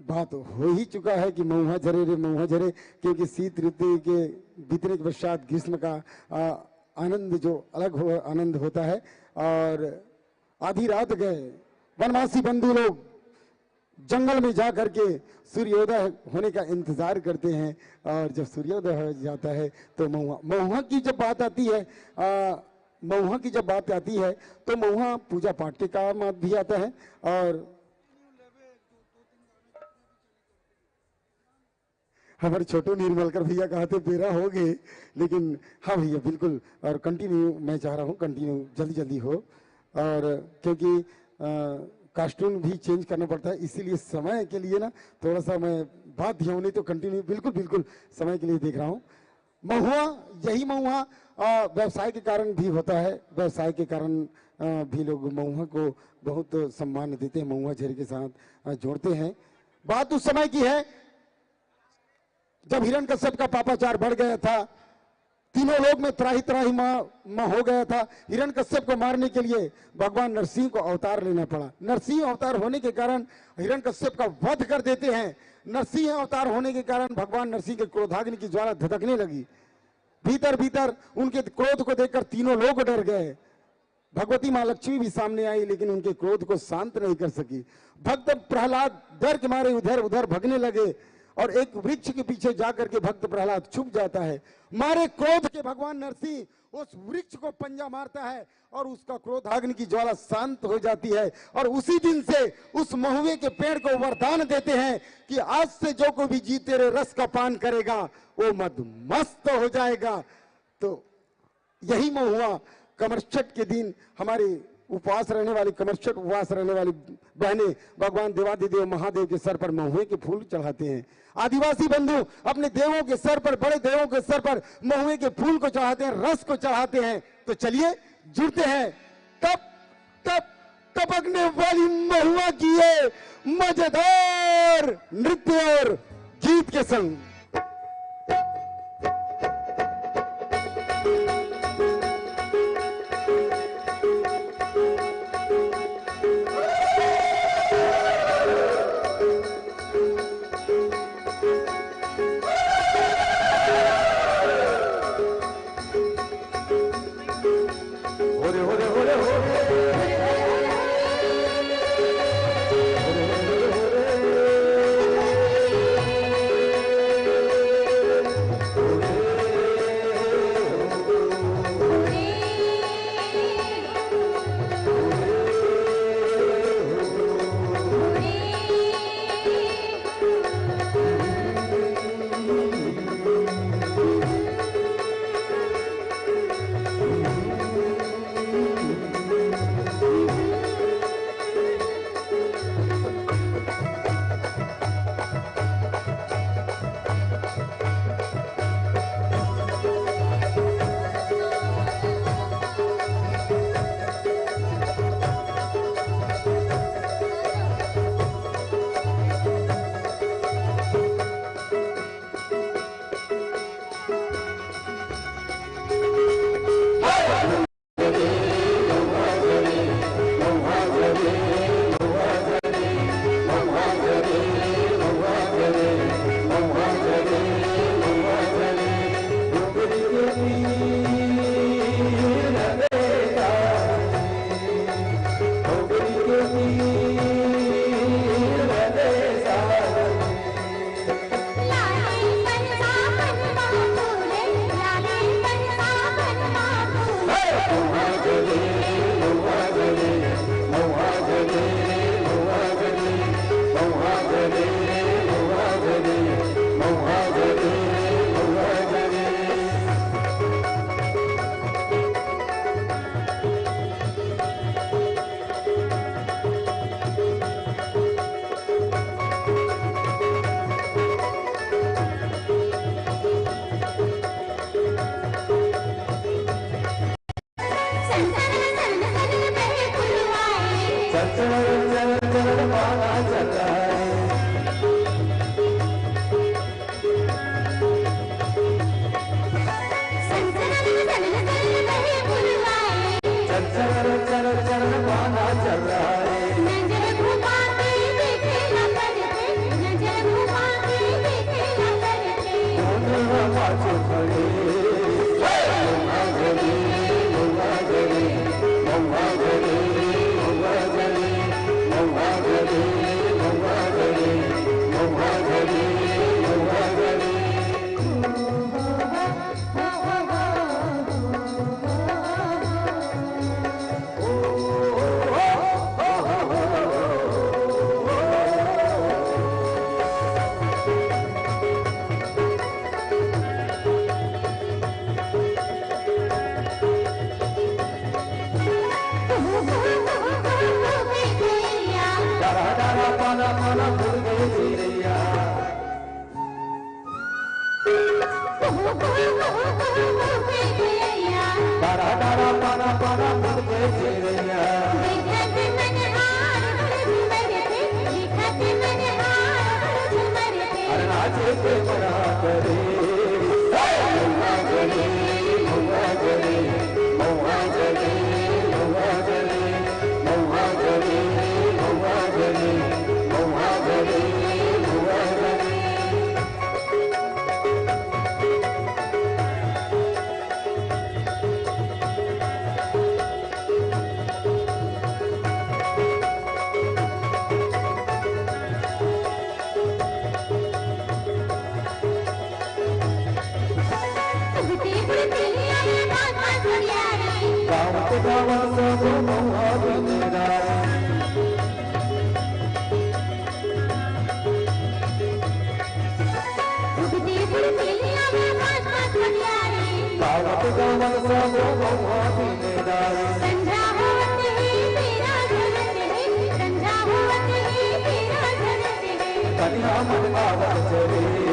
बात हो ही चुका है कि मऊहा झरे रे मऊहा झरे, क्योंकि शीत ऋतु के बीतने के पश्चात ग्रीष्म का, अ, आनंद, जो अलग हो, आनंद होता है। और आधी रात गए वनवासी बंधु लोग जंगल में जा करके सूर्योदय होने का इंतजार करते हैं। और जब सूर्योदय हो जाता है तो महुआ, महुआ की जब बात आती है, आ, महुआ की जब बात आती है तो महुआ पूजा पाठ के काम भी आता है। और हमारे छोटू निर्मलकर भैया कहा थे बेरा हो गए, लेकिन हाँ भैया, बिल्कुल। और कंटिन्यू मैं चाह रहा हूँ, कंटिन्यू जल्दी जल्दी हो। और क्योंकि, अ, कॉस्ट्यूम भी चेंज करना पड़ता है, इसीलिए समय के लिए ना थोड़ा सा मैं बात दिया हूँ, नहीं तो कंटिन्यू, बिल्कुल बिल्कुल समय के लिए देख रहा हूँ। महुआ, यही महुआ व्यवसाय के कारण भी होता है, व्यवसाय के कारण भी लोग महुआ को बहुत सम्मान देते हैं, महुआ झरी के साथ जोड़ते हैं। बात उस समय की है जब हिरण कश्यप का पापाचार बढ़ गया था, तीनों लोग में त्राही त्राही माँ माँ हो गया था। हिरण कश्यप को मारने के लिए भगवान नरसिंह को अवतार लेना पड़ा। नरसिंह अवतार होने के कारण हिरण कश्यप का वध कर देते हैं। नरसिंह अवतार होने के कारण भगवान नरसिंह के क्रोधाग्नि की ज्वाला धधकने लगी। भीतर भीतर उनके क्रोध को देखकर तीनों लोग डर गए। भगवती माँ लक्ष्मी भी सामने आई, लेकिन उनके क्रोध को शांत नहीं कर सकी। भक्त प्रहलाद डर के मारे उधर उधर भगने लगे और एक वृक्ष के पीछे जाकर के भक्त प्रहलाद छुप जाता है। मारे क्रोध के भगवान नरसिंह उस वृक्ष को पंजा मारता है और उसका क्रोधाग्नि की ज्वाला शांत हो जाती है। और उसी दिन से उस महुए के पेड़ को वरदान देते हैं कि आज से जो कोई भी जी तेरे रस का पान करेगा, वो मद मस्त हो जाएगा। तो यही महुआ कमरछठ के दिन हमारे उपवास रहने वाली, कमरछठ उपवास रहने वाली बहनें भगवान देवादिदेव महादेव के सर पर महुए के फूल चढ़ाते हैं। आदिवासी बंधु अपने देवों के सर पर, बड़े देवों के सर पर महुए के फूल को चढ़ाते हैं, रस को चढ़ाते हैं। तो चलिए जुड़ते हैं तप तप टपकने वाली महुआ की ये मजेदार नृत्य और गीत के संग। चिड़ैया। डारा डारा पाना पाना फूल के चिड़ैया। अरे नाचे के मना करे। गावत गावत सब महुआ बिने डारे। गावत गावत सब महुआ बिने डारे। कनिहा मन गावत चले।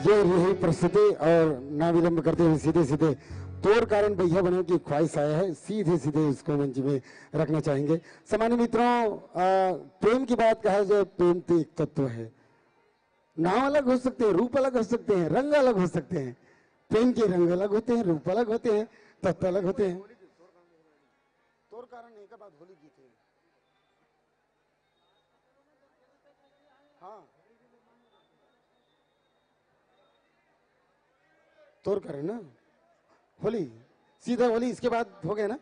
ये रही प्रस्तुति और ना विलंब करते हुए सीधे सीधे तोर कारण भैया बनने की ख्वाहिश आया है, सीधे सीधे उसको मंच में रखना चाहेंगे। सम्मानित मित्रों, अ, प्रेम की बात कहा जाए, प्रेम तो एक तत्व है। नाम अलग हो सकते हैं, रूप अलग हो सकते हैं, रंग अलग हो सकते हैं, प्रेम के रंग अलग होते हैं, रूप अलग होते हैं, तत्व अलग होते हैं। तोर कारण नहीं का बात होली गीत है। हाँ। तोर कारण ना होली, सीधा होली, इसके बाद हो गया ना।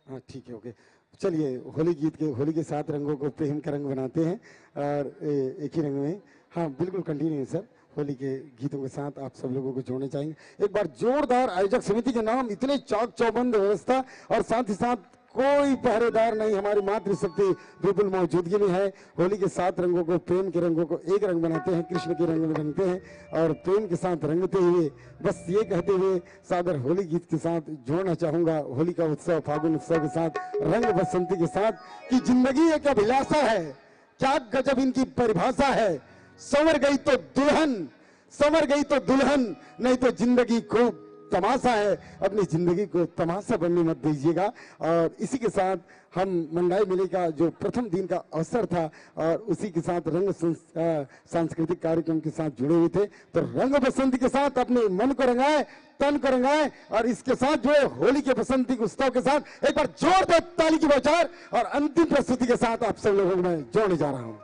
हाँ, ठीक है, ओके। चलिए, होली गीत के, होली के सात रंगों को प्रेम का रंग बनाते हैं और ए, एक ही रंग में। हाँ, बिल्कुल कंटिन्यू है सर। होली के गीतों के साथ आप सब लोगों को जोड़ना चाहेंगे। एक बार जोरदार आयोजक समिति के नाम, इतने चाक चौबंद व्यवस्था और साथ ही साथ कोई पहरेदार नहीं, हमारी मातृशक्ति बिल्कुल मौजूदगी में है। होली के सात रंगों को, प्रेम के रंगों को एक रंग बनाते हैं, कृष्ण के रंग में रंगते हैं और प्रेम के साथ रंगते हुए बस ये कहते हुए सादर होली गीत के साथ जोड़ना चाहूँगा। होली का उत्सव, फागुन उत्सव के साथ, रंग बसंती के साथ कि जिंदगी एक अभिलाषा है, क्या गजब इनकी परिभाषा है। संवर गई तो दुल्हन, संवर गई तो दुल्हन, नहीं तो जिंदगी खूब तमाशा है। अपनी जिंदगी को तमाशा बनने मत दीजिएगा। और इसी के साथ हम मंडाई मेले का जो प्रथम दिन का अवसर था और उसी के साथ रंग संस-, अ, सांस्कृतिक कार्यक्रम के साथ जुड़े हुए थे, तो रंग बसंती के साथ अपने मन को रंगाए, तन को रंगाए और इसके साथ जो है होली के बसंती उत्सव के साथ एक बार जोरदार ताली की बौछार और अंतिम प्रस्तुति के साथ आप सब लोगों को मैं जोड़ने जा रहा हूँ।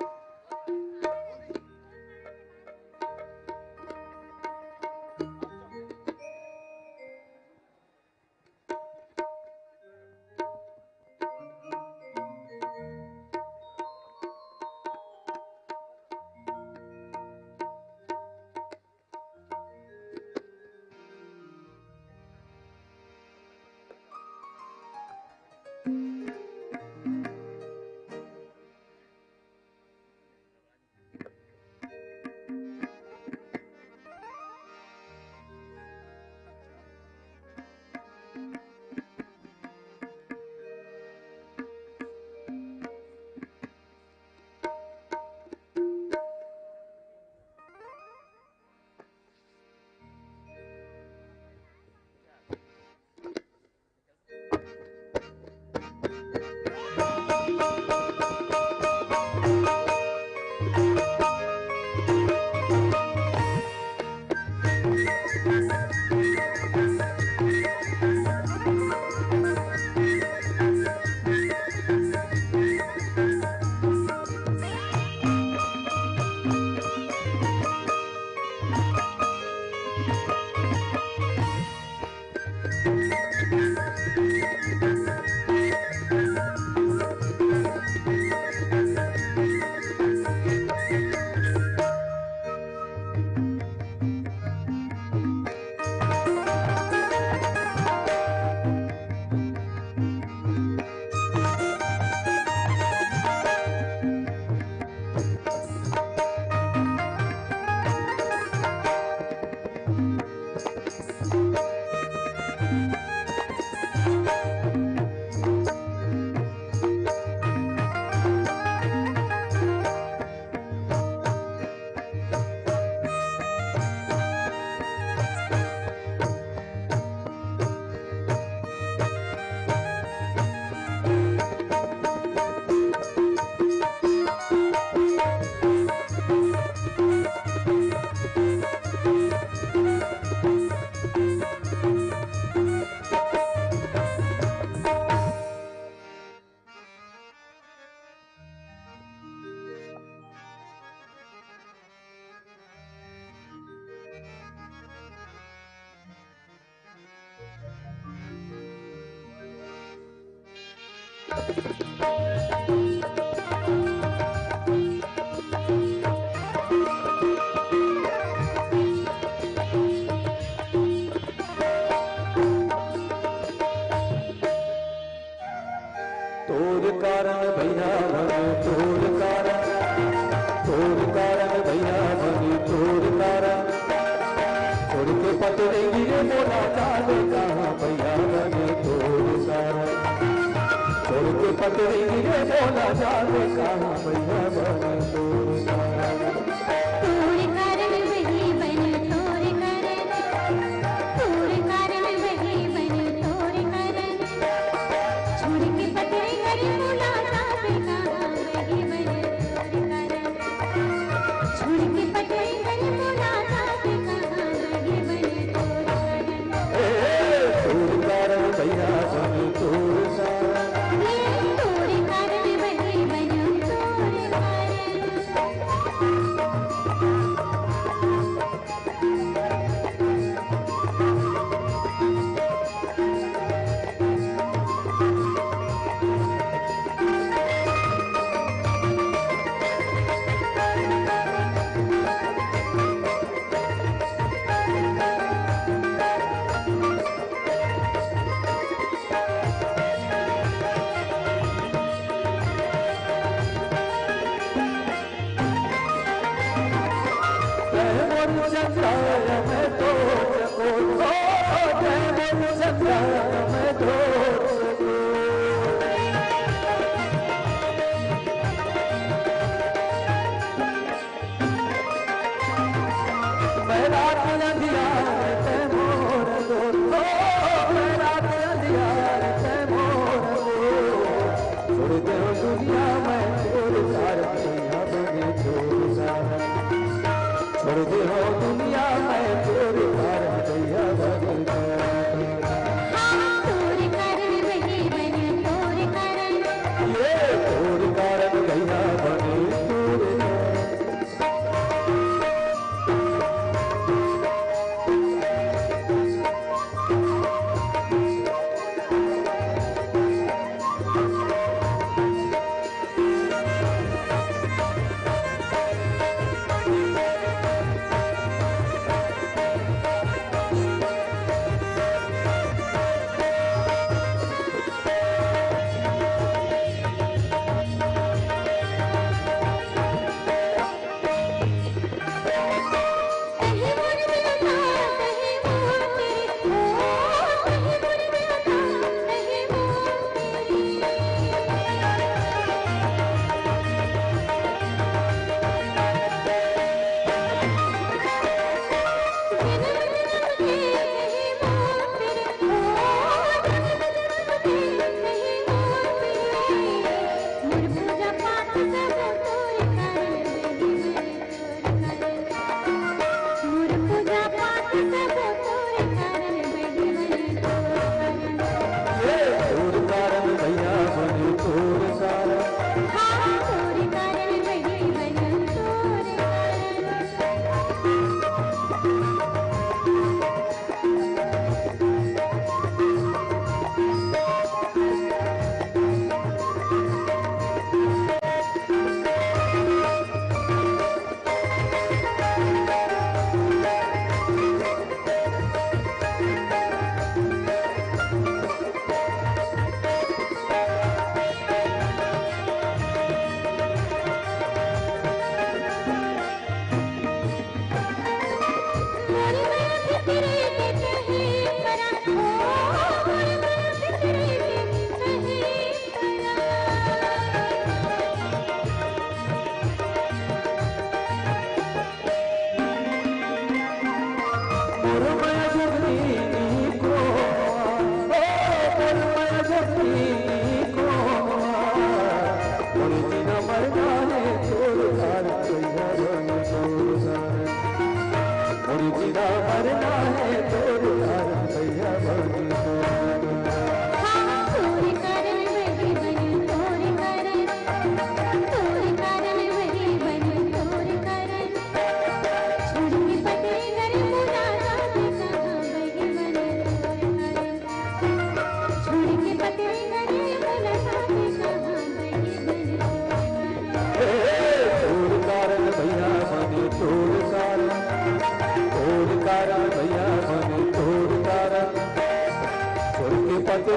तोर कारण भैया बने, तोर कारण, तोर कारण भैया बने, तोर कारण। छोड़ के पतरे गिरे मोला जाने कहाँ भैया बने, तोर कारण। छोड़ के पतरे गिरे मोला जाने कहाँ भैया बने, तोर कारण। तोर कारण बहिनी बने, तोर कारण, तोर कारण बहिनी बने, तोर कारण। छोड़ के पतरे घर मोला जाबे कहाँ बहिनी बने, तोर कारण। छोड़ के पतरे घर मोला जाबे कहाँ बहिनी बने, तोर कारण। ए, तोर कारण भैया बने, तोर कारण। ए, तोर कारण बहिनी बने, तोर कारण। मैं रात अंधियार ते मोर दोस्त, मैं रात अंधियार ते मोर दोस्त। छोड़ दे दुनिया में तोर कारण भैया बने, तोर कारण। छोड़ दे दुनिया में तोर कारण भैया बने, तोर कारण। हाँ, तोर कारण बहिनी बने, तोर कारण। ये तोर कारण भैया बने, तोर कारण।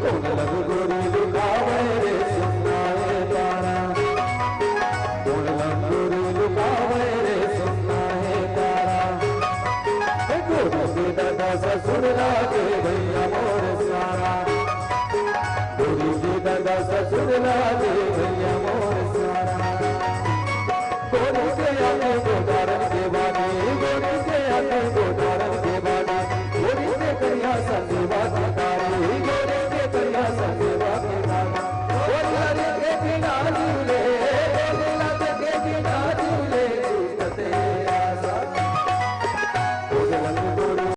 कोन लंगोरी लुकावे रे सुन्ना हे तारा, कोन लंगोरी लुकावे रे सुन्ना हे तारा। हे गोरी के दादा ससुर लागे भैया मोर सारा, गोरी के दादा ससुर लागे भैया मोर सारा। गोरी के आगे गोदारन के बानी, गोरी के आगे गोदारन के बानी, गोरी के करिया संगीवा की तारी, गोरी के करिया संगीवा की तारी। गोरी लगे के बिना जीव ले, गोरी लगे के बिना जीव ले, जीवते आसा। गोरी लगे गोरी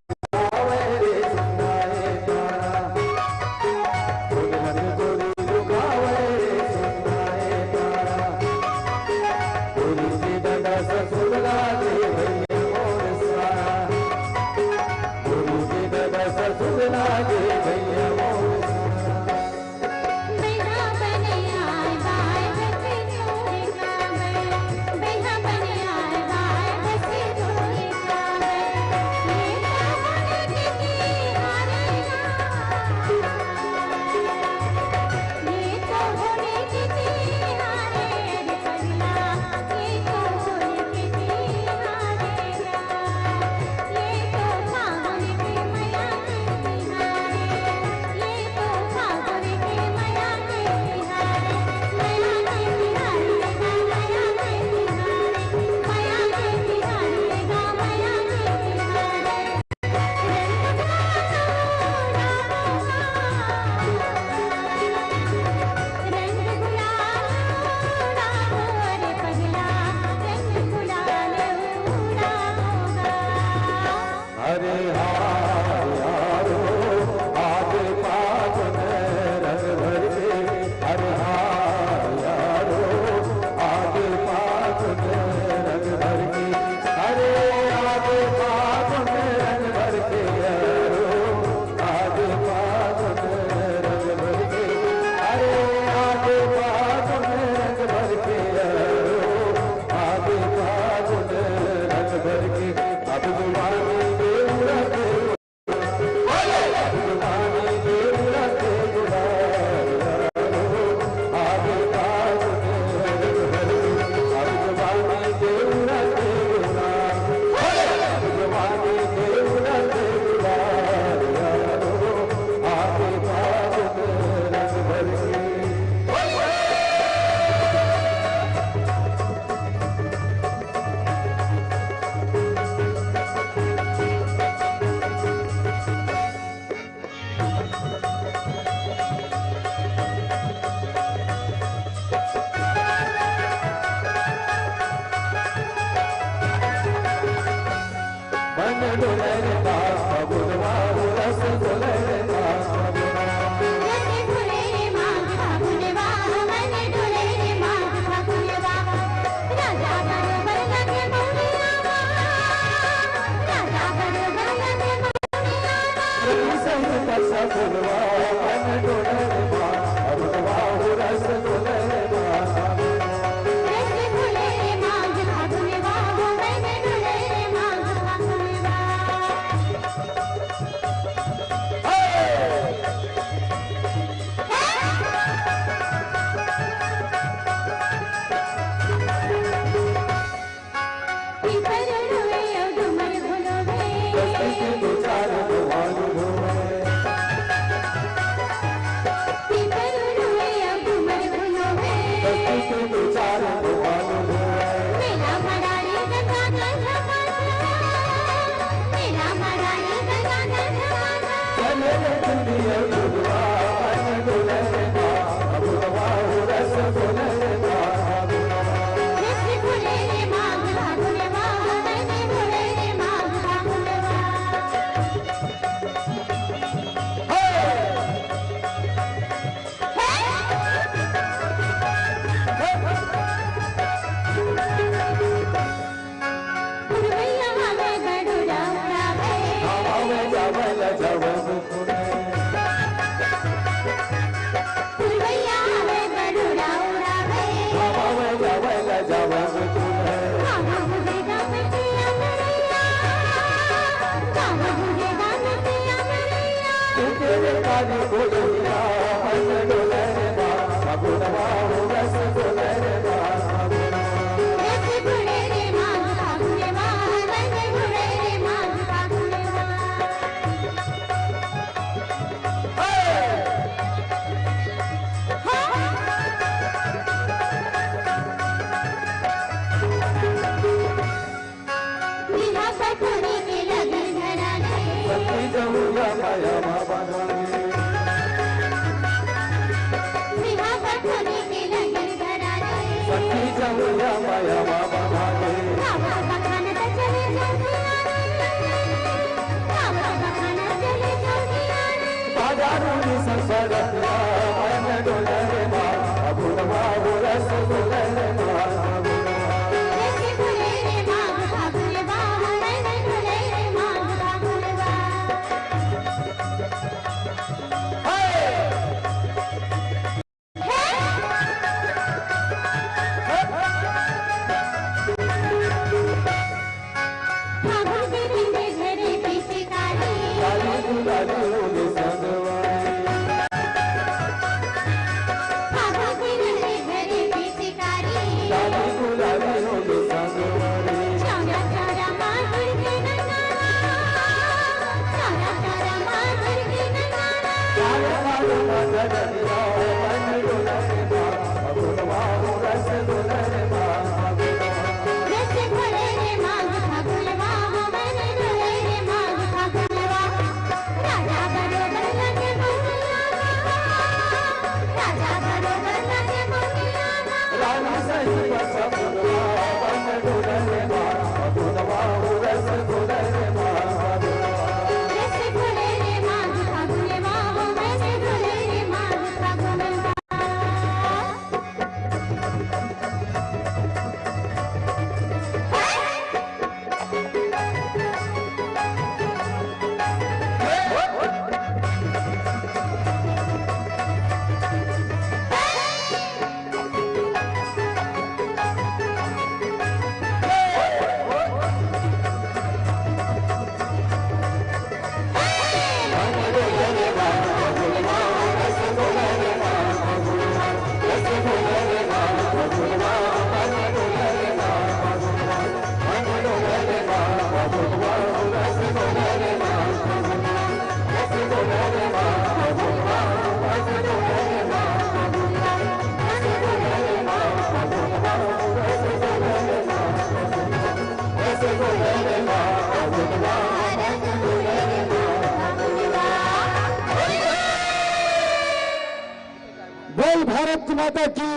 बोल भारत माता की,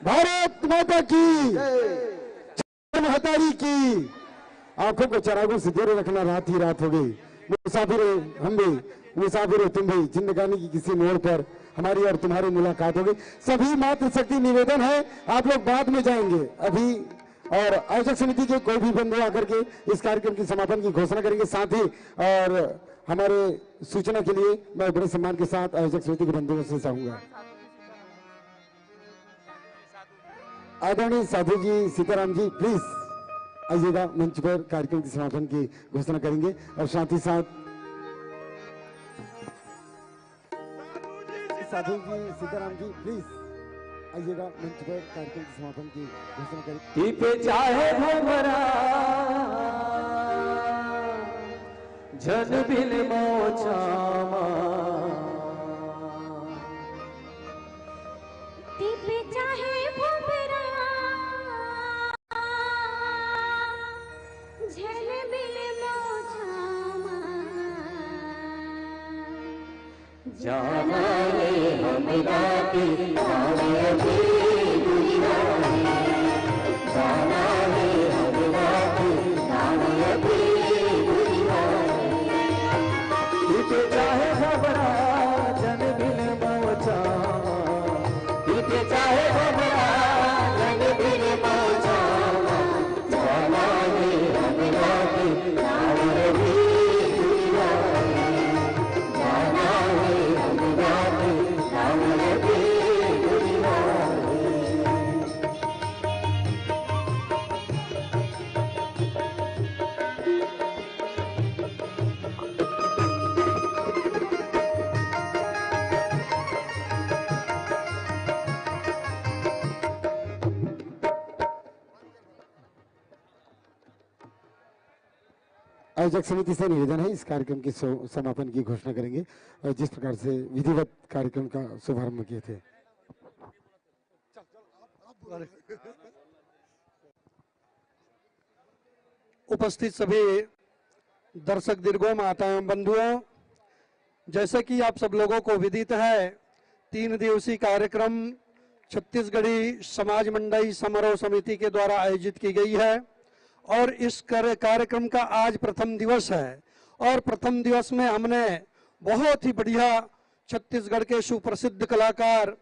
भारत माता की, महतारी की। आंखों को चरागों से दूर रखना, रात ही रात हो गई। मुसाफिर हो हम भी, मुसाफिर हो तुम भी, जिंदगानी की किसी मोड़ पर हमारी और तुम्हारी मुलाकात हो गई। सभी मातृशक्ति निवेदन है, आप लोग बाद में जाएंगे, अभी और आयोजक समिति के कोई भी बंधु आकर के इस कार्यक्रम की समापन की घोषणा करेंगे। साथ ही और हमारे सूचना के लिए मैं बड़े सम्मान के साथ आयोजक समिति के बंधुओं से चाहूंगा, आदरणीय साधु जी, सीताराम जी, प्लीज आइएगा मंच पर, कार्यक्रम के समापन की घोषणा करेंगे। और साथ ही साथ साधु जी, सीताराम जी, प्लीज आइएगा मंच पर, कार्यक्रम के समापन की घोषणा करें। पीपे चाहे भमरा, झन बिन मोचामा। पीपे चाहे भमरा, झन बिन मोचामा। जाना हे हमरा के गाँव अभी दुरिहा हे। जाना हे हमरा के गाँव अभी दुरिहा हे। पीपे चाहे भमरा, झन बिन मोचामा। पीपे चाहे भमरा, झन बिन मोचामा। आयोजक समिति से निवेदन है, इस कार्यक्रम के सो- समापन की घोषणा करेंगे और जिस प्रकार से विधिवत कार्यक्रम का शुभारंभ किए थे। उपस्थित सभी दर्शक दीर्घों, माताओं, बंधुओं, जैसे कि आप सब लोगों को विदित है, तीन दिवसीय कार्यक्रम छत्तीसगढ़ी समाज मंडई समारोह समिति के द्वारा आयोजित की गई है और इस कर- कार्यक्रम का आज प्रथम दिवस है। और प्रथम दिवस में हमने बहुत ही बढ़िया छत्तीसगढ़ के सुप्रसिद्ध कलाकार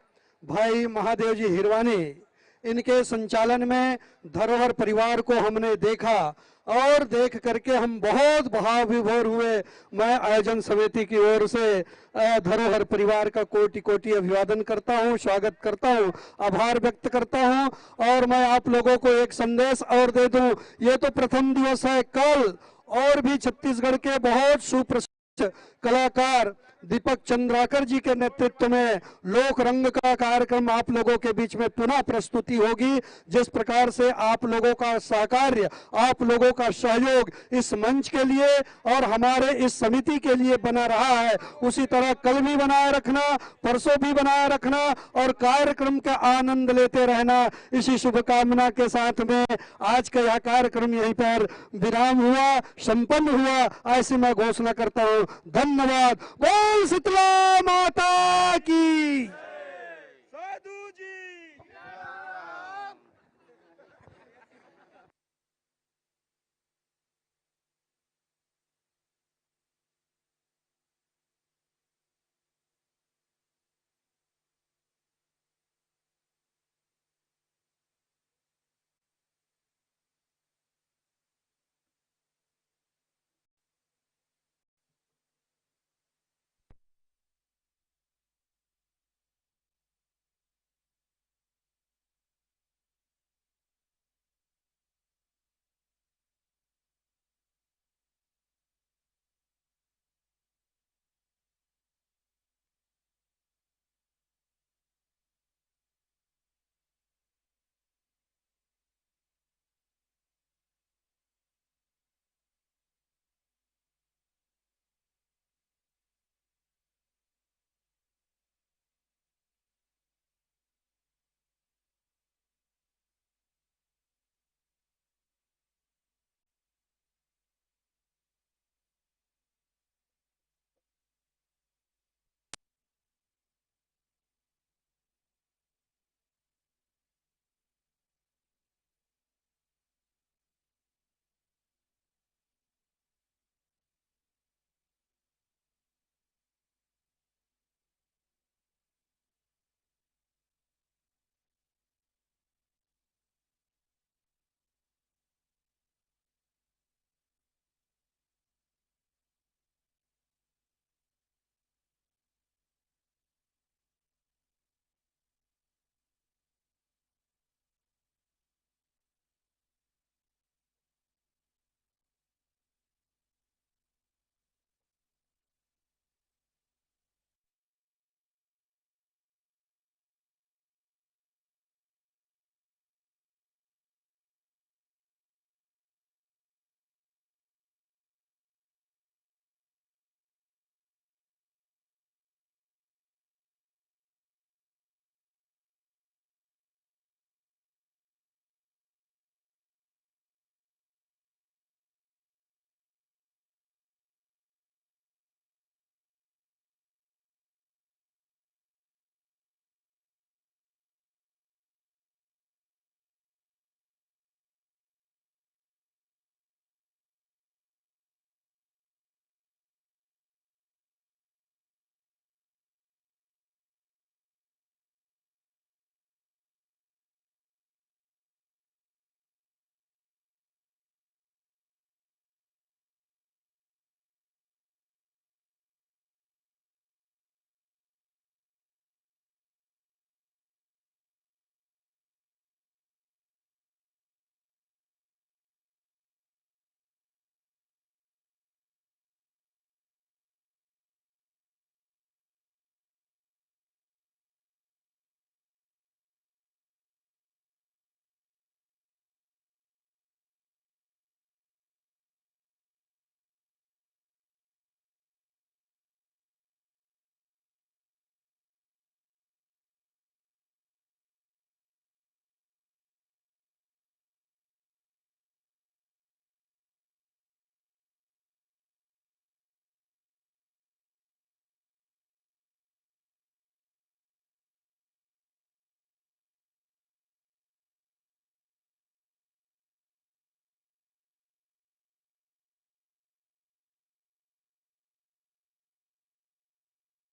भाई महादेव जी हिरवानी, इनके संचालन में धरोहर परिवार को हमने देखा और देख करके हम बहुत भाव विभोर हुए। मैं आयोजन समिति की ओर से, अ, धरोहर परिवार का कोटि कोटि अभिवादन करता हूं, स्वागत करता हूं, आभार व्यक्त करता हूं। और मैं आप लोगों को एक संदेश और दे दूं, ये तो प्रथम दिवस है, कल और भी छत्तीसगढ़ के बहुत सुप्रसिद्ध कलाकार दीपक चंद्राकर जी के नेतृत्व में लोक रंग का कार्यक्रम आप लोगों के बीच में पुनः प्रस्तुति होगी। जिस प्रकार से आप लोगों का सहकार्य, आप लोगों का सहयोग इस मंच के लिए और हमारे इस समिति के लिए बना रहा है, उसी तरह कल भी बनाए रखना, परसों भी बनाए रखना और कार्यक्रम का आनंद लेते रहना। इसी शुभकामना के साथ में आज का यह कार्यक्रम यहीं पर विराम हुआ, संपन्न हुआ, ऐसी मैं घोषणा करता हूं। धन्यवाद। बोल शीतला माता की।